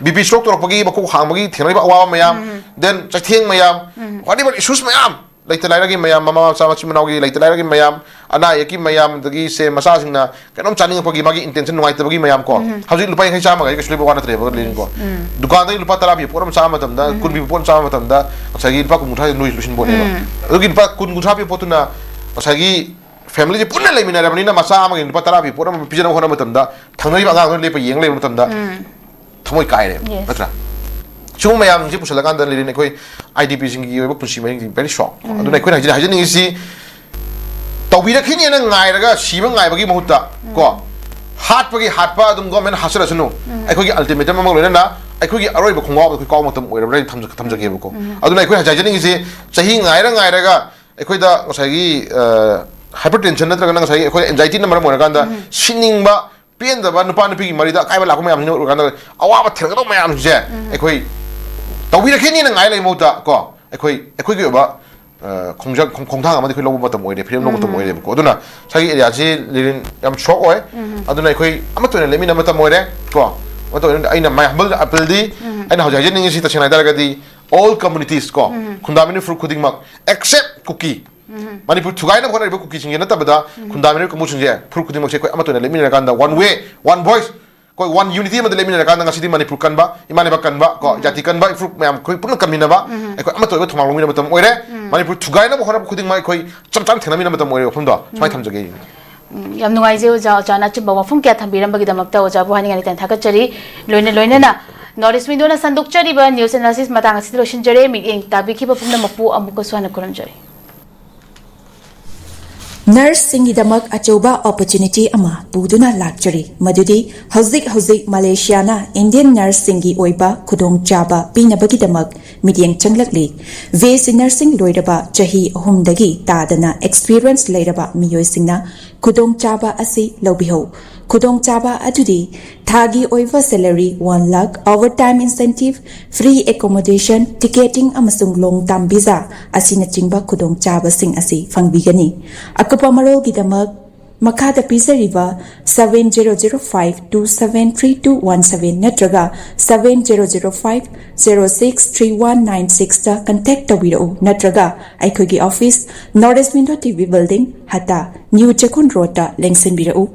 BP stroke ꯇꯧꯔꯛꯄꯒꯤ, ꯃꯀꯣꯛ ꯍꯥꯡꯕꯒꯤ ꯊꯦꯡꯅꯔꯤꯕ ꯑꯋꯥꯕ ꯃꯌꯥꯝ, then ꯆꯩꯊꯦꯡ ꯃꯌꯥꯝ, whatever issues ꯃꯌꯥꯝ, ꯂꯩꯇ ꯂꯥꯏꯔꯒꯤ ꯃꯌꯥꯝ, ꯃꯃꯥ ꯃꯆꯥ ꯃꯆꯤꯟ ꯃꯅꯥꯎꯒꯤ ꯂꯩꯇ ꯂꯥꯏꯔꯒꯤ ꯃꯌꯥꯝ, ꯑꯅꯥ ꯑꯌꯦꯛꯀꯤ ꯃꯌꯥꯝ, ꯑꯗꯒꯤ ꯁꯦ ꯃꯆꯥꯁꯤꯡꯅ ꯀꯩꯅꯣꯝ ꯆꯥꯅꯤꯡꯉꯛꯄꯒꯤ ꯃꯥꯒꯤ intention ꯅꯨꯡꯉꯥꯏꯇꯕꯒꯤ ꯃꯌꯥꯝ ꯀꯣ꯫ ꯍꯧꯖꯤꯛ ꯂꯨꯄꯥ ꯌꯥꯡꯈꯩ ꯆꯥꯝꯃꯒ ꯑꯩ ꯀꯩꯁꯨ ꯂꯩꯕ ꯋꯥ ꯅꯠꯇ꯭ꯔꯦꯕ, ꯂꯤꯂꯤꯟ ꯀꯣ꯫ ꯗꯨꯀꯥꯟꯗꯒꯤ ꯂꯨꯄꯥ ꯇꯔꯥ ꯄꯤꯕ ꯄꯣꯠ ꯑꯃ ꯆꯥꯕ ꯃꯇꯝꯗ, ꯀꯨꯟ ꯄꯤꯕ ꯄꯣꯠ ꯑꯃ ꯆꯥꯕ ꯃꯇꯝꯗ ꯉꯁꯥꯏꯒꯤ ꯂꯨꯄꯥ ꯀꯨꯟ ꯀꯨꯟꯊ꯭ꯔꯥ ꯂꯣꯏ ꯂꯣꯏꯁꯤꯟꯕ ꯄꯣꯠꯅꯦꯕ꯫ ꯑꯗꯨꯒꯤ ꯂꯨꯄꯥ ꯀꯨꯟ ꯀꯨꯟꯊ꯭ꯔꯥ ꯄꯤꯕ ꯄꯣꯠꯇꯨꯅ ꯉꯁꯥꯏꯒꯤ family ꯁꯦ ꯄꯨꯟꯅ ꯂꯩꯃꯤꯟꯅꯔꯕꯅꯤꯅ, ꯃꯆꯥ ꯑꯃꯒꯤ ꯂꯨꯄꯥ ꯇꯔꯥ ꯄꯤꯕ ꯄꯣꯠ ꯑꯃ ꯄꯤꯖꯅꯕ ꯍꯣꯠꯅꯕ ꯃꯇꯝꯗ, ꯊꯪꯅꯔꯤꯕ ꯑꯉꯥꯡꯗꯨꯅ ꯂꯦꯞꯄ ꯌꯦꯡ ꯂꯩꯕ ꯃꯇꯝꯗ ꯊꯃꯣꯏ ꯀꯥꯏꯔꯦꯕ, Yes. ꯅꯠꯇ꯭ꯔꯥ? ꯁꯤꯒꯨꯝꯕ ꯃꯌꯥꯝꯁꯦ ꯄꯨꯁꯜꯂꯀꯥꯟꯗ, ꯂꯤꯂꯤꯟ, ꯑꯩꯈꯣꯏ IDP ꯁꯤꯡꯒꯤ ꯑꯣꯏꯕ ꯄꯨꯟꯁꯤ ꯃꯍꯤꯡꯁꯤ very shock꯫ ꯑꯗꯨꯅ ꯑꯩꯈꯣꯏꯅ ꯍꯥꯏꯖ-, ꯍꯥꯏꯖꯅꯤꯡꯉꯤꯁꯤ, ꯇꯧꯕꯤꯔꯛꯈꯤꯅꯦꯅ ꯉꯥꯏꯔꯒ ꯁꯤꯕ ꯉꯥꯏꯕꯒꯤ ꯃꯍꯨꯠꯇ ꯀꯣ, ꯍꯥꯠꯄꯒꯤ ꯍꯥꯠꯄ ꯑꯗꯨꯝ government ꯅ ꯍꯥꯠꯆꯔꯁꯅꯨ, ꯑꯩꯈꯣꯏꯒꯤ ultimatum ꯑꯃ ꯂꯣꯏꯅꯅ ꯑꯩꯈꯣꯏꯒꯤ ꯑꯔꯣꯏꯕ ꯈꯣꯡꯒꯥꯎꯗ ꯑꯩꯈꯣꯏ ꯀꯥꯎꯕ ꯃꯇꯝ ꯑꯣꯏꯔꯕ꯭ꯔꯥ ꯍꯥꯏꯅ ꯊꯝꯖ-, ꯊꯝꯖꯒꯦꯕꯀꯣ꯫ ꯑꯗꯨꯅ ꯑꯩꯈꯣꯏ ꯍꯥꯏꯖꯅꯤꯡꯉꯤꯁꯤ, ꯆꯍꯤ ꯉꯥꯏꯔ ꯉꯥꯏꯔꯒ ꯑꯩꯈꯣꯏꯗ ꯉꯁꯥꯏꯒꯤ, ꯑ, hypertension ꯅꯠꯇ꯭ꯔꯒꯅ ꯉꯁꯥꯏꯒꯤ ꯑꯩꯈꯣꯏ anxiety ꯅ ꯃꯔꯝ ꯑꯣꯏꯔꯀꯥꯟꯗ ꯁꯤꯅꯤꯡꯕ, ꯄꯦꯟꯗꯕ, ꯅꯨꯄꯥ ꯅꯨꯄꯤꯒꯤ ꯃꯔꯤꯗ ꯑꯀꯥꯏꯕ ꯂꯥꯛꯄ ꯃꯌꯥꯝꯁꯤꯅ ꯎꯔꯀꯥꯟꯗ ꯑꯋꯥꯕ ꯊꯦꯡꯅꯒꯗꯧꯕ ꯃꯌꯥꯝꯁꯦ ꯑꯩꯈꯣꯏ ꯇꯧꯕꯤꯔꯛꯈꯤꯅꯤꯅ ꯉꯥꯏ ꯂꯩ ꯃꯍꯨꯠꯇ ꯀꯣ, ꯑꯩꯈꯣꯏ, ꯑꯩꯈꯣꯏꯒꯤ ꯑꯣꯏꯕ, ꯑ, ꯈꯣꯡꯖꯪ-, ꯈꯣꯡ-, ꯈꯣꯡꯊꯥꯡ ꯑꯃꯗꯤ ꯑꯩꯈꯣꯏ ꯂꯧꯕ ꯃꯇꯝ ꯑꯣꯏꯔꯦ, ꯐꯤꯔꯦꯞ ꯂꯧꯕ ꯃꯇꯝ ꯑꯣꯏꯔꯦꯕꯀꯣ꯫ ꯑꯗꯨꯅ ꯉꯁꯥꯏꯒꯤ area ꯁꯤ, ꯂꯤꯂꯤꯟ, ꯌꯥꯝ shock ꯑꯣꯏ꯫ ꯑꯗꯨꯅ ꯑꯩꯈꯣꯏ ꯑꯃꯠꯇ ꯑꯣꯏꯅ ꯂꯦꯞꯃꯤꯟꯅꯕ ꯃꯇꯝ ꯑꯣꯏꯔꯦ ꯀꯣ꯫ ꯑꯃꯠꯇ ꯑꯣꯏꯅ ꯑꯩꯅ my humble appeal ꯗꯤ, ꯑꯩꯅ ꯍꯧꯖꯤꯛ ꯍꯥꯏꯖꯅꯤꯡꯉꯤꯁꯤ, ꯇꯁꯦꯡꯅ ꯍꯥꯏꯇꯥꯔꯒꯗꯤ, all communities ꯀꯣ, ꯈꯨꯟꯗꯥꯃꯤꯅꯤ ꯐꯨꯔꯨꯞ ꯈꯨꯗꯤꯡꯃꯛ, except ꯀꯨꯀꯤ, ꯃꯅꯤꯄꯨꯔ ꯊꯨꯒꯥꯏꯅꯕ ꯍꯣꯠꯅꯔꯤꯕ ꯀꯨꯀꯤꯁꯤꯡꯁꯦ ꯅꯠꯇꯕꯗ, ꯈꯨꯟꯗꯥꯃꯤꯅꯤ ꯀꯥꯡꯕꯨꯁꯤꯡꯁꯦ, ꯐꯨꯔꯨꯞ ꯈꯨꯗꯤꯡꯃꯛꯁꯦ ꯑꯩꯈꯣꯏ ꯑꯃꯠꯇ ꯑꯣꯏꯅ ꯂꯦꯞꯃꯤꯟꯅꯔꯀꯥꯟꯗ, one way, one voice, ꯑꯩꯈꯣꯏ one unity ꯑꯃꯗ ꯂꯦꯞꯃꯤꯟꯅꯔꯀꯥꯟꯗ, ꯉꯁꯤꯗꯤ ꯃꯅꯤꯄꯨꯔ ꯀꯟꯕ, ꯏꯃꯥ ꯂꯩꯕꯥꯛ ꯀꯟꯕ ꯀꯣ, ꯖꯥꯇꯤ ꯀꯟꯕ, ꯐꯨꯔꯨꯞ ꯃꯌꯥꯝ ꯑꯩꯈꯣꯏ ꯄꯨꯟꯅ ꯀꯟꯃꯤꯟꯅꯕ, ꯑꯩꯈꯣꯏ ꯑꯃꯠꯇ ꯑꯣꯏꯕ ꯊꯧꯅꯥ ꯂꯧꯃꯤꯟꯅꯕ ꯃꯇꯝ ꯑꯣꯏꯔꯦ꯫ ꯃꯅꯤꯄꯨꯔ ꯊꯨꯒꯥꯏꯅꯕ ꯍꯣꯠꯅꯕ ꯈꯨꯗꯤꯡꯃꯛ ꯑꯩꯈꯣꯏ ꯆꯞ ꯆꯥꯅ ꯊꯦꯡꯅꯃꯤꯟꯅꯕ ꯃꯇꯝ ꯑꯣꯏꯔꯦ꯫ ꯋꯥꯐꯝꯗꯣ ꯁꯨꯃꯥꯏꯅ ꯊꯝꯖꯒꯦ꯫ ꯎꯝ, ꯌꯥꯝ ꯅꯨꯡꯉꯥꯏꯖꯩ ꯑꯣꯖꯥ, ꯑꯣꯖꯥꯅ ꯑꯆꯨꯝꯕ ꯋꯥꯐꯝ ꯀꯌꯥ ꯊꯝꯕꯤꯔꯝꯕꯒꯤꯗꯃꯛꯇ ꯑꯣꯖꯥꯕꯨ ꯍꯥꯏꯅꯤꯡꯉꯥꯏ ꯂꯩꯇꯅ ꯊꯥꯒꯠꯆꯔꯤ꯫ ꯂꯣꯏꯅ ꯂꯣꯏꯅꯅ North East Window ꯅ ꯁꯟꯗꯣꯛꯆꯔꯤꯕ news analysis ꯃꯇꯥꯡ ꯑꯁꯤꯗ ꯂꯣꯏꯁꯤꯟꯖꯔꯦ꯫ ꯃꯤꯠꯌꯦꯡ ꯇꯥꯕꯤꯈꯤꯕ ꯄꯨꯝꯅꯃꯛꯄꯨ ꯑꯃꯨꯛꯀꯁꯨ ꯍꯟꯅ ꯈꯨꯔꯨꯝꯖꯔꯤ꯫ Nurse ꯁꯤꯡꯒꯤꯗꯃꯛ ꯑꯆꯧꯕ opportunity ꯑꯃ ꯄꯨꯗꯨꯅ ꯂꯥꯛꯆꯔꯤ, ꯃꯗꯨꯗꯤ ꯍꯧꯖꯤꯛ ꯍꯧꯖꯤꯛ ꯃꯂꯦꯁꯤꯌꯥꯅ Indian nurse ꯁꯤꯡꯒꯤ ꯑꯣꯏꯕ ꯈꯨꯗꯣꯡꯆꯥꯕ ꯄꯤꯅꯕꯒꯤꯗꯃꯛ ꯃꯤꯠꯌꯦꯡ ꯆꯪꯂꯛꯂꯤ꯫ BSc nursing ꯂꯣꯏꯔꯕ ꯆꯍꯤ ꯑꯍꯨꯝꯗꯒꯤ ꯇꯥꯗꯅ experience ꯂꯩꯔꯕ ꯃꯤꯑꯣꯏꯁꯤꯡꯅ ꯈꯨꯗꯣꯡꯆꯥꯕ ꯑꯁꯤ ꯂꯧꯕꯤꯍꯧ꯫ ꯈꯨꯗꯣꯡꯆꯥꯕ ꯑꯗꯨꯗꯤ ꯊꯥꯒꯤ ꯑꯣꯏꯕ salary one lakh, overtime incentive, free accommodation, ticketing ꯑꯃꯁꯨꯡ long term visa ꯑꯁꯤꯅꯆꯤꯡꯕ ꯈꯨꯗꯣꯡꯆꯥꯕꯁꯤꯡ ꯑꯁꯤ ꯐꯪꯕꯤꯒꯅꯤ꯫ ꯑꯀꯨꯞꯄ ꯃꯔꯣꯜꯒꯤꯗꯃꯛ ꯃꯈꯥꯗ ꯄꯤꯖꯔꯤꯕ seven zero zero five two seven three two one seven ꯅꯠꯇ꯭ꯔꯒ seven zero zero five zero six three one nine six ꯇ contact ꯇꯧꯕꯤꯔꯛꯎ, ꯅꯠꯇ꯭ꯔꯒ ꯑꯩꯈꯣꯏꯒꯤ office North East Window T V Building, ꯍꯇꯥ, New Chekkon ꯔꯣꯗꯇ ꯂꯦꯡꯁꯤꯟꯕꯤꯔꯛꯎ꯫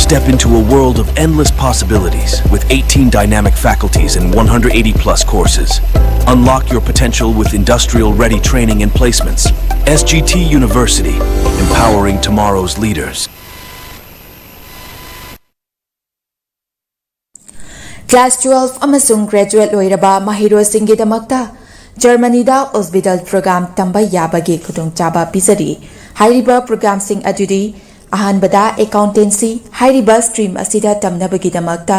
Step into a world of endless possibilities with eighteen dynamic faculties and one hundred eighty plus courses. Unlock your potential with industrial ready training and placements. S G T University, empowering tomorrow's leaders. Class twelve ꯑꯃꯁꯨꯡ graduate ꯂꯣꯏꯔꯕ ꯃꯍꯩꯔꯣꯏꯁꯤꯡꯒꯤꯗꯃꯛꯇ ꯖꯔꯃꯅꯤꯗ Ausbildung program ꯇꯝꯕ ꯌꯥꯕꯒꯤ ꯈꯨꯗꯣꯡꯆꯥꯕ ꯄꯤꯖꯔꯤ꯫ ꯍꯥꯏꯔꯤꯕ programꯁꯤꯡ ꯑꯗꯨꯗꯤ: ꯑꯍꯥꯟꯕꯗ, accountancy꯫ ꯍꯥꯏꯔꯤꯕ stream ꯑꯁꯤꯗ ꯇꯝꯅꯕꯒꯤꯗꯃꯛꯇ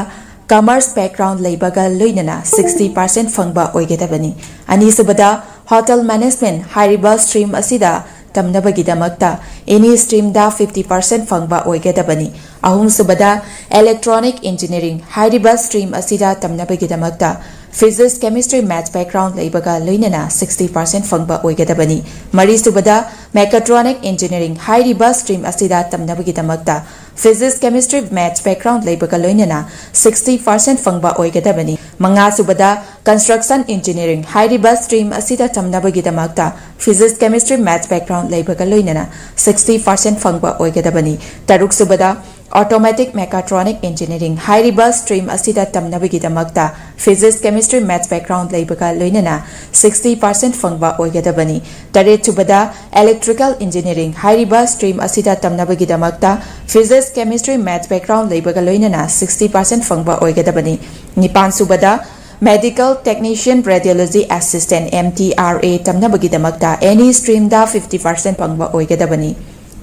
commerce background ꯂꯩꯕꯒ ꯂꯣꯏꯅꯅ sixty percent ꯐꯪꯕ ꯑꯣꯏꯒꯗꯕꯅꯤ꯫ ꯑꯅꯤꯁꯨꯕꯗ, hotel management꯫ ꯍꯥꯏꯔꯤꯕ stream ꯑꯁꯤꯗ ꯇꯝꯅꯕꯒꯤꯗꯃꯛꯇ any streamꯗ fifty percent ꯐꯪꯕ ꯑꯣꯏꯒꯗꯕꯅꯤ꯫ ꯑꯍꯨꯝꯁꯨꯕꯗ, electronic engineering꯫ ꯍꯥꯏꯔꯤꯕ stream ꯑꯁꯤꯗ ꯇꯝꯅꯕꯒꯤꯗꯃꯛꯇ physics, chemistry, maths background ꯂꯩꯕꯒ ꯂꯣꯏꯅꯅ sixty percent ꯐꯪꯕ ꯑꯣꯏꯒꯗꯕꯅꯤ꯫ ꯃꯔꯤꯁꯨꯕꯗ, mechatronic engineering꯫ ꯍꯥꯏꯔꯤꯕ stream ꯑꯁꯤꯗ ꯇꯝꯅꯕꯒꯤꯗꯃꯛꯇ Physics, Chemistry, Maths background ꯂꯩꯕꯒ ꯂꯣꯏꯅꯅ sixty percent ꯐꯪꯕ ꯑꯣꯏꯒꯗꯕꯅꯤ꯫ ꯃꯉꯥꯁꯨꯕꯗ Construction Engineering ꯍꯥꯏꯔꯤꯕ stream ꯑꯁꯤꯗ ꯇꯝꯅꯕꯒꯤꯗꯃꯛꯇ Physics, Chemistry, Maths background ꯂꯩꯕꯒ ꯂꯣꯏꯅꯅ sixty percent ꯐꯪꯕ ꯑꯣꯏꯒꯗꯕꯅꯤ꯫ ꯇꯔꯨꯛꯁꯨꯕꯗ Automatic Mechatronic Engineering ꯍꯥꯏꯔꯤꯕ stream ꯑꯁꯤꯗ ꯇꯝꯅꯕꯒꯤꯗꯃꯛꯇ Physics, Chemistry, Maths background ꯂꯩꯕꯒ ꯂꯣꯏꯅꯅ sixty percent ꯐꯪꯕ ꯑꯣꯏꯒꯗꯕꯅꯤ꯫ ꯇꯔꯦꯠꯁꯨꯕꯗ Electrical Engineering ꯍꯥꯏꯔꯤꯕ stream ꯑꯁꯤꯗ ꯇꯝꯅꯕꯒꯤꯗꯃꯛꯇ Physics, Chemistry, Maths background ꯂꯩꯕꯒ ꯂꯣꯏꯅꯅ sixty percent ꯐꯪꯕ ꯑꯣꯏꯒꯗꯕꯅꯤ꯫ ꯅꯤꯄꯥꯟꯁꯨꯕꯗ Medical Technician Radiology Assistant, M T R A ꯇꯝꯅꯕꯒꯤꯗꯃꯛꯇ any streamꯗ fifty percent ꯐꯪꯕ ꯑꯣꯏꯒꯗꯕꯅꯤ꯫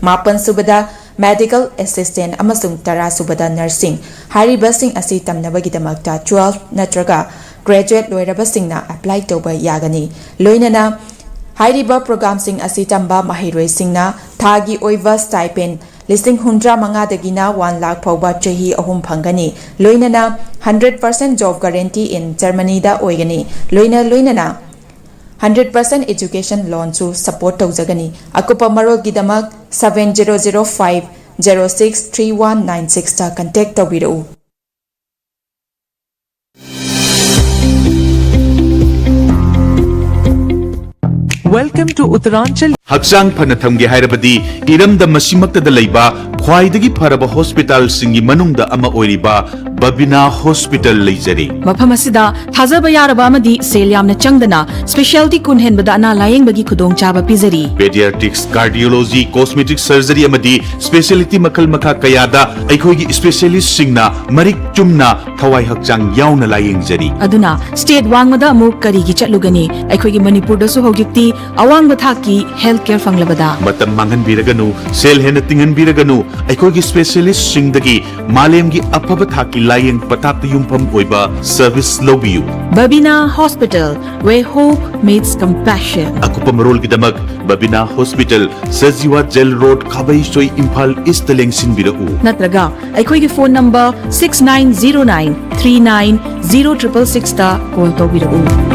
ꯃꯥꯄꯟꯁꯨꯕꯗ Medical Assistant ꯑꯃꯁꯨꯡ ꯇꯔꯥꯁꯨꯕꯗ Nursing ꯍꯥꯏꯔꯤꯕꯁꯤꯡ ꯑꯁꯤ ꯇꯝꯅꯕꯒꯤꯗꯃꯛꯇ twelve ꯅꯠꯇ꯭ꯔꯒ graduate ꯂꯣꯏꯔꯕꯁꯤꯡꯅ apply ꯇꯧꯕ ꯌꯥꯒꯅꯤ꯫ ꯂꯣꯏꯅꯅ ꯍꯥꯏꯔꯤꯕ programꯁꯤꯡ ꯑꯁꯤ ꯇꯝꯕ ꯃꯍꯩꯔꯣꯏꯁꯤꯡꯅ ꯊꯥꯒꯤ ꯑꯣꯏꯕ stipend ꯂꯤꯁꯤꯡ ꯍꯨꯝꯗ꯭ꯔꯥ ꯃꯉꯥꯗꯒꯤꯅ one lakh ꯐꯥꯎꯕ ꯆꯍꯤ ꯑꯍꯨꯝ ꯐꯪꯒꯅꯤ꯫ ꯂꯣꯏꯅꯅ hundred percent job guarantee in Germanyꯗ ꯑꯣꯏꯒꯅꯤ꯫ ꯂꯣꯏꯅ ꯂꯣꯏꯅꯅ hundred percent education loanꯁꯨ support ꯇꯧꯖꯒꯅꯤ꯫ ꯑꯀꯨꯞꯄ ꯃꯔꯣꯜꯒꯤꯗꯃꯛ seven zero zero five zero six three one nine sixꯇ contact ꯇꯧꯕꯤꯔꯛꯎ꯫ Welcome to Uttaranchal. ꯍꯛꯆꯥꯡ ꯐꯅ ꯊꯝꯒꯦ ꯍꯥꯏꯔꯕꯗꯤ ꯏꯔꯝꯗꯝ ꯑꯁꯤꯃꯛꯇꯗ ꯂꯩꯕ ꯈ꯭ꯋꯥꯏꯗꯒꯤ ꯐꯔꯕ ꯍꯣꯁꯄꯤꯇꯥꯜꯁꯤꯡꯒꯤ ꯃꯅꯨꯡꯗ ꯑꯃ ꯑꯣꯏꯔꯤꯕ ꯕꯕꯤꯅꯥ ꯍꯣꯁꯄꯤꯇꯥꯜ ꯂꯩꯖꯔꯤ꯫ ꯃꯐꯝ ꯑꯁꯤꯗ ꯊꯥꯖꯕ ꯌꯥꯔꯕ ꯑꯃꯗꯤ ꯁꯦꯜ ꯌꯥꯝꯅ ꯆꯪꯗꯅ specialty ꯀꯨꯟ ꯍꯦꯟꯕꯗ ꯑꯅꯥ ꯂꯥꯌꯦꯡꯕꯒꯤ ꯈꯨꯗꯣꯡꯆꯥꯕ ꯄꯤꯖꯔꯤ꯫ Pediatrics, Cardiology, Cosmetic Surgery ꯑꯃꯗꯤ specialty ꯃꯈꯜ ꯃꯈꯥ ꯀꯌꯥꯗ ꯑꯩꯈꯣꯏꯒꯤ specialistꯁꯤꯡꯅ ꯃꯔꯤꯛ ꯆꯨꯝꯅ ꯊꯋꯥꯏ ꯍꯛꯆꯥꯡ ꯌꯥꯎꯅ ꯂꯥꯌꯦꯡꯖꯔꯤ꯫ ꯑꯗꯨꯅ state ꯋꯥꯡꯃꯗ ꯑꯃꯨꯛ ꯀꯔꯤꯒꯤ ꯆꯠꯂꯨꯒꯅꯤ? ꯑꯩꯈꯣꯏꯒꯤ ꯃꯅꯤꯄꯨꯔꯗꯁꯨ ꯍꯧꯖꯤꯛꯇꯤ ꯑꯋꯥꯡꯕ ꯊꯥꯛꯀꯤ health care ꯐꯪꯂꯕꯗ꯫ ꯃꯇꯝ ꯃꯥꯡꯍꯟꯕꯤꯔꯒꯅꯨ, ꯁꯦꯜ ꯍꯦꯟꯅ ꯇꯤꯡꯍꯟꯕꯤꯔꯒꯅꯨ, ꯑꯩꯈꯣꯏꯒꯤ specialistꯁꯤꯡꯗꯒꯤ ꯃꯥꯂꯦꯝꯒꯤ ꯑꯐꯕ ꯊꯥꯛꯀꯤ ꯂꯥꯌꯦꯡ ꯄꯊꯥꯞꯇ ꯌꯨꯝꯐꯝ ꯑꯣꯏꯕ service ꯂꯧꯕꯤꯌꯨ꯫ Babina Hospital, where hope meets compassion. ꯑꯀꯨꯞꯄ ꯃꯔꯣꯜꯒꯤꯗꯃꯛ Babina hospital, Sajiwa jail road, Khabeisoi, Imphal east ꯂꯦꯡꯁꯤꯟꯕꯤꯔꯛꯎ꯫ ꯅꯠꯇ꯭ꯔꯒ ꯑꯩꯈꯣꯏꯒꯤ phone number six nine zero nine three nine zero triple sixꯇ call ꯇꯧꯕꯤꯔꯛꯎ꯫